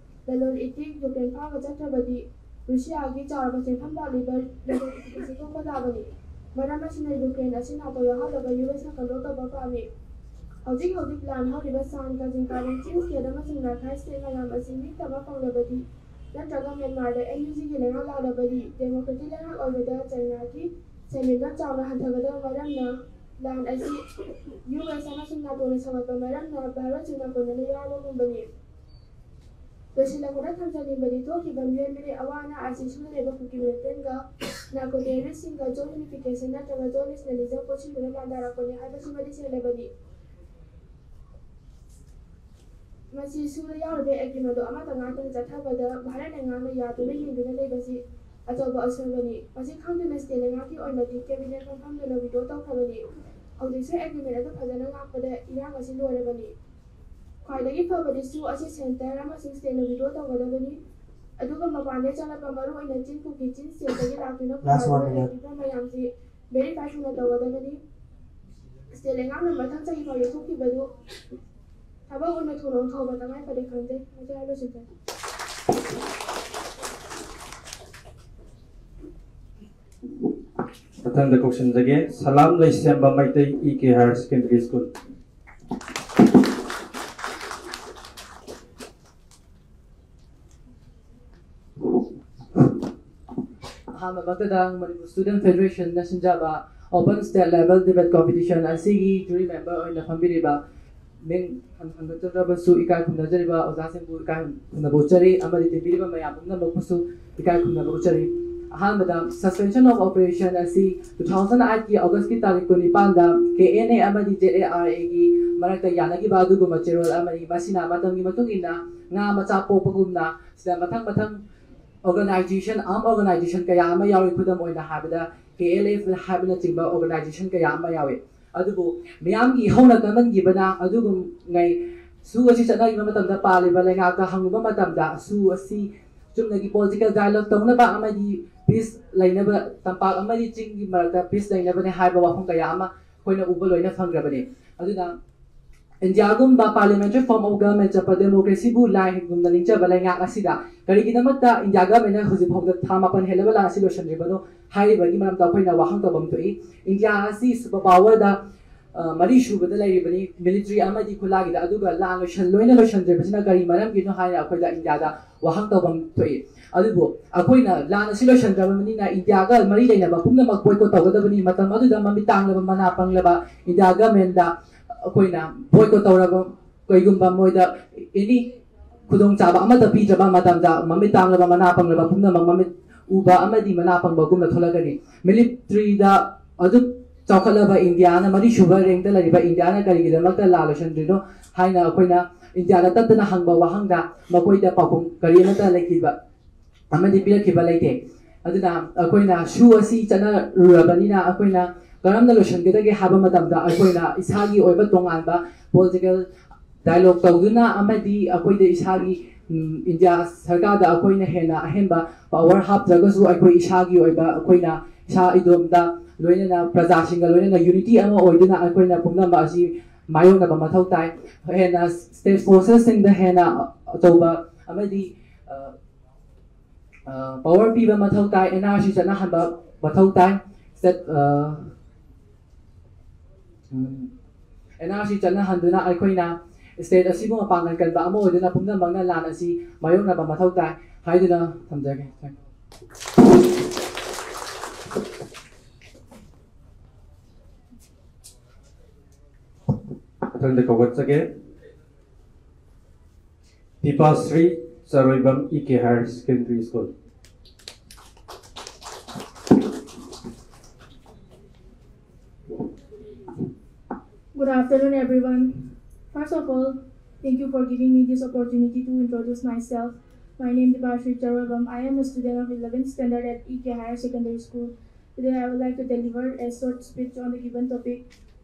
ꯂꯂꯣꯟ ꯏꯇꯤꯛ ꯌꯨꯀ꯭ꯔꯦꯟ ꯐꯥꯎꯕ ꯆꯠꯇ꯭ꯔꯕꯗꯤ ꯔꯨꯁꯤꯌꯥꯒꯤ ꯆꯥꯎꯔꯕ ꯁꯦꯟꯐꯝ ꯂꯥꯛꯂꯤꯕ ꯂꯂꯣꯟ ꯏꯇꯤꯛ ꯑꯁꯤ ꯊꯣꯛꯄ ꯇꯥꯕꯅꯤ꯫ ꯃꯔꯝ ꯑꯁꯤꯅ ꯌꯨꯀ꯭ꯔꯦꯟ ꯑꯁꯤ ꯅꯥꯇꯣ ꯌꯥꯎꯍꯜꯂꯒ ꯌꯨ ꯑꯦꯁꯅ ꯀꯟꯇ꯭ꯔꯣꯜ ꯇꯧꯕ ꯄꯥꯝꯃꯤ꯫ ꯍꯧꯖꯤꯛ ꯍꯧꯖꯤꯛ ꯂꯥꯟ ꯍꯧꯔꯤꯕ ꯁꯥꯟ, ꯀꯥꯖꯤꯟ, ꯀꯥꯂꯤꯟ, ꯆꯤꯡ ꯁ꯭ꯇꯦꯠ ꯑꯃꯁꯨꯡ ꯔꯥꯈꯥꯏꯟ ꯁ꯭ꯇꯦꯠ ꯃꯌꯥꯝ ꯑꯁꯤ ꯅꯤꯡꯇꯝꯕ ꯐꯪꯂꯕꯗꯤ ꯅꯠꯇ꯭ꯔꯒ ꯃ꯭ꯌꯥꯟꯃꯥꯔꯗ ꯑꯦꯟ ꯌꯨ ꯖꯤꯒꯤ ꯂꯩꯉꯥꯛ ꯂꯥꯛꯂꯕꯗꯤ ꯗꯦꯃꯣꯀ꯭ꯔꯦꯇꯤꯛ ꯂꯩꯉꯥꯛ ꯑꯣꯏꯕꯗ ꯆꯥꯏꯅꯥꯒꯤ ꯁꯦꯟꯃꯤꯠꯂꯣꯟ ꯆꯥꯎꯅ ꯍꯟꯊꯒꯗꯕ ꯃꯔꯝꯅ ꯂꯥꯟ ꯑꯁꯤ ꯌꯨ ꯑꯦꯁ ꯑꯃꯁꯨꯡ ꯅꯥꯇꯣꯅ ꯁꯧꯒꯠꯄ ꯃꯔꯝꯅ ꯚꯥꯔꯠꯁꯨ ꯅꯥꯀꯣꯟꯅꯅ ꯌꯥꯎꯔꯕꯒꯨꯝꯕꯅꯤ꯫ ꯂꯣꯏꯁꯤꯜꯂꯛꯄꯗ ꯊꯝꯖꯅꯤꯡꯕꯗꯤ ꯊꯣꯛꯈꯤꯕ ꯃꯤꯑꯣꯏ ꯃꯤꯅꯤꯠ ꯑꯋꯥ ꯑꯅꯥ ꯑꯁꯤ ꯁꯨꯗ ꯂꯩꯕ ꯀꯨꯀꯤ ꯃꯤꯂꯤꯇꯦꯟꯒ ꯅꯥꯔꯀꯣ ꯇꯦꯔꯣꯔꯤꯁ꯭ꯠꯁꯤꯡꯒ ꯖꯣꯏꯟꯠ ꯌꯨꯅꯤꯐꯤꯀꯦꯁꯟ ꯅꯠꯇ꯭ꯔꯒ ꯖꯣꯏꯟꯠ ꯅꯦꯁꯅꯦꯂꯤꯖꯝ ꯄꯨꯟꯁꯤꯟꯗꯨꯅ ꯂꯥꯟꯗꯥꯔꯛꯄꯅꯤ ꯍꯥꯏꯕꯁꯤꯃꯗꯤ ꯁꯦꯡꯂꯕꯅꯤ꯫ ꯃꯁꯤ ꯁꯨꯗ ꯌꯥꯎꯔꯤꯕ ꯑꯦꯒ꯭ꯔꯤꯃꯦꯟꯗꯣ ꯑꯃꯠꯇ ꯉꯥꯛꯇꯅ ꯆꯠꯊꯕꯗ ꯚꯥꯔꯠꯅ ꯉꯥꯡꯅ ꯌꯥꯗꯨꯅ ꯌꯦꯡꯗꯨꯅ ꯂꯩꯕꯁꯤ ꯑꯆꯧꯕ ꯑꯁꯣꯏꯕꯅꯤ꯫ ꯃꯁꯤ ꯈꯪꯗꯨꯅ ꯁ꯭ꯇꯦꯠ ꯂꯩꯉꯥꯛꯀꯤ ꯑꯣꯏꯅꯗꯤ ꯀꯦꯕꯤꯅꯦꯠ ꯐꯝꯐꯝꯗꯨꯅ ꯋꯤꯗ꯭ꯔꯣ ꯇꯧꯈ꯭ꯔꯕꯅꯤ꯫ ꯍꯧꯖꯤꯛꯁꯨ ꯑꯦꯒ꯭ꯔꯤꯃꯦꯟ ꯑꯗꯨ ꯐꯖꯅ ꯉꯥꯛꯄꯗ ꯏꯔꯥꯡ ꯑꯁꯤ ꯂꯣꯏꯔꯕꯅꯤ꯫ ꯈ꯭ꯋꯥꯏꯗꯒꯤ ꯐꯕꯗꯤ ꯁꯨ ꯑꯁꯤ ꯁꯦꯟꯇꯔ ꯑꯃꯁꯨꯡ ꯁ꯭ꯇꯦꯠꯅ ꯋꯤꯗ꯭ꯔꯣ ꯇꯧꯒꯗꯕꯅꯤ꯫ ꯑꯗꯨꯒ ꯃꯄꯥꯟꯗ ꯆꯠꯂꯛꯄ ꯃꯔꯨꯑꯣꯏꯅ ꯆꯤꯡ ꯀꯨꯀꯤ ꯆꯤꯟ ꯁ꯭ꯇꯦꯠꯇꯒꯤ ꯂꯥꯛꯇꯨꯅ ꯂꯥꯁ ꯋꯥꯔꯅꯤꯡ꯫ ꯈꯨꯟꯗꯥꯗꯨꯅ ꯂꯩꯔꯤꯕ ꯃꯌꯥꯝꯁꯤ ꯚꯦꯔꯤꯐꯥꯏ ꯊꯨꯅ ꯇꯧꯒꯗꯕꯅꯤ꯫ ꯁ꯭ꯇꯦꯠ ꯂꯩꯉꯥꯛꯅ ꯃꯊꯪ ꯆꯍꯤ ꯐꯥꯎ ꯌꯩꯊꯣꯛꯈꯤꯕꯗꯨ ꯊꯕꯛ ꯑꯣꯏꯅ ꯊꯨꯅ ꯑꯣꯟꯊꯣꯛꯄ ꯇꯉꯥꯏ ꯐꯗꯦ ꯈꯟꯖꯩ꯫ ꯃꯁꯤ ꯍꯥꯏꯕ ꯂꯣꯏꯁꯤꯟꯖꯔꯦ꯫ ꯃꯊꯪꯗ ꯀꯧꯁꯤꯟꯖꯒꯦ, Salam Leishemba Meitei E K higher secondary school. ꯑꯍꯥꯟꯕꯃꯛꯇꯗ ꯃꯅꯤꯄꯨꯔ ꯁ꯭ꯇꯨꯗꯦꯟꯠ ꯐꯦꯗꯔꯦꯁꯟꯅ ꯁꯤꯟꯖꯕ open state level debate competition ꯑꯁꯤꯒꯤ ꯖꯨꯔꯤ ꯃꯦꯝꯕꯔ ꯑꯣꯏꯅ ꯐꯝꯕꯤꯔꯤꯕ ꯃꯤꯡ ꯍꯟ-, ꯍꯟꯒꯠꯆꯗ꯭ꯔꯕꯁꯨ ꯏꯀꯥꯏ ꯈꯨꯝꯅꯖꯔꯤꯕ ꯑꯣꯖꯥꯁꯤꯡꯕꯨ ꯏꯀꯥꯏ ꯈꯨꯝꯅꯕ ꯎꯠꯆꯔꯤ ꯑꯃꯗꯤ ꯇꯤꯟꯕꯤꯔꯤꯕ ꯃꯌꯥꯝ ꯄꯨꯝꯅꯃꯛꯄꯨꯁꯨ ꯏꯀꯥꯏ ꯈꯨꯝꯅꯕ ꯎꯠꯆꯔꯤ꯫ ꯑꯍꯥꯟꯕꯗ, suspension of operation ꯑꯁꯤ two thousand eight ꯀꯤ August ꯀꯤ ꯇꯥꯔꯤꯛ ꯀꯨꯟꯅꯤꯄꯥꯟꯗ K N A ꯑꯃꯗꯤ Z A R A ꯒꯤ ꯃꯔꯛꯇ ꯌꯥꯅꯈꯤꯕ ꯑꯗꯨꯒꯨꯝꯕ ꯆꯦꯔꯣꯜ ꯑꯃꯅꯤ꯫ ꯃꯁꯤꯅ ꯃꯇꯝꯒꯤ ꯃꯇꯨꯡ ꯏꯟꯅ ꯉꯥ ꯃꯆꯥ ꯄꯣꯛꯄꯒꯨꯝꯅ ꯁꯤꯗ ꯃꯊꯪ ꯃꯊꯪ organization, armed organization ꯀꯌꯥ ꯑꯃ ꯌꯥꯎꯔꯤ꯫ ꯈꯨꯗꯝ ꯑꯣꯏꯅ ꯍꯥꯏꯕꯗ, K L F ꯍꯥꯏꯕꯅꯆꯤꯡꯕ organization ꯀꯌꯥ ꯑꯃ ꯌꯥꯎꯏ꯫ ꯑꯗꯨꯕꯨ ꯃꯤꯌꯥꯝꯒꯤ ꯏꯍꯧꯅ ꯀꯟꯃꯟꯈꯤꯕꯅ ꯑꯗꯨꯒꯨꯝꯉꯩ ꯁꯨ ꯑꯁꯤ ꯆꯠꯅꯔꯤꯕ ꯃꯇꯝꯗ ꯄꯥꯜꯂꯤꯕ ꯂꯩꯉꯥꯛꯇ ꯍꯪꯉꯨꯕ ꯃꯇꯝꯗ ꯁꯨ ꯑꯁꯤ ꯆꯨꯝꯅꯒꯤ political dialogue ꯇꯧꯅꯕ ꯑꯃꯗꯤ peace ꯂꯩꯅꯕ, ꯇꯝꯄꯥꯛ ꯑꯃꯗꯤ ꯆꯤꯡꯒꯤ ꯃꯔꯛꯇ peace ꯂꯩꯅꯕꯅꯦ ꯍꯥꯏꯕ ꯋꯥꯐꯝ ꯀꯌꯥ ꯑꯃ ꯑꯩꯈꯣꯏꯅ ꯎꯕ ꯂꯣꯏꯅ ꯐꯪꯈ꯭ꯔꯕꯅꯤ꯫ ꯑꯗꯨꯅ ꯏꯟꯗꯤꯌꯥꯒꯨꯝꯕ parliamentary form of government ꯆꯠꯄ, democracyꯕꯨ ꯂꯥꯏꯒꯨꯝꯅ ꯅꯤꯡꯖꯕ ꯂꯩꯉꯥꯛ ꯑꯁꯤꯗ ꯀꯔꯤꯒꯤꯗꯃꯛꯇ ꯏꯟꯗꯤꯌꯥ governmentꯅ ꯍꯧꯖꯤꯛ ꯐꯥꯎꯗ ꯊꯥ ꯃꯥꯄꯟ ꯍꯦꯜꯂꯕ ꯂꯥꯟ ꯑꯁꯤ ꯂꯣꯏꯁꯤꯟꯗ꯭ꯔꯤꯕꯅꯣ ꯍꯥꯏꯔꯤꯕꯒꯤ ꯃꯔꯝꯗ ꯑꯩꯈꯣꯏꯅ ꯋꯥꯍꯪ ꯇꯧꯐꯝ ꯊꯣꯛꯏ꯫ ꯏꯟꯗꯤꯌꯥ ꯑꯁꯤ super powerꯗ, ꯑ, ꯃꯔꯤ ꯁꯨꯕꯗ ꯂꯩꯔꯤꯕꯅꯤ, military ꯑꯃꯗꯤ ꯈꯨꯠꯂꯥꯏꯒꯤꯗ, ꯑꯗꯨꯒ ꯂꯥꯟ ꯂꯣꯏꯁꯤꯟ-, ꯂꯣꯏꯅ ꯂꯣꯏꯁꯤꯟꯗ꯭ꯔꯤꯕꯁꯤꯅ ꯀꯔꯤ ꯃꯔꯝꯒꯤꯅꯣ ꯍꯥꯏꯅ ꯑꯩꯈꯣꯏꯗ ꯏꯟꯗꯤꯌꯥꯗ ꯋꯥꯍꯪ ꯇꯧꯐꯝ ꯊꯣꯛꯏ꯫ ꯑꯗꯨꯕꯨ ꯑꯩꯈꯣꯏꯅ ꯂꯥꯟ ꯑꯁꯤ ꯂꯣꯏꯁꯤꯟꯗ꯭ꯔꯕꯅꯤꯅ ꯏꯟꯗꯤꯌꯥꯒ ꯃꯔꯤ ꯂꯩꯅꯕ ꯄꯨꯝꯅꯃꯛ boycott ꯇꯧꯒꯗꯕꯅꯤ꯫ ꯃꯇꯝ ꯑꯗꯨꯗ ꯃꯃꯤꯠ ꯇꯥꯡꯂꯕ, ꯃꯅꯥ ꯄꯪꯂꯕ ꯏꯟꯗꯤꯌꯥ governmentꯗ ꯑꯩꯈꯣꯏꯅ boycott ꯇꯧꯔꯕ, ꯀꯩꯒꯨꯝꯕ ꯃꯣꯏꯗ any ꯈꯨꯗꯣꯡꯆꯥꯕ ꯑꯃꯠꯇ ꯄꯤꯗ꯭ꯔꯕ ꯃꯇꯝꯗ, ꯃꯃꯤꯠ ꯇꯥꯡꯂꯕ, ꯃꯅꯥ ꯄꯪꯂꯕ ꯄꯨꯝꯅꯃꯛ ꯃꯃꯤꯠ ꯎꯕ ꯑꯃꯗꯤ ꯃꯅꯥ ꯄꯪꯕꯒꯨꯝꯅ ꯊꯣꯛꯂꯛꯀꯅꯤ꯫ Militaryꯗ ꯑꯗꯨꯛ ꯆꯥꯎꯈꯠꯂꯕ ꯏꯟꯗꯤꯌꯥꯅ, ꯃꯔꯤꯁꯨꯕ rankꯇ ꯂꯩꯔꯤꯕ ꯏꯟꯗꯤꯌꯥꯅ ꯀꯔꯤꯒꯤꯗꯃꯛꯇ ꯂꯥꯟ ꯂꯣꯏꯁꯤꯟꯗ꯭ꯔꯤꯅꯣ ꯍꯥꯏꯅ ꯑꯩꯈꯣꯏꯅ ꯏꯟꯗꯤꯌꯥꯗ ꯇꯠꯇꯅ ꯍꯪꯕ ꯋꯥꯍꯪꯗ ꯃꯈꯣꯏꯗ ꯄꯥꯎꯈꯨꯝ ꯀꯔꯤ ꯑꯃꯠꯇ ꯂꯩꯈꯤꯕ ꯑꯃꯗꯤ ꯄꯤꯔꯛꯈꯤꯕ ꯂꯩꯇꯦ꯫ ꯑꯗꯨꯅ ꯑꯩꯈꯣꯏꯅ ꯁꯨ ꯑꯁꯤ ꯆꯠꯅꯔꯨꯔꯕꯅꯤꯅ ꯑꯩꯈꯣꯏꯅ ꯀꯔꯝꯅ ꯂꯣꯏꯁꯤꯟꯒꯗꯒꯦ ꯍꯥꯏꯕ ꯃꯇꯝꯗ ꯑꯩꯈꯣꯏꯅ ꯏꯁꯥꯒꯤ ꯑꯣꯏꯕ ꯇꯣꯉꯥꯟꯕ political dialogue ꯇꯧꯗꯨꯅ ꯑꯃꯗꯤ ꯑꯩꯈꯣꯏꯗ ꯏꯁꯥꯒꯤ, ꯎꯝ, ꯏꯟꯗꯤꯌꯥ ꯁꯔꯀꯥꯔꯗ ꯑꯩꯈꯣꯏꯅ ꯍꯦꯟꯅ ꯑꯍꯦꯟꯕ power ꯍꯥꯞꯇ꯭ꯔꯒꯁꯨ ꯑꯩꯈꯣꯏ ꯏꯁꯥꯒꯤ ꯑꯣꯏꯕ, ꯑꯩꯈꯣꯏꯅ ꯏꯁꯥ ꯏꯗꯣꯝꯇ ꯂꯣꯏꯅꯅ ꯄ꯭ꯔꯖꯥꯁꯤꯡꯒ ꯂꯣꯏꯅꯅ unity ꯑꯃ ꯑꯣꯏꯗꯨꯅ ꯑꯩꯈꯣꯏꯅ ꯄꯨꯝꯅꯃꯛ ꯑꯁꯤ ꯃꯥꯌꯣꯛꯅꯕ ꯃꯊꯧ ꯇꯥꯏ꯫ ꯍꯦꯟꯅ state forcesꯁꯤꯡꯗ ꯍꯦꯟꯅ ꯑꯆꯧꯕ ꯑꯃꯗꯤ, ꯑ, ꯑ, power ꯄꯤꯕ ꯃꯊꯧ ꯇꯥꯏ, NRC ꯆꯠꯅꯍꯟꯕ ꯃꯊꯧ ꯇꯥꯏ꯫ State, ꯑ, ꯎꯝ, NRC ꯆꯠꯅꯍꯟꯗꯨꯅ ꯑꯩꯈꯣꯏꯅ state ꯑꯁꯤꯕꯨ ꯃꯄꯥꯡꯒꯜ ꯀꯟꯕ ꯑꯃ ꯑꯣꯏꯗꯨꯅ ꯄꯨꯝꯅꯃꯛꯅ ꯂꯥꯟ ꯑꯁꯤ ꯃꯥꯌꯣꯛꯅꯕ ꯃꯊꯧ ꯇꯥꯏ ꯍꯥꯏꯗꯨꯅ ꯊꯝꯖꯒꯦ꯫ Thank you. ꯃꯊꯪꯗ ꯀꯧꯔꯛꯆꯒꯦ꯫ ꯗꯤꯄꯥꯁ꯭ꯔꯤ ꯆꯔꯣꯏꯕꯝ, E K Higher Secondary School. Good afternoon, everyone. First of all, thank you for giving me this opportunity to introduce myself. My name is Dipashri Charoibam. I am a student of eleventh standard at E K Higher Secondary School. Today, I would like to deliver a short speech on the given topic.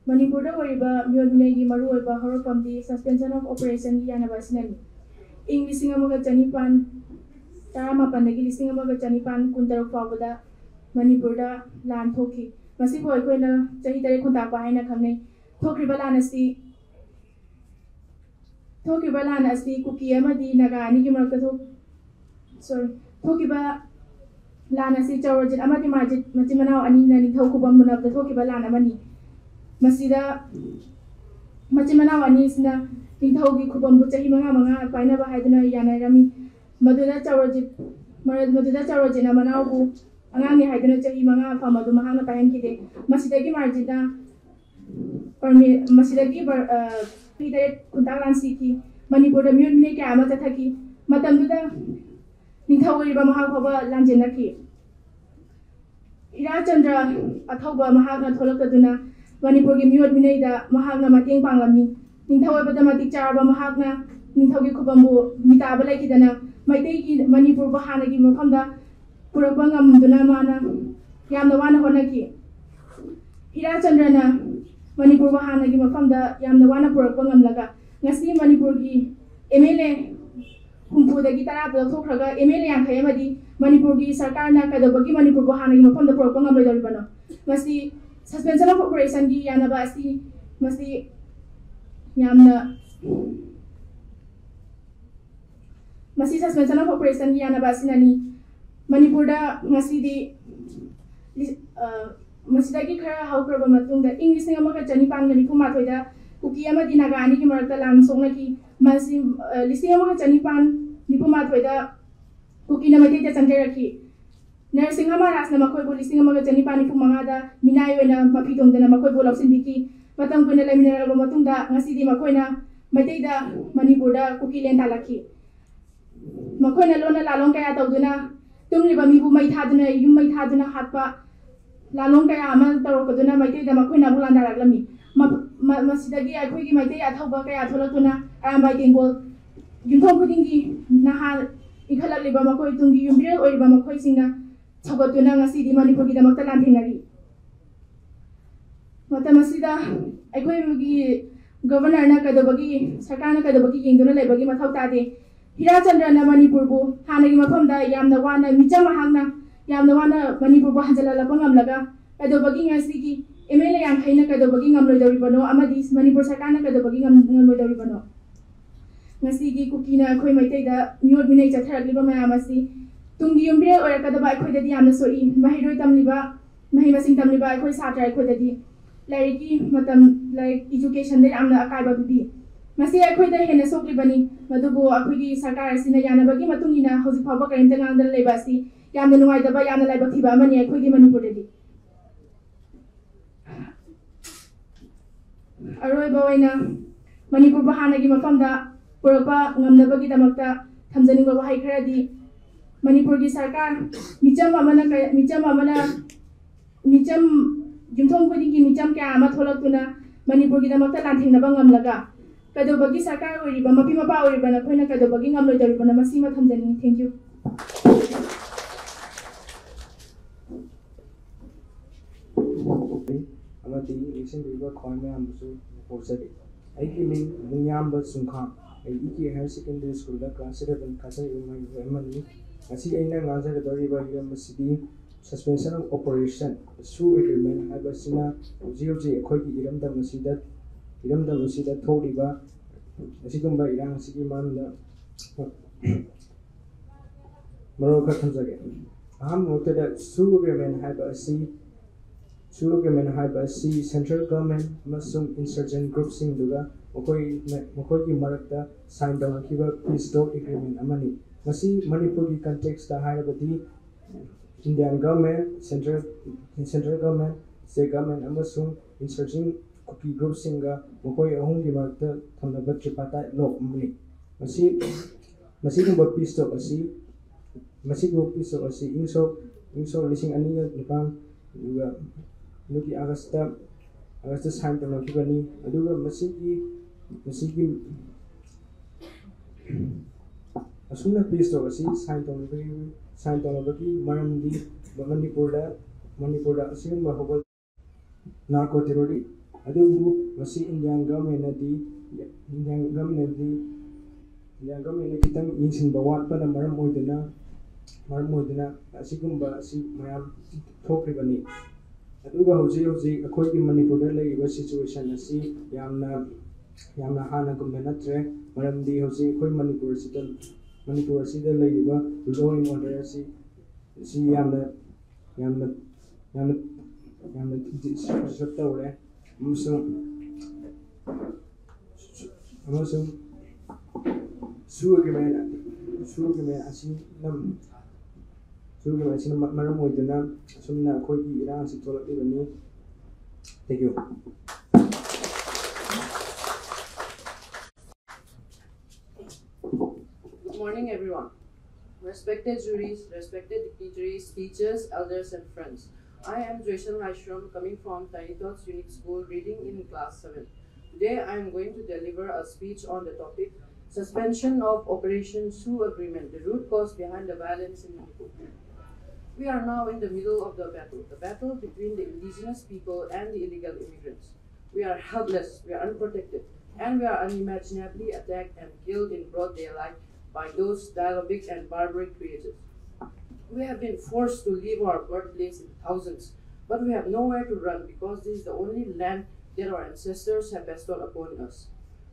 ꯃꯅꯤꯄꯨꯔꯗ ꯑꯣꯏꯔꯤꯕ ꯃꯤꯑꯣꯠ ꯃꯤꯅꯩꯒꯤ ꯃꯔꯨꯑꯣꯏꯕ ꯍꯧꯔꯛꯐꯝꯗꯤ suspension of operationꯒꯤ ꯌꯥꯅꯕ ꯑꯁꯤꯅꯅꯤ꯫ ꯏꯪ ꯂꯤꯁꯤꯡ ꯑꯃꯒ ꯆꯅꯤꯄꯥꯟ ꯇꯔꯥꯃꯥꯄꯟꯗꯒꯤ ꯂꯤꯁꯤꯡ ꯑꯃꯒ ꯆꯅꯤꯄꯥꯟ ꯀꯨꯟꯇꯔꯨꯛ ꯐꯥꯎꯕꯗ ꯃꯅꯤꯄꯨꯔꯗ ꯂꯥꯟ ꯊꯣꯛꯈꯤ꯫ ꯃꯁꯤꯕꯨ ꯑꯩꯈꯣꯏꯅ ꯆꯍꯤ ꯇꯔꯦꯠ ꯈꯨꯟꯇꯥꯛꯄ ꯍꯥꯏꯅ ꯈꯪꯅꯩ꯫ ꯊꯣꯛꯈ꯭ꯔꯤꯕ ꯂꯥꯟ ꯑꯁꯤ ꯊꯣꯛꯈꯤꯕ ꯂꯥꯟ ꯑꯁꯤ ꯀꯨꯀꯤ ꯑꯃꯗꯤ ꯅꯥꯒꯥ ꯑꯅꯤꯒꯤ ꯃꯔꯛꯇ ꯊꯣꯛ sorry ꯊꯣꯛꯈꯤꯕ ꯂꯥꯟ ꯑꯁꯤ ꯆꯧꯔꯖꯤꯠ ꯑꯃꯗꯤ ꯃꯥꯔꯖꯤꯠ ꯃꯆꯤꯟ ꯃꯅꯥꯎ ꯑꯅꯤꯅ ꯅꯤꯡꯊꯧ ꯈꯨꯕꯝ ꯃꯨꯅꯕꯗ ꯊꯣꯛꯈꯤꯕ ꯂꯥꯟ ꯑꯃꯅꯤ꯫ ꯃꯁꯤꯗ ꯃꯆꯤꯟ ꯃꯅꯥꯎ ꯑꯅꯤꯁꯤꯅ ꯅꯤꯡꯊꯧꯒꯤ ꯈꯨꯕꯝꯕꯨ ꯆꯍꯤ ꯃꯉꯥ ꯃꯉꯥ ꯄꯥꯏꯅꯕ ꯍꯥꯏꯗꯨꯅ ꯌꯥꯅꯔꯝꯃꯤ꯫ ꯃꯗꯨꯗ ꯆꯧꯔꯖꯤꯠ ꯃꯗꯨꯗ ꯆꯧꯔꯖꯤꯠꯅ ꯃꯅꯥꯎꯕꯨ ꯑꯉꯥꯡꯅꯤ ꯍꯥꯏꯗꯨꯅ ꯆꯍꯤ ꯃꯉꯥ ꯐꯝ ꯑꯗꯨ ꯃꯍꯥꯛꯅ ꯄꯥꯏꯍꯟꯈꯤꯗꯦ꯫ ꯃꯁꯤꯗꯒꯤ ꯃꯥꯔꯖꯤꯠꯅ ꯄꯔꯃꯦ- ꯃꯁꯤꯗꯒꯤ ꯕꯔ- ꯑ, ꯆꯍꯤ ꯇꯔꯦꯠ ꯈꯨꯟꯇꯥꯛ ꯂꯥꯟꯁꯤꯈꯤ꯫ ꯃꯅꯤꯄꯨꯔꯗ ꯃꯤꯑꯣꯠ ꯃꯤꯅꯩ ꯀꯌꯥ ꯑꯃ ꯆꯠꯊꯈꯤ꯫ ꯃꯇꯝꯗꯨꯗ ꯅꯤꯡꯊꯧ ꯑꯣꯏꯔꯤꯕ ꯃꯍꯥꯛ ꯐꯥꯎꯕ ꯂꯥꯟꯖꯦꯟꯅꯈꯤ꯫ ꯏꯔꯥꯆꯟꯗ꯭ꯔ ꯑꯊꯧꯕ ꯃꯍꯥꯛꯅ ꯊꯣꯛꯂꯛꯇꯗꯨꯅ ꯃꯅꯤꯄꯨꯔꯒꯤ ꯃꯤꯑꯣꯠ ꯃꯤꯅꯩꯗ ꯃꯍꯥꯛꯅ ꯃꯇꯦꯡ ꯄꯥꯡꯂꯝꯃꯤ꯫ ꯅꯤꯡꯊꯧ ꯑꯣꯏꯕꯗ ꯃꯇꯤꯛ ꯆꯥꯔꯕ ꯃꯍꯥꯛꯅ ꯅꯤꯡꯊꯧꯒꯤ ꯈꯨꯕꯝꯕꯨ ꯃꯤꯇꯥꯕ ꯂꯩꯈꯤꯗꯅ ꯃꯩꯇꯩꯒꯤ ꯃꯅꯤꯄꯨꯔꯕꯨ ꯍꯥꯟꯅꯒꯤ ꯃꯐꯝꯗ ꯄꯨꯔꯛꯄ ꯉꯝꯗꯨꯅ ꯃꯥꯅ ꯌꯥꯝꯅ ꯋꯥꯅ ꯍꯣꯠꯅꯈꯤ꯫ ꯍꯤꯔꯥꯆꯟꯗ꯭ꯔꯅ ꯃꯅꯤꯄꯨꯔꯕꯨ ꯍꯥꯟꯅꯒꯤ ꯃꯐꯝꯗ ꯌꯥꯝꯅ ꯋꯥꯅ ꯄꯨꯔꯛꯄ ꯉꯝꯂꯒ ꯉꯁꯤ ꯃꯅꯤꯄꯨꯔꯒꯤ ꯑꯦꯝ ꯑꯦꯜ ꯑꯦ ꯍꯨꯝꯐꯨꯗꯒꯤ ꯇꯔꯥ ꯂꯧꯊꯣꯛꯈ꯭ꯔꯒ ꯑꯦꯝ ꯑꯦꯜ ꯑꯦ ꯌꯥꯡꯈꯩ ꯑꯃꯗꯤ ꯃꯅꯤꯄꯨꯔꯒꯤ ꯁꯔꯀꯥꯔꯅ ꯀꯩꯗꯧꯕꯒꯤ ꯃꯅꯤꯄꯨꯔꯕꯨ ꯍꯥꯟꯅꯒꯤ ꯃꯐꯝꯗ ꯄꯨꯔꯛꯄ ꯉꯝꯂꯣꯏꯗꯧꯔꯤꯕꯅꯣ? ꯃꯁꯤ suspension of operationꯒꯤ ꯌꯥꯅꯕ ꯑꯁꯤ ꯃꯁꯤ ꯌꯥꯝꯅ ꯃꯁꯤ suspension of operationꯒꯤ ꯌꯥꯅꯕ ꯑꯁꯤꯅꯅꯤ꯫ ꯃꯅꯤꯄꯨꯔꯗ ꯉꯁꯤꯗꯤ ꯂꯤ- ꯑ, ꯃꯁꯤꯗꯒꯤ ꯈꯔ ꯍꯧꯈ꯭ꯔꯕ ꯃꯇꯨꯡꯗ ꯏꯪ ꯂꯤꯁꯤꯡ ꯑꯃꯒ ꯆꯅꯤꯄꯥꯟꯒ ꯅꯤꯐꯨ ꯃꯥꯊꯣꯏꯗ ꯀꯨꯀꯤ ꯑꯃꯗꯤ ꯅꯥꯒꯥ ꯑꯅꯤꯒꯤ ꯃꯔꯛꯇ ꯂꯥꯟ ꯁꯣꯛꯅꯈꯤ꯫ ꯃꯁꯤ ꯑ, ꯂꯤꯁꯤꯡ ꯑꯃꯒ ꯆꯅꯤꯄꯥꯟ ꯅꯤꯐꯨ ꯃꯥꯊꯣꯏꯗ ꯀꯨꯀꯤꯅ ꯃꯩꯇꯩꯗ ꯆꯪꯖꯔꯛꯈꯤ꯫ ꯅꯔꯁꯤꯡꯍ ꯃꯍꯥꯔꯥꯖꯅ ꯃꯈꯣꯏꯕꯨ ꯂꯤꯁꯤꯡ ꯑꯃꯒ ꯆꯅꯤꯄꯥꯟ ꯅꯤꯐꯨ ꯃꯉꯥꯗ ꯃꯤꯅꯥꯏ ꯑꯣꯏꯅ ꯃꯐꯤ ꯇꯣꯡꯗꯅ ꯃꯈꯣꯏꯕꯨ ꯂꯧꯁꯤꯟꯕꯤꯈꯤ꯫ ꯃꯇꯝ ꯀꯨꯏꯅ ꯂꯩꯃꯤꯟꯅꯔꯕ ꯃꯇꯨꯡꯗ ꯉꯁꯤꯗꯤ ꯃꯈꯣꯏꯅ ꯃꯩꯇꯩꯗ ꯃꯅꯤꯄꯨꯔꯗ ꯀꯨꯀꯤ ꯂꯦꯟ ꯇꯥꯜꯂꯛꯈꯤ꯫ ꯃꯈꯣꯏꯅ ꯂꯣꯟꯅ ꯂꯥꯂꯣꯡ ꯀꯌꯥ ꯇꯧꯗꯨꯅ ꯇꯨꯝꯂꯤꯕ ꯃꯤꯕꯨ ꯃꯩ ꯊꯥꯗꯨꯅ ꯌꯨꯝ ꯃꯩ ꯊꯥꯗꯨꯅ ꯍꯥꯠꯄ ꯂꯥꯂꯣꯡ ꯀꯌꯥ ꯑꯃ ꯇꯧꯔꯛꯄꯗꯨꯅ ꯃꯩꯇꯩꯗ ꯃꯈꯣꯏꯅ ꯑꯃꯨꯛ ꯂꯥꯟꯗꯥꯔꯛꯂꯝꯃꯤ꯫ ꯃ- ꯃ- ꯃꯁꯤꯗꯒꯤ ꯑꯩꯈꯣꯏꯒꯤ ꯃꯩꯇꯩ ꯑꯊꯧꯕ ꯀꯌꯥ ꯊꯣꯛꯂꯛꯇꯨꯅ ꯑꯔꯥꯝꯕꯥꯏ ꯇꯦꯡꯒꯣꯜ ꯌꯨꯝꯊꯣꯡ ꯈꯨꯗꯤꯡꯒꯤ ꯅꯍꯥ ꯏꯟꯈꯠꯂꯛꯂꯤꯕ ꯃꯈꯣꯏ ꯇꯨꯡꯒꯤ ꯌꯨꯝꯕꯤꯔꯦꯜ ꯑꯣꯏꯔꯤꯕ ꯃꯈꯣꯏꯁꯤꯡꯅ ꯁꯧꯒꯠꯇꯨꯅ ꯉꯁꯤꯗꯤ ꯃꯅꯤꯄꯨꯔꯒꯤꯗꯃꯛꯇ ꯂꯥꯟꯊꯦꯡꯅꯔꯤ꯫ ꯃꯇꯝ ꯑꯁꯤꯗ ꯑꯩꯈꯣꯏꯒꯤ ꯒꯕꯔꯅꯔꯅ ꯀꯩꯗꯧꯕꯒꯤ ꯁꯔꯀꯥꯔꯅ ꯀꯩꯗꯧꯕꯒꯤ ꯌꯦꯡꯗꯨꯅ ꯂꯩꯕꯒꯤ ꯃꯊꯧ ꯇꯥꯗꯦ? ꯍꯤꯔꯥꯆꯟꯗ꯭ꯔꯅ ꯃꯅꯤꯄꯨꯔꯕꯨ ꯍꯥꯟꯅꯒꯤ ꯃꯐꯝꯗ ꯌꯥꯝꯅ ꯋꯥꯅ ꯃꯤꯆꯝ ꯃꯍꯥꯛꯅ ꯌꯥꯝꯅ ꯋꯥꯅ ꯃꯅꯤꯄꯨꯔꯕꯨ ꯍꯟꯖꯤꯜꯍꯜꯂꯛꯄ ꯉꯝꯂꯒ ꯀꯩꯗꯧꯕꯒꯤ ꯉꯁꯤꯒꯤ ꯑꯦꯝ ꯑꯦꯜ ꯑꯦ ꯌꯥꯡꯈꯩꯅ ꯀꯩꯗꯧꯕꯒꯤ ꯉꯝꯂꯣꯏꯗꯧꯔꯤꯕꯅꯣ ꯑꯃꯗꯤ ꯃꯅꯤꯄꯨꯔ ꯁꯔꯀꯥꯔꯅ ꯀꯩꯗꯧꯕꯒꯤ ꯉꯝ- ꯉꯝꯂꯣꯏꯗꯧꯔꯤꯕꯅꯣ? ꯉꯁꯤꯒꯤ ꯀꯨꯀꯤꯅ ꯑꯩꯈꯣꯏ ꯃꯩꯇꯩꯗ ꯃꯤꯑꯣꯠ ꯃꯤꯅꯩ ꯆꯠꯊꯔꯛꯂꯤꯕ ꯃꯌꯥꯝ ꯑꯁꯤ ꯇꯨꯡꯒꯤ ꯌꯨꯝꯕꯤꯔꯦꯜ ꯑꯣꯏꯔꯛꯀꯗꯕ ꯑꯩꯈꯣꯏꯗꯗꯤ ꯌꯥꯝꯅ ꯁꯣꯛꯏ꯫ ꯃꯍꯩꯔꯣꯏ ꯇꯝꯂꯤꯕ, ꯃꯍꯩ ꯃꯁꯤꯡ ꯇꯝꯂꯤꯕ ꯑꯩꯈꯣꯏ ꯁꯥꯇ꯭ꯔ ꯑꯩꯈꯣꯏꯗꯗꯤ ꯂꯥꯏꯔꯤꯛꯀꯤ ꯃꯇꯝ, ꯂꯥꯏꯔꯤꯛ educationꯗ ꯌꯥꯝꯅ ꯑꯀꯥꯏꯕ ꯄꯤ꯫ ꯃꯁꯤ ꯑꯩꯈꯣꯏꯗ ꯍꯦꯟꯅ ꯁꯣꯛꯂꯤꯕꯅꯤ꯫ ꯃꯗꯨꯕꯨ ꯑꯩꯈꯣꯏꯒꯤ ꯁꯔꯀꯥꯔ ꯑꯁꯤꯅ ꯌꯥꯅꯕꯒꯤ ꯃꯇꯨꯡ ꯏꯟꯅ ꯍꯧꯖꯤꯛ ꯐꯥꯎꯕ ꯀꯔꯤꯝꯇ ꯉꯥꯡꯗꯅ ꯂꯩꯕ ꯑꯁꯤ ꯌꯥꯝꯅ ꯅꯨꯡꯉꯥꯏꯇꯕ, ꯌꯥꯝꯅ ꯂꯥꯏꯕꯛ ꯊꯤꯕ ꯑꯃꯅꯤ ꯑꯩꯈꯣꯏꯒꯤ ꯃꯅꯤꯄꯨꯔꯗꯗꯤ꯫ ꯑꯔꯣꯏꯕ ꯑꯣꯏꯅ ꯃꯅꯤꯄꯨꯔꯕꯨ ꯍꯥꯟꯅꯒꯤ ꯃꯐꯝꯗ ꯄꯨꯔꯛꯄ ꯉꯝꯅꯕꯒꯤꯗꯃꯛꯇ ꯊꯝꯖꯅꯤꯡꯕ ꯋꯥꯍꯩ ꯈꯔꯗꯤ, ꯃꯅꯤꯄꯨꯔꯒꯤ ꯁꯔꯀꯥꯔ ꯃꯤꯆꯝ ꯑꯃꯅ ꯀꯌꯥ-, ꯃꯤꯆꯝ ꯑꯃꯅ, ꯃꯤꯆꯝ, ꯌꯨꯝꯊꯣꯡ ꯈꯨꯗꯤꯡꯒꯤ ꯃꯤꯆꯝ ꯀꯌꯥ ꯑꯃ ꯊꯣꯛꯂꯛꯇꯨꯅ ꯃꯅꯤꯄꯨꯔꯒꯤꯗꯃꯛꯇ ꯂꯥꯟꯊꯦꯡꯅꯕ ꯉꯝꯂꯒ ꯀꯩꯗꯧꯕꯒꯤ ꯁꯔꯀꯥꯔ ꯑꯣꯏꯔꯤꯕ, ꯃꯄꯤ ꯃꯄꯥ ꯑꯣꯏꯔꯤꯕ ꯅꯈꯣꯏꯅ ꯀꯩꯗꯧꯕꯒꯤ ꯉꯝꯂꯣꯏꯗꯧꯔꯤꯕꯅꯣ? ꯃꯁꯤꯃ ꯊꯝꯖꯅꯤꯡꯏ꯫ Thank you꯫ ꯑꯃꯗꯤ ꯂꯦꯡꯁꯤꯟꯕꯤꯔꯤꯕ ꯈ꯭ꯋꯥꯏ ꯃꯌꯥꯝꯕꯨꯁꯨ ꯍꯧꯖꯔꯤ꯫ ꯑꯩꯒꯤ ꯃꯤꯡ ꯅꯤꯡꯌꯥꯝꯕ ꯆꯨꯡꯈꯥꯡ꯫ ꯑꯩ ꯏ ꯀꯦ Higher Secondary Schoolꯗ class eleven ꯀꯥꯖꯔꯤꯕ ꯃꯍꯩꯔꯣꯏ ꯑꯃꯅꯤ꯫ ꯉꯁꯤ ꯑꯩꯅ ꯉꯥꯡꯖꯒꯗꯧꯔꯤꯕ ꯍꯤꯔꯝ ꯑꯁꯤꯗꯤ Suspension of Operation, ꯁꯨ Agreement ꯍꯥꯏꯕ ꯑꯁꯤꯅ ꯍꯧꯖꯤꯛ ꯍꯧꯖꯤꯛ ꯑꯩꯈꯣꯏꯒꯤ ꯏꯔꯝꯗꯝ ꯑꯁꯤꯗ, ꯏꯔꯝꯗꯝ ꯑꯁꯤꯗ ꯊꯣꯛꯂꯤꯕ ꯑꯁꯤꯒꯨꯝꯕ ꯏꯔꯥꯡ ꯑꯁꯤꯒꯤ ꯃꯔꯝꯗ ꯃꯔꯣꯜ ꯈꯔ ꯊꯝꯖꯒꯦ꯫ ꯑꯍꯥꯟꯕ ꯃꯛꯇꯗ ꯁꯨ Agreement ꯍꯥꯏꯕ ꯑꯁꯤ, ꯁꯨ Agreement ꯍꯥꯏꯕ ꯑꯁꯤ Central Government ꯑꯃꯁꯨꯡ insurgent groupꯁꯤꯡꯗꯨꯒ ꯃꯈꯣꯏ, ꯃꯈꯣꯏꯒꯤ ꯃꯔꯛꯇ sign ꯇꯧꯅꯈꯤꯕ peace talk agreement ꯑꯃꯅꯤ꯫ ꯃꯁꯤ ꯃꯅꯤꯄꯨꯔꯒꯤ contextꯇ ꯍꯥꯏꯔꯕꯗꯤ Indian Government, Central, Central Government, State Government ꯑꯃꯁꯨꯡ insurgent ꯀꯨꯀꯤ groupꯁꯤꯡꯒ ꯃꯈꯣꯏ ꯑꯍꯨꯝꯒꯤ ꯃꯔꯛꯇ ꯊꯝꯅꯕ tripartite ꯂꯣꯛ ꯑꯃꯅꯤ꯫ ꯃꯁꯤ, ꯃꯁꯤꯒꯨꯝꯕ peace talk ꯑꯁꯤ, ꯃꯁꯤꯒꯨꯝꯕ peace talk ꯑꯁꯤ ꯏꯪ ꯁꯣꯛ, ꯏꯪ ꯁꯣꯛ ꯂꯤꯁꯤꯡ ꯑꯅꯤꯒ ꯅꯤꯄꯥꯟ, ꯑꯗꯨꯒ ꯍꯟꯗꯛꯀꯤ Augustꯇ, Augustꯇ sign ꯇꯧꯅꯈꯤꯕꯅꯤ꯫ ꯑꯗꯨꯒ ꯃꯁꯤꯒꯤ, ꯃꯁꯤꯒꯤ, ꯑꯁꯨꯝꯅ peace talk ꯑꯁꯤ sign ꯇꯧꯅꯕꯒꯤ, sign ꯇꯧꯅꯕꯒꯤ ꯃꯔꯝꯗꯤ ꯃꯅꯤꯄꯨꯔꯗ, ꯃꯅꯤꯄꯨꯔꯗ ꯑꯁꯤꯒꯨꯝꯕ ꯍꯧꯒꯠ-, narco terrorist ꯑꯗꯨꯕꯨ ꯃꯁꯤ Indian Governmentꯅꯗꯤ, Indian Governmentꯅꯗꯤ, Indian Governmentꯅ ꯈꯤꯇꯪ ꯌꯦꯡꯁꯤꯟꯕ ꯋꯥꯠꯄꯅ ꯃꯔꯝ ꯑꯣꯏꯗꯨꯅ, ꯃꯔꯝ ꯑꯣꯏꯗꯨꯅ ꯑꯁꯤꯒꯨꯝꯕ ꯑꯁꯤ ꯃꯌꯥꯝ ꯊꯣꯛꯈ꯭ꯔꯤꯕꯅꯤ꯫ ꯑꯗꯨꯒ ꯍꯧꯖꯤꯛ ꯍꯧꯖꯤꯛ ꯑꯩꯈꯣꯏꯒꯤ ꯃꯅꯤꯄꯨꯔꯗ ꯂꯩꯔꯤꯕ situation ꯑꯁꯤ ꯌꯥꯝꯅ ꯌꯥꯝꯅ ꯍꯥꯟꯅꯒꯨꯝꯕ ꯅꯠꯇ꯭ꯔꯦ꯫ ꯃꯔꯝꯗꯤ ꯍꯧꯖꯤꯛ ꯑꯩꯈꯣꯏ ꯃꯅꯤꯄꯨꯔ ꯑꯁꯤꯗ, ꯃꯅꯤꯄꯨꯔ ꯑꯁꯤꯗ ꯂꯩꯔꯤꯕ law and order ꯑꯁꯤ, ꯑꯁꯤ ꯌꯥꯝꯅ, ꯌꯥꯝꯅ, ꯌꯥꯝꯅ, ꯌꯥꯝꯅ disturb ꯇꯧꯔꯦ꯫ ꯑꯃꯁꯨꯡ, ꯑꯃꯁꯨꯡ SoO agreement, SoO agreement ꯑꯁꯤꯅ, SoO agreement ꯑꯁꯤꯅ ꯃ-, ꯃꯔꯝ ꯑꯣꯏꯗꯨꯅ ꯑꯁꯨꯝꯅ ꯑꯩꯈꯣꯏꯒꯤ ꯏꯔꯥꯡ ꯑꯁꯤ ꯊꯣꯛꯂꯛꯂꯤꯕꯅꯤ꯫ Thank you. Good morning, everyone. Respected juries, respected dignitaries, teachers, elders, and friends. I am Joyson Laishram, coming from Tiny Tots Unique School, reading in class seven. Today, I am going to deliver a speech on the topic Suspension of Operation SoO Agreement, the root cause behind the violence in Manipur. We are now in the middle of the battle, the battle between the indigenous people and the illegal immigrants. We are helpless, we are unprotected, and we are unimaginably attacked and killed in broad daylight by those diabolic and barbaric creatures. We have been forced to leave our birthplace in thousands, but we have nowhere to run because this is the only land that our ancestors have bestowed upon us.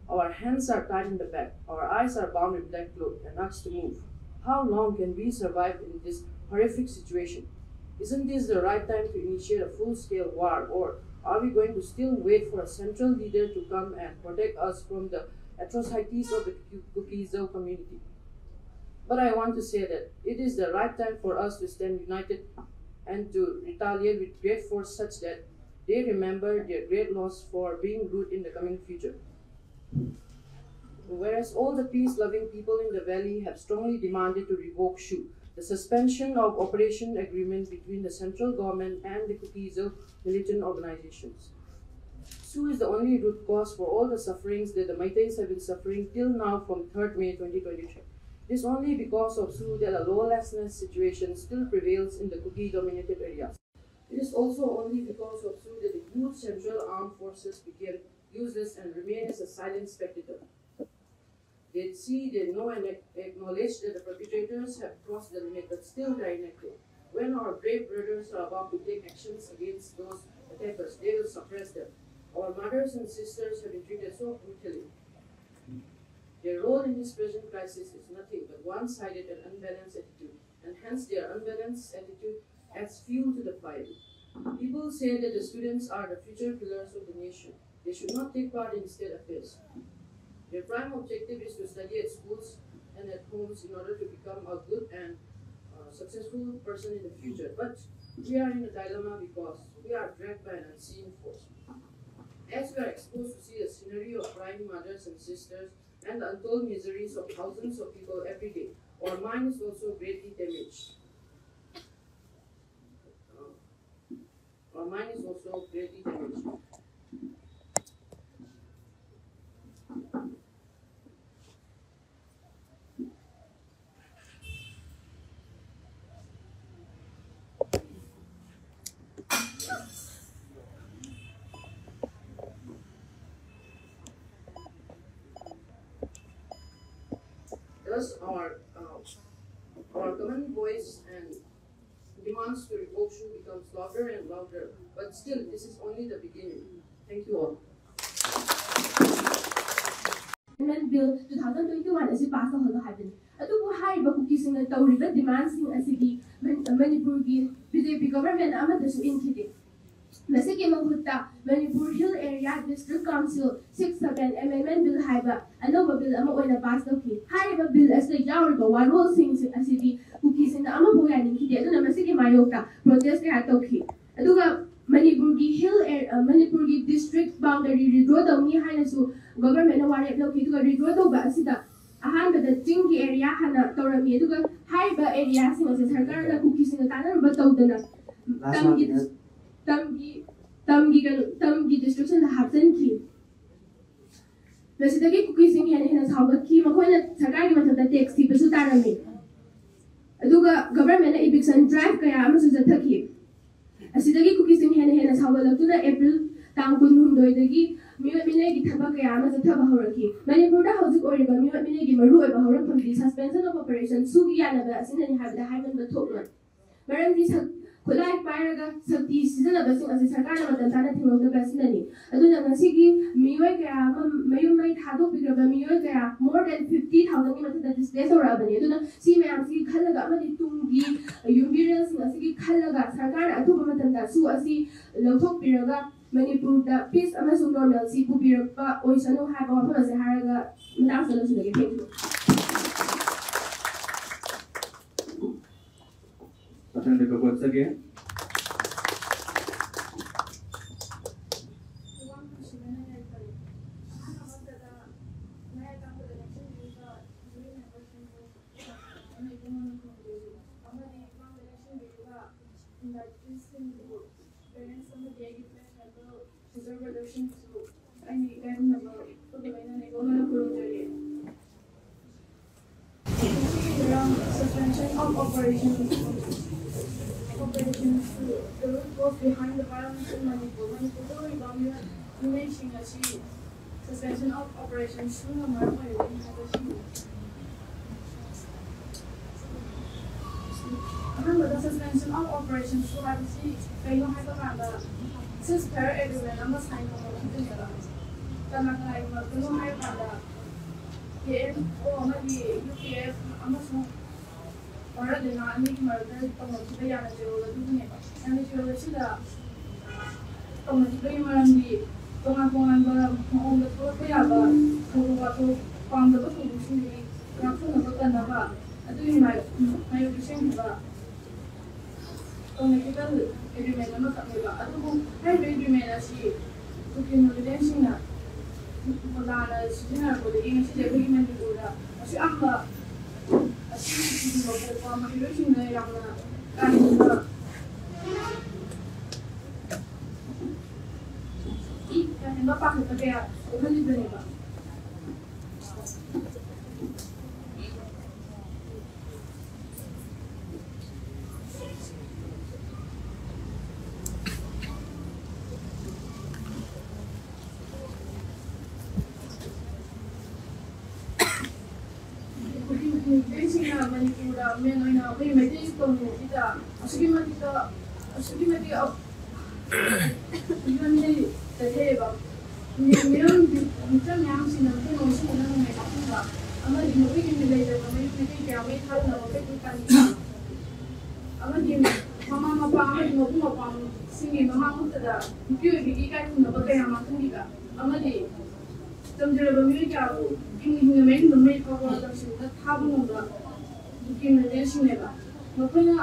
Our hands are tied in the back, our eyes are bound in black cloth and asked to move. How long can we survive in this horrific situation? Isn't this the right time to initiate a full-scale war, or are we going to still wait for a central leader to come and protect us from the atrocities of the Kuki-Zo community? But I want to say that it is the right time for us to stand united and to retaliate with great force such that they remember their great loss for being rude in the coming future. Whereas all the peace-loving people in the valley have strongly demanded to revoke SoO, the suspension of operation agreement between the central government and the Kuki-Zo militant organizations. SoO is the only root cause for all the sufferings that the Meiteis have been suffering till now from third May twenty twenty-three. It is only because of SoO that a lawlessness situation still prevails in the Kuki-dominated areas. It is also only because of SoO that the huge central armed forces became useless and remain as a silent spectator. They see, they know and ac-, acknowledge that the perpetrators have crossed the limit, but still they are inactive. When our brave brothers are about to take actions against those attackers, they will suppress them. Our mothers and sisters have been treated so brutally. Their role in this present crisis is nothing but one-sided and unbalanced attitude, and hence their unbalanced attitude adds fuel to the fire. People say that the students are the future pillars of the nation. They should not take part in state affairs. Their prime objective is to study at schools and at homes in order to become a good and uh, successful person in the future. But we are in a dilemma because we are dragged by an unseen force. As we are exposed to see a scenario of crying mothers and sisters and the untold miseries of thousands of people every day, our mind is also greatly damaged. Our mind is also greatly damaged. Thus, our uh, our common voice and demands to revoke Shu becomes louder and louder. But still, this is only the beginning. Thank you all. Amendment Bill two thousand twenty-one ꯑꯁꯤ pass ꯇꯧꯍꯜꯂꯣ ꯍꯥꯏꯕꯅꯤ꯫ ꯑꯗꯨꯕꯨ ꯍꯥꯏꯔꯤꯕ ꯀꯨꯀꯤꯁꯤꯡꯅ ꯇꯧꯔꯤꯕ ꯗꯤꯃꯥꯟꯁꯤꯡ ꯑꯁꯤꯗꯤ ꯃꯅꯤꯄꯨꯔꯒꯤ B J P government ꯑꯃꯠꯇꯁꯨ ꯏꯟꯈꯤꯗꯦ꯫ ꯃꯁꯤꯒꯤ ꯃꯍꯨꯠꯇ Manipur hill area district council six seven ꯑꯦꯃꯦꯟꯃꯦꯟ ꯕꯤꯜ ꯍꯥꯏꯕ ꯑꯅꯧꯕ ꯕꯤꯜ ꯑꯃ ꯑꯣꯏꯅ ꯄꯥꯁ ꯇꯧꯈꯤ꯫ ꯍꯥꯏꯔꯤꯕ ꯕꯤꯜ ꯑꯁꯤꯗ ꯌꯥꯎꯔꯤꯕ ꯋꯥꯔꯣꯜꯁꯤꯡ ꯑꯁꯤꯗꯤ ꯀꯨꯀꯤꯁꯤꯡꯅ ꯑꯃꯐꯥꯎ ꯌꯥꯅꯤꯡꯈꯤꯗꯦ꯫ ꯑꯗꯨꯅ ꯃꯁꯤꯒꯤ ꯃꯥꯌꯣꯛꯇ ꯄ꯭ꯔꯣꯇꯦꯁ ꯀꯌꯥ ꯇꯧꯈꯤ꯫ ꯑꯗꯨꯒ ꯃꯅꯤꯄꯨꯔꯒꯤ ꯍꯤꯜ ꯑꯦ-, ꯑ, ꯃꯅꯤꯄꯨꯔꯒꯤ ꯗꯤꯁꯇ꯭ꯔꯤꯛ ꯕꯥꯎꯟꯗꯔꯤ ꯔꯤꯗ꯭ꯔꯣ ꯇꯧꯅꯤ ꯍꯥꯏꯅꯁꯨ ꯒꯣꯚꯔꯟꯃꯦꯟꯠꯅ ꯋꯥꯔꯦꯞ ꯂꯧꯈꯤ꯫ ꯑꯗꯨꯒ ꯔꯤꯗ꯭ꯔꯣ ꯇꯧꯕ ꯑꯁꯤꯗ ꯑꯍꯥꯟꯕꯗ ꯆꯤꯡꯒꯤ ꯑꯦꯔꯤꯌꯥ ꯍꯥꯟꯅ ꯇꯧꯔꯝꯃꯤ꯫ ꯑꯗꯨꯒ ꯍꯥꯏꯔꯤꯕ ꯑꯦꯔꯤꯌꯥꯁꯤꯡ ꯑꯁꯦ ꯁꯔꯀꯥꯔꯅ ꯀꯨꯀꯤꯁꯤꯡꯒ ꯇꯥꯟꯅꯔꯨꯕ ꯇꯧꯗꯅ ꯇꯝꯒꯤ ꯗꯤꯁ-, ꯇꯝꯒꯤ, ꯇꯝꯒꯤ ꯀꯩꯅꯣ, ꯇꯝꯒꯤ ꯗꯤꯁꯇ꯭ꯔꯤꯛꯁꯤꯡꯗ ꯍꯥꯞꯆꯤꯟꯈꯤ꯫ ꯃꯁꯤꯗꯒꯤ ꯀꯨꯀꯤꯁꯤꯡ ꯍꯦꯟꯅ ꯍꯦꯟꯅ ꯁꯥꯎꯒꯠꯈꯤ꯫ ꯃꯈꯣꯏꯅ ꯁꯔꯀꯥꯔꯒꯤ ꯃꯊꯛꯇ ꯇꯦꯛꯁ ꯊꯤꯕꯁꯨ ꯇꯥꯔꯝꯃꯤ꯫ ꯑꯗꯨꯒ ꯒꯣꯚꯔꯟꯃꯦꯟꯠꯅ ꯏꯚꯤꯛꯁꯟ ꯗ꯭ꯔꯥꯏꯚ ꯀꯌꯥ ꯑꯃꯁꯨ ꯆꯠꯊꯈꯤ꯫ ꯑꯁꯤꯗꯒꯤ ꯀꯨꯀꯤꯁꯤꯡ ꯍꯦꯟꯅ ꯍꯦꯟꯅ ꯁꯥꯎꯒꯠꯂꯛꯇꯨꯅ ꯑꯦꯄ꯭ꯔꯤꯜ ꯇꯥꯡ ꯀꯨꯟꯍꯨꯝꯗꯣꯏꯗꯒꯤ ꯃꯤꯑꯣꯠ ꯃꯤꯅꯩꯒꯤ ꯊꯕꯛ ꯀꯌꯥ ꯑꯃ ꯆꯠꯊꯕ ꯍꯧꯔꯛꯈꯤ꯫ ꯃꯅꯤꯄꯨꯔꯗ ꯍꯧꯖꯤꯛ ꯑꯣꯏꯔꯤꯕ ꯃꯤꯑꯣꯠ ꯃꯤꯅꯩꯒꯤ ꯃꯔꯨꯑꯣꯏꯕ ꯍꯧꯔꯛꯐꯝꯗꯤ suspension of operation ꯁꯨꯒꯤ ꯌꯥꯅꯕ ꯑꯁꯤꯅꯅꯤ ꯍꯥꯏꯕꯗ ꯍꯥꯏꯃꯟꯕ ꯊꯣꯛꯂꯣꯏ꯫ ꯃꯔꯝꯗꯤ ꯁꯛ-, ꯈꯨꯠꯂꯥꯏ ꯄꯥꯏꯔꯒ ꯁꯛꯇꯤ ꯁꯤꯖꯤꯟꯅꯕꯁꯤꯡ ꯑꯁꯤ ꯁꯔꯀꯥꯔꯅ ꯃꯇꯝ ꯆꯥꯅ ꯊꯤꯡꯍꯧꯗꯕ ꯑꯁꯤꯅꯅꯤ꯫ ꯑꯗꯨꯅ ꯉꯁꯤꯒꯤ ꯃꯤꯑꯣꯏ ꯀꯌꯥ ꯑꯃ ꯃꯌꯨꯝ ꯃꯩ ꯊꯥꯗꯣꯛꯄꯤꯈ꯭ꯔꯕ ꯃꯤꯑꯣꯏ ꯀꯌꯥ, more than fifty thousand ꯒꯤ ꯃꯊꯛꯇ displace ꯇꯧꯔꯛꯑꯕꯅꯤ꯫ ꯑꯗꯨꯅ ꯁꯤ ꯃꯌꯥꯝꯁꯤꯒꯤ ꯈꯜꯂꯒ ꯑꯃꯗꯤ ꯇꯨꯡꯒꯤ ꯌꯨꯝꯕꯤꯔꯦꯜꯁꯤꯡ ꯑꯁꯤꯒꯤ ꯈꯜꯂꯒ ꯁꯔꯀꯥꯔꯅ ꯑꯊꯨꯕ ꯃꯇꯝꯗ ꯁꯨ ꯑꯁꯤ ꯂꯧꯊꯣꯛꯄꯤꯔꯒ ꯃꯅꯤꯄꯨꯔꯗ peace ꯑꯃꯁꯨꯡ normalcy ꯄꯨꯕꯤꯔꯛꯄ ꯑꯣꯏꯁꯅꯨ ꯍꯥꯏꯕ ꯋꯥꯐꯝ ꯑꯁꯤ ꯍꯥꯏꯔꯒ ꯃꯇꯥꯡꯁꯤꯗ ꯂꯣꯏꯁꯤꯜꯂꯒꯦ꯫ Thank you꯫ ꯃꯊꯪꯗ ꯀꯧꯔꯛꯆꯒꯦ꯫ Parents ꯑꯃꯗꯤ ꯑꯩꯒꯤ friend circle, teacher brotherꯁꯤꯡꯕꯨꯁꯨ ꯑꯩꯅ ꯏꯀꯥꯏ ꯈꯨꯝꯅꯕ ꯎꯠꯂꯕꯅꯤꯅ ꯅꯦꯀꯣ ꯃꯅ ꯈꯨꯔꯨꯝꯖꯔꯤ꯫ ꯉꯁꯤꯒꯤ ꯊꯧꯔꯝ suspension of operation, operation ꯁꯨ the root cause behind the violence in Manipur, ꯃꯅꯤꯄꯨꯔꯗ ꯑꯣꯏꯔꯤꯕ ꯃꯤꯑꯣꯏ ꯃꯤꯑꯣꯏꯁꯤꯡ ꯑꯁꯤ suspension of operation ꯁꯨꯅ ꯃꯔꯝ ꯑꯣꯏꯔꯒꯅꯤ ꯍꯥꯏꯕꯁꯤꯅꯤ꯫ ꯑꯍꯥꯟꯕꯗ suspension of operation ꯁꯨ ꯍꯥꯏꯕꯁꯤ ꯀꯩꯅꯣ ꯍꯥꯏꯕ ꯀꯥꯟꯗ ceasefire agreement ꯑꯃ sign ꯇꯧꯅꯈꯤꯕꯅꯦꯕ꯫ ꯀꯅꯥ ꯀꯅꯥꯒꯤ ꯃꯔꯛꯇꯅꯣ ꯍꯥꯏꯕ ꯀꯥꯟꯗ ꯀꯦ ꯑꯦꯟ ꯑꯣ ꯑꯃꯗꯤ ꯌꯨ ꯄꯤ ꯑꯦꯐ ꯑꯃꯁꯨꯡ ꯚꯥꯔꯠ ꯂꯩꯉꯥꯛ ꯑꯅꯤꯒꯤ ꯃꯔꯛꯇ ꯇꯧꯅꯈꯤꯕ ꯌꯥꯅꯈꯤꯕ ꯑꯗꯨꯕꯨꯅꯦꯕ꯫ ꯌꯥꯅꯈꯤꯕ ꯑꯁꯤꯗ ꯇꯧꯅꯈꯤꯕꯒꯤ ꯃꯔꯝꯗꯤ ꯇꯣꯉꯥꯟ ꯇꯣꯉꯥꯟꯕ ꯃꯑꯣꯡꯗ ꯊꯣꯛꯂꯛꯄ ꯌꯥꯕ ꯊꯧꯗꯣꯛ ꯋꯥꯊꯣꯛ ꯄꯥꯝꯗꯕ ꯊꯧꯗꯣꯛꯁꯤꯡꯗꯒꯤ ꯉꯥꯛꯊꯣꯛꯅꯕ ꯀꯟꯅꯕ ꯑꯗꯨꯒꯤ ꯃꯥꯌꯣꯛꯇ ꯁꯦꯝꯈꯤꯕ ꯇꯧꯅꯈꯤꯕ agreement ꯑꯃꯈꯛꯅꯦꯕ꯫ ꯑꯗꯨꯕꯨ ꯍꯥꯏꯔꯤꯕ agreement ꯑꯁꯤ ꯀꯨꯀꯤ militantꯁꯤꯡꯅ ꯂꯥꯟꯅ ꯁꯤꯖꯤꯟꯅꯔꯛꯄꯗꯒꯤ ꯉꯁꯤꯗꯤ ꯑꯩꯈꯣꯏꯒꯤ ꯃꯅꯤꯄꯨꯔꯗ ꯑꯁꯨꯛ ꯌꯥꯝꯕ ꯑꯁꯤꯒꯨꯝꯕ ꯄꯣꯛꯄ ꯃꯍꯩꯔꯣꯏꯁꯤꯡꯗ ꯌꯥꯝꯅ ꯀꯥ ꯍꯦꯟꯕ ꯀꯥ ꯍꯦꯟꯕ ꯄꯥꯈꯠꯄ ꯀꯌꯥ ꯊꯣꯛꯍꯜꯂꯤꯕꯅꯦꯕ꯫ ꯃꯤꯑꯣꯏꯁꯤꯡꯅ ꯃꯅꯤꯄꯨꯔꯗ ꯃꯦꯟ ꯑꯣꯏꯅ ꯑꯩꯈꯣꯏ ꯃꯩꯇꯩ ꯀꯝꯃ꯭ꯌꯨꯅꯤꯇꯤꯗ ꯑꯁꯨꯛꯀꯤ ꯃꯇꯤꯛꯇ ꯑꯁꯨꯛꯀꯤ ꯃꯇꯤꯛ ꯌꯣꯟꯗꯤ ꯆꯠꯊꯩꯑꯕ꯫ ꯃꯤꯔꯝ ꯃꯤꯆꯝ ꯃꯌꯥꯝꯁꯤꯡꯅ ꯃꯩꯇꯩꯂꯣꯟ ꯁꯤꯖꯤꯟꯅꯅꯕ ꯃꯌꯥꯝꯁꯤꯡꯗ ꯑꯃꯗꯤ ꯃꯈꯣꯏꯒꯤ ꯃꯤꯠ ꯂꯩꯇꯕ ꯃꯌꯨꯝ ꯃꯩꯇꯩ ꯀꯌꯥ ꯃꯩ ꯊꯥꯗꯅꯕ ꯀꯩꯀꯩ ꯀꯥꯟꯅꯕ ꯑꯃꯗꯤ ꯃꯃꯥ ꯃꯄꯥ ꯑꯃꯗꯤ ꯃꯕꯨꯡ ꯃꯧꯄ꯭ꯋꯥꯁꯤꯡꯒꯤ ꯃꯃꯥꯡ ꯃꯛꯇꯗ ꯅꯨꯄꯤ ꯑꯣꯏꯕꯤꯒꯤ ꯏꯀꯥꯏ ꯈꯨꯝꯅꯕ ꯀꯌꯥ ꯃꯥꯡꯍꯟꯈꯤꯕ ꯑꯃꯗꯤ ꯇꯝꯖꯔꯕ ꯃꯤꯑꯣꯏ ꯀꯌꯥꯕꯨ ꯍꯤꯡꯅ ꯍꯤꯡꯅ ꯃꯌꯨꯝꯗ ꯃꯩ ꯐꯥꯎꯕ ꯂꯝꯁꯤꯡꯗ ꯊꯥꯕ ꯉꯝꯕ ꯗꯣꯀꯨꯃꯦꯟꯇꯦꯁꯤꯡꯅꯦꯕ꯫ ꯃꯈꯣꯏꯅ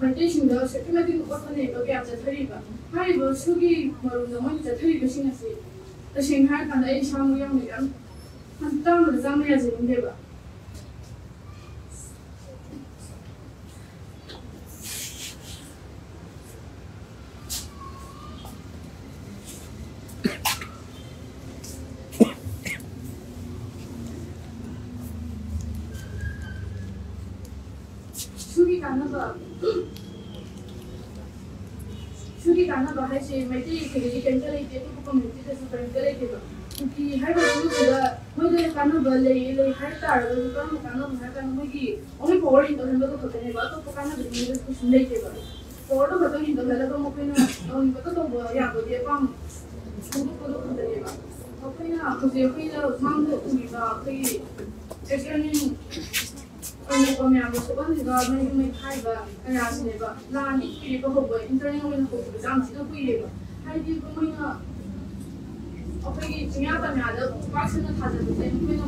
ꯃꯩꯇꯩꯁꯤꯡꯗ ꯑꯁꯨꯛꯀꯤ ꯃꯇꯤꯛ ꯑꯣꯠꯄ ꯅꯩꯕ ꯀꯌꯥ ꯆꯠꯊꯔꯤꯕ꯫ ꯍꯥꯏꯔꯤꯕ ꯁꯨꯒꯤ ꯃꯔꯨꯝꯗ ꯃꯣꯏꯅ ꯆꯠꯊꯔꯤꯕꯁꯤꯡ ꯑꯁꯤ ꯇꯁꯦꯡꯅ ꯍꯥꯏꯔꯀꯥꯟꯗ ꯑꯩ ꯏꯁꯥꯃꯛ ꯌꯥꯎꯅ ꯌꯥꯝ ꯇꯥꯡꯕꯗ ꯆꯥꯝꯃ ꯌꯥꯖꯅꯤꯡꯗꯦꯕ꯫ ꯁꯨꯒꯤ ꯀꯥꯟꯅꯕ ꯁꯨꯒꯤ ꯀꯥꯟꯅꯕ ꯍꯥꯏꯁꯦ ꯃꯩꯇꯩ ꯑꯩꯈꯣꯏꯗꯗꯤ ꯀꯔꯤꯝꯇ ꯂꯩꯇꯦ, ꯑꯇꯣꯞꯄ ꯀꯝꯃ꯭ꯌꯨꯅꯤꯇꯤꯗꯁꯨ ꯀꯔꯤꯝꯇ ꯂꯩꯇꯦꯕ꯫ ꯀꯨꯀꯤ ꯍꯥꯏꯕ ꯁꯨꯁꯤꯗ ꯃꯣꯏꯗ ꯀꯥꯟꯅꯕ ꯂꯩ ꯂꯩ ꯍꯥꯏ ꯇꯥꯔꯒꯁꯨ ꯀꯔꯝꯕ ꯀꯥꯟꯅꯕ ꯍꯥꯏ ꯀꯥꯟꯗ ꯃꯣꯏꯒꯤ ꯑꯣꯡꯂꯤ ꯄꯋꯥꯔ ꯍꯦꯟꯒꯠꯍꯟꯕꯗꯣ ꯈꯛꯇꯅꯦꯕ, ꯑꯇꯣꯞꯄ ꯀꯥꯟꯅꯕꯗꯤ ꯃꯣꯏꯗ ꯀꯩꯁꯨ ꯂꯩꯇꯦꯕ꯫ ꯄꯋꯥꯔꯗꯣ ꯈꯛꯇꯪ ꯍꯦꯟꯒꯠꯍꯜꯂꯒ ꯃꯈꯣꯏꯅ ꯇꯧꯅꯤꯡꯕꯗꯣ ꯇꯧꯕ ꯌꯥꯕꯒꯤ ꯑꯄꯥꯝꯕ ꯐꯣꯡꯗꯣꯛꯄꯗꯣ ꯈꯛꯇꯅꯦꯕ꯫ ꯃꯈꯣꯏꯅ ꯍꯧꯖꯤꯛ ꯑꯩꯈꯣꯏꯅ ꯃꯥꯡꯗ ꯎꯔꯤꯕ ꯑꯩꯈꯣꯏꯒꯤ ꯑꯦꯛꯁꯄꯦꯔꯤꯃꯦꯟ ꯑꯣꯏꯅ ꯃꯌꯥꯝꯗ ꯁꯣꯛꯍꯜꯂꯤꯕ ꯃꯩ ꯃꯩꯈꯥꯏꯕ ꯀꯌꯥꯁꯤꯅꯦꯕ꯫ ꯂꯥꯟꯗꯤ ꯀꯨꯏꯔꯦꯕ ꯍꯧꯕ, ꯏꯟꯇꯔꯅꯦꯜ ꯑꯣꯏꯅ ꯍꯧꯕ ꯌꯥꯝ ꯊꯤꯅ ꯀꯨꯏꯔꯦꯕ꯫ ꯍꯥꯏꯗꯤ ꯃꯣꯏꯅ ꯑꯩꯈꯣꯏꯒꯤ ꯆꯤꯡꯌꯥ ꯇꯝꯌꯥꯗ ꯄꯥꯛ ꯁꯟꯅ ꯊꯥꯖꯕꯁꯦ ꯃꯈꯣꯏꯅ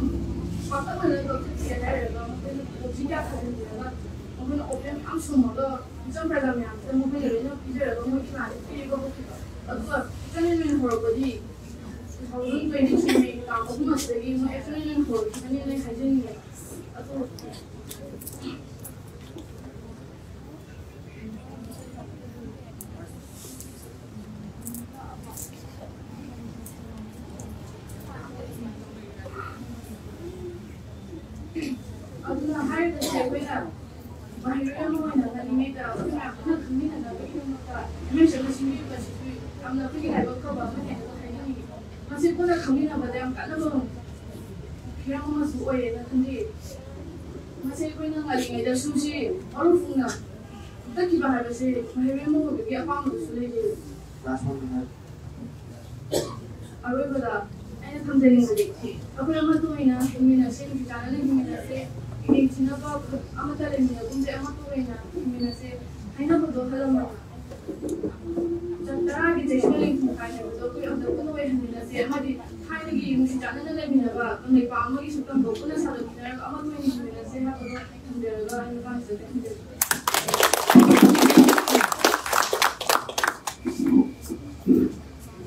ꯄꯥꯛꯇꯛꯅꯅ ꯀꯛꯊꯠꯄꯤꯔꯦ ꯍꯥꯏꯔꯒ ꯃꯈꯣꯏꯅ ꯄꯣꯠꯁꯤ ꯀꯌꯥ ꯊꯥꯖꯤꯟꯕꯤꯔꯒ ꯃꯈꯣꯏꯅ ꯑꯣꯄꯦꯟ ꯃꯌꯥꯝ ꯁꯨꯝꯃꯒ ꯃꯤꯆꯝ ꯄ꯭ꯔꯖꯥ ꯃꯌꯥꯝꯁꯤꯗ ꯃꯈꯣꯏꯅ ꯂꯣꯏꯅ ꯄꯤꯖꯔꯒ ꯃꯣꯏꯒꯤ ꯂꯥꯟꯁꯦ ꯄꯤꯔꯒ ꯍꯧꯈꯤꯕ꯫ ꯑꯗꯨꯒ ꯏꯟꯇꯔꯅꯦꯜ ꯑꯣꯏꯅ ꯍꯧꯔꯛꯄꯗꯤ two thousand twenty three May ꯇꯥꯡ ꯑꯍꯨꯝ ꯑꯁꯤꯗꯒꯤ ꯃꯣꯏ ꯑꯦꯛꯁꯄꯦꯔꯤꯃꯦꯟ ꯍꯧꯔꯛꯈꯤꯕꯅꯦꯅ ꯍꯥꯏꯖꯅꯤꯡꯉꯦ꯫ ꯑꯗꯣ ꯑꯗꯨꯅ ꯍꯥꯏꯔꯤꯕꯁꯦ ꯑꯩꯈꯣꯏꯅ ꯃꯍꯩꯔꯣꯏ ꯑꯃ ꯑꯣꯏꯅ ꯉꯜꯂꯤꯉꯩꯗ ꯑꯩꯈꯣꯏ ꯃꯌꯥꯝ ꯄꯨꯟꯅ ꯈꯪꯃꯤꯟꯅꯅꯕꯒꯤꯗꯃꯛꯇ ꯑꯦꯝ ꯑꯦꯁ ꯑꯦꯝꯅ ꯁꯤꯟꯕꯤꯔꯤꯕ ꯑꯁꯤꯁꯨ ꯌꯥꯝꯅ ꯑꯩꯈꯣꯏꯒꯤ ꯂꯥꯏꯕꯛ ꯐꯕ ꯑꯃꯅꯦꯅ ꯍꯥꯏꯖꯅꯤꯡꯉꯤ꯫ ꯃꯁꯤ ꯄꯨꯟꯅ ꯈꯪꯃꯤꯟꯅꯕꯗ ꯌꯥꯝ ꯀꯥꯟꯅꯕ ꯍꯤꯔꯝ ꯑꯃꯁꯨ ꯑꯣꯏꯔꯦꯅ ꯈꯟꯖꯩ꯫ ꯑꯩꯈꯣꯏꯅ ꯉꯜꯂꯤꯉꯩꯗ ꯁꯨꯝꯁꯤ ꯃꯔꯨꯞ ꯐꯨꯡꯅ ꯆꯠꯈꯤꯕ ꯍꯥꯏꯕꯁꯤ ꯃꯍꯩꯔꯣꯏ ꯑꯃ ꯑꯣꯏꯕꯒꯤ ꯑꯄꯥꯝꯕꯗꯨꯁꯨ ꯂꯩꯖꯩ꯫ ꯑꯔꯣꯏꯕꯗ ꯑꯩꯅ ꯊꯝꯖꯅꯤꯡꯕꯗꯤ ꯑꯩꯈꯣꯏ ꯑꯃꯠꯇ ꯑꯣꯏꯅ ꯍꯤꯡꯃꯤꯟꯅꯁꯦ, ꯅꯨꯡꯁꯤ ꯆꯥꯟꯅꯅ ꯍꯤꯡꯃꯤꯟꯅꯁꯦ, ꯏꯅꯦꯛ ꯊꯤꯅꯕ ꯑꯃꯠꯇ ꯂꯩꯃꯤꯟꯅꯒꯨꯝꯁꯦ, ꯑꯃꯠꯇ ꯑꯣꯏꯅ ꯍꯤꯡꯃꯤꯟꯅꯁꯦ ꯍꯥꯏꯅꯕꯗꯣ ꯍꯜꯂꯝꯃꯒ ꯇꯔꯥꯒꯤ ꯆꯩꯁꯨ ꯂꯦꯡꯊꯣꯛ ꯍꯥꯏꯕꯗꯣ ꯑꯩꯈꯣꯏ ꯑꯝꯇ ꯄꯨꯟꯅ ꯑꯣꯏꯍꯟꯃꯤꯟꯅꯁꯦ ꯑꯃꯗꯤ ꯊꯥꯏꯅꯒꯤ ꯅꯨꯡꯁꯤ ꯆꯥꯟꯅꯅ ꯂꯩꯃꯤꯟꯅꯕ ꯀꯪꯂꯩꯄꯥꯛ ꯑꯃꯒꯤ ꯁꯛꯇꯝꯗꯣ ꯄꯨꯟꯅ ꯁꯥꯗꯣꯛꯃꯤꯟꯅꯔꯒ ꯑꯃꯠꯇ ꯑꯣꯏꯅ ꯍꯤꯡꯃꯤꯟꯅꯁꯦ ꯍꯥꯏꯕꯗꯣ ꯊꯝꯖꯔꯒ ꯑꯩ ꯃꯇꯥꯡꯁꯤꯗ ꯊꯝꯖꯒꯦ꯫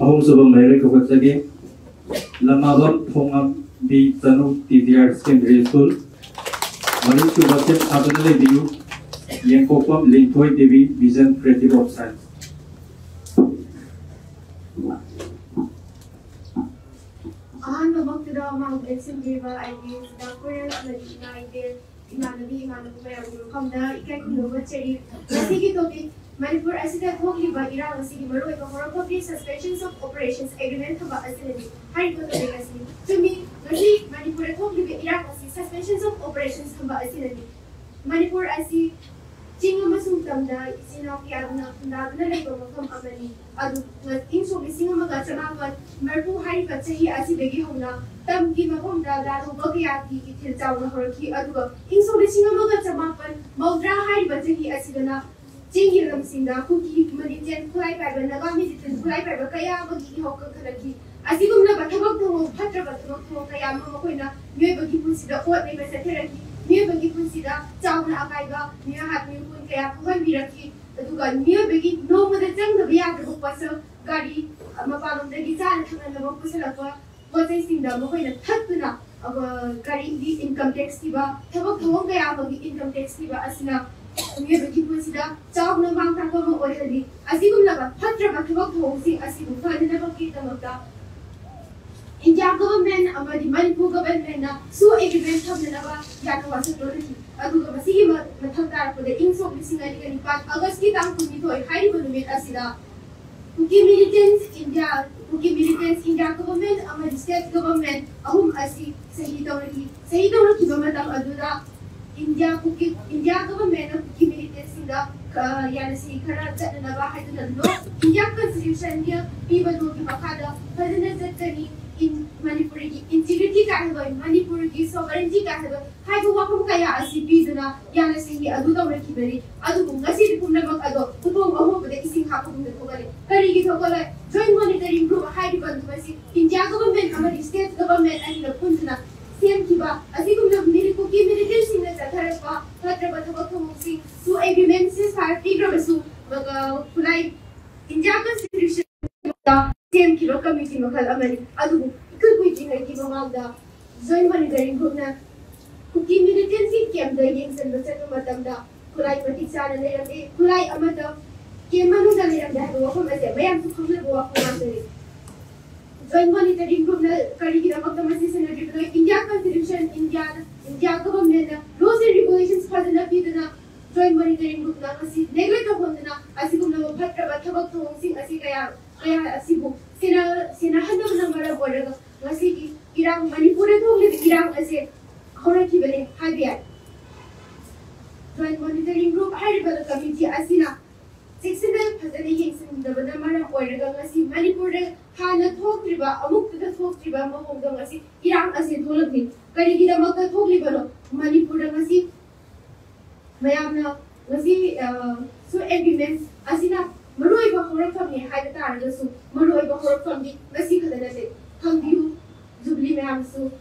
ꯑꯍꯨꯝꯁꯨꯕ ꯃꯍꯩꯔꯣꯏ ꯀꯧꯈꯠꯆꯒꯦ꯫ Lamabam Thongam B Tanu T D R secondary school. ꯃꯔꯤꯁꯨꯕ ꯁꯦꯝ ꯁꯥꯗꯨꯅ ꯂꯩꯕꯤꯌꯨ꯫ ꯌꯦꯡꯀꯣꯛꯄꯝ ꯂꯤꯟꯊꯣꯏ Devi, Vision Creative of Science꯫ ꯑꯍꯥꯟꯕꯃꯛꯇꯗ ꯃꯥꯡ ꯂꯦꯞꯁꯤꯟꯕꯤꯕ ꯑꯩꯒꯤ ꯁꯤꯗ ꯀꯣꯔꯦꯜ ꯑꯃꯗꯤ ꯏꯃꯥ ꯏꯕꯦꯜ ꯏꯃꯥꯟꯅꯕꯤ ꯏꯃꯥꯟꯅꯕ ꯃꯌꯥꯝꯒꯤ ꯃꯐꯝꯗ ꯏꯀꯥꯏ ꯈꯨꯝꯅꯕ ꯆꯦꯔꯤ꯫ ꯉꯁꯤꯒꯤ topic ꯃꯅꯤꯄꯨꯔ ꯑꯁꯤꯗ ꯊꯣꯛꯂꯤꯕ ꯏꯔꯥꯡ ꯑꯁꯤꯒꯤ ꯃꯔꯨꯑꯣꯏꯕ ꯍꯧꯔꯛꯐꯝꯗꯤ Suspension of Operations Agreement ꯊꯝꯕ ꯑꯁꯤꯅꯅꯤ꯫ ꯍꯥꯏꯔꯤꯕ topic ꯑꯁꯤ ꯆꯨꯝꯃꯤ꯫ ꯉꯁꯤ ꯃꯅꯤꯄꯨꯔꯗ ꯊꯣꯛꯂꯤꯕ ꯏꯔꯥꯡ ꯑꯁꯤ Suspension of Operations ꯊꯝꯕ ꯑꯁꯤꯅꯅꯤ꯫ ꯃꯅꯤꯄꯨꯔ ꯑꯁꯤ ꯆꯤꯡ ꯑꯃꯁꯨꯡ ꯇꯝꯗ ꯏꯆꯤꯜ ꯏꯅꯥꯎ ꯀꯌꯥꯗꯨꯅ ꯈꯨꯟꯗꯥꯗꯨꯅ ꯂꯩꯕ ꯃꯐꯝ ꯑꯃꯅꯤ꯫ ꯑꯗꯨ ꯏꯪ ꯁꯣꯛ ꯂꯤꯁꯤꯡ ꯑꯃꯒ ꯆꯃꯥꯄꯟ ꯃꯔꯤꯐꯨ ꯍꯥꯏꯔꯤꯕ ꯆꯍꯤ ꯑꯁꯤꯗꯒꯤ ꯍꯧꯅ ꯇꯝꯒꯤ ꯃꯐꯝꯗ ꯂꯥꯜꯍꯧꯕ ꯀꯌꯥꯒꯤ ꯏꯊꯤꯜ ꯆꯥꯎꯅ ꯍꯧꯔꯛꯈꯤ꯫ ꯑꯗꯨꯒ ꯏꯪ ꯁꯣꯛ ꯂꯤꯁꯤꯡ ꯑꯃꯒ ꯆꯃꯥꯄꯟ ꯃꯧꯗ꯭ꯔꯥ ꯍꯥꯏꯔꯤꯕ ꯆꯍꯤ ꯑꯁꯤꯗꯅ ꯆꯤꯡꯒꯤ ꯂꯝꯁꯤꯡꯗ ꯀꯨꯀꯤ, ꯃꯤꯂꯤꯇꯦꯟ, ꯈꯨꯠꯂꯥꯏ ꯄꯥꯏꯕ ꯅꯥꯒꯥ ꯃꯤꯂꯤꯇꯦꯟ ꯈꯨꯠꯂꯥꯏ ꯄꯥꯏꯕ ꯀꯌꯥ ꯑꯃꯒꯤ ꯏꯍꯧ ꯀꯪꯈꯠꯂꯛꯈꯤ꯫ ꯑꯁꯤꯒꯨꯝꯂꯕ ꯊꯕꯛ ꯊꯧꯑꯣꯡ, ꯐꯠꯇ꯭ꯔꯕ ꯊꯕꯛ ꯊꯧꯑꯣꯡ ꯀꯌꯥ ꯑꯃ ꯃꯈꯣꯏꯅ ꯃꯤꯑꯣꯏꯕꯒꯤ ꯄꯨꯟꯁꯤꯗ ꯑꯣꯠ ꯅꯩꯕ ꯆꯠꯊꯔꯛꯈꯤ꯫ ꯃꯤꯑꯣꯏꯕꯒꯤ ꯄꯨꯟꯁꯤꯗ ꯆꯥꯎꯅ ꯑꯀꯥꯏꯕ, ꯃꯤꯑꯣꯠ ꯃꯤꯄꯨꯟ ꯀꯌꯥ ꯊꯣꯛꯍꯟꯕꯤꯔꯛꯈꯤ꯫ ꯑꯗꯨꯒ ꯃꯤꯑꯣꯏꯕꯒꯤ ꯅꯣꯡꯃꯗ ꯆꯪꯗꯕ ꯌꯥꯗ꯭ꯔꯕ ꯄꯣꯠꯁꯛ, ꯒꯥꯔꯤ, ꯃꯄꯥꯟꯂꯣꯝꯗꯒꯤ ꯆꯥꯅ ꯊꯛꯅꯅꯕ ꯄꯨꯁꯤꯜꯂꯛꯄ ꯄꯣꯠ ꯆꯩꯁꯤꯡꯗ ꯃꯈꯣꯏꯅ ꯊꯠꯇꯨꯅ, ꯑ, ꯒꯥꯔꯤꯒꯤ income tax ꯊꯤꯕ, ꯊꯕꯛ ꯊꯧꯔꯝ ꯀꯌꯥ ꯑꯃꯒꯤ income tax ꯊꯤꯕ ꯑꯁꯤꯅ ꯃꯤꯑꯣꯏꯕꯒꯤ ꯄꯨꯟꯁꯤꯗ ꯆꯥꯎꯅ ꯃꯥꯡ ꯇꯥꯛꯄ ꯑꯃ ꯑꯣꯏꯍꯜꯂꯤ꯫ ꯑꯁꯤꯒꯨꯝꯂꯕ ꯐꯠꯇ꯭ꯔꯕ ꯊꯕꯛ ꯊꯧꯑꯣꯡꯁꯤꯡ ꯑꯁꯤꯕꯨ ꯐꯅꯅꯕꯒꯤꯗꯃꯛꯇ India government ꯑꯃꯗꯤ ꯃꯅꯤꯄꯨꯔ government ꯅ ꯁꯨ agreement ꯊꯝꯅꯅꯕ ꯌꯥꯅ ꯋꯥꯁꯛ ꯂꯣꯟꯅꯈꯤ꯫ ꯑꯗꯨꯒ ꯃꯁꯤꯒꯤ ꯃ-, ꯃꯊꯪ ꯇꯥꯔꯛꯄꯗ ꯏꯪ ꯁꯣꯛ ꯂꯤꯁꯤꯡ ꯑꯅꯤꯒ ꯅꯤꯄꯥꯟ August ꯀꯤ ꯇꯥꯡ ꯀꯨꯟꯅꯤꯊꯣꯏ ꯍꯥꯏꯔꯤꯕ ꯅꯨꯃꯤꯠ ꯑꯁꯤꯗ ꯀꯨꯀꯤ militants India, ꯀꯨꯀꯤ militants India government ꯑꯃꯗꯤ state government ꯑꯍꯨꯝ ꯑꯁꯤ ꯁꯍꯤ ꯇꯧꯔꯛꯈꯤ꯫ ꯁꯍꯤ ꯇꯧꯔꯛꯈꯤꯕ ꯃꯇꯝ ꯑꯗꯨꯗ ꯏꯟꯗꯤꯌꯥ ꯀꯨꯀꯤ ꯏꯟꯗꯤꯌꯥ ꯒꯚꯔꯟꯃꯦꯟꯠꯅ ꯀꯨꯀꯤ ꯃꯤꯂꯤꯇꯦꯟꯠꯁꯤꯡꯗ ꯌꯥꯅꯁꯤ ꯈꯔ ꯆꯠꯅꯅꯕ ꯍꯥꯏꯗꯨꯅ ꯂꯣ, ꯏꯟꯗꯤꯌꯥ ꯀꯟꯁꯇꯤꯇ꯭ꯌꯨꯁꯟꯒꯤ ꯄꯤꯕ ꯂꯣꯒꯤ ꯃꯈꯥꯗ ꯐꯖꯅ ꯆꯠꯀꯅꯤ꯫ ꯃꯅꯤꯄꯨꯔꯒꯤ ꯏꯟꯇꯤꯒ꯭ꯔꯤꯇꯤ ꯀꯥꯏꯍꯜꯂꯣꯏ, ꯃꯅꯤꯄꯨꯔꯒꯤ ꯁꯣꯚꯔꯦꯟꯇꯤ ꯀꯥꯏꯍꯜꯂꯣꯏ ꯍꯥꯏꯕ ꯋꯥꯐꯝ ꯀꯌꯥ ꯑꯁꯤ ꯄꯤꯗꯨꯅ ꯌꯥꯅꯁꯤꯡꯒꯤ ꯑꯗꯨ ꯇꯧꯅꯈꯤꯕꯅꯤ꯫ ꯑꯗꯨꯕꯨ ꯉꯁꯤꯗꯤ ꯄꯨꯝꯅꯃꯛ ꯑꯗꯣ ꯄꯨꯡ ꯑꯍꯣꯡꯕꯗ ꯏꯁꯤꯡ ꯍꯥꯞꯄꯒꯨꯝꯅ ꯊꯣꯛꯍꯜꯂꯤ꯫ ꯀꯔꯤꯒꯤ ꯊꯣꯛꯍꯜꯂꯣꯏ? ꯖꯣꯏꯟꯠ ꯃꯣꯅꯤꯇꯔꯤꯡ ꯒ꯭ꯔꯨꯞ ꯍꯥꯏꯔꯤꯕ ꯑꯗꯨ ꯑꯁꯤ ꯏꯟꯗꯤꯌꯥ ꯒꯚꯔꯟꯃꯦꯟꯠ ꯑꯃꯗꯤ ꯁ꯭ꯇꯦꯠ ꯒꯚꯔꯟꯃꯦꯟꯠ ꯑꯅꯤꯅ ꯄꯨꯟꯗꯨꯅ ꯁꯦꯝꯈꯤꯕ ꯑꯁꯤꯒꯨꯝꯂꯕ ꯃꯤꯔꯤ ꯀꯨꯀꯤ ꯃꯤꯂꯤꯇꯦꯟꯠꯁꯤꯡꯅ ꯆꯠꯊꯔꯛꯄ ꯐꯠꯇ꯭ꯔꯕ ꯊꯕꯛ ꯊꯧꯑꯣꯡꯁꯤꯡ ꯁꯨ ꯑꯦꯒ꯭ꯔꯤꯃꯦꯟꯠ ꯁꯤꯖꯐꯥꯏꯌꯔ ꯄꯤꯈ꯭ꯔꯕꯁꯨ ꯈꯨꯠꯂꯥꯏ ꯏꯟꯗꯤꯌꯥ ꯀꯟꯁꯇꯤꯇ꯭ꯌꯨꯁꯟꯗ ꯁꯦꯝꯈꯤꯕ ꯀꯃꯤꯇꯤ ꯃꯈꯜ ꯑꯃꯅꯤ꯫ ꯑꯗꯨꯕꯨ ꯏꯀꯨꯏ ꯀꯨꯏꯗ꯭ꯔꯤꯉꯩꯒꯤ ꯃꯃꯥꯡꯗ ꯖꯣꯏꯟꯠ ꯃꯣꯅꯤꯇꯔꯤꯡ ꯒ꯭ꯔꯨꯞꯅ ꯀꯨꯀꯤ ꯃꯤꯂꯤꯇꯦꯟꯠꯀꯤ ꯀꯦꯝꯞꯇ ꯌꯦꯡꯁꯤꯟꯕ ꯆꯠꯄ ꯃꯇꯝꯗ ꯈꯨꯠꯂꯥꯏ ꯃꯇꯤꯛ ꯆꯥꯅ ꯂꯩꯔꯝꯗꯦ꯫ ꯈꯨꯠꯂꯥꯏ ꯑꯃꯠꯇ ꯀꯦꯝꯞ ꯃꯅꯨꯡꯗ ꯂꯩꯔꯝꯗꯦ ꯍꯥꯏꯕ ꯋꯥꯐꯝ ꯑꯁꯦ ꯃꯌꯥꯝꯁꯨ ꯈꯪꯅꯕ ꯋꯥꯐꯝ ꯉꯥꯛꯇꯅꯤ꯫ ꯖꯣꯏꯟꯠ ꯃꯣꯅꯤꯇꯔꯤꯡ ꯒ꯭ꯔꯨꯞꯅ ꯀꯔꯤꯒꯤꯗꯃꯛꯇ ꯃꯁꯤ ꯁꯦꯟꯅꯗ꯭ꯔꯤꯕꯅꯣ? ꯏꯟꯗꯤꯌꯥ ꯀꯟꯁꯇꯤꯇ꯭ꯌꯨꯁꯟ, ꯏꯟꯗꯤꯌꯥꯗ, ꯏꯟꯗꯤꯌꯥ ꯒꯚꯔꯟꯃꯦꯟꯠꯅ ꯔꯨꯜꯁ ꯑꯦꯟ ꯔꯤꯒꯨꯂꯦꯁꯟꯁ ꯐꯖꯅ ꯄꯤꯗꯅ ꯖꯣꯏꯟꯠ ꯃꯣꯅꯤꯇꯔꯤꯡ ꯒ꯭ꯔꯨꯞꯅ ꯃꯁꯤ ꯅꯦꯒ꯭ꯂꯦꯛ ꯇꯧꯍꯟꯗꯅ ꯑꯁꯤꯒꯨꯝꯂꯕ ꯐꯠꯇ꯭ꯔꯕ ꯊꯕꯛ ꯊꯧꯑꯣꯡꯁꯤꯡ ꯑꯁꯤ ꯀꯌꯥ ꯀꯌꯥ ꯑꯁꯤꯕꯨ ꯁꯦꯟꯅ ꯁꯦꯟꯅꯍꯟꯗꯕꯅ ꯃꯔꯝ ꯑꯣꯏꯔꯒ ꯉꯁꯤꯒꯤ ꯏꯔꯥꯡ, ꯃꯅꯤꯄꯨꯔꯗ ꯊꯣꯛꯂꯤꯕ ꯏꯔꯥꯡ ꯑꯁꯤ ꯍꯧꯔꯛꯈꯤꯕꯅꯤ ꯍꯥꯏꯕ ꯌꯥꯏ꯫ ꯖꯣꯏꯟꯠ ꯃꯣꯅꯤꯇꯔꯤꯡ ꯒ꯭ꯔꯨꯞ ꯍꯥꯏꯔꯤꯕ ꯀꯃꯤꯇꯤ ꯑꯁꯤꯅ ꯆꯦꯛꯁꯤꯟꯅ ꯐꯖꯅ ꯌꯦꯡꯁꯤꯟꯗꯕꯅ ꯃꯔꯝ ꯑꯣꯏꯔꯒ ꯉꯁꯤ ꯃꯅꯤꯄꯨꯔꯗ ꯍꯥꯟꯅ ꯊꯣꯛꯇ꯭ꯔꯤꯕ, ꯑꯃꯨꯛꯇꯗ ꯊꯣꯛꯇ꯭ꯔꯤꯕ ꯃꯑꯣꯡꯗ ꯉꯁꯤ ꯏꯔꯥꯡ ꯑꯁꯤ ꯊꯣꯛꯂꯛꯂꯤ꯫ ꯀꯔꯤꯒꯤꯗꯃꯛꯇ ꯊꯣꯛꯂꯤꯕꯅꯣ? ꯃꯅꯤꯄꯨꯔꯗ ꯉꯁꯤ ꯃꯌꯥꯝꯅ ꯉꯁꯤ ꯁꯨ ꯑꯦꯒ꯭ꯔꯤꯃꯦꯟꯠ ꯑꯁꯤꯅ ꯃꯔꯨꯑꯣꯏꯕ ꯍꯧꯔꯛꯐꯝꯅꯤ ꯍꯥꯏꯕ ꯇꯥꯔꯒꯁꯨ ꯃꯔꯨꯑꯣꯏꯕ ꯍꯧꯔꯛꯐꯝꯗꯤ ꯃꯁꯤ ꯈꯛꯇ ꯅꯠꯇꯦ꯫ ꯈꯪꯕꯤꯌꯨ, ꯖꯨꯕꯤꯂꯤ ꯃꯌꯥꯝꯁꯨ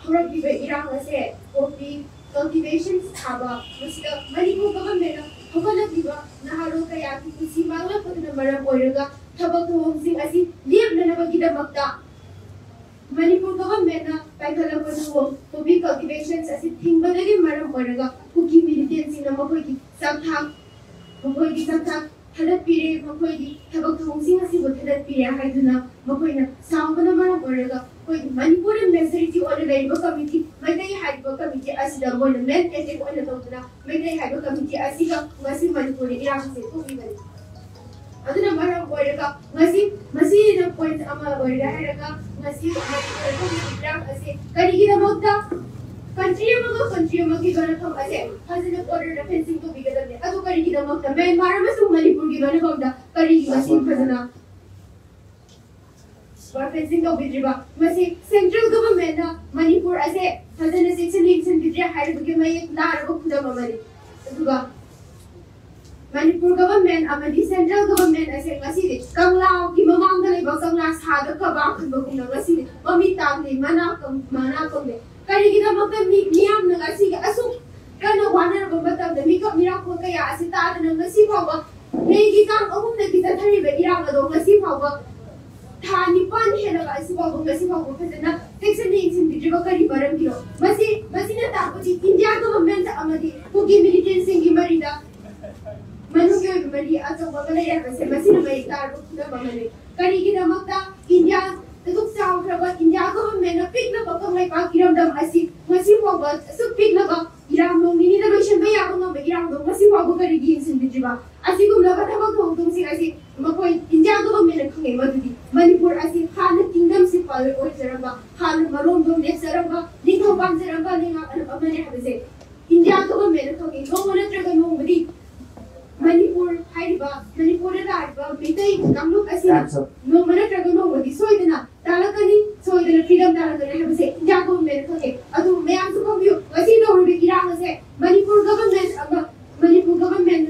ꯍꯧꯔꯛꯂꯤꯕ ꯏꯔꯥꯡ ꯑꯁꯦ ꯄꯣꯄꯤ ꯀꯜꯇꯤꯚꯦꯁꯟ ꯊꯥꯕ, ꯃꯁꯤꯗ ꯃꯅꯤꯄꯨꯔ ꯒꯚꯔꯟꯃꯦꯟꯠꯅ ꯍꯧꯒꯠꯂꯛꯂꯤꯕ ꯅꯍꯥꯔꯣꯜ ꯀꯌꯥꯒꯤ ꯄꯨꯟꯁꯤ ꯃꯥꯡꯂꯛꯄꯗꯨꯅ ꯃꯔꯝ ꯑꯣꯏꯔꯒ ꯊꯕꯛ ꯊꯧꯑꯣꯡꯁꯤꯡ ꯑꯁꯤ ꯂꯦꯞꯅꯅꯕꯒꯤꯗꯃꯛꯇ ꯃꯅꯤꯄꯨꯔ ꯒꯚꯔꯟꯃꯦꯟꯠꯅ ꯄꯥꯏꯈꯠꯂꯛꯄ ꯊꯧꯑꯣꯡ ꯄꯣꯄꯤ ꯀꯜꯇꯤꯚꯦꯁꯟ ꯑꯁꯤ ꯊꯤꯡꯕꯗꯒꯤ ꯃꯔꯝ ꯑꯣꯏꯔꯒ ꯀꯨꯀꯤ ꯃꯤꯂꯤꯇꯦꯟꯠꯁꯤꯡꯅ ꯃꯈꯣꯏꯒꯤ ꯆꯥꯛꯊꯥꯡ ꯃꯈꯣꯏꯒꯤ ꯆꯥꯛꯊꯥꯡ ꯊꯥꯗꯠꯄꯤꯔꯦ, ꯃꯈꯣꯏꯒꯤ ꯊꯕꯛ ꯊꯧꯑꯣꯡꯁꯤꯡ ꯑꯁꯤꯕꯨ ꯊꯥꯗꯠꯄꯤꯔꯦ ꯍꯥꯏꯗꯨꯅ ꯃꯈꯣꯏꯅ ꯁꯥꯎꯕꯅ ꯃꯔꯝ ꯑꯣꯏꯔꯒ ꯑꯩꯈꯣꯏꯒꯤ ꯃꯅꯤꯄꯨꯔꯗ ꯃꯦꯖꯣꯔꯤꯇꯤ ꯑꯣꯏꯅ ꯂꯩꯔꯤꯕ ꯀꯃꯤꯇꯤ, ꯃꯩꯇꯩ ꯍꯥꯏꯔꯤꯕ ꯀꯃꯤꯇꯤ ꯑꯁꯤꯗ ꯃꯣꯏꯅ ꯃꯦꯟ ꯑꯦꯇꯦꯛ ꯑꯣꯏꯅ ꯇꯧꯗꯨꯅ ꯃꯩꯇꯩ ꯍꯥꯏꯕ ꯀꯃꯤꯇꯤ ꯑꯁꯤꯒ ꯉꯁꯤ ꯃꯅꯤꯄꯨꯔꯗ ꯏꯔꯥꯡꯁꯦ ꯊꯣꯛꯂꯤꯕꯅꯤ꯫ ꯑꯗꯨꯅ ꯃꯔꯝ ꯑꯣꯏꯔꯒ ꯉꯁꯤ ꯃꯁꯤꯅ ꯄꯣꯏꯟꯠ ꯑꯃ ꯑꯣꯏꯔꯦ ꯍꯥꯏꯔꯒ ꯉꯁꯤ ꯃꯅꯤꯄꯨꯔꯗ ꯊꯣꯛꯂꯤꯕ ꯏꯔꯥꯡ ꯑꯁꯤ ꯀꯔꯤꯒꯤꯗꯃꯛꯇ ꯀꯟꯇ꯭ꯔꯤ ꯑꯃꯒ ꯀꯟꯇ꯭ꯔꯤ ꯑꯃꯒꯤ ꯃꯅꯐꯝ ꯑꯁꯦ ꯐꯖꯅ ꯕꯣꯔꯗꯔꯗ ꯐꯦꯟꯁꯤꯡ ꯇꯧꯕꯤꯒꯗꯕꯅꯦ꯫ ꯑꯗꯨ ꯀꯔꯤꯒꯤꯗꯃꯛꯇ ꯃ꯭ꯌꯥꯟꯃꯥꯔ ꯑꯃꯁꯨꯡ ꯃꯅꯤꯄꯨꯔꯒꯤ ꯃꯅꯐꯝꯗ ꯀꯔꯤꯒꯤ ꯃꯁꯤꯡ ꯐꯖꯅ ꯕꯣꯔꯗꯔ ꯐꯦꯟꯁꯤꯡ ꯇꯧꯕꯤꯗ꯭ꯔꯤꯕ? ꯃꯁꯤ ꯁꯦꯟꯇ꯭ꯔꯦꯜ ꯒꯚꯔꯟꯃꯦꯟꯠꯅ ꯃꯅꯤꯄꯨꯔ ꯑꯁꯦ ꯐꯖꯅ ꯆꯦꯛꯁꯤꯟ ꯌꯦꯡꯁꯤꯟꯕꯤꯗ꯭ꯔꯦ ꯍꯥꯏꯕꯒꯤ ꯃꯌꯦꯛ ꯂꯥꯔꯕ ꯈꯨꯗꯝ ꯑꯃꯅꯤ꯫ ꯑꯗꯨꯒ ꯃꯅꯤꯄꯨꯔ ꯒꯚꯔꯟꯃꯦꯟꯠ ꯑꯃꯗꯤ ꯁꯦꯟꯇ꯭ꯔꯦꯜ ꯒꯚꯔꯟꯃꯦꯟꯠ ꯑꯁꯦ ꯉꯁꯤꯗꯤ ꯀꯪꯂꯥꯒꯤ ꯃꯃꯥꯡꯗ ꯂꯩꯕ ꯀꯪꯂꯥ ꯁꯥꯗ ꯀꯕꯥ ꯈꯟꯕꯒꯨꯝꯅ ꯉꯁꯤꯗꯤ ꯃꯃꯤꯠ ꯇꯥꯡꯂꯤ, ꯃꯅꯥ ꯀꯪ-, ꯃꯅꯥ ꯀꯪꯂꯤ꯫ ꯀꯔꯤꯒꯤꯗꯃꯛꯇ ꯃꯤ, ꯃꯤꯌꯥꯝꯅ ꯉꯁꯤꯒꯤ ꯑꯁꯨꯛ ꯀꯟꯅ ꯋꯥꯅꯔꯕ ꯃꯇꯝꯗ ꯃꯤꯀꯞ ꯃꯤꯔꯥꯎꯈꯣꯜ ꯀꯌꯥ ꯑꯁꯤ ꯇꯥꯗꯅ ꯉꯁꯤ ꯐꯥꯎꯕ ꯃꯦꯒꯤ ꯇꯥꯡ ꯑꯍꯨꯝꯗꯒꯤ ꯆꯠꯊꯔꯤꯕ ꯏꯔꯥꯡ ꯑꯗꯣ ꯉꯁꯤ ꯐꯥꯎꯕ ꯊꯥ ꯅꯤꯄꯥꯟ ꯍꯦꯜꯂꯕ ꯑꯁꯤ ꯐꯥꯎꯕ ꯉꯁꯤ ꯐꯥꯎꯕ ꯐꯖꯅ ꯆꯦꯛꯁꯤꯟꯅ ꯌꯦꯡꯁꯤꯟꯕꯤꯗ꯭ꯔꯤꯕ ꯀꯔꯤ ꯃꯔꯝꯒꯤꯅꯣ? ꯃꯁꯤ, ꯃꯁꯤꯅ ꯇꯥꯛꯄꯗꯤ ꯏꯟꯗꯤꯌꯥ ꯒꯚꯔꯟꯃꯦꯟꯠ ꯑꯃꯗꯤ ꯀꯨꯀꯤ ꯃꯤꯂꯤꯇꯦꯟꯠꯁꯤꯡꯒꯤ ꯃꯔꯤꯗ ꯃꯅꯨꯡꯒꯤ ꯑꯣꯏꯕ ꯃꯔꯤ ꯑꯆꯧꯕ ꯑꯃ ꯂꯩꯔꯦ ꯍꯥꯏꯕꯁꯦ ꯃꯁꯤꯅ ꯃꯌꯦꯛ ꯇꯥꯔꯕ ꯈꯨꯗꯝ ꯑꯃꯅꯤ꯫ ꯀꯔꯤꯒꯤꯗꯃꯛꯇ ꯏꯟꯗꯤꯌꯥ ꯑꯗꯨꯛ ꯆꯥꯎꯈ꯭ꯔꯕ ꯏꯟꯗꯤꯌꯥ ꯒꯚꯔꯟꯃꯦꯟꯠꯅ ꯄꯤꯛꯂꯕ ꯀꯪꯂꯩꯄꯥꯛ ꯏꯔꯝꯗꯝ ꯑꯁꯤ ꯉꯁꯤ ꯐꯥꯎꯕ ꯑꯁꯨꯛ ꯄꯤꯛꯂꯕ ꯏꯔꯥꯡ ꯅꯣꯡ ꯅꯤꯅꯤꯗ ꯂꯣꯏꯁꯤꯟꯕ ꯌꯥꯕ ꯉꯝꯕ ꯏꯔꯥꯡꯗꯣ ꯉꯁꯤ ꯐꯥꯎꯕ ꯀꯔꯤꯒꯤ ꯌꯦꯡꯁꯤꯟꯕꯤꯗ꯭ꯔꯤꯕ? ꯑꯁꯤꯒꯨꯝꯂꯕ ꯊꯕꯛ ꯊꯧꯑꯣꯡꯁꯤꯡ ꯑꯁꯤ ꯃꯈꯣꯏ ꯏꯟꯗꯤꯌꯥ ꯒꯚꯔꯟꯃꯦꯟꯠꯅ ꯈꯪꯉꯦ ꯃꯗꯨꯗꯤ ꯃꯅꯤꯄꯨꯔ ꯑꯁꯤ ꯍꯥꯟꯅ ꯀꯤꯡꯗꯝ ꯁꯤꯄꯥꯜ ꯑꯣꯏꯖꯔꯝꯕ, ꯍꯥꯟꯅ ꯃꯔꯣꯝꯗꯣꯝ ꯂꯦꯞꯆꯔꯝꯕ, ꯅꯤꯡꯊꯧ ꯄꯥꯟꯖꯔꯝꯕ ꯂꯩꯉꯥꯛ ꯑꯃꯅꯤ ꯍꯥꯏꯕꯁꯦ ꯏꯟꯗꯤꯌꯥ ꯒꯚꯔꯟꯃꯦꯟꯠꯅ ꯈꯪꯉꯦ꯫ ꯅꯣꯡꯃ ꯅꯠꯇ꯭ꯔꯒ ꯅꯣꯡꯃꯗꯤ ꯃꯅꯤꯄꯨꯔ ꯍꯥꯏꯔꯤꯕ, ꯃꯅꯤꯄꯨꯔꯗ ꯇꯥꯔꯤꯕ ꯃꯩꯇꯩ ꯀꯥꯡꯂꯨꯞ ꯑꯁꯤꯅ That's a- ꯅꯣꯡꯃ ꯅꯠꯇ꯭ꯔꯒ ꯅꯣꯡꯃꯗꯤ ꯁꯣꯏꯗꯅ ꯇꯥꯜꯂꯛꯀꯅꯤ, ꯁꯣꯏꯗꯅ ꯐ꯭ꯔꯤꯗꯝ ꯇꯥꯜꯂꯛꯀꯅꯤ ꯍꯥꯏꯕꯁꯦ ꯏꯟꯗꯤꯌꯥ ꯒꯚꯔꯟꯃꯦꯟꯠꯅ ꯈꯪꯉꯦ꯫ ꯑꯗꯨ ꯃꯌꯥꯝꯁꯨ ꯈꯪꯕꯤꯌꯨ, ꯉꯁꯤ ꯇꯧꯔꯤꯕ ꯏꯔꯥꯡ ꯑꯁꯦ ꯃꯅꯤꯄꯨꯔ ꯒꯚꯔꯟꯃꯦꯟꯠ ꯑꯃ, ꯃꯅꯤꯄꯨꯔ ꯒꯚꯔꯟꯃꯦꯟꯠ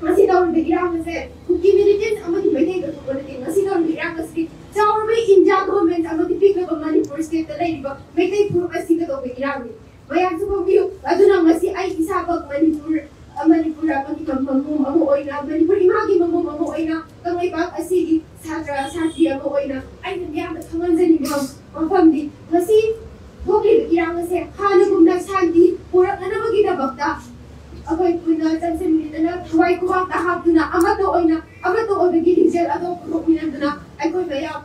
ꯉꯁꯤ ꯇꯧꯔꯤꯕ ꯏꯔꯥꯡ ꯑꯁꯦ ꯀꯨꯀꯤ ꯃꯤꯂꯤꯇꯦꯟꯠ ꯑꯃꯗꯤ ꯃꯩꯇꯩ ꯈꯛꯇ ꯅꯠꯇꯦ꯫ ꯉꯁꯤ ꯇꯧꯔꯤꯕ ꯏꯔꯥꯡ ꯑꯁꯤꯗꯤ ꯆꯥꯎꯔꯕ ꯏꯟꯗꯤꯌꯥ ꯒꯚꯔꯟꯃꯦꯟꯠ ꯑꯃꯗꯤ ꯄꯤꯛꯂꯕ ꯃꯅꯤꯄꯨꯔ ꯁ꯭ꯇꯦꯠꯇ ꯂꯩꯔꯤꯕ ꯃꯩꯇꯩ ꯐꯨꯔꯨꯞ ꯑꯁꯤꯒ ꯇꯧꯕ ꯏꯔꯥꯡꯅꯤ꯫ ꯃꯌꯥꯝꯁꯨ ꯈꯪꯕꯤꯌꯨ꯫ ꯑꯗꯨꯅ ꯉꯁꯤ ꯑꯩ ꯏꯁꯥꯃꯛ ꯃꯅꯤꯄꯨꯔ, ꯃꯅꯤꯄꯨꯔ ꯑꯃꯒꯤ ꯃꯃꯣꯝ ꯑꯃ ꯑꯣꯏꯅ, ꯃꯅꯤꯄꯨꯔ ꯏꯃꯥꯒꯤ ꯃꯃꯣꯝ ꯑꯃ ꯑꯣꯏꯅ, ꯀꯪꯂꯩꯄꯥꯛ ꯑꯁꯤꯒꯤ ꯁꯥꯇ꯭ꯔ ꯁꯥꯇ꯭ꯔꯤ ꯑꯃ ꯑꯣꯏꯅ ꯑꯩꯅ ꯃꯤꯌꯥꯝꯗ ꯈꯪꯍꯟꯖꯅꯤꯡꯕ ꯃꯐꯝꯗꯤ ꯉꯁꯤ ꯊꯣꯛꯂꯤꯕ ꯏꯔꯥꯡ ꯑꯁꯦ ꯍꯥꯟꯅꯒꯨꯝꯅ ꯁꯥꯟꯇꯤ ꯄꯨꯔꯛꯅꯅꯕꯒꯤꯗꯃꯛꯇ ꯑꯩꯈꯣꯏ ꯄꯨꯟꯅ ꯆꯪꯁꯤꯟꯃꯤꯟꯅꯗꯨꯅ ꯊꯋꯥꯏ ꯈꯨꯕꯥꯛꯇ ꯍꯥꯞꯇꯨꯅ ꯑꯃꯠꯇ ꯑꯣꯏꯅ, ꯑꯃꯠꯇ ꯑꯣꯏꯕꯒꯤ ꯂꯤꯡꯖꯦꯜ ꯑꯗꯣ ꯄꯨꯊꯣꯛꯃꯤꯟꯅꯗꯨꯅ ꯑꯩꯈꯣꯏ ꯃꯌꯥꯝ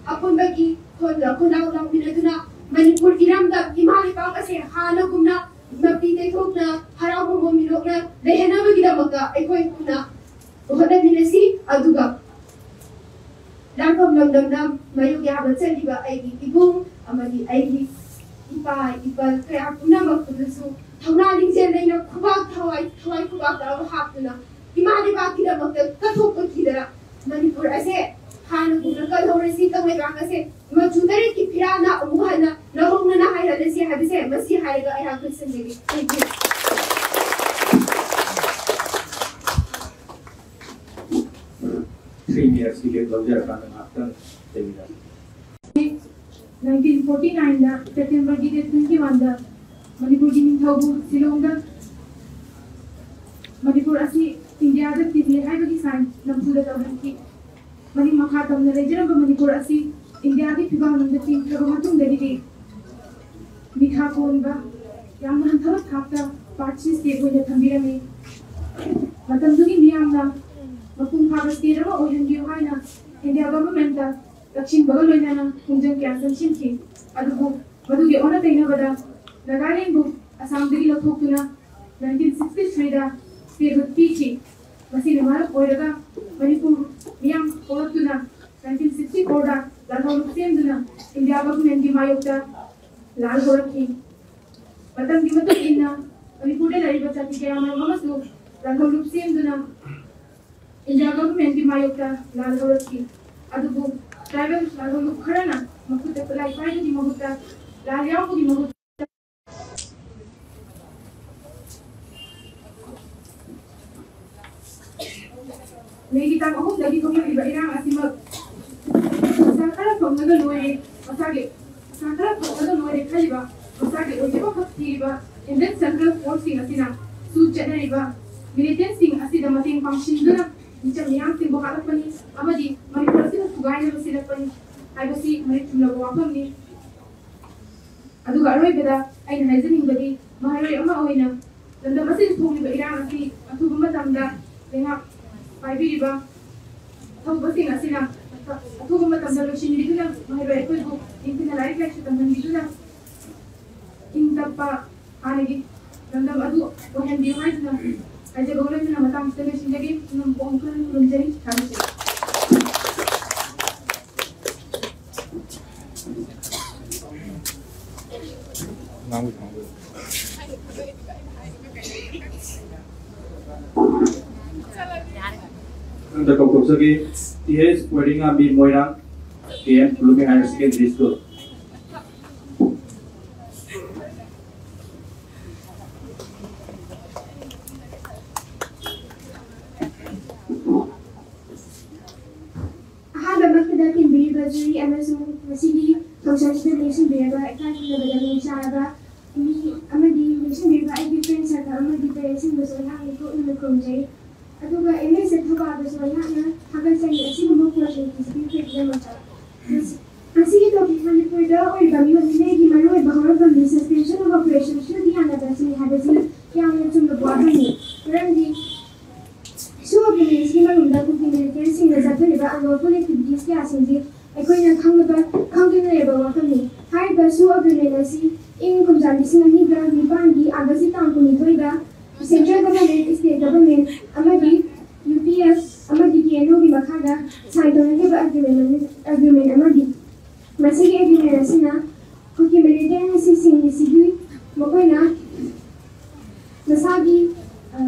ꯑꯄꯨꯟꯕꯒꯤ ꯈꯣꯟꯗ ꯈꯣꯟꯗꯥ ꯂꯥꯎꯃꯤꯟꯅꯗꯨꯅ ꯃꯅꯤꯄꯨꯔ ꯏꯔꯝꯗꯝ ꯏꯃꯥ ꯂꯩꯕꯥꯛ ꯑꯁꯦ ꯍꯥꯟꯅꯒꯨꯝꯅ ꯃꯄꯤ ꯇꯩꯊꯣꯛꯅ ꯍꯔꯥꯎ ꯃꯃꯣꯟ ꯃꯤꯅꯣꯛꯅ ꯂꯩꯍꯟꯅꯕꯒꯤꯗꯃꯛꯇ ꯑꯩꯈꯣꯏ ꯄꯨꯟꯅ ꯍꯣꯠꯅꯃꯤꯟꯅꯁꯤ꯫ ꯑꯗꯨꯒ ꯂꯥꯟꯐꯝ ꯂꯝꯗꯝꯗ ꯃꯌꯣꯛ ꯌꯥꯕ ꯆꯠꯂꯤꯕ ꯑꯩꯒꯤ ꯏꯕꯨꯡ ꯑꯃꯗꯤ ꯑꯩꯒꯤ ꯏꯄꯥ ꯏꯄꯜ ꯀꯌꯥ ꯄꯨꯝꯅꯃꯛꯄꯨꯗꯁꯨ ꯊꯧꯅꯥ ꯂꯤꯡꯖꯦꯜ ꯂꯩꯅ ꯈꯨꯕꯥꯛ ꯊꯋꯥꯏ ꯊꯋꯥꯏ ꯈꯨꯕꯥꯛꯇ ꯑꯃ ꯍꯥꯞꯇꯨꯅ ꯏꯃꯥ ꯂꯩꯕꯥꯛꯀꯤꯗꯃꯛꯇ ꯀꯠꯊꯣꯛꯄ ꯊꯤꯗꯅ ꯃꯅꯤꯄꯨꯔ ꯑꯁꯦ ꯍꯥꯟꯅꯒꯨꯝꯅ ꯀꯜꯍꯧꯔꯁꯤ, ꯀꯪꯂꯩꯄꯥꯛ ꯑꯁꯦ ꯃꯆꯨ ꯇꯔꯦꯠꯀꯤ ꯐꯤꯔꯥꯜꯅ ꯑꯃꯨꯛ ꯍꯟꯅ ꯂꯧꯍꯧꯅꯅ ꯍꯥꯏꯔꯛꯂꯁꯤ ꯍꯥꯏꯕꯁꯦ ꯃꯁꯤ ꯍꯥꯏꯔꯒ ꯑꯩꯍꯥꯛ ꯂꯣꯏꯁꯤꯟꯖꯒꯦ꯫ Thank you. ꯁꯤ ꯃꯤ ꯑꯁꯤꯒꯤ ꯂꯧꯖꯔꯀꯥꯟꯗ ꯉꯥꯏꯍꯥꯛꯇꯪ ꯂꯩꯃꯤꯟꯅꯁꯤ꯫ ꯅꯥꯏꯟꯇꯤꯟ ꯐꯣꯔꯇꯤ ꯅꯥꯏꯟꯗ ꯁꯦꯞꯇꯦꯝꯕꯔꯒꯤ ꯗꯦꯠ ꯇ꯭ꯋꯦꯟꯇꯤ ꯋꯥꯟꯗ ꯃꯅꯤꯄꯨꯔꯒꯤ ꯅꯤꯡꯊꯧꯕꯨ ꯁꯤꯂꯣꯡꯗ ꯃꯅꯤꯄꯨꯔ ꯑꯁꯤ ꯏꯟꯗꯤꯌꯥꯗ ꯇꯤꯜꯂꯤ ꯍꯥꯏꯕꯒꯤ ꯁꯥꯏꯟ ꯅꯝꯐꯨꯗ ꯇꯧꯍꯟꯈꯤ꯫ ꯃꯅꯤꯡ ꯃꯈꯥ ꯇꯝꯅ ꯂꯩꯖꯔꯝꯕ ꯃꯅꯤꯄꯨꯔ ꯑꯁꯤ ꯏꯟꯗꯤꯌꯥꯒꯤ ꯐꯤꯕꯥꯛꯅꯨꯡꯗ ꯆꯤꯡꯈ꯭ꯔꯕ ꯃꯇꯨꯡꯗꯒꯤꯗꯤ ꯃꯤꯈꯥ ꯄꯣꯟꯕ ꯌꯥꯝꯅ ꯍꯟꯊꯕ ꯊꯥꯛꯇ ꯄꯥꯔꯠꯁꯤ ꯁ꯭ꯇꯦꯠ ꯑꯣꯏꯅ ꯊꯝꯕꯤꯔꯝꯃꯤ꯫ ꯃꯇꯝꯗꯨꯒꯤ ꯃꯤꯌꯥꯝꯅ ꯃꯄꯨꯡ ꯐꯥꯕ ꯁ꯭ꯇꯦꯠ ꯑꯃ ꯑꯣꯏꯍꯟꯕꯤꯌꯨ ꯍꯥꯏꯅ ꯏꯟꯗꯤꯌꯥ ꯒꯚꯔꯟꯃꯦꯟꯠꯇ ꯂꯛꯁꯤꯟꯕꯒ ꯂꯣꯏꯅꯅ ꯈꯣꯡꯖꯪ ꯀꯌꯥ ꯆꯪꯁꯤꯟꯈꯤ꯫ ꯑꯗꯨꯕꯨ ꯃꯗꯨꯒꯤ ꯑꯣꯟꯅ ꯇꯩꯅꯕꯗ ꯅꯥꯒꯥꯂꯦꯟꯕꯨ ꯑꯁꯥꯝꯗꯒꯤ ꯂꯧꯊꯣꯛꯇꯨꯅ ꯅꯥꯏꯟꯇꯤꯟ ꯁꯤꯛꯁꯇꯤ ꯊ꯭ꯔꯤꯗ ꯁ꯭ꯇꯦꯠꯍꯨꯗ ꯄꯤꯈꯤ꯫ ꯃꯁꯤꯅ ꯃꯔꯝ ꯑꯣꯏꯔꯒ ꯃꯅꯤꯄꯨꯔ ꯃꯤꯌꯥꯝ ꯍꯧꯔꯛꯇꯨꯅ ꯅꯥꯏꯟꯇꯤꯟ ꯁꯤꯛꯁꯇꯤ ꯐꯣꯔꯗ ꯂꯥꯜꯍꯧꯂꯨꯞ ꯁꯦꯝꯗꯨꯅ ꯏꯟꯗꯤꯌꯥ ꯒꯚꯔꯟꯃꯦꯟꯠꯀꯤ ꯃꯥꯌꯣꯛꯇ ꯂꯥꯜ ꯍꯧꯔꯛꯈꯤ꯫ ꯃꯇꯝꯒꯤ ꯃꯇꯨꯡ ꯏꯟꯅ ꯃꯅꯤꯄꯨꯔꯗ ꯂꯩꯔꯤꯕ ꯖꯥꯇꯤ ꯀꯌꯥꯃꯔꯨꯝ ꯑꯃꯁꯨ ꯂꯥꯜꯍꯧꯂꯨꯞ ꯁꯦꯝꯗꯨꯅ ꯏꯟꯗꯤꯌꯥ ꯒꯚꯔꯟꯃꯦꯟꯠꯀꯤ ꯃꯥꯌꯣꯛꯇ ꯂꯥꯜ ꯍꯧꯔꯛꯈꯤ꯫ ꯑꯗꯨꯕꯨ ꯇ꯭ꯔꯥꯏꯕꯦꯜ ꯂꯥꯜꯍꯧꯂꯨꯞ ꯈꯔꯅ ꯃꯈꯨꯠꯇ ꯈꯨꯠꯂꯥꯏ ꯄꯥꯏꯕꯒꯤ ꯃꯍꯨꯠꯇ ꯂꯥꯜ ꯌꯥꯎꯕꯒꯤ ꯃꯍꯨꯠꯇ ꯃꯦꯒꯤ ꯇꯥꯡ ꯑꯍꯨꯝꯗꯒꯤ ꯊꯣꯛꯂꯛꯂꯤꯕ ꯏꯔꯥꯡ ꯑꯁꯤꯃꯛ ꯄꯩꯁꯥ ꯈꯔ ꯐꯪꯂꯒ ꯂꯣꯏꯔꯦ, ꯃꯁꯥꯒꯤ ꯄꯩꯁꯥ ꯈꯔ ꯐꯪꯂꯒ ꯂꯣꯏꯔꯦ ꯈꯜꯂꯤꯕ, ꯃꯁꯥꯒꯤ ꯑꯣꯏꯖꯕ ꯈꯛ ꯊꯤꯔꯤꯕ ꯏꯟꯗꯤꯌꯟ ꯁꯦꯟꯇ꯭ꯔꯦꯜ ꯐꯣꯔꯁꯁꯤꯡ ꯑꯁꯤꯅ ꯁꯨ ꯆꯠꯅꯔꯤꯕ ꯃꯤꯂꯤꯇꯦꯟꯠꯁꯤꯡ ꯑꯁꯤꯗ ꯃꯇꯦꯡ ꯄꯥꯡꯁꯤꯟꯗꯨꯅ ꯃꯤꯆꯝ ꯃꯤꯌꯥꯝꯁꯤꯡꯕꯨ ꯍꯥꯠꯂꯛꯄꯅꯤ ꯑꯃꯗꯤ ꯃꯅꯤꯄꯨꯔ ꯑꯁꯤꯕꯨ ꯊꯨꯒꯥꯏꯅꯕ ꯁꯤꯜꯂꯛꯄꯅꯤ ꯍꯥꯏꯕꯁꯤ ꯃꯔꯤꯛ ꯆꯨꯝꯂꯕ ꯋꯥꯐꯝꯅꯤ꯫ ꯑꯗꯨꯒ ꯑꯔꯣꯏꯕꯗ ꯑꯩꯅ ꯍꯥꯏꯖꯅꯤꯡꯕꯗꯤ ꯃꯍꯩꯔꯣꯏ ꯑꯃ ꯑꯣꯏꯅ ꯂꯝꯗꯝ ꯑꯁꯤꯗ ꯊꯣꯛꯂꯤꯕ ꯏꯔꯥꯡ ꯑꯁꯤ ꯑꯊꯨꯕ ꯃꯇꯝꯗ ꯂꯩꯉꯥꯛ ꯄꯥꯏꯕꯤꯔꯤꯕ ꯊꯧꯕꯁꯤꯡ ꯑꯁꯤꯅ ꯑꯊꯨꯕ ꯃꯇꯝꯗ ꯂꯣꯏꯁꯤꯟꯕꯤꯗꯨꯅ ꯃꯍꯩꯔꯣꯏ ꯑꯩꯈꯣꯏꯕꯨ ꯅꯤꯡꯊꯤꯅ ꯂꯥꯏꯔꯤꯛ ꯂꯥꯏꯁꯨ ꯇꯝꯍꯟꯕꯤꯗꯨꯅ ꯏꯪ ꯇꯞꯄ ꯍꯥꯟꯅꯒꯤ ꯂꯝꯗꯝ ꯑꯗꯨ ꯑꯣꯏꯍꯟꯕꯤꯌꯨ ꯍꯥꯏꯗꯨꯅ ꯍꯥꯏꯖꯕꯒ ꯂꯣꯏꯅꯅ ꯃꯇꯥꯡꯁꯤꯗ ꯂꯣꯏꯁꯤꯟꯖꯒꯦ꯫ ꯄꯨꯝꯅꯃꯛꯄꯨ ꯑꯃꯨꯛ ꯍꯟꯅ ꯈꯨꯔꯨꯝꯖꯔꯤ꯫ ꯊꯥꯒꯠꯆꯔꯤ꯫ ꯃꯊꯪꯗ ꯀꯧꯊꯣꯛꯆꯒꯦ, T S Poiringambi Moirang, K M Khulumi higher secondary school. ꯑꯍꯥꯟꯕꯃꯛꯇꯗ ꯇꯤꯟꯕꯤꯔꯤꯕ ꯖꯨꯔꯤ ꯑꯃꯁꯨꯡ ꯉꯁꯤꯒꯤ ꯊꯧꯁꯤꯜꯁꯤꯗ ꯂꯦꯡꯁꯤꯟꯕꯤꯔꯕ ꯏꯀꯥꯏ ꯈꯨꯝꯅꯕꯗ ꯃꯤꯡ ꯆꯥꯔꯕ ꯃꯤ ꯑꯃꯗꯤ ꯂꯦꯡꯁꯤꯟꯕꯤꯔꯤꯕ ꯑꯩꯒꯤ ꯐ꯭ꯔꯦꯟ ꯁꯔꯀꯜ ꯑꯃꯗꯤ ꯄꯦꯔꯦꯟꯁꯁꯤꯡꯕꯨꯁꯨ ꯑꯩꯍꯥꯛꯅ ꯏꯀꯣꯛꯅꯅ ꯈꯨꯔꯨꯝꯖꯔꯤ꯫ ꯑꯗꯨꯒ ꯑꯦꯝ ꯑꯦꯁ ꯑꯦꯐ ꯊꯧꯕꯥꯜꯗꯁꯨ ꯑꯩꯍꯥꯛꯅ ꯊꯥꯒꯠꯆꯔꯤ ꯑꯁꯤꯒꯨꯝꯕ ꯑꯣꯄꯣꯔꯆꯨꯅꯤꯇꯤꯁꯤ ꯄꯤꯕꯤꯔꯛꯄꯒꯤꯗꯃꯛꯇ꯫ ꯉꯁꯤ-, ꯉꯁꯤꯒꯤ ꯇꯣꯄꯤꯛ ꯃꯅꯤꯄꯨꯔꯗ ꯑꯣꯏꯔꯤꯕ ꯃꯤꯑꯣꯏ ꯃꯤꯅꯩꯒꯤ ꯃꯔꯨꯑꯣꯏꯕ ꯍꯧꯔꯛꯐꯝꯗꯤ ꯁꯁꯄꯦꯟꯁꯟ ꯑꯣꯐ ꯑꯣꯄꯔꯦꯁꯟ ꯁꯨꯗꯤ ꯌꯥꯅꯕ ꯑꯁꯤꯅꯤ ꯍꯥꯏꯕꯁꯤ ꯌꯥꯝꯅ ꯆꯨꯝꯂꯕ ꯋꯥꯐꯝꯅꯤ꯫ ꯃꯔꯝꯗꯤ ꯁꯨ ꯑꯦꯒ꯭ꯔꯤꯃꯦꯟꯁꯀꯤ ꯃꯅꯨꯡꯗ ꯀꯨꯀꯤ ꯃꯤꯂꯤꯇꯦꯟꯁꯤꯡꯅ ꯆꯠꯊꯔꯤꯕ ꯑꯟꯂꯣꯐꯨꯜ ꯑꯦꯛꯇꯤꯚꯤꯇꯤꯁ ꯀꯌꯥꯁꯤꯡꯁꯤ ꯑꯩꯈꯣꯏꯅ ꯈꯪꯂꯕ, ꯈꯪꯗꯨꯅ ꯂꯩꯔꯕ ꯋꯥꯐꯝꯅꯤ꯫ ꯍꯥꯏꯔꯤꯕ ꯁꯨ ꯑꯦꯒ꯭ꯔꯤꯃꯦꯟ ꯑꯁꯤ ꯏꯪ ꯀꯨꯝꯖꯥ ꯂꯤꯁꯤꯡ ꯑꯅꯤꯒ ꯅꯤꯄꯥꯟꯒꯤ ꯑꯥꯒꯁꯀꯤ ꯇꯥꯡ ꯀꯨꯟꯅꯤꯊꯣꯏꯗ ꯁꯦꯟꯇ꯭ꯔꯦꯜ ꯒꯚꯔꯟꯃꯦꯟ, ꯁ꯭ꯇꯦꯠ ꯒꯚꯔꯟꯃꯦꯟ ꯑꯃꯗꯤ ꯌꯨ ꯄꯤ ꯑꯦꯐ ꯑꯃꯗꯤ ꯀꯦ ꯑꯦꯟ ꯑꯣꯒꯤ ꯃꯈꯥꯗ ꯁꯥꯏꯟ ꯇꯧꯅꯈꯤꯕ ꯑꯦꯒ꯭ꯔꯤꯃꯦꯟ ꯑꯃꯅꯤ, ꯑꯦꯒ꯭ꯔꯤꯃꯦꯟ ꯑꯃꯅꯤ꯫ ꯃꯁꯤꯒꯤ ꯑꯦꯒ꯭ꯔꯤꯃꯦꯟ ꯑꯁꯤꯅ ꯀꯨꯀꯤ ꯃꯤꯂꯤꯇꯦꯟ ꯑꯁꯤꯁꯤꯡ ꯑꯁꯤꯒꯤ ꯃꯈꯣꯏꯅ ꯃꯁꯥꯒꯤ, ꯑ,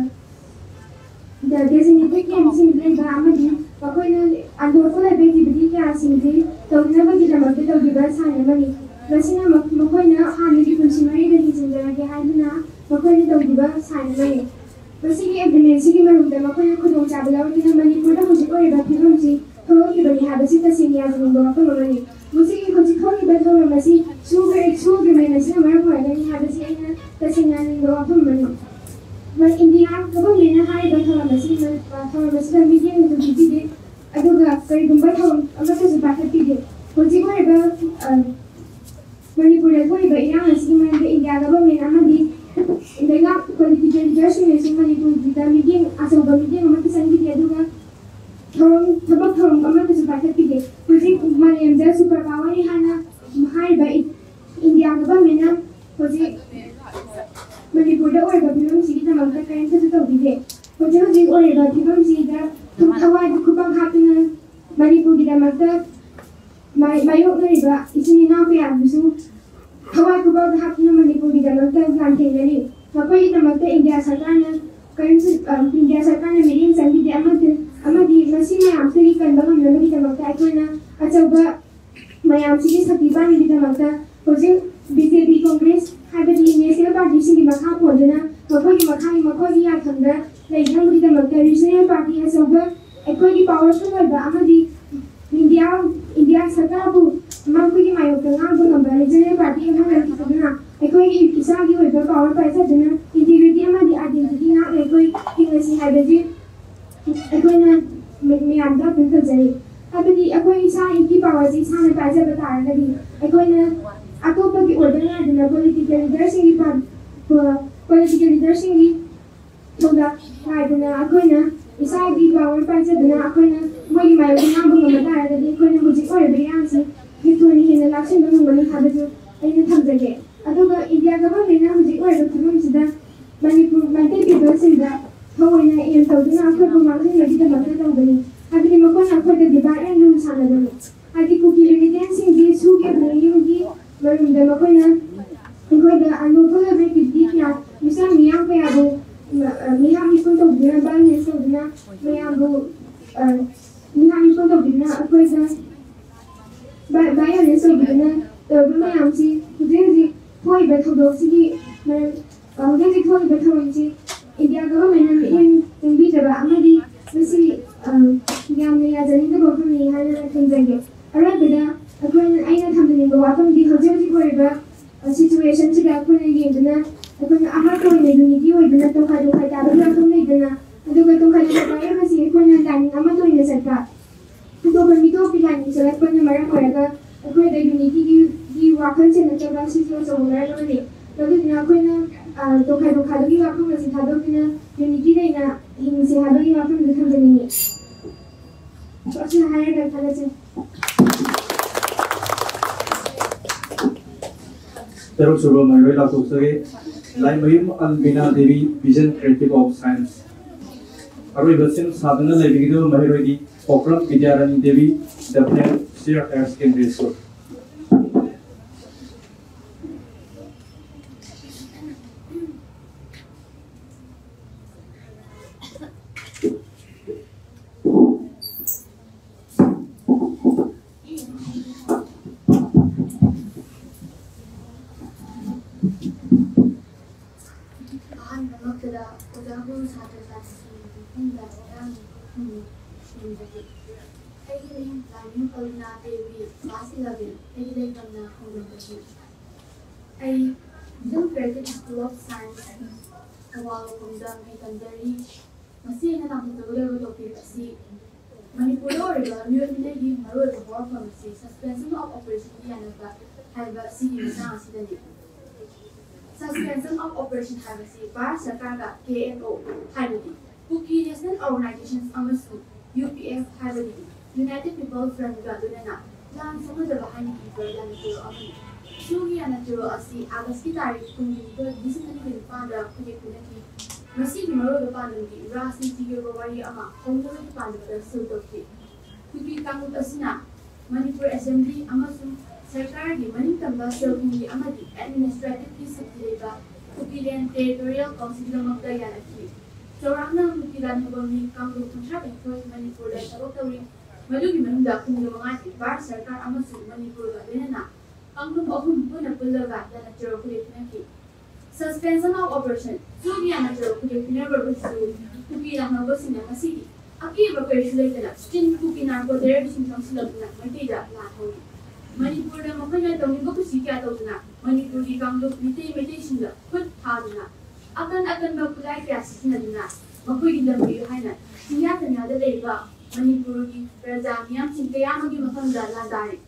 ꯗ-, ꯗꯦꯖꯤꯒꯅꯦꯇꯦꯗ ꯀꯦꯝꯞꯁꯤꯡꯗ ꯂꯩꯕ ꯑꯃꯗꯤ ꯃꯈꯣꯏꯅ ꯑꯟꯂꯣꯐꯨꯜ ꯑꯣꯏꯕ ꯑꯦꯛꯇꯤꯚꯤꯇꯤ ꯀꯌꯥꯁꯤꯡꯁꯤ ꯇꯧꯅꯕꯒꯤꯗꯃꯛꯇ ꯇꯧꯈꯤꯕ ꯁꯥꯏꯟ ꯑꯃꯅꯤ꯫ ꯃꯁꯤꯅ ꯃ-, ꯃꯈꯣꯏꯅ ꯍꯥꯟꯅꯒꯤ ꯄꯨꯟꯁꯤ ꯃꯔꯤꯗ ꯍꯤꯡꯖꯤꯟꯖꯔꯒꯦ ꯍꯥꯏꯗꯨꯅ ꯃꯈꯣꯏꯅ ꯇꯧꯈꯤꯕ ꯁꯥꯏꯟ ꯑꯃꯅꯤ꯫ ꯃꯁꯤꯒꯤ ꯑꯦꯒ꯭ꯔꯤꯃꯦꯟꯁꯤꯒꯤ ꯃꯅꯨꯡꯗ ꯃꯈꯣꯏꯅ ꯈꯨꯗꯣꯡꯆꯥꯕ ꯂꯧꯔꯗꯨꯅ ꯃꯅꯤꯄꯨꯔꯗ ꯍꯧꯖꯤꯛ ꯑꯣꯏꯔꯤꯕ ꯐꯤꯕꯝꯁꯤ ꯊꯣꯛꯂꯛꯈꯤꯕꯅꯤ ꯍꯥꯏꯕꯁꯤ ꯇꯁꯦꯡꯅ ꯌꯥꯖꯅꯤꯡꯕ ꯋꯥꯐꯝ ꯑꯃꯅꯤ꯫ ꯃꯁꯤꯒꯤ ꯍꯧꯖꯤꯛ ꯊꯣꯛꯂꯤꯕ ꯊꯧꯔꯝ ꯑꯁꯤ ꯁꯨ-, ꯁꯨ ꯑꯦꯒ꯭ꯔꯤꯃꯦꯟ ꯑꯁꯤꯅ ꯃꯔꯝ ꯑꯣꯏꯔꯒꯅꯤ ꯍꯥꯏꯕꯁꯤ ꯑꯩꯅ ꯇꯁꯦꯡꯅ ꯌꯥꯅꯤꯡꯕ ꯋꯥꯐꯝ ꯑꯃꯅꯤ꯫ ꯃ-, ꯏꯟꯗꯤꯌꯥ ꯒꯚꯔꯟꯃꯦꯟꯅ ꯍꯥꯏꯔꯤꯕ ꯊꯧꯔꯝ ꯑꯁꯤ ꯃ-, ꯊꯧꯔꯝ ꯑꯁꯤꯗ ꯃꯤꯠꯌꯦꯡ ꯑꯗꯨ ꯄꯤꯕꯤꯗꯦ, ꯑꯗꯨꯒ ꯀꯔꯤꯒꯨꯝꯕ ꯊꯧꯔꯝ ꯑꯃꯠꯇꯁꯨ ꯄꯥꯏꯈꯠꯄꯤꯗꯦ꯫ ꯍꯧꯖꯤꯛ ꯑꯣꯏꯔꯤꯕ, ꯑ, ꯃꯅꯤꯄꯨꯔꯗ ꯊꯣꯛꯂꯤꯕ ꯏꯔꯥꯡ ꯑꯁꯤꯒꯤ ꯃꯔꯝꯗ ꯏꯟꯗꯤꯌꯥ ꯒꯚꯔꯟꯃꯦꯟ ꯑꯃꯗꯤ ꯂꯩꯉꯥꯛ ꯄꯣꯂꯤꯇꯤꯀꯦꯜ ꯂꯤꯗꯔꯁꯤꯡꯅꯁꯨ ꯃꯅꯤꯄꯨꯔꯒꯤꯗ ꯃꯤꯠꯌꯦꯡ, ꯑꯆꯧꯕ ꯃꯤꯠꯌꯦꯡ ꯑꯃꯠꯇ ꯆꯪꯕꯤꯗꯦ, ꯑꯗꯨꯒ ꯊꯧꯔꯝ, ꯊꯕꯛ ꯊꯧꯔꯝ ꯑꯃꯠꯇꯁꯨ ꯄꯥꯏꯈꯠꯄꯤꯗꯦ꯫ ꯍꯧꯖꯤꯛ ꯃꯥꯂꯦꯝꯗ ꯁꯨꯄꯔ ꯄꯥꯋꯔꯅꯤ ꯍꯥꯏꯅ ꯍꯥꯏꯔꯤꯕ ꯏ-, ꯏꯟꯗꯤꯌꯥ ꯒꯚꯔꯟꯃꯦꯟꯅ ꯍꯧꯖꯤꯛ ꯃꯅꯤꯄꯨꯔꯗ ꯑꯣꯏꯔꯤꯕ ꯐꯤꯕꯝꯁꯤꯒꯤꯗꯃꯛꯇ ꯀꯔꯤꯝꯇꯁꯨ ꯇꯧꯕꯤꯗꯦ꯫ ꯍꯧꯖꯤꯛ ꯍꯧꯖꯤꯛ ꯑꯣꯏꯔꯤꯕ ꯐꯤꯕꯝꯁꯤꯗ ꯊꯋꯥꯏꯗ ꯈꯨꯕꯥꯛ ꯍꯥꯞꯇꯨꯅ ꯃꯅꯤꯄꯨꯔꯒꯤꯗꯃꯛꯇ ꯃꯥ-, ꯃꯥꯌꯣꯛꯅꯔꯤꯕ ꯏꯆꯤꯟ ꯏꯅꯥꯎ ꯀꯌꯥꯕꯨꯁꯨ ꯊꯋꯥꯏ ꯈꯨꯕꯥꯛ ꯍꯥꯞꯇꯨꯅ ꯃꯅꯤꯄꯨꯔ ꯃꯌꯥꯝꯗꯒꯤꯗꯃꯛꯇ ꯂꯥꯟꯊꯦꯡꯅꯔꯤ꯫ ꯃꯈꯣꯏꯒꯤꯗꯃꯛꯇ ꯏꯟꯗꯤꯌꯥ ꯁꯔꯀꯥꯔꯅ ꯀꯔꯤꯁꯨ, ꯑ, ꯏꯟꯗꯤꯌꯥ ꯁꯔꯀꯥꯔꯅ ꯃꯤꯠꯌꯦꯡ ꯆꯪꯕꯤꯗꯦ ꯑꯃꯗꯤ, ꯑꯃꯗꯤ ꯃꯁꯤ ꯃꯌꯥꯝꯁꯤꯒꯤ ꯀꯟꯕ ꯉꯝꯅꯕꯒꯤꯗꯃꯛꯇ ꯑꯩꯈꯣꯏꯅ ꯑꯆꯧꯕ ꯃꯌꯥꯝꯁꯤꯒꯤ ꯁꯛꯇꯤ ꯄꯥꯏꯅꯕꯒꯤꯗꯃꯛꯇ ꯍꯧꯖꯤꯛ ꯕꯤ ꯖꯦ ꯄꯤ, ꯀꯣꯡꯒ꯭ꯔꯦꯁ ꯍꯥꯏꯕꯗꯤ ꯅꯦꯁꯅꯦꯜ ꯄꯥꯔꯇꯤꯁꯤꯡꯒꯤ ꯃꯈꯥ ꯄꯣꯟꯗꯨꯅ ꯃꯈꯣꯏꯒꯤ ꯃꯈꯥꯒꯤ, ꯃꯈꯣꯏꯒꯤ ꯌꯥꯊꯪꯗ ꯂꯩꯅꯕꯒꯤꯗꯃꯛꯇ ꯔꯤꯖꯅꯦꯜ ꯄꯥꯔꯇꯤ ꯑꯆꯧꯕ, ꯑꯩꯈꯣꯏꯒꯤ ꯄꯥꯋꯔꯐꯨꯜ ꯑꯣꯏꯕ ꯑꯃꯗꯤ ꯏꯟꯗꯤꯌꯥ, ꯏꯟꯗꯤꯌꯥ ꯁꯔꯀꯥꯔꯕꯨ ꯃꯈꯣꯏꯒꯤ ꯃꯥꯌꯣꯛꯇ ꯉꯥꯡꯕ ꯉꯝꯕ ꯔꯤꯖꯅꯦꯜ ꯄꯥꯔꯇꯤ ꯑꯃ ꯂꯩꯈꯤꯗꯨꯅ ꯑꯩꯈꯣꯏꯒꯤ ꯏꯁꯥꯒꯤ ꯑꯣꯏꯕ ꯄꯥꯋꯔ ꯄꯥꯏꯖꯗꯨꯅ ꯏꯟꯇꯤꯒ꯭ꯔꯤꯇꯤ ꯑꯃꯗꯤ ꯑꯥꯏꯗꯦꯟꯇꯤꯇꯤ ꯉꯥꯛꯅ ꯑꯩꯈꯣꯏ ꯍꯤꯡꯉꯁꯤ ꯍꯥꯏꯕꯁꯤ ꯑꯩꯈꯣꯏꯅ ꯃꯤ-, ꯃꯌꯥꯝꯗ ꯑꯄꯤꯜ ꯇꯧꯖꯔꯤ꯫ ꯍꯥꯏꯕꯗꯤ ꯑꯩꯈꯣꯏ ꯏꯁꯥ ꯏꯟꯇꯤ ꯄꯥꯋꯔꯁꯤ ꯏꯁꯥꯅ ꯄꯥꯏꯖꯕ ꯇꯥꯔꯒꯗꯤ ꯑꯩꯈꯣꯏꯅ ꯑꯇꯣꯞꯄꯒꯤ ꯑꯣꯔꯗꯔ ꯉꯥꯏꯗꯨꯅ ꯄꯣꯂꯤꯇꯤꯀꯦꯜ ꯂꯤꯗꯔꯁꯤꯡꯒꯤ ꯄꯥ-, ꯄꯣ-, ꯄꯣꯂꯤꯇꯤꯀꯦꯜ ꯂꯤꯗꯔꯁꯤꯡꯒꯤ ꯊꯧꯗꯥꯡ ꯉꯥꯏꯗꯨꯅ ꯑꯩꯈꯣꯏꯅ ꯏꯁꯥꯒꯤ ꯄꯥꯋꯔ ꯄꯥꯏꯖꯗꯨꯅ ꯑꯩꯈꯣꯏꯅ ꯃꯣꯏꯒꯤ ꯃꯥꯌꯣꯛꯇ ꯉꯥꯡꯕ ꯉꯝꯕ ꯇꯥꯔꯒꯗꯤ ꯑꯩꯈꯣꯏꯅ ꯍꯧꯖꯤꯛ ꯑꯣꯏꯔꯤꯕ ꯏꯔꯥꯡꯁꯤ ꯊꯣꯏꯅ ꯍꯦꯟꯅ ꯂꯥꯛꯁꯤꯟꯕ ꯉꯝꯒꯅꯤ ꯍꯥꯏꯕꯁꯨ ꯑꯩꯅ ꯊꯝꯖꯒꯦ꯫ ꯑꯗꯨꯒ ꯏꯟꯗꯤꯌꯥ ꯒꯚꯔꯟꯃꯦꯟꯠꯅ ꯍꯧꯖꯤꯛ ꯑꯣꯏꯔꯤꯕ ꯐꯤꯕꯝꯁꯤꯗ ꯃꯅꯤꯄꯨꯔ ꯃꯩꯇꯩ ꯄꯤꯄꯜꯁꯤꯡꯗ ꯊꯑꯣꯏꯅ ꯑꯦꯝ ꯇꯧꯗꯨꯅ ꯑꯩꯈꯣꯏꯕꯨ ꯃꯥꯡꯍꯟꯕꯒꯤꯗꯃꯛꯇ ꯇꯧꯕꯅꯤ꯫ ꯍꯥꯏꯕꯗꯤ ꯃꯈꯣꯏꯅ ꯑꯩꯈꯣꯏꯗ ꯗꯤꯚꯥꯏꯠ ꯑꯦꯟ ꯔꯨꯜ ꯁꯥꯟꯅꯕꯅꯤ꯫ ꯍꯥꯏꯗꯤ ꯀꯨꯀꯤ ꯃꯤꯂꯤꯇꯦꯟꯠꯁꯤꯡꯒꯤ ꯁꯨ ꯀꯦꯕꯅꯤ ꯌꯨꯝꯒꯤ ꯃꯔꯨꯝꯗ ꯃꯈꯣꯏꯅ ꯑꯩꯈꯣꯏꯗ ꯑꯅꯧꯕ ꯑꯦꯛꯇꯤꯚꯤꯇꯤ ꯀꯌꯥ, ꯃꯤꯆꯝ ꯃꯤꯌꯥꯝ ꯀꯌꯥꯕꯨ ꯃ-, ꯃꯤꯍꯥꯠ ꯃꯤꯄꯨꯟ ꯇꯧꯗꯨꯅ, ꯚꯥꯏꯑꯣꯂꯦꯟꯁ ꯇꯧꯗꯨꯅ ꯃꯌꯥꯝꯕꯨ, ꯑ, ꯃꯤꯍꯥꯠ ꯃꯤꯄꯨꯟ ꯇꯧꯗꯨꯅ ꯑꯩꯈꯣꯏꯗ ꯚꯥꯏ-, ꯚꯥꯏꯑꯣꯂꯦꯟꯁ ꯇꯧꯕꯤꯗꯨꯅ ꯇꯧꯔꯤꯕ ꯃꯌꯥꯝꯁꯤ ꯍꯧꯖꯤꯛ ꯍꯧꯖꯤꯛ ꯊꯣꯛꯏꯕ ꯊꯧꯗꯣꯛꯁꯤꯒꯤ ꯃꯔꯝ, ꯍꯧꯖꯤꯛ ꯍꯧꯖꯤꯛ ꯊꯣꯛꯏꯕ ꯊꯧꯔꯝꯁꯤ ꯏꯟꯗꯤꯌꯥ ꯒꯚꯔꯟꯃꯦꯟꯠꯅ ꯃꯤꯠꯌꯦꯡ ꯆꯪꯕꯤꯗꯕ ꯑꯃꯗꯤ ꯃꯁꯤ, ꯑ, ꯌꯥꯝꯅ ꯌꯥꯖꯅꯤꯡꯗꯕ ꯋꯥꯐꯝꯅꯤ ꯍꯥꯏꯅ ꯊꯝꯖꯒꯦ꯫ ꯑꯔꯣꯏꯕꯗ ꯑꯩꯈꯣꯏꯅ, ꯑꯩꯅ ꯊꯝꯖꯅꯤꯡꯕ ꯋꯥꯐꯝꯗꯤ ꯍꯧꯖꯤꯛ ꯍꯧꯖꯤꯛ ꯑꯣꯏꯔꯤꯕ, ꯑ, ꯁꯤꯆꯨꯋꯦꯁꯟꯁꯤꯗ ꯑꯩꯈꯣꯏꯅ ꯌꯦꯡꯗꯨꯅ ꯑꯩꯈꯣꯏꯅ ꯑꯃꯠꯇ ꯑꯣꯏꯅ ꯌꯨꯅꯤꯇꯤ ꯑꯣꯏꯗꯨꯅ ꯇꯣꯈꯥꯏ ꯇꯣꯈꯥꯏ ꯇꯥꯕꯒꯤ ꯋꯥꯐꯝ ꯂꯩꯗꯅ, ꯑꯗꯨꯒ ꯇꯣꯈꯥꯏ ꯇꯣꯈꯥꯏ ꯇꯥꯔꯤꯕꯁꯤ ꯑꯩꯈꯣꯏꯅ ꯂꯥꯏꯅꯤꯡ ꯑꯃꯠꯇ ꯑꯣꯏꯅ ꯆꯠꯄ ꯑꯇꯣꯞꯄ ꯃꯤꯇꯣꯞꯀꯤ ꯂꯥꯏꯅꯤꯡ ꯆꯠꯂꯛꯄꯅ ꯃꯔꯝ ꯑꯣꯏꯔꯒ ꯑꯩꯈꯣꯏꯗ ꯌꯨꯅꯤꯇꯤꯒꯤ, ꯒꯤ ꯋꯥꯈꯜꯁꯦ ꯅꯠꯇ꯭ꯔꯒ ꯁꯤꯁꯨ ꯑꯆꯧꯕ ꯃꯔꯝ ꯑꯃꯅꯤ꯫ ꯃꯗꯨꯗꯨꯅ ꯑꯩꯈꯣꯏꯅ, ꯑ, ꯇꯣꯈꯥꯏ ꯇꯣꯈꯥꯏꯕꯒꯤ ꯋꯥꯐꯝ ꯑꯁꯤ ꯊꯥꯗꯣꯛꯇꯨꯅ ꯌꯨꯅꯤꯇꯤ ꯂꯩꯅ ꯍꯤꯡꯁꯤ ꯍꯥꯏꯕꯒꯤ ꯋꯥꯐꯝꯗꯨ ꯊꯝꯖꯅꯤꯡꯉꯤ꯫ ꯑꯁꯤ ꯍꯥꯏꯔꯒ ꯈꯜꯂꯁꯤ꯫ ꯇꯔꯨꯛꯁꯨꯕ ꯃꯍꯩꯔꯣꯏ ꯂꯥꯎꯊꯣꯛꯆꯒꯦ꯫ Laimayum ꯑꯜꯕꯤꯅꯥ Devi, Vision Creative of Science꯫ ꯑꯔꯣꯏꯕ ꯁꯦꯝ ꯁꯥꯗꯨꯅ ꯂꯩꯕꯤꯒꯗꯕ ꯃꯍꯩꯔꯣꯏꯗꯤ ꯄꯣꯀ꯭ꯔꯝ ꯕꯤꯗ꯭ꯌꯥꯔꯥꯅꯤ Devi, The Flame, Sierra Higher Secondary School꯫ ꯈꯨꯔꯨꯝꯖꯒꯦ꯫ ꯑꯩꯒꯤ ꯃꯤꯡ ꯂꯥꯏꯅꯤꯡ ꯀꯂꯤꯅꯥ ꯗꯦꯕꯤ, class eleven꯫ ꯑꯩꯒꯤ ꯂꯩꯐꯝꯅ ꯈꯣꯡꯖꯣꯝꯗꯒꯤ꯫ ꯑꯩ Vision Creative School of Science, Thoubal ꯂꯣꯝꯗ ꯃꯍꯩ ꯇꯝꯖꯔꯤ꯫ ꯉꯁꯤ ꯑꯩꯅ ꯇꯥꯛꯊꯣꯛꯆꯒꯗꯧꯔꯤꯕ topic ꯑꯁꯤ ꯃꯅꯤꯄꯨꯔꯗ ꯑꯣꯏꯔꯤꯕ ꯃꯤꯑꯣꯠ ꯃꯤꯅꯩꯒꯤ ꯃꯔꯨꯑꯣꯏꯕ ꯍꯧꯔꯛꯐꯝ ꯑꯁꯤ Suspension of Operation ꯌꯥꯅꯕ ꯍꯥꯏꯕ ꯑꯁꯤꯒꯤ ꯃꯇꯥꯡ ꯑꯁꯤꯗꯅꯤ꯫ Suspension of Operation ꯍꯥꯏꯕꯁꯤ ꯚꯥꯔꯠ ꯁꯔꯀꯥꯔꯒ K N O, ꯍꯥꯏꯕꯗꯤ Kuki National Organizations ꯑꯃꯁꯨꯡ U P F, ꯍꯥꯏꯕꯗꯤ United People Frontꯒ ꯂꯣꯏꯅꯅ ꯂꯥꯟ ꯁꯣꯛꯅꯗꯕ ꯍꯥꯏꯅ ꯏꯕ ꯌꯥꯅꯆꯦꯔꯣꯜ ꯑꯃꯅꯤ꯫ ꯁꯤꯒꯤ ꯌꯥꯅꯆꯦꯔꯣꯜ ꯑꯁꯤ ꯑꯥꯒꯁꯀꯤ ꯇꯥꯔꯤꯛ ꯀꯨꯟꯒ ꯅꯤꯊꯣꯏ, ꯂꯤꯁꯤꯡ ꯑꯅꯤꯒ ꯅꯤꯄꯥꯟꯗ ꯈꯨꯗꯦꯛ ꯄꯤꯅꯈꯤ꯫ ꯃꯁꯤꯒꯤ ꯃꯔꯨꯑꯣꯏꯕ ꯄꯥꯟꯗꯝꯗꯤ ꯔꯥꯖꯅꯤꯇꯤꯒꯤ ꯑꯣꯏꯕ ꯋꯥꯔꯤ ꯑꯃ ꯍꯧꯅꯕꯒꯤ ꯄꯥꯟꯗꯝꯗ ꯁꯤꯜ ꯇꯧꯈꯤ꯫ ꯀꯨꯀꯤ ꯀꯥꯡꯂꯨꯞ ꯑꯁꯤꯅ ꯃꯅꯤꯄꯨꯔ Assembly ꯑꯃꯁꯨꯡ ꯁꯔꯀꯥꯔꯒꯤ ꯃꯅꯤꯡꯇꯝꯕ ꯁꯦꯜ-ꯊꯨꯝꯒꯤ ꯑꯃꯗꯤ administrative ꯒꯤ ꯁꯛꯇꯤ ꯂꯩꯕ Kukiland Territorial Council ꯒꯤꯗꯃꯛꯇ ꯌꯥꯅꯈꯤ꯫ ꯆꯥꯎꯔꯥꯛꯅ ꯀꯨꯀꯤ ꯂꯥꯟꯍꯧꯕ ꯃꯤ ꯀꯥꯡꯂꯨꯞ ꯀꯨꯟꯊ꯭ꯔꯥ ꯅꯤꯊꯣꯏ ꯃꯅꯤꯄꯨꯔꯗ ꯊꯕꯛ ꯇꯧꯔꯤ꯫ ꯃꯗꯨꯒꯤ ꯃꯅꯨꯡꯗ ꯀꯨꯟꯒ ꯃꯉꯥꯗꯤ ꯚꯥꯔꯠ ꯁꯔꯀꯥꯔ ꯑꯃꯁꯨꯡ ꯃꯅꯤꯄꯨꯔꯒ ꯂꯣꯏꯅꯅ ꯀꯥꯡꯂꯨꯞ ꯑꯍꯨꯝ ꯄꯨꯟꯅ ꯄꯨꯜꯂꯒ ꯌꯥꯅꯆꯦꯔꯣꯜ ꯈꯨꯗꯦꯛ ꯄꯤꯅꯈꯤ꯫ Suspension of Operation꯫ ꯁꯤꯒꯤ ꯌꯥꯅꯆꯦꯔꯣꯜ ꯈꯨꯗꯦꯛ ꯄꯤꯅꯔꯕꯁꯨ ꯀꯨꯀꯤ ꯂꯥꯟꯍꯧꯕꯁꯤꯡꯅ ꯉꯁꯤꯗꯤ ꯑꯀꯤꯕ ꯀꯔꯤꯁꯨ ꯂꯩꯇꯅ ꯆꯤꯟ ꯀꯨꯀꯤ narco terrorist ꯁꯤꯡ ꯆꯪꯁꯤꯜꯂꯛꯇꯨꯅ ꯃꯩꯇꯩꯗ ꯂꯥꯟ ꯍꯧꯔꯤ꯫ ꯃꯅꯤꯄꯨꯔꯗ ꯃꯈꯣꯏꯅ ꯇꯧꯅꯤꯡꯕ ꯀꯨꯁꯤ ꯀꯌꯥ ꯇꯧꯗꯨꯅ ꯃꯅꯤꯄꯨꯔꯒꯤ ꯀꯥꯡꯂꯨꯞ ꯃꯤꯇꯩ ꯃꯩꯇꯩꯁꯤꯡꯗ ꯈꯨꯠ ꯊꯥꯗꯨꯅ ꯑꯀꯟ ꯑꯀꯟꯕ ꯈꯨꯠꯂꯥꯏ ꯀꯌꯥ ꯁꯤꯖꯤꯟꯅꯗꯨꯅ ꯃꯈꯣꯏꯒꯤ ꯂꯝ ꯄꯤꯌꯨ ꯍꯥꯏꯅ ꯆꯤꯡꯌꯥ ꯇꯝꯌꯥꯗ ꯂꯩꯔꯤꯕ ꯃꯅꯤꯄꯨꯔꯒꯤ ꯄ꯭ꯔꯖꯥ ꯃꯤꯌꯥꯝꯁꯤꯡ ꯀꯌꯥ ꯑꯃꯒꯤ ꯃꯐꯝꯗ ꯂꯥꯟꯗꯥꯔꯤ꯫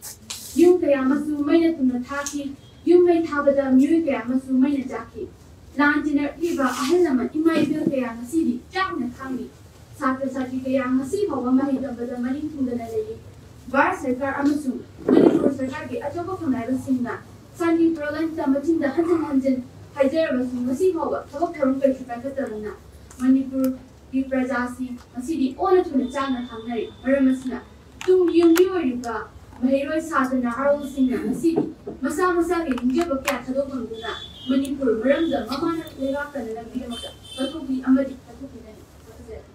ꯌꯨꯝ ꯀꯌꯥ ꯑꯃꯁꯨ ꯃꯩꯅ ꯇꯨꯝꯅ ꯊꯥꯈꯤ꯫ ꯌꯨꯝ ꯃꯩ ꯊꯥꯕꯗ ꯃꯤꯑꯣꯏ ꯀꯌꯥ ꯑꯃꯁꯨ ꯃꯩꯅ ꯆꯥꯛꯈꯤ꯫ ꯂꯥꯟ ꯆꯦꯟꯅꯔꯛꯂꯤꯕ ꯑꯍꯜ ꯂꯃꯟ ꯏꯃꯥ ꯏꯕꯦꯜ ꯀꯌꯥ ꯉꯁꯤꯗꯤ ꯆꯥꯛꯅ ꯈꯥꯡꯂꯤ꯫ ꯁꯥꯇ꯭ꯔ ꯁꯥꯇ꯭ꯔꯤ ꯀꯌꯥ ꯉꯁꯤ ꯐꯥꯎꯕ ꯃꯍꯩ ꯇꯝꯕꯗ ꯃꯅꯤꯡ ꯊꯨꯡꯗꯅ ꯂꯩꯔꯤ꯫ ꯚꯥꯔꯠ ꯁꯔꯀꯥꯔ ꯑꯃꯁꯨꯡ ꯃꯅꯤꯄꯨꯔ ꯁꯔꯀꯥꯔꯒꯤ ꯑꯆꯧꯕ ꯐꯝꯅꯥꯏꯕꯁꯤꯡꯅ ꯁꯥꯟꯇꯤ ꯄ꯭ꯔꯣꯒ꯭ꯔꯥꯝꯗ ꯃꯆꯤꯟꯗ ꯍꯟꯖꯤꯟ ꯍꯟꯖꯤꯟ ꯍꯥꯏꯖꯔꯕꯁꯨ ꯉꯁꯤ ꯐꯥꯎꯕ ꯊꯕꯛ ꯊꯧꯔꯝ ꯀꯔꯤꯁꯨ ꯄꯥꯏꯈꯠꯇꯕꯅ ꯃꯅꯤꯄꯨꯔꯒꯤ ꯄ꯭ꯔꯖꯥꯁꯤ ꯉꯁꯤꯗꯤ ꯑꯣꯟꯅ ꯊꯨꯅ ꯆꯥꯛꯅ ꯈꯥꯡꯅꯔꯤ꯫ ꯃꯔꯝ ꯑꯁꯤꯅ ꯇꯨꯡꯒꯤ ꯌꯨꯝꯕꯤ ꯑꯣꯏꯔꯤꯕ ꯃꯍꯩꯔꯣꯏ ꯁꯥꯇ꯭ꯔ ꯅꯍꯥꯔꯣꯜꯁꯤꯡꯅ ꯉꯁꯤꯗꯤ ꯃꯁꯥ ꯃꯁꯥꯒꯤ ꯅꯤꯡꯖꯕ ꯀꯌꯥ ꯊꯥꯗꯣꯛꯂꯝꯗꯨꯅ ꯃꯅꯤꯄꯨꯔ ꯃꯔꯝꯗ ꯃꯃꯥꯅ ꯂꯩꯕꯥꯛ ꯀꯟꯅꯅꯕꯒꯤꯗꯃꯛꯇ ꯀꯠꯊꯣꯛꯂꯤ ꯑꯃꯗꯤ ꯀꯠꯊꯣꯛꯄꯤꯒꯅꯤ꯫ ꯊꯥꯒꯠꯆꯔꯤ꯫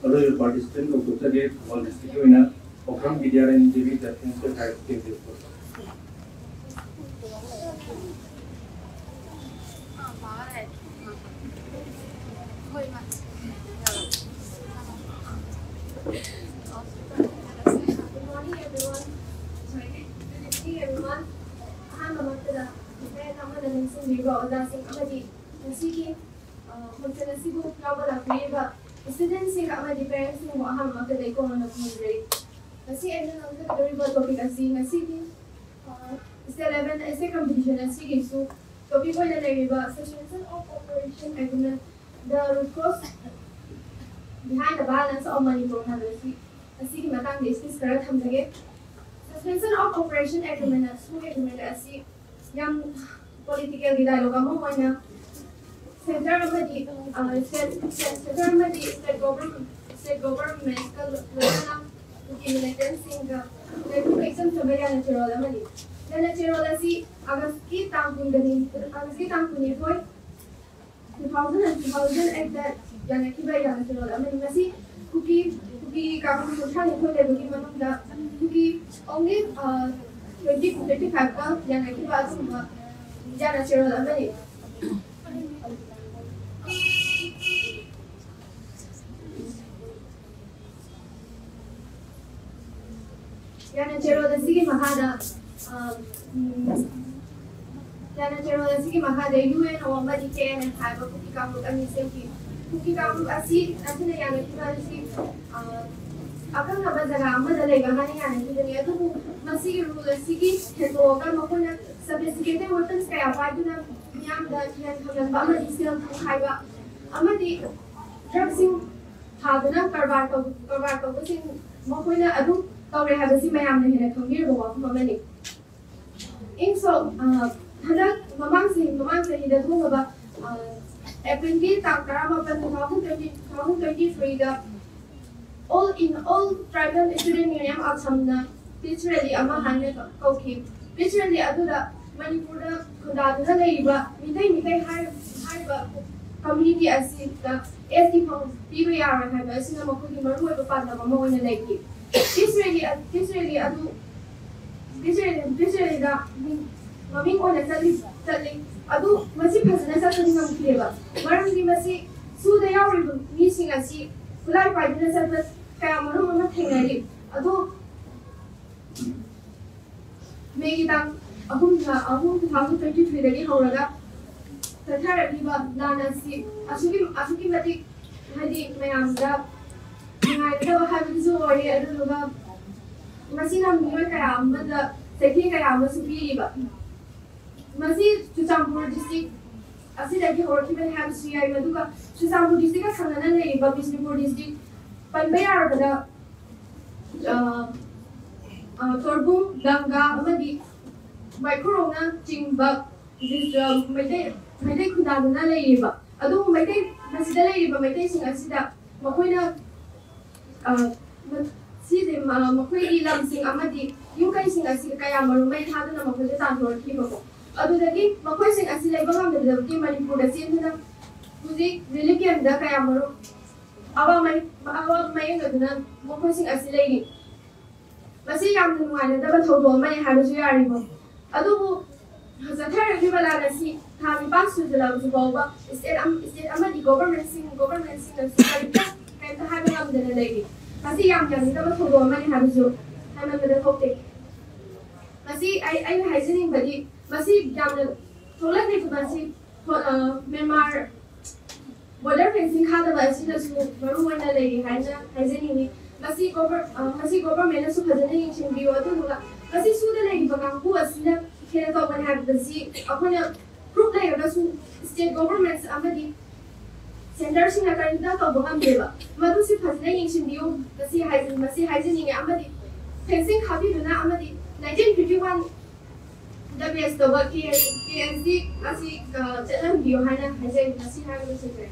ꯑꯔꯣꯏꯕ participant ꯀꯧꯊꯣꯛꯆꯒꯦ꯫ ꯊꯧꯕꯥꯜ district ꯀꯤ ꯑꯣꯏꯅ ꯄꯣꯛꯈ꯭ꯔꯝ ꯕꯤꯗ꯭ꯌꯥꯔꯥꯅꯤ Devi, Defence Fire Safety Officer꯫ ꯍꯣꯏ, ꯃꯥ꯫ Good morning, everyone. Sorry. Good evening, everyone. ꯑꯍꯥꯟꯕꯃꯛꯇꯗ ꯃꯌꯥꯝ ꯑꯃꯅ ꯅꯤꯡꯁꯤꯡꯕꯤꯕ ꯑꯣꯖꯥꯁꯤꯡ ꯑꯃꯗꯤ ꯉꯁꯤꯒꯤ ꯐꯪꯁꯟ ꯑꯁꯤꯕꯨ ꯌꯥꯎꯕ ꯂꯥꯛꯄꯤꯔꯤꯕ ꯏꯁꯇꯨꯗꯦꯟꯁꯤꯡ ꯑꯃꯗꯤ ꯄꯦꯔꯦꯟꯁꯁꯤꯡꯕꯨ ꯑꯍꯥꯟꯕꯃꯛꯇꯗ ꯏꯀꯣꯟꯅꯅ ꯈꯨꯔꯨꯝꯖꯔꯤ꯫ ꯉꯁꯤ ꯑꯩꯅ ꯉꯥꯡꯖꯒꯗꯧꯔꯤꯕ ꯇꯣꯄꯤꯛ ꯑꯁꯤ ꯉꯁꯤꯒꯤ ꯁ꯭ꯇꯦꯠ ꯂꯦꯚꯦꯜ ꯑꯦꯁꯦ ꯀꯝꯄꯤꯇꯤꯁꯟ ꯑꯁꯤꯒꯤꯁꯨ ꯇꯣꯄꯤꯛ ꯑꯣꯏꯅ ꯂꯩꯔꯤꯕ Suspension of Operation Agreement, the root cause behind the violence of Manipur ꯍꯥꯏꯕ ꯑꯁꯤ, ꯑꯁꯤꯒꯤ ꯃꯇꯥꯡꯗ ꯏꯁꯄꯤꯆ ꯈꯔ ꯊꯝꯖꯒꯦ꯫ Suspension of Operation Agreement, ꯁꯨ ꯑꯦꯒ꯭ꯔꯤꯃꯦꯟ ꯑꯁꯤ ꯌꯥꯝ ꯄꯣꯂꯤꯇꯤꯀꯦꯜꯒꯤ ꯗꯥꯏꯂꯣꯛ ꯑꯃ ꯑꯣꯏꯅ ꯁꯦꯟꯇꯔ ꯑꯃꯗꯤ ꯁꯦꯟꯇꯔ ꯑꯃꯗꯤ ꯁ꯭ꯇꯦꯠ ꯒꯣꯚꯔꯟꯃꯦꯟ ꯁ꯭ꯇꯦꯠ ꯒꯣꯚꯔꯟꯃꯦꯟꯠꯀ ꯂꯣꯏꯅꯅ ꯀꯨꯀꯤ ꯃꯤꯂꯤꯇꯦꯟꯠꯁꯤꯡꯒ ꯂꯩꯐꯝ ꯂꯩꯁꯤꯟ ꯊꯝꯕ ꯌꯥꯅ ꯆꯦꯔꯣꯜ ꯑꯃꯅꯤ꯫ ꯌꯥꯅ ꯆꯦꯔꯣꯜ ꯑꯁꯤ ꯑꯥꯒꯁꯀꯤ ꯇꯥꯡ ꯀꯨꯟꯒꯅꯤ ꯑꯥꯒꯁꯀꯤ ꯇꯥꯡ ꯀꯨꯟꯅꯤꯊꯣꯏ, two thousand and two thousand eight ꯗ ꯌꯥꯅꯈꯤꯕ ꯌꯥꯅ ꯆꯦꯔꯣꯜ ꯑꯃꯅꯤ꯫ ꯃꯁꯤ ꯀꯨꯀꯤ ꯀꯨꯀꯤ ꯀꯥꯡꯂꯨꯞ ꯀꯨꯟꯊ꯭ꯔꯥ ꯅꯤꯊꯣꯏ ꯂꯩꯕꯒꯤ ꯃꯅꯨꯡꯗ ꯀꯨꯀꯤ only twenty to twenty five ꯀ ꯌꯥꯅꯈꯤꯕ ꯑꯗꯨꯒꯨꯝꯕ ꯌꯥꯅ ꯆꯦꯔꯣꯜ ꯑꯃꯅꯤ꯫ ꯌꯥꯅ ꯆꯦꯔꯣꯜ ꯑꯁꯤꯒꯤ ꯃꯈꯥꯗ ꯌꯥꯅ ꯆꯦꯔꯣꯜ ꯑꯁꯤꯒꯤ ꯃꯈꯥꯗ U N O ꯑꯃꯗꯤ K N F ꯍꯥꯏꯕ ꯀꯨꯀꯤ ꯀꯥꯡꯂꯨꯞ ꯑꯅꯤ ꯁꯦꯝꯈꯤ꯫ ꯀꯨꯀꯤ ꯀꯥꯡꯂꯨꯞ ꯑꯁꯤ ꯑꯁꯤꯅ ꯌꯥꯅꯈꯤꯕ ꯑꯁꯤ ꯑꯀꯛꯅꯕ ꯖꯒꯥ ꯑꯃꯗ ꯂꯩꯕ ꯍꯥꯏꯅ ꯌꯥꯅꯈꯤꯕꯅꯤ꯫ ꯑꯗꯨꯕꯨ ꯃꯁꯤꯒꯤ ꯔꯨꯜ ꯑꯁꯤꯒꯤ ꯍꯦꯟꯗꯣꯛꯑꯒ ꯃꯈꯣꯏꯅ sophisticated weapons ꯀꯌꯥ ꯄꯥꯏꯗꯨꯅ ꯃꯤꯌꯥꯝꯗ ꯀꯤꯍꯟ ꯈꯪꯍꯟꯕ ꯑꯃꯗꯤ ꯁꯦꯜ ꯊꯨꯝ ꯈꯥꯏꯕ ꯑꯃꯗꯤ ꯗ꯭ꯔꯒꯁꯤꯡ ꯊꯥꯗꯨꯅ ꯀꯔꯕꯥꯔ ꯇꯧ ꯀꯔꯕꯥꯔ ꯇꯧꯕꯁꯤꯡ ꯃꯈꯣꯏꯅ ꯑꯗꯨꯝ ꯇꯧꯔꯦ ꯍꯥꯏꯕꯁꯤ ꯃꯌꯥꯝꯅ ꯍꯦꯟꯅ ꯈꯪꯕꯤꯔꯕ ꯋꯥꯐꯝ ꯑꯃꯅꯤ꯫ ꯏꯪ ꯁꯣꯛ ꯍꯟꯗꯛ ꯃꯃꯥꯡ ꯆꯍꯤ ꯃꯃꯥꯡ ꯆꯍꯤꯗ ꯊꯣꯛꯂꯕ ꯑꯦꯄ꯭ꯔꯤꯜꯒꯤ ꯇꯥꯡ ꯇꯔꯥꯃꯥꯄꯟ two thousand twenty two thousand twenty three the All in All Tribal Student Union Assamꯅ peace rally ꯑꯃ ꯍꯥꯏꯅ ꯀꯧꯈꯤ꯫ Peace rally ꯑꯗꯨꯗ ꯃꯅꯤꯄꯨꯔꯗ ꯈꯨꯟꯗꯥꯗꯨꯅ ꯂꯩꯔꯤꯕ ꯃꯤꯇꯩ ꯃꯤꯇꯩ ꯍꯥꯏꯔꯤꯕ community ꯑꯁꯤꯗ S T ꯐꯪ ꯄꯤꯕ ꯌꯥꯔꯣꯏ ꯍꯥꯏꯕ ꯑꯁꯤꯅ ꯃꯈꯣꯏꯒꯤ ꯃꯔꯨꯑꯣꯏꯕ ꯄꯥꯟꯗꯝ ꯑꯃ ꯑꯣꯏꯅ ꯂꯩꯈꯤ꯫ Peace rally peace rally ꯑꯗꯨ peace rally peace rally ꯗ ꯃꯃꯤꯡ ꯑꯣꯏꯅ ꯆꯠꯂꯤ ꯆꯠꯂꯤ꯫ ꯑꯗꯨ ꯃꯁꯤ ꯐꯖꯅ ꯆꯠꯄꯗꯤ ꯉꯝꯈꯤꯗꯦꯕ꯫ ꯃꯔꯝꯗꯤ ꯃꯁꯤ ꯁꯨꯗ ꯌꯥꯎꯔꯤꯕ ꯃꯤꯁꯤꯡ ꯑꯁꯤ ꯈꯨꯠꯂꯥꯏ ꯄꯥꯏꯗꯨꯅ ꯆꯠꯄ ꯀꯌꯥ ꯃꯔꯨꯝ ꯑꯃ ꯊꯦꯡꯅꯔꯤ꯫ ꯑꯗꯨ ꯃꯦꯒꯤ ꯇꯥꯡ ꯑꯍꯨꯝ, ꯑꯍꯨꯝ, two thousand twenty three ꯗꯒꯤ ꯍꯧꯔꯒ ꯆꯠꯊꯔꯛꯂꯤꯕ ꯂꯥꯟ ꯑꯁꯤ ꯑꯁꯨꯛꯀꯤ ꯑꯁꯨꯛꯀꯤ ꯃꯇꯤꯛ, ꯍꯥꯏꯗꯤ, ꯃꯌꯥꯝꯗ ꯅꯨꯡꯉꯥꯏꯒꯗꯕ ꯍꯥꯏꯕꯗꯨꯁꯨ ꯑꯣꯏꯔꯦ꯫ ꯑꯗꯨꯗꯨꯒ ꯃꯁꯤꯅ ꯃꯤꯑꯣꯏ ꯀꯌꯥ ꯑꯃꯗ ꯆꯩꯊꯦꯡ ꯀꯌꯥ ꯑꯃꯁꯨ ꯄꯤꯔꯤꯕ꯫ ꯃꯁꯤ ꯆꯨꯔꯆꯥꯟꯄꯨꯔ ꯗꯤꯁꯇ꯭ꯔꯤꯛ ꯑꯁꯤꯗꯒꯤ ꯍꯧꯔꯛꯈꯤꯕꯅꯤ ꯍꯥꯏꯕꯁꯨ ꯌꯥꯏ꯫ ꯑꯗꯨꯒ ꯆꯨꯔꯆꯥꯟꯄꯨꯔ ꯗꯤꯁꯇ꯭ꯔꯤꯛꯀ ꯊꯪꯅꯅ ꯂꯩꯔꯤꯕ ꯕꯤꯁꯅꯨꯄꯨꯔ ꯗꯤꯁꯇ꯭ꯔꯤꯛ ꯄꯟꯕ ꯌꯥꯔꯕꯗ, ꯑ, ꯑ, ꯇꯣꯔꯕꯨꯡ, ꯂꯪꯒꯥ ꯑꯃꯗꯤ ꯋꯥꯏꯈꯨꯔꯣꯡꯅ ꯆꯤꯡꯕ ꯗꯤꯁ-, ꯑ, ꯃꯩꯇꯩ, ꯃꯩꯇꯩ ꯈꯨꯟꯗꯥꯗꯨꯅ ꯂꯩꯔꯤꯕ꯫ ꯑꯗꯨꯕꯨ ꯃꯩꯇꯩ, ꯃꯁꯤꯗ ꯂꯩꯔꯤꯕ ꯃꯩꯇꯩꯁꯤꯡ ꯑꯁꯤꯗ ꯃꯈꯣꯏꯅ, ꯑ, ꯃ-, ꯁꯤꯁꯦ, ꯃ-, ꯃꯈꯣꯏꯒꯤ ꯂꯝꯁꯤꯡ ꯑꯃꯗꯤ ꯌꯨꯝ ꯀꯩꯁꯤꯡ ꯑꯁꯤ ꯀꯌꯥ ꯃꯔꯨꯝ ꯃꯩ ꯊꯥꯗꯨꯅ ꯃꯈꯣꯏꯁꯦ ꯇꯥꯟꯊꯣꯔꯛꯈꯤꯕꯀꯣ꯫ ꯑꯗꯨꯗꯒꯤ ꯃꯈꯣꯏꯁꯤꯡ ꯑꯁꯤ ꯂꯩꯕ ꯉꯝꯗꯕꯗꯒꯤ ꯃꯅꯤꯄꯨꯔꯗ ꯆꯦꯟꯗꯨꯅ ꯍꯧꯖꯤꯛ ꯔꯤꯂꯤꯐ ꯀꯦꯝꯞꯇ ꯀꯌꯥ ꯃꯔꯨꯝ ꯑꯋꯥ ꯃꯥꯏ-, ꯑꯋꯥꯕ ꯃꯥꯌꯣꯛꯅꯗꯨꯅ ꯃꯈꯣꯏꯁꯤꯡ ꯑꯁꯤ ꯂꯩꯔꯤ꯫ ꯃꯁꯤ ꯌꯥꯝꯅ ꯅꯨꯡꯉꯥꯏꯅꯗꯕ ꯊꯧꯗꯣꯛ ꯑꯃꯅꯤ ꯍꯥꯏꯕꯁꯨ ꯌꯥꯔꯤꯕ꯫ ꯑꯗꯨꯕꯨ ꯆꯠꯊꯔꯛꯂꯤꯕ ꯂꯥꯟ ꯑꯁꯤ ꯊꯥ ꯅꯤꯄꯥꯟ ꯁꯨꯖꯜꯂꯕꯁꯨ ꯐꯥꯎꯕ state ꯑꯝ-, state ꯑꯃꯗꯤ governmentꯁꯤꯡ, governmentꯁꯤꯡꯅꯁꯨ ꯀꯔꯤꯝꯇ, ꯀꯔꯤꯝꯇ ꯍꯥꯏꯕ ꯉꯝꯗꯅ ꯂꯩꯔꯤ꯫ ꯃꯁꯤ ꯌꯥꯝ ꯌꯥꯅꯤꯡꯗꯕ ꯊꯧꯗꯣꯛ ꯑꯃꯅꯤ ꯍꯥꯏꯕꯁꯨ ꯍꯥꯏꯃꯟꯕꯗ ꯊꯣꯛꯇꯦ꯫ ꯃꯁꯤ ꯑꯩ, ꯑꯩꯅ ꯍꯥꯏꯖꯅꯤꯡꯕꯗꯤ, ꯃꯁꯤ ꯌꯥꯝꯅ ꯊꯣꯛꯂꯛꯂꯤꯕ ꯃꯁꯤ ꯍꯣ-, ꯑ, ꯃ꯭ꯌꯥꯟꯃꯥꯔ border fencing ꯈꯥꯗꯕ ꯑꯁꯤꯅꯁꯨ ꯃꯔꯨ ꯑꯣꯏꯅ ꯂꯩꯔꯤ ꯍꯥꯏꯅ ꯍꯥꯏꯖꯅꯤꯡꯏ꯫ ꯃꯁꯤ gover-, ꯑ, ꯃꯁꯤ governmentꯅꯁꯨ ꯐꯖꯅ ꯌꯦꯡꯁꯤꯟꯕꯤꯌꯨ꯫ ꯑꯗꯨꯗꯨꯒ ꯃꯁꯤ ꯁꯨꯗ ꯂꯩꯔꯤꯕ ꯀꯥꯡꯕꯨ ꯑꯁꯤꯅ ꯍꯦꯟꯅ ꯇꯧꯒꯅꯤ ꯍꯥꯏꯕꯁꯤ ꯑꯩꯈꯣꯏꯅ proof ꯂꯩꯔꯒꯁꯨ state governments ꯑꯃꯗꯤ centreꯁꯤꯡꯅ ꯀꯔꯤꯝꯇ ꯇꯧꯕ ꯉꯝꯗꯦꯕ꯫ ꯃꯗꯨꯁꯤ ꯐꯖꯅ ꯌꯦꯡꯁꯤꯟꯕꯤꯌꯨ꯫ ꯃꯁꯤ ꯍꯥꯏꯖ-, ꯃꯁꯤ ꯍꯥꯏꯖꯅꯤꯡꯉꯤ꯫ ꯑꯃꯗꯤ fencing ꯈꯥꯕꯤꯗꯨꯅ ꯑꯃꯗꯤ nineteen fifty one ꯗ base ꯇꯧꯕ ꯀꯦ ꯑꯦꯟ ꯁꯤ ꯑꯁꯤ, ꯑ, ꯆꯠꯍꯟꯕꯤꯌꯨ ꯍꯥꯏꯅ ꯍꯥꯏꯖꯔꯤ꯫ ꯃꯁꯤ ꯍꯥꯏꯔꯒ ꯂꯣꯏꯁꯤꯟꯖꯔꯦ꯫